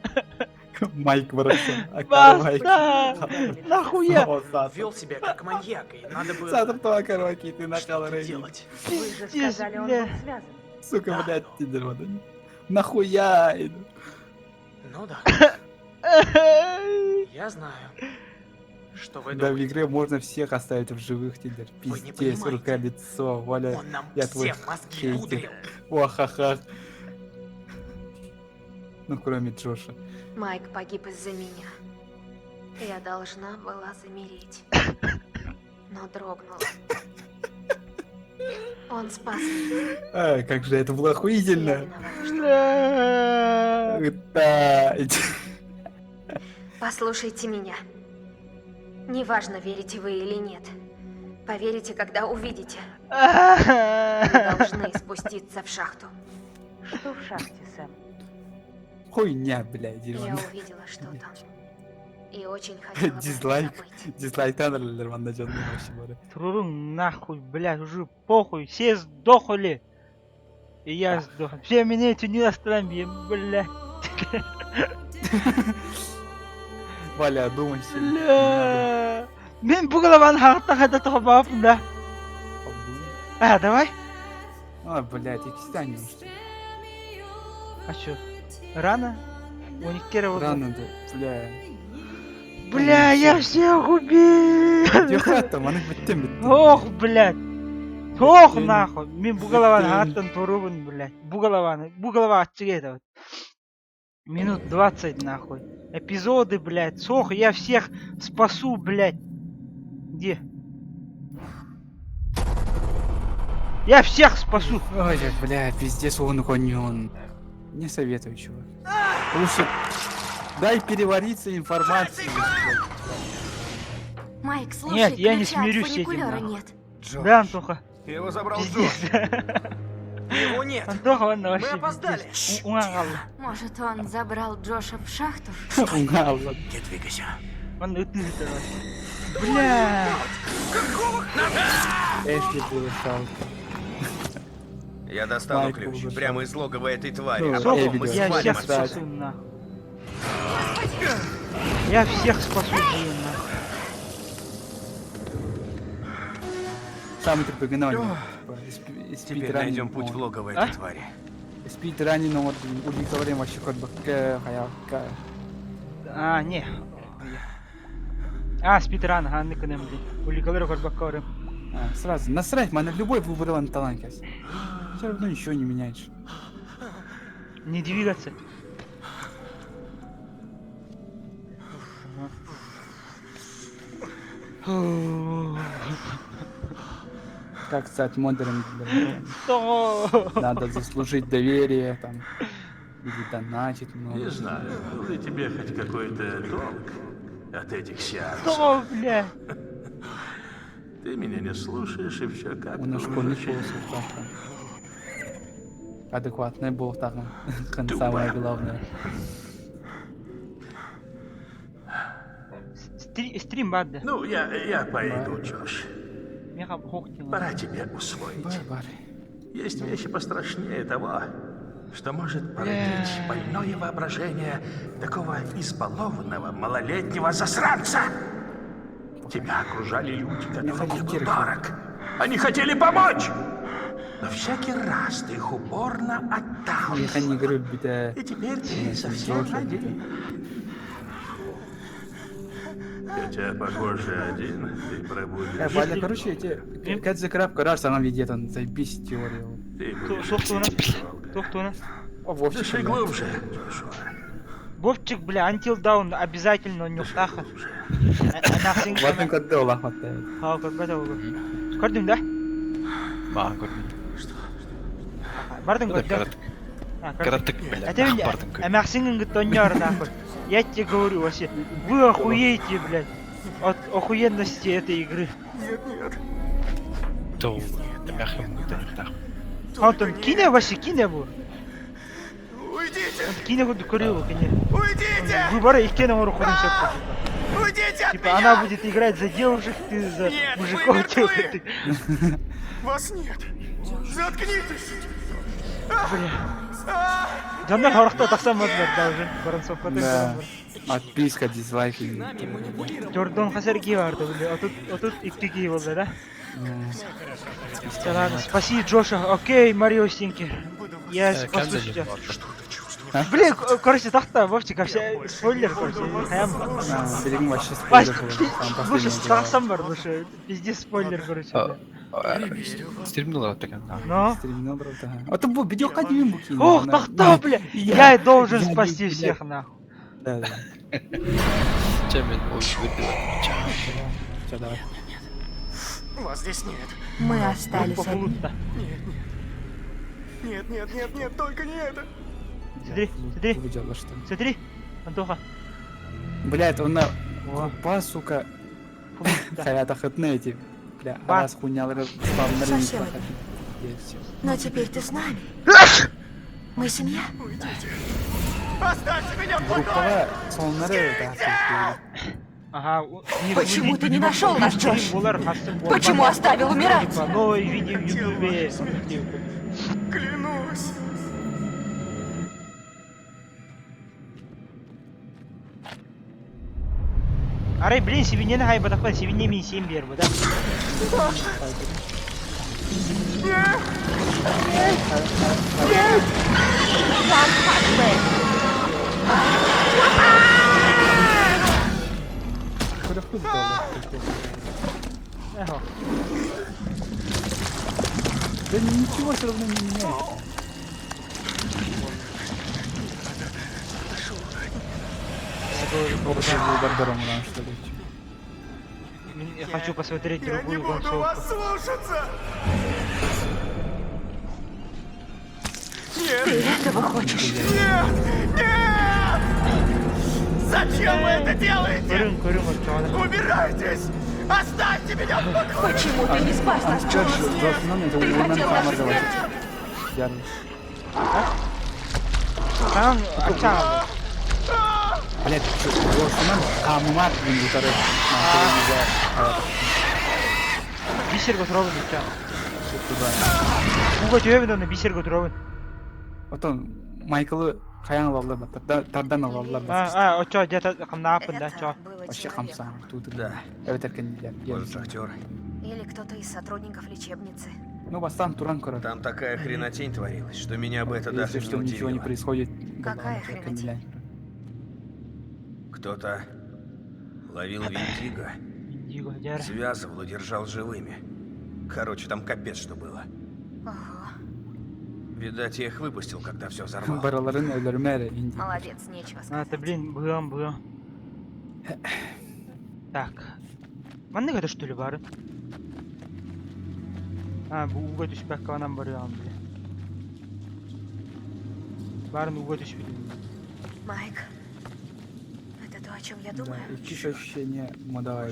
Майк бросил. А Майк. Баста! Нахуя? Вел себя как маньяк, и надо было Сатр това караоке, ты накал что-то Рейни. делать. Вы же Пиздец, сказали, он бля. был связан. Сука, Да, блядь, но- ты дерьмо. Нахуя? Ну да, я знаю, что вы Да, в думаете. игре можно всех оставить в живых, Тиндер. Вы не Пиздец, понимаете. рука, лицо, Валя. Он нам Я твой всем мозги хейтер. пудрил. Охахах. Ну, кроме Джоша. Майк погиб из-за меня. Я должна была замереть. Но дрогнула. Он спас меня. Ай, как же это было Я охуительно. виновата, что... Бля. Да. Послушайте меня. Неважно, верите вы или нет. Поверите, когда увидите. Вы должны спуститься в шахту. Что в шахте, Сэм? Хуйня, блядь, Я дерьмо. увидела, что там. И очень хотела бы это Дизлайк. забыть. Дизлайк танерлер манна дьоннор вообще бары. Трурун нахуй, блядь, уже похуй, все сдохли. И я сдох. Все меня эти не остановили, блядь. Валя, одумайся. Бля. Мен бу голованы хагыттан хайда тохобаапын да. А, давай. А, блядь, икстань уж. А чё? Рано? У них кера Рано, да, бля. Бля, я всех убил! Дюхата, аны бүттем бүттем. Ох, блядь. Ох, Бүттем. нахуй. Мен бу голованы Бүттем. хагыттан турубун, блядь. Бу голованы, бу голова отчигает. Минут 20, нахуй. Эпизоды, блядь. Сох, я всех спасу, блядь. Где? Я всех спасу. Ой, бля, пиздец, он гонен. Не советую, чувак. Лучше дай перевариться информацию. Майк, слушай, Нет, я не ключа от смирюсь с этим, фуникулера нахуй. нет. Джош. Да, Антоха. Его забрал Джош. Пиздец. Его нет. Антоха, он Мы вообще опоздали. пиздец. Уңа Может, он забрал Джоша в шахту? Уңа, ладно. Не двигайся. Он ытыгы вообще. Бля. Эшли было жалко. Я достану Майк ключ. был Прямо из логова этой твари. Ну, А потом Эбби мы Я свалим всех отсюда. спасу, нахуй. Я всех спасу, блин, нахуй. Самый такой гнойный. Теперь найдем путь в логово А? этой твари. Спидранин вот уликоварен вообще хоть бы хаявка. А, не. А, спидран, а, ныканым, блин. Уликоварен горбакорым. А, Сразу насрать, man, любой выбрал на талант Все равно ничего не меняешь. Не двигаться. Как стать модером? для- Что? Надо заслужить доверие там. Или доначить много. Не знаю, был ли тебе хоть какой-то толк от этих сеансов. Что, бля? Ты меня не слушаешь, и все как У нас школьный голос Адекватный был там. Самое главное. Стрим бады. Ну, я пойду, Джош. Меха хохтила. Пора тебе усвоить. Есть вещи пострашнее того, что может породить больное воображение такого избалованного малолетнего засранца. Тебя окружали люди, которым ты был дорог. Они хотели помочь! Но всякий раз ты их упорно Я не отталкивал. говорю, беда. И теперь ты совсем один. Хотя, похоже, один ты пробудешь. Валя, короче, эти Кэт Краб Гараж сама видетон, заебись теория. Ты будешь Туох туона. О, Вовчик. Дыши глубже, Джошуа. Вовчик, бля, Until Dawn обязательно нюхтаха. Ватын көрдө улахматта. Ха, көрбөтө ол. Көрдүң да? Маған көрдүм. Бардың көрдүм. Кыратык, бля, Это нах бардың көрдүм. Эмахсингин гытоннер нахуй. Я тебе говорю вообще, вы охуеете, блядь, от охуенности этой игры. Нет, нет. Тол, эмахсингин гытоннер. Антон, кине вообще, кине бу. Уйдите! Кине курдук көрүө кине. Уйдите! Выборы иккен оҥору хорун сөп. Уйдите от Типа меня! она будет играть за девушек, ты за Нет, вы мужиков. мертвы! типа, Вас нет! Заткнитесь! Бля. Дьоннор хорохто тахсан бардылар да уже баран соппатын Да. Отписка, дизлайк. Jordan хасар кии барды бля. Отут отут икки кии болду да. Да ладно, спаси Джоша. Окей, Марио Стинкер. Я Э, спасу Канза тебя. А? Блин, короче, тахта, Вовчик, вообще спойлер, короче, хаям. Билигин вообще Вась, спойлер был. Там лучше последняя тахсан бар, лучше пиздец спойлер, короче. бля. Стримнул деген. Но. Стримнул, ага. А то бу видео кадим бу кине. Ох, тахта, бля, я должен спасти всех, нахуй. Да, да. Чем мен ол выпила. Всё, давай. Вас здесь нет. Мы остались одни. Нет, нет. Нет, нет, нет, нет, только не это. Смотри, смотри. Выделала, что ли? Смотри, Антоха. Блядь, он на... Опа, сука. Хаята хытны эти. Бля, Ба. раз хуйнялары спамнары не Совсем Но теперь ты с нами. Мы семья. Уйдите. Оставьте меня в покое! Группаға соннары да. Ага. Почему ты не нашел нас, Джош? Почему оставил умирать? Типа, новое видео в Ютубе. Клянусь. Арай, блин, сибинени хайбатақпан, сибинне мин сен бер бу, да? Эхо. Да ничего все равно не меняет. Бардаром нам что ли? Я хочу посмотреть Я не другую буду концовку. вас слушаться! Нет! Ты этого хочешь? Нет! Нет! Зачем вы это делаете? Көрүң, көрүң, отчоғана. Убирайтесь! Оставьте меня в покое! Почему ты не спас нас, Джош? Ты хотел нашей смерти. Там, ача. Блядь, Джошунан камумат виндутары. Бисерге туробун, ача. Уга төбін оны, бисерге туробун. Потом Майклы каян алалар ба? Тардан алалар ба? А, а, очо, где-то камнаапын, да, чо. Вообще хамса тут. Да. Это кандидат. Может, шахтеры. Или кто-то из сотрудников лечебницы. Ну, бастан туран короче. Там такая хренотень творилась, что меня бы это Если даже что, не ничего не удивило. происходит. Какая хренотень? Кто-то ловил Виндиго, Виндиго, дяра. связывал и держал живыми. Короче, там капец что было. Ого, Видать, я их выпустил, когда все взорвал. Бараларын өлөрмәре инди. молодец, нечего А, сказать. это, блин, быам, быам. Так. Маннык это что ли бары? А, бу уга түшпәккә анан барыям, бля. Барын уга түшпүдү. Майк, это то, о чем я думаю? Икки ощущение модага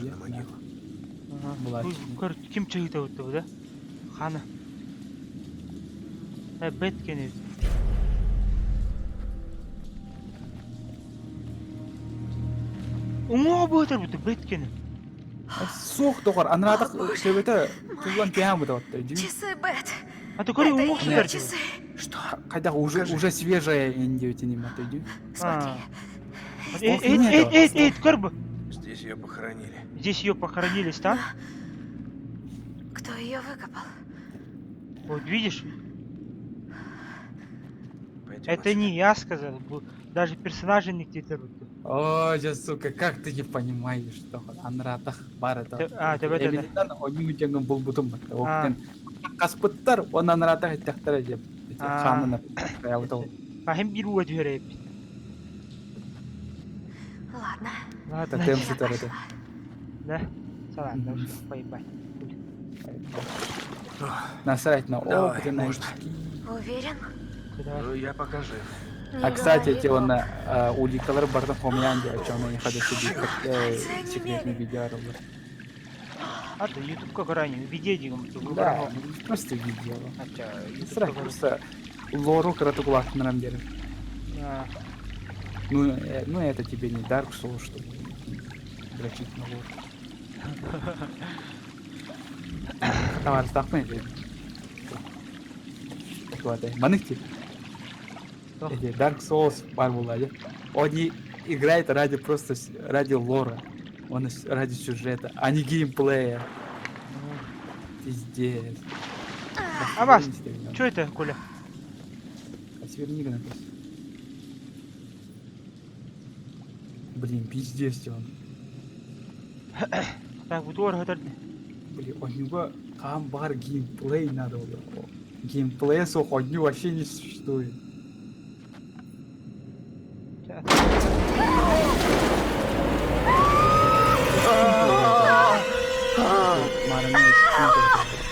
Була. Көр, ким чыгыта өттү бу да? Ханы. Э, бет кене. Уңа бу өтөр бу бет кене. Суох доғар, анрадақ сөбөтө тулан пиан бу даватты. Часы Бет. А то көрі Это уңа ее сыдар. часы. Что? Кайда уже уже свежая инди өтени матыйды. Смотри. Эй, эй, эй, эй, эй, көр бу. Здесь ее похоронили. Здесь ее похоронили, да? Кто ее выкопал? Вот видишь? Пойдем Это не я сказал, даже персонажи не где-то. О, дьэ, сука, как ты не понимаешь, что анраатах бар это. А, төбөт это. Эминтан ойуу дьаҥын булбутум батта. Октен хаспыттар, он анраатах эттэхтэрэ дьэ. Хаанын ол. Ахим биир ууга түһэр эбит. Ладно. Ладно. Тотем сытар этэ. Да? Ладно, уж поебать. Насрать на Давай, опыты, на можно. очки. Уверен? Ну, я пока жив. А кстати, эти он уликалар бартын хомян диye чону не хода себе секретный видео арылар. А то YouTube как ранее, видео дигом, Да, просто видео. Хотя, Сразу просто лору крату кулактынан берер. Ну, ну это тебе не Dark Souls, чтобы дрочить на лор. Товарыстаахпын эти. Туатай. Манык тип. Эти Dark Souls бар буолла дии. Он не играет ради просто ради лора. Он ради сюжета, а не геймплея. Пиздец. Абас, что это, Коля? Сверни на Блин, пиздец он. Так, бутуар хатар. Блин, у него там бар геймплей надо было. Геймплей сух, у него вообще не существует.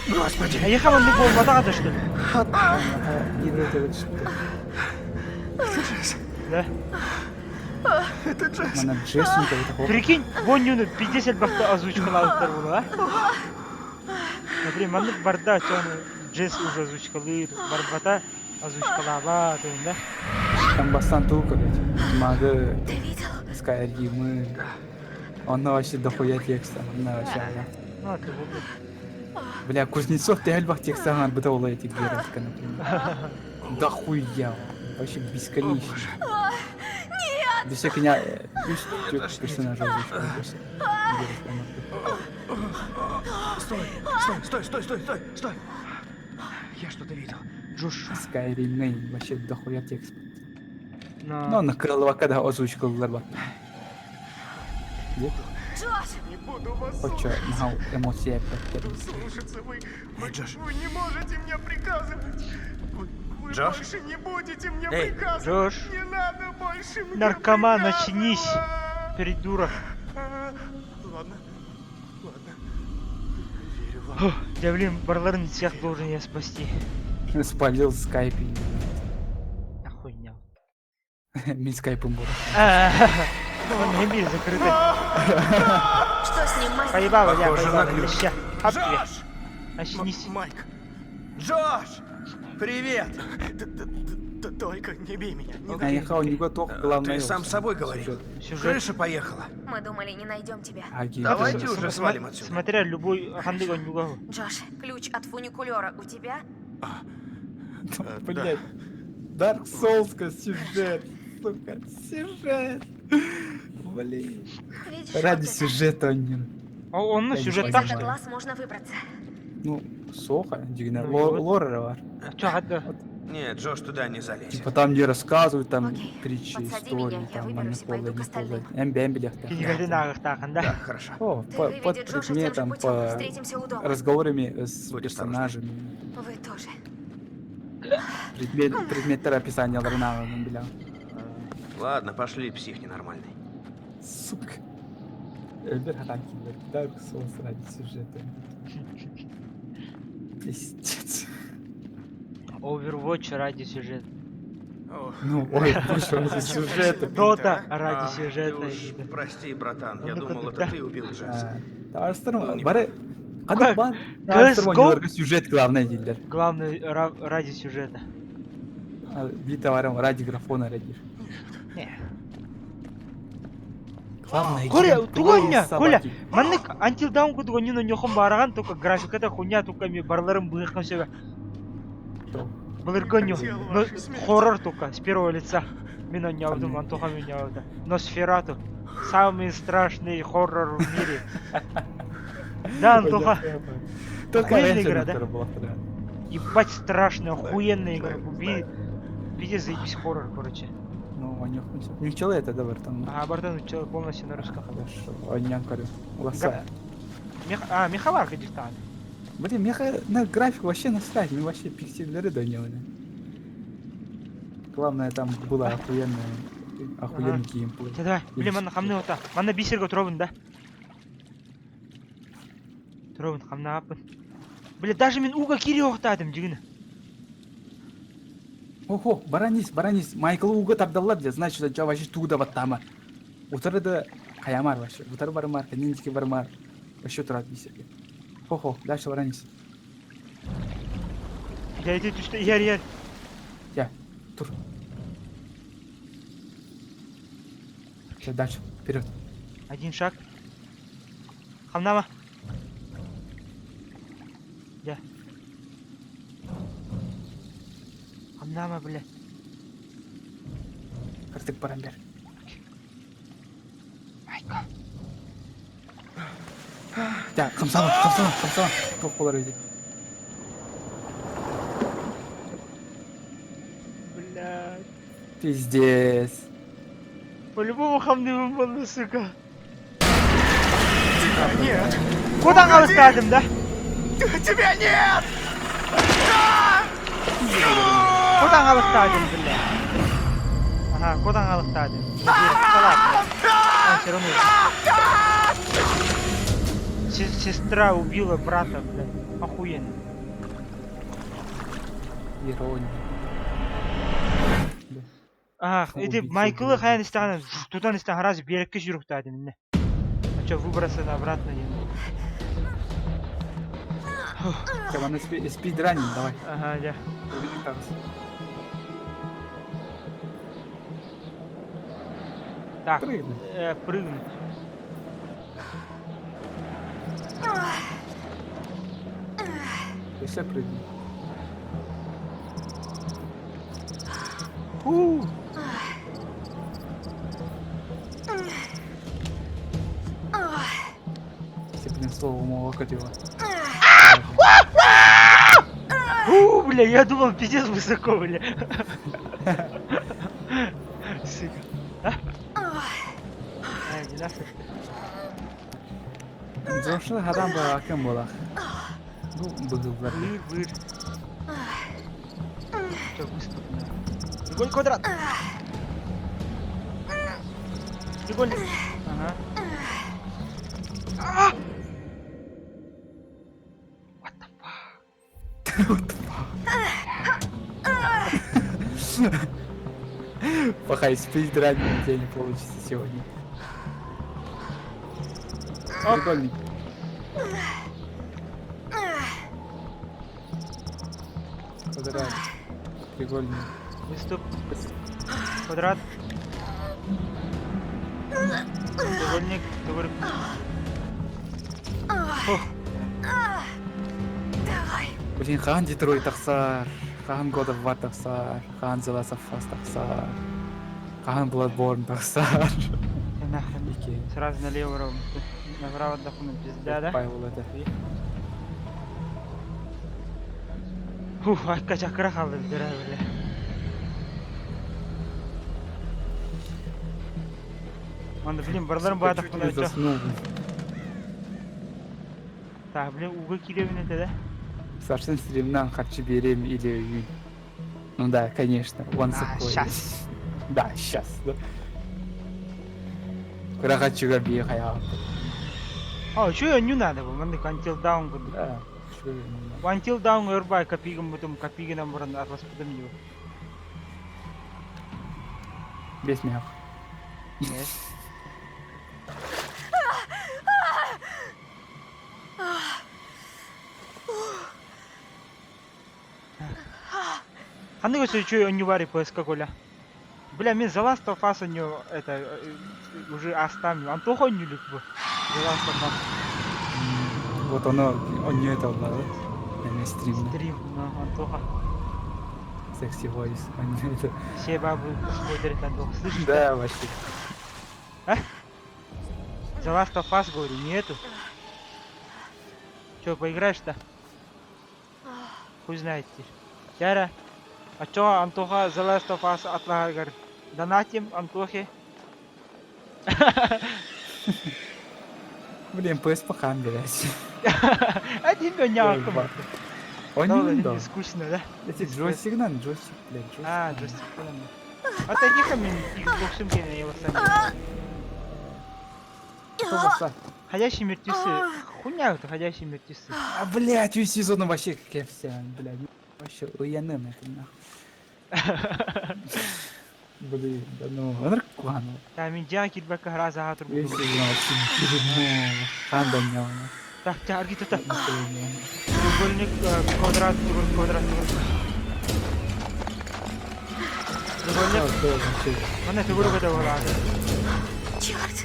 Господи! А я хаман не был вода что ли? Да. Это Джесс. Манна Джесс Прикинь, Боннюну 50 бахта озвучкалаабыттар буолуо, а? Например, маннык барда чону Джесс уже озвучкалыыр, барбата озвучкалаабат да? Там бастан тугу көрөт. Магы, Скайримы. Онно вообще дохуя текста. Онно вообще. Ну, это вот. Бля, Кузнецов ты элбэх текста быта ол этих героев, например. Дохуя. Вообще бесконечно. Нет! Без всяких плюс персонажа озвучивал. Стой, стой, стой, стой, стой, стой, стой. Я что-то видел. Джош. Skyrim вообще дохуя текст. Но... Ну, на крыловака да озвучкалар бар. Джош! Не буду вас Очо, махау эмоция Буду слушаться. Вы, вы, вы не можете мне приказывать. Вы, вы Джош? больше не будете мне Эй, приказывать. Джош. Не надо больше мне Наркоман, приказывать. очнись, придурок. Ладно, ладно. Верю вам. Да блин, барларын всех должен я спасти. Спалил скайп. Охуйня. Мин скайпым был. Он не закрытый. Что с ним, Майк? Поебало, я Похоже на поебало. глюк. Ща, хап тебе. Джош! Очнись. Майк, Джош! Привет! только не бей меня. Не А я у него только главное. Ты сам с собой говорил. Сюжет. Крыша поехала. Мы думали, не найдем тебя. Давайте уже свалим отсюда. Смотря любой хандык он югал. Джош, ключ от фуникулера у тебя? Блять. Dark Souls сюжет. Сука, сюжет. Блин. Видишь, Ради вот это? сюжета они. А он на Я не сюжет Через так этот что ли? глаз можно выбраться. Ну, Соха, дигна. Ну, вот. Лор бар. Чё, хадда? Нет, Джош туда не залезет. Типа там где рассказывают, там Окей, притчи, подсади истории, меня, я там выберусь и пойду манипулы, к остальным. Эмби, эмби, лехта. Кинигатын аагахтаахан, да? Да, хорошо. О, Ты по, выведи под Джоша тем же предметом, путем. по Встретимся у дома. разговорами с Будь персонажами. Вы тоже. Предмет, предметтер описания ларнава, бля. Ладно, пошли, псих ненормальный. Сука. Эльбер Хатанки, блядь, Dark Souls ради сюжета. Пиздец. Overwatch ради сюжета. Ну, ой, больше ради сюжета. Дота А, ради ты сюжета. уж прости, братан, я Ну-ка, думал, да. это ты убил Джесса. Тарстарм, бары... Как? Кадык бар. CS:GO? Сюжет главное дииллэр. Главное, ради сюжета. Би товарым ради графона ради. Не. Главное Коля, геймплей, тугуня, Коля, собаки. маннык Until Dawn кудуга нюно ньохон бараган только графиката хуйня только ми барларын быхкан себе. Былыргы ню, но хоррор только с первого лица. Мин онньообутум, Антоха меня Носферату. Самый страшный хоррор в мире. Да, Антоха. Только Охуенная раньше игра, да? которая была, да. Ебать страшная, охуенная игра. Убей. Пиздец, заебись хоррор, короче. Ну, оонньуохпун сөп. Нуччалыы это да бартан. Ага, бартан нуччалыы полностью на русском. Хорошо, оонньоон көрүм. Уласса. Мех... А, Михаларка диктант. Блин, меха на график вообще насрать, мы вообще пиксельлеры да не Главное, там было охуенное, охуенный ага. геймплей. Чэ, давай, блин, манна хамны ота. Манна бисерге туробун да. Туробун хамнааппын. Бля, даже мин уга кири охтаатым дьигин. Охо, баранис, баранис. Майклы уга тардаллар дьэ, значит, дьэ вообще тугу да баттаама. Утары да хайамар вообще. Утары барымар, кэннин барымар. Вообще турат бисерге. Хо-хо, дальше баранис. Дьэ, ити түстэ, иһэр, иһэр. Дьэ, тур. Все, дальше, вперед. Один шаг. Хамнама. Дьэ. Хамнама, бля. Кырдык баран бер. Майкл. Дьэ, хамсаама, хамсаама, хамсаама. Туох буолар эбитий? Блядь. Пиздец. По-любому хамныбын буолла, сука. Тебя нет! Куда хаалыстаатым да? Тебя нет! Куда хаалыстаатым, бля? Ага, куда хаалыстаатым? Он все равно... Сестра убила брата, бля. Охуенно. Ирония. Ах, ити Майклы хайан истэҕинэ тутан истэҕин раз биэрэккэ сүүрүхтээтим иннэ. А чё, выбраться обратно диэн. Чабаны спидранинг, давай. Ага, дьэ. Так, Прыгнуть. Прыгнуть. Еще прыгнуть. У. Все, блин, слово молоко дело. У, бля, я думал, пиздец высоко, бля. Сука. А? Ай, иди нахуй. Джошуа хадан баракын болах. Бу быгыллар. Выр, выр. Что, выступ, Треугольник квадрат. Треугольник. Ага. А! What the fuck? What the fuck? Пахай, спидранинг у тебя не получится сегодня. Прикольный. Квадрат. Прикольный. Выступ. Квадрат. Треугольник. Треугольник. Давай. Блин, хаһан Детройт тахсар, хаһан God of War тахсар, хаһан The Last of Us тахсар, хаһан Bloodborne тахсар. Нахрен. Сразу налево ровно. Направо отдохнуть, пизда, да? Павел это. Фух, айка чакра қалды бля, бля. Онда, блин, барларын баатах Чуть не заснул. Так, блин, уга кииребин этэ да? Сарсын стримнан харчы биэриэм или өйүүн. Ну да, конечно, он А, такой. щас. Да, сейчас. Да. Кыра бии хайаҕа. А, что не надо, маннык Until Dawn курдук. Да, Until Dawn ырбай копигым бутум, копигынан баран атласпытым дии. Без мех. Нет. Ханнык өссө үчүгэй оонньуу баар PS-ка Коля? Бля, мин The Last of Us оонньуу это уже астам, Антоха оонньуулук бу. The Last of Us. Вот оно, он не это да? На стрим. Стрим, ну, Антоха. Sexy voice. Он не это. Все бабы смотрят Антоха. Слышишь? Да, вообще. А? The Last of Us, говорю, не эту. Че, поиграешь-то? Хуй знает теперь. Яра. А чё, Антоха The Last of Us атылаһаргар Донатим Антохе. Блин, PS пахан, блядь. Один гоняк. Он да. Скучно, да? Эти джойстик, на, джойстик, блядь, джойстик. А, джойстик. А таких Xbox гене его сами. Ходячие мертвецы. Хуйня это, ходячие мертвецы. А, блядь, у сезона вообще как вся, блядь. Вообще, уянын это нахуй. Блин, да ну, наркоан. Та мин дьаа кирбэккэ хараас аһаа Үс турбутум. сезон вообще дерьмо. Ханда няна. Так, чэ, аргит тута. Треугольник, квадрат, треугольник, квадрат, треугольник. Треугольник. Манна төгүрүк этэ буолааты. Черт!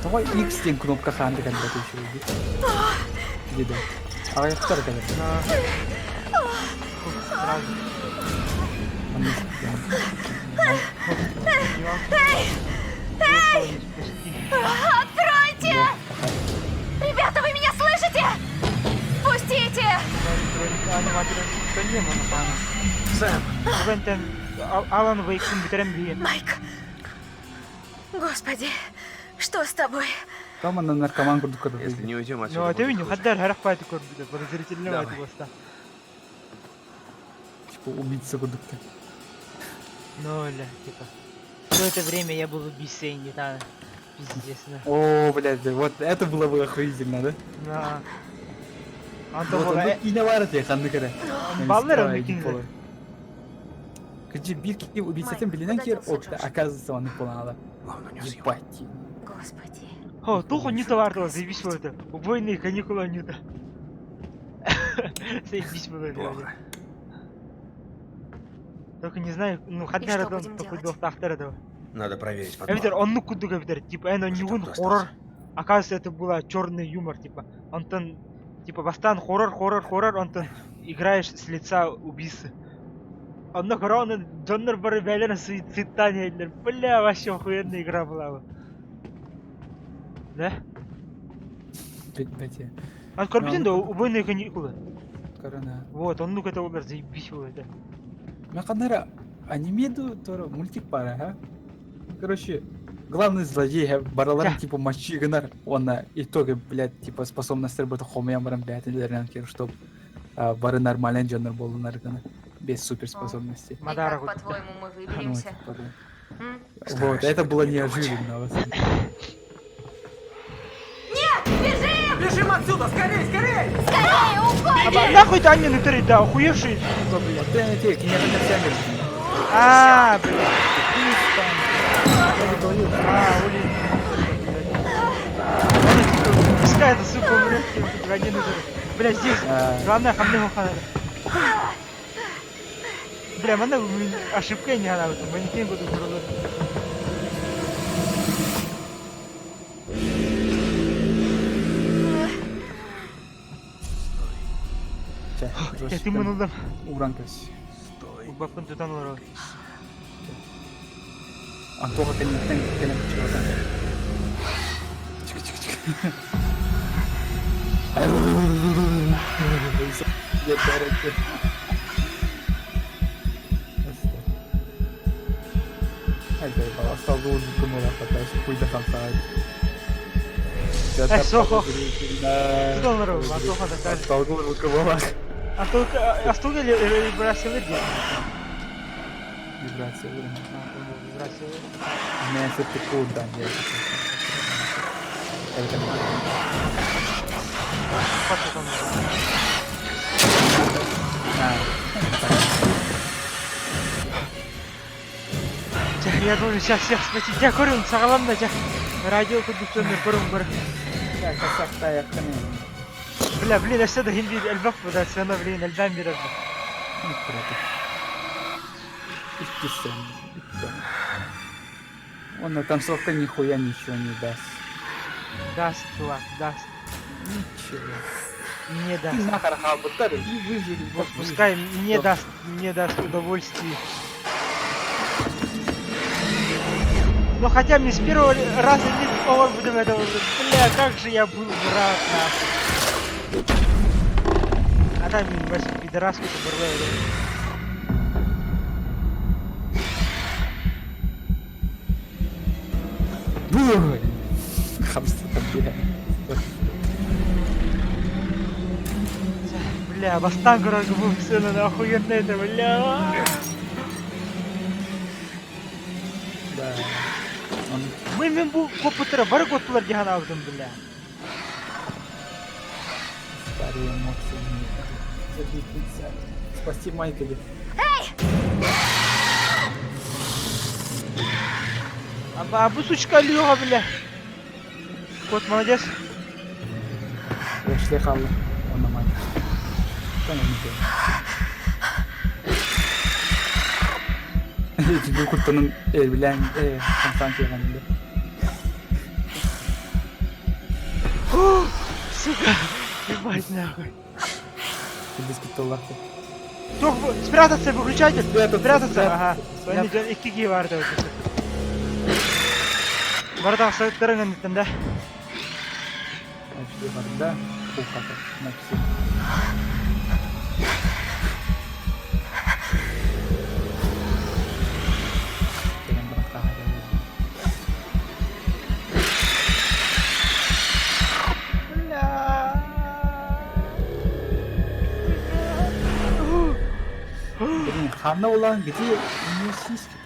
Давай X диэн кнопка хаанды кэлбэт үчүгэй. Диде. Аҕыйахтар кэлэр. Сразу. Эй! Эй! Откройте! Ребята, вы меня слышите? Пустите! Сэм. Алан Вейкин бүтэрэн биһиэн. Майк! Господи, что с тобой? Там она наркоман курдук көрөр. Если не уйдем Ну, отсюда, а ты будет не хуже. хаддар харах пааты көрбүтэ, подозрительный Давай. бааты буоста. Типа убийца курдук. Ну, ля, типа. Все это время я был убийцей, не надо. Пиздец, да. О, блядь, вот это было бы охуительно, да? Да. Антон Вот, була оннук киинэ баар этэ, ханнык эрэ. Баллар оннук киинэлэр. Кыдьы биир киһи убийцатын Майк, билинэн куда киэр, делся ок, Джош? оказывается, оннук буолан Ебать. Господи. О, тух Ньюта баар заебись было это. Убойные каникулы Ньюта. Заебись было это. Плохо. Только не знаю, ну И хаддар что адам будем такой делать? тахтар этого. Надо проверить подвал. Эбэтэр оннук курдук эбитэр, типа эн онньугун кто хоррор. Оказывается, это была черный юмор, типа. Онтон, типа, бастаан хоррор, хоррор, хоррор, онтон играешь с лица убийцы. Онно корона дьоннор бары бээлэрин сыттаан иһэллэр. Бля, вообще охуенная игра была бы. Да? Бэти. А көрбүтүн да убойные каникулы. Корона. Вот, оннук это образ, заебись было это. Мен ханна аниме ду тура мультик баар, а? Короче, главный злодей баралар типа мочи гынар, он на итоге, блядь, типа способностьтар барыта хомуйан баран бэйэтин кир, чтоб бары нормальный дьоннор буоллунар гына, без суперспособностей. И как, по-твоему, мы выберемся? Ну, типа, да. М? Вот, это было неожиданно. вот. Нет! Бежим! Бежим отсюда! Скорей, скорей! Скорее, уходим! А нахуй ты Анне нутри, да, охуевший, сука, блядь. Ты, ты, кинематография. А, блядь. А, блин. Она типа, пускай эта сука умрет, типа, один из Бля, здесь, главное, хамны хана. Бля, манна ошибка не она, манекен буду курулар. Я ты мынулдым. Уран көс. Бапкын тутан олар. Антоха кэнниттэн кэлэн чыгатан. Чик чик чик. Yeter Hadi осталды хуйда хамсаад. Э, сохо. Тутан олар, Антоха да Осталды узун Антоха, астуга вибрация дии. Вибрация Вибрация. Мен сыртты кудан. Пошел Я должен сейчас всех спасти. Я көрүм, сагалам да, Радио кудуктаныр көрүм бир. Бля, блин, өссө да хинди элбэх буда, сцена, блин, элбээн бирэр. Икки сцены. Он на концовка нихуя ничего не даст. Даст, чувак, даст. Ничего. Не даст. Нахар хабытар и выжили. Вот пускай мне даст, мне даст удовольствие. Ну хотя мне с первого раза не повар будем этого. Бля, как же я был рад, нахуй. Ата бас пидораска барла. Хамсты там Бля, бастаан көрөргө бу сцена охуенно это, бля. Да. Мы мен бу коппуттара бары коттулар дихан алдым, бля. Старые эмоции. Забить Спасти Майка. Эй! А, а бу сучка Леха, бля. Кот молодец. Эшле хаалла. Онно Майк. Ити куттанын билэн хамсаан киэҕэннэ. Сука, ебать нахуй. Кирдиспит Туох спрятаться выключатель? Спрятаться, ага. Они дьон икки киһи баар да Барда сыттарын инниттэн да. Барда кулхата Максим. Блин, ханна улаан где у нее сиськи-то?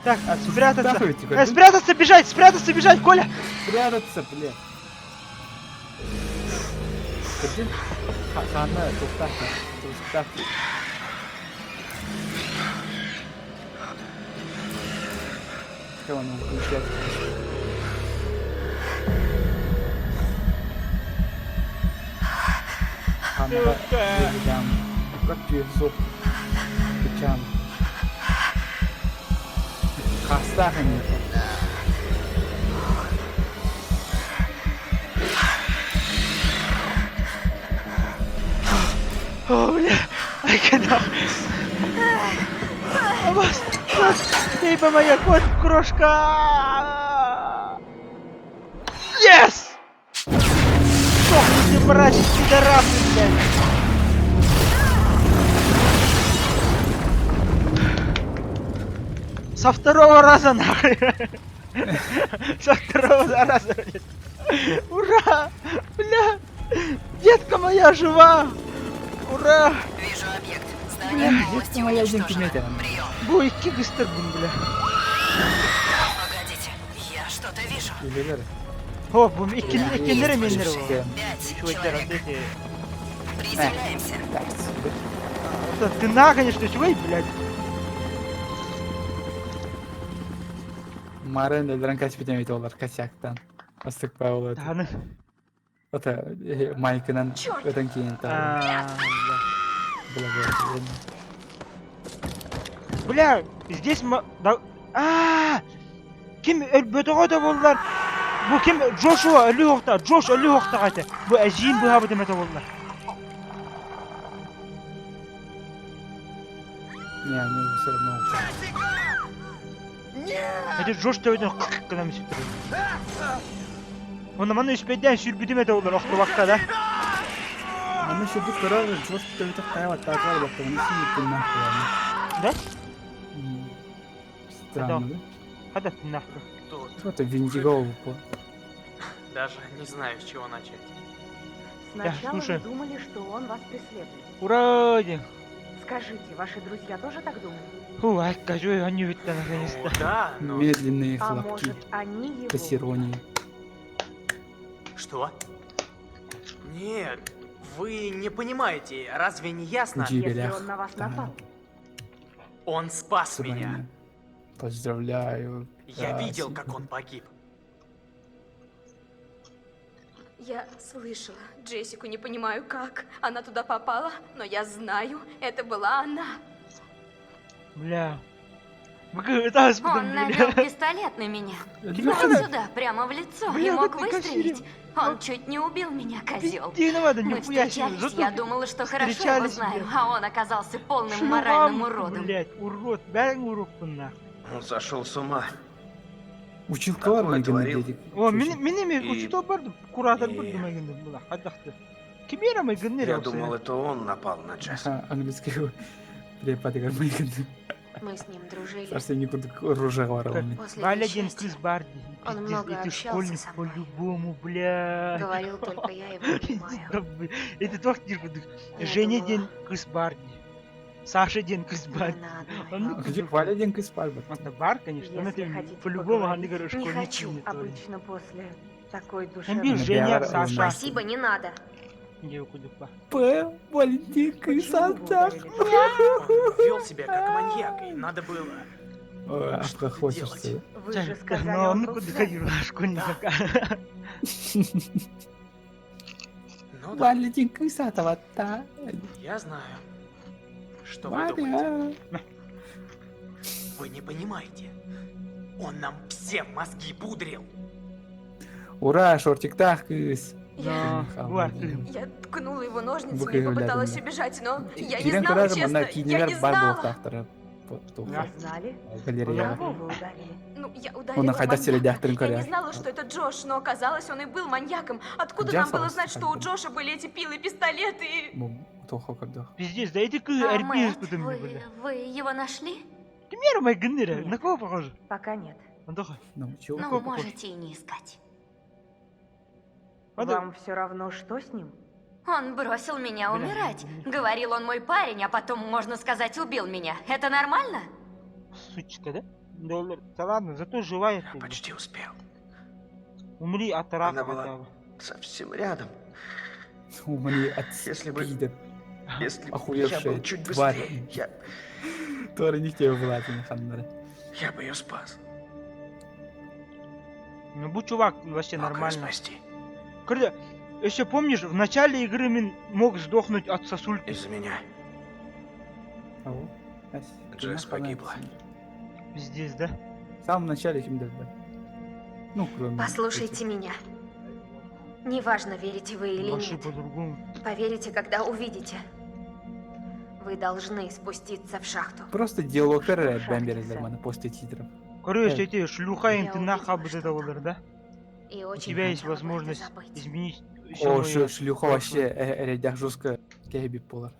Так, спрятаться. Э, спрятаться, бежать, спрятаться, бежать, Коля! Спрятаться, блядь. Где? Ханна, туктахи, туктахи. Как он выключает? Ханна, как пьесу. Печан. Хастах они. О, бля, ай, когда... Бас, бас, Бейба моя, кот, крошка! Yes! Сохните, мрази, пидорасы, блядь! Со второго раза, нахуй! Со второго раза, блядь! Ура! Бля! Детка моя жива! Ура! Вижу объект. Здание полностью моя уничтожено. Прием. Бу икки гыстырбын, бля. Погодите, я что-то вижу. О, бу иккиннere меннere бу. Пять человек. Приземляемся. Ты на, конечно, чего, блядь. Марын өлөрөн каспитен бит олар косяктан. Астык Павел это. Таны. Это майкынан өтөн кийин А, Бля, здесь ма... А, ким өлбөтөҕө да буоллар бу ким Джошуа өлүү охта Джош өлүү охтаҕа этэ бу эдьиийин быһаабытым этэ буоллар Не, они все равно Эти Джош төбөтүн гынан сүттүрү Онно манна үспэйдээн сүүрбүтүм этэ буоллар охтубакка да Аны сүрдүк көрөр Джош төбөтө хайа баттаатылар баттаганы синиттин Да? Странно, да? Хада тыннаахпын. Что-то Виндиго упал. Даже не знаю, с чего начать. Сначала слушай. мы думали, что он вас преследует. Ура! диэн. Скажите, ваши друзья тоже так думали? Фу, ай, кажу, они ведь наконец-то. Да, но... Медленные А хлопки. может, они его... С иронией. Что? Нет, вы не понимаете, разве не ясно? Если он на вас напал. Он спас меня. Поздравляю. Я Да, видел, как он погиб. Я слышала Джессику, не понимаю как. Она туда попала, но я знаю, это была она. Бля. Б***ь, Он навел пистолет на меня. Вот сюда, прямо в лицо, Бля, и мог вот ты выстрелить. Он чуть не убил меня, козел. Пизди надо, Мы нихуя себе. встречались, Зато я думала, что хорошо его встречались, знаю, блядь. а он оказался полным Шлюхам, моральным уродом. Блядь, урод, бәрің уродпын нахуй. Он сошел с ума. Училкалар Такое майгын творил. дедик. О, мин мин эми И- учутал бардым, куратор И- бардым агында була, хадахты. Кимера майгынныр Я думал, это он напал на Джесс. Английский преподаватель майгынныр. Мы с ним дружили. Арсений курдук оружие барар. После Валя ден несчастья кыз бар ди. Он Пиздец, много эти общался школьник со мной. по-любому, бля. Говорил только я его понимаю. Это тоже не курдук. Я Женя думала, ден кыз бар ди. Саша ден кыз бар ди. мы на одной Он волне. Где Валя ден кыз бар бар. Это бар, конечно, но Если это хотите по-любому поговорить. они говорят, Не школьник хочу. не то. Обычно после такой Там душевной... бил Женя, Бяра, Саша. Спасибо, не надо. Где курдук ба? П. Валентин кыз Почему вы аттах. ударили Джоша? Он вел себя как маньяк, и надо было... Ой, Что обхохочешься. Вы же сказали, Но он он был курдук с нами. ходил, школьник. Ну да, Валентин кыз атаватта. я знаю. Что вы думаете? Валя. Вы не понимаете. Он нам всем мозги пудрил. Ура, шортиктах кыз. Но, бар. Я ткнула его ножницами и Буквы попыталась глядя. убежать, но я не Кирен знала, көрөр, честно, манна я кинилер не бар знала. буолуохтаахтара. Да. Вы знали? Галерея. Кого вы ударили? Ну, я ударила Онно хайдах маньяка. сирэйдээхтэрин Я не көрөр. знала, что это Джош, но оказалось, он и был маньяком. Откуда Джасс нам было алыс знать, что у хайдах. Джоша были эти пилы, пистолеты и... Бу туохха көрдөх. Пиздец, да эти кыз А, арбиз Мэтт, кудым вы, бля. вы его нашли? Кимера майгынныр, Нет. на кого похоже? Пока нет. Антоха. Ну, чего? Ну, похож? можете и не искать. Ладно. Вам все равно, что с ним? Он бросил меня Бля, умирать. не- Говорил, он мой парень, а потом, можно сказать, убил меня. Это нормально? Сучка, да? Доллар. Да ладно, зато живая ты. бля. Почти успел. Умри от рака Она была хотя бы. совсем рядом. Умри от Если бы- спида. Если бы я Охуевшая был чуть тварь. быстрее, я, Тварь не тебе была, ты ханнары. я бы ее спас. Ну, будь чувак, вообще Мог её нормально. спасти. Когда, еще помнишь, в начале игры мин мог сдохнуть от сосульки. Из-за меня. Джесс погибла. Пиздец, да? В самом начале ким был. Ну, кроме... Послушайте меня. Неважно, верите вы или Вообще нет. по-другому. Поверите, когда увидите. Вы должны спуститься в шахту. Просто диалогтар Шахте, бәмберелер Сэм. мана после титров. Короче, эти шлюха им Я ты нахуй увидела, вот что это вот, да? И У очень тебя есть хотела бы это возможность забыть. изменить всё О, моё шлюха прошлое. вообще эредях жестко кэби полар.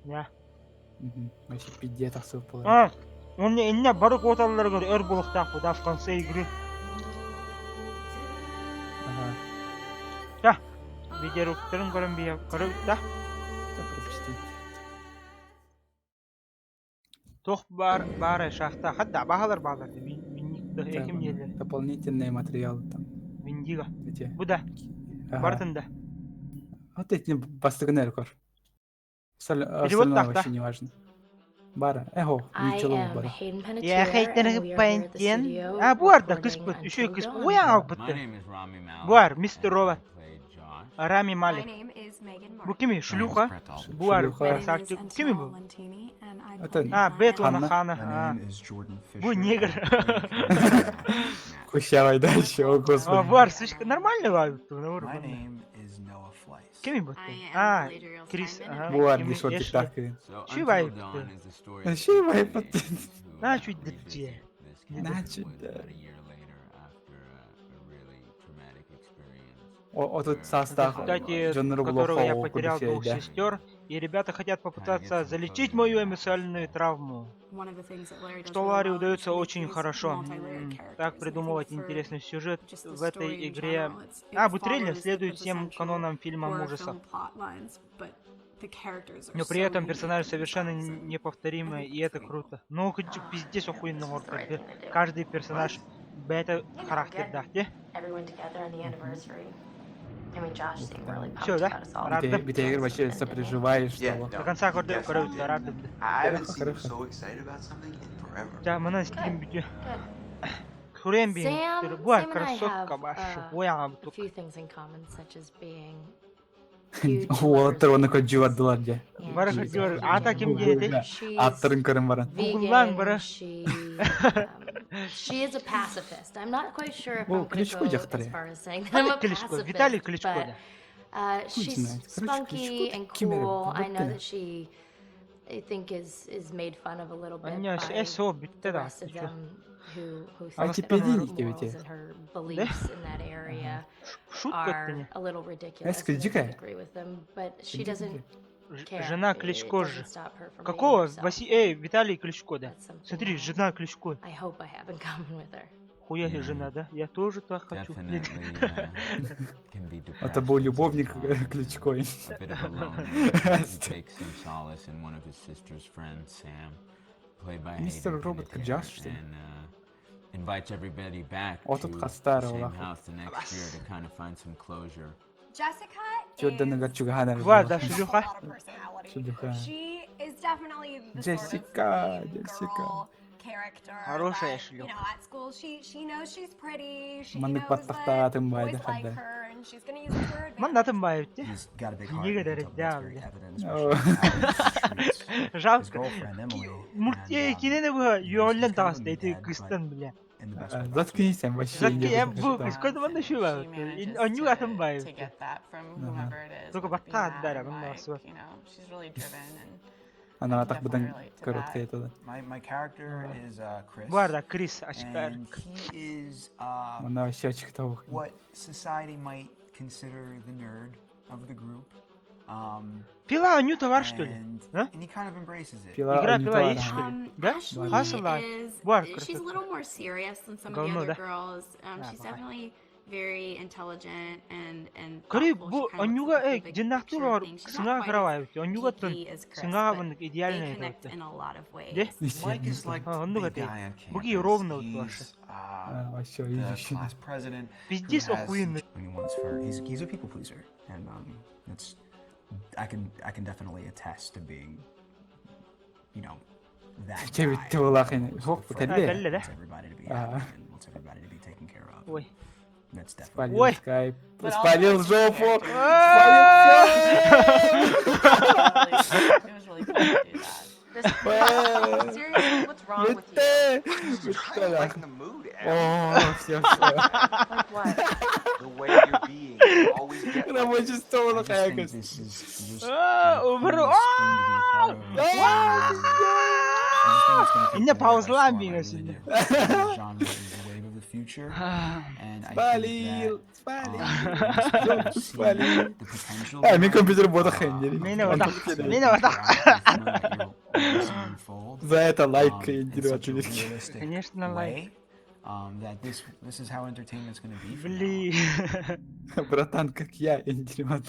Я. Вообще пиздец тахсып полар. А, он мне инна барык оталлар говорит, эр булыктак да в конце игры. Ага. Да. Видеоруктерин көрөн бия, көрөбүт да. Да, пропустить. Тох бар бары шахта, хатта бахалар баалар. Минник Да, эким вон, елер. Дополнительные материалы там. Виндиго. Эти. Бу да, Ага. бартын да. Вот эти бастыгынер кор. Перевод Остальное так, да? вообще не важно. Бара. Эхо, ничего бара. Я хейтер пентен. А, буар да, кыспыт, еще и кысп. Ой, а, бытты. Буар, мистер Робот. Рами Малик. Бу кими, шлюха? Буар, Шлюха. красавчик. Кими бу? Это А, Бетла Ханна. Хана. А. Бу негр. Хущавай дальше, о А, господи. буар, сучка, нормально вайб. Кими бу? А, Крис, ага. Буар, Кими, дешо Эшли. тиктак. Чүй вайб? Ши вайб. На, чуть дырче. Значит, да. О, тут В состав результате Джон которого я Рублов потерял двух сестер, и ребята хотят попытаться залечить мою эмоциональную травму. Что Ларри удается очень хорошо. Так придумывать интересный сюжет в этой игре. А, Бутрелли следует всем канонам фильма ужасов. Но при этом персонажи совершенно неповторимые, и это круто. Ну, хоть пиздец охуенно орка. Каждый персонаж бета характер, да, де? Все, да? Рад, да? Битегер вообще сопереживаешь, что... До конца көрдө көрөбүт, рад. Хорошо, Да, манан стрим бүтү. Хүрэн би. Sam, Буар Sam and I красотка have башы. Ояң a few things in common, such as being huge Уолаттар оны көжү бардылар же. Бара көжү ата ким диэти? Аттарын көрөн баран. Гуглан бара. She, she is a pacifist. I'm not quite sure if О, I'm gonna Кличко go жактыр as я. far as saying that I'm a Кличко, pacifist, Виталий Кличко, but да. uh, Хуй she's знает. Короче, spunky Кличко and ким эле, cool. I know билбейт that she I think is is made fun of a little bit Анньа by эс оо бүттэ the да rest of them who who А think that теперь her денег тебе morals те. and her beliefs in that area Шутка are это a little ridiculous. Эска And they don't дикая. agree with them, but she Дикая. doesn't care. Жена It Кличко же. doesn't stop her from being Какого? herself. Васи... Эй, Виталий Кличко, да. That's something Смотри, I- жена Кличко. I hope I have in common with her. Хуя себе жена, да? Я тоже так хочу. Definitely can be Это depressed был and любовник sometimes Кличко. a bit of a loner. He takes some solace in one of his sister's friends, Sam, played by Мистер Hayden Робот Panettiere, Каджаш, что ли? and uh, invites everybody back О, to тут the Хастара same улаху. house the next year to kind of find some closure. Jessica Чёрданы Гачугана. Ва, да, шлюха. personality. Шлюха. She is definitely the sort of Джессика, mean Джессика. girl character Хорошая that, you шлюха. know, at school she she knows she's pretty, she Маннык knows that баттахтаатын boys байды like хадда. her and she's gonna use it to her advantage. Мандатын баевте. He's got a big heart. Книга You can tell that's very дәрдя, evident, О. especially out in the streets. His Жалко. girlfriend, Emily, Мульт and, um, кинени бу юоллен he's kind of a тағысты эти meathead, but кыстан бля. in the best way possible. Заткнись, я вообще Затки не я буду бу читать. кыскод манна шуба. manages Оннюк атын to баевте. get that from Ага. whomever it is. Только whether it be баттаат Matt дара or манна Mike, асуа. you know, she's really driven and Она I can так definitely будан relate to короткая that. тогда. My, my character is Chris. Бар да Крис очкарик. And he is uh, Она вообще очктовых. what society might consider the nerd of the group. Um, Пила Анюта бар что ли? and, А? and he kind of embraces it. Пила Игра Анюта пила бар, есть что ага. ли? Um, Да? Ashley Хасала. is Бар she's a красотка. little more serious than some of the Говно, other да? girls. Um, Да, she's бывает. definitely very intelligent and and Көрүй thoughtful. She бу kind of looks Анюга at the эй big жиннахтыр picture of бар things. She's not сыҥаа quite as карабайбыт. Анюгаттан geeky as Chris, сыҥаа but маннык they идеальный connect это. in a lot of Де? ways. Mike is like А, оннук the этэй. guy on Буги campus. ровно вот ваша. He's uh, А, вообще the изучено. class president who Пиздец has охуенный. what he wants for he's he's a people pleaser and um that's I can I can definitely attest to being you know that Тебе guy ты who улахин. wants Хох, the А, friend кэллэ. кэллэ да? wants everybody to be А, happy and wants everybody to be taken care of. Ой. That's definitely Спалил Ой. скайп. But also Спалил like the жопу. character Спалил is всё. It was really fun to do that. This seriously, what's wrong with you? Бүттэ. trying to Бүттэ. lighten the mood, Em. О, все, все. Like what? The way you're being, you always get like Рабочий стол I just think хайкас. this is just А, the убру. coolest thing to be a part of. I just think it's gonna take Инне the world by паузалаан storm. би I really ingээс. do. I think this genre is the wave of the future, and I think Спалил, that спалил. um, we're starting Жопу to see спалил. the potential А, мен behind компьютер бодох uh, хендери. Мени of бодох. the things that Мени you бодох. interact with that you're witnessing unfold За это лайк um, in хендери such a ответки. realistic Конечно, лайк. way. That this this is how entertainment's gonna be from now on. Блин. Братан, как я, эндеримат.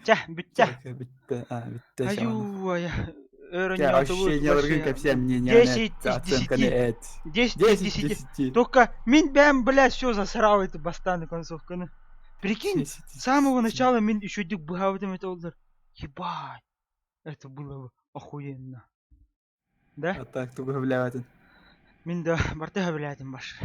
Ча, бүттэ. Бүттэ, а, бүттэ шаман. Аю, ай. Я вообще не алыргын кэпсиэн мне не 10 из оценка 10. не эт. 10 из 10 из 10. 10. Только мин бэм, блядь, все засрал эту бастаны концовканы. Прикинь, 10 с из самого 10. начала мин еще дик быхабытым это олдар. Ебать. Это было бы охуенно. Да? А так, тугу бляватын. Мин да бартыга блядь, баш.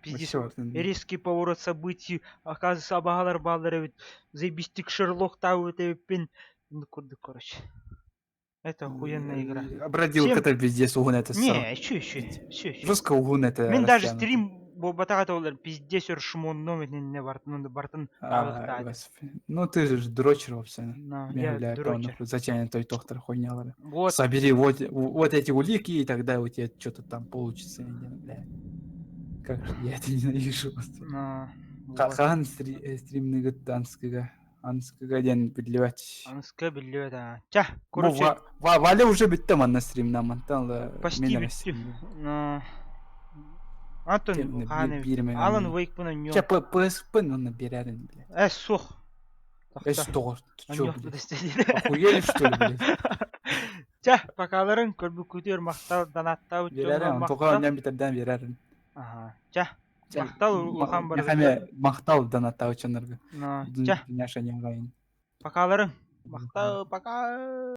Пиздец. Вообще, вот, Резкий поворот событий. Оказывается, абагалар баллары ведь заебистик Шерлок тау это пин. Ну куда, короче. Это охуенная игра. Бродилка Всем- это пиздец, угун это Не, еще, еще, еще, еще. Жестко угун это Мен даже растянуто. стрим буолбатаҕа олар пиздец өр шмонном итиннэ бартын бартын А, таалыктаады. господи. Ну ты же дрочер вообще. Ну, Мен я бля, дрочер. Зачем той доктор хуйнялары. Вот. Собери вот, вот эти улики, и тогда у тебя что-то там получится. Я не знаю, бля. Как же я это ненавижу. просто. Ну, вот. Хаан стримныгыт анскыга. Анскыга диэн биллибэт. Анска биллибэт аа. Ча, Бу короче, Ва- Ва- Валя уже бүттэ манна стримна мантан ла почти мен эрэ бүттүм. Ну, Антон Кемне хааны биирме Алан Вейкпын ньо. Ча PSP онно биэрэрин бля. Э, суох. Эс тоҕор. Ты чё, Аньох блядь? быдастедир. Охуели что ли, блядь? Ча, покаларын көрбүккүтүөр махтал данаттаабыт Биэрэрин, дьоҥҥо он тоҕо махтал. онньон бүтэрдээн биэрэрин. Аха. Ча, Ча, махтал улахан Махаме барыгытыгар. махтал данаттаабыт дьоннорго. Ну, ча, Дуняша ньаҕайын. покаларын. Махтал, пока.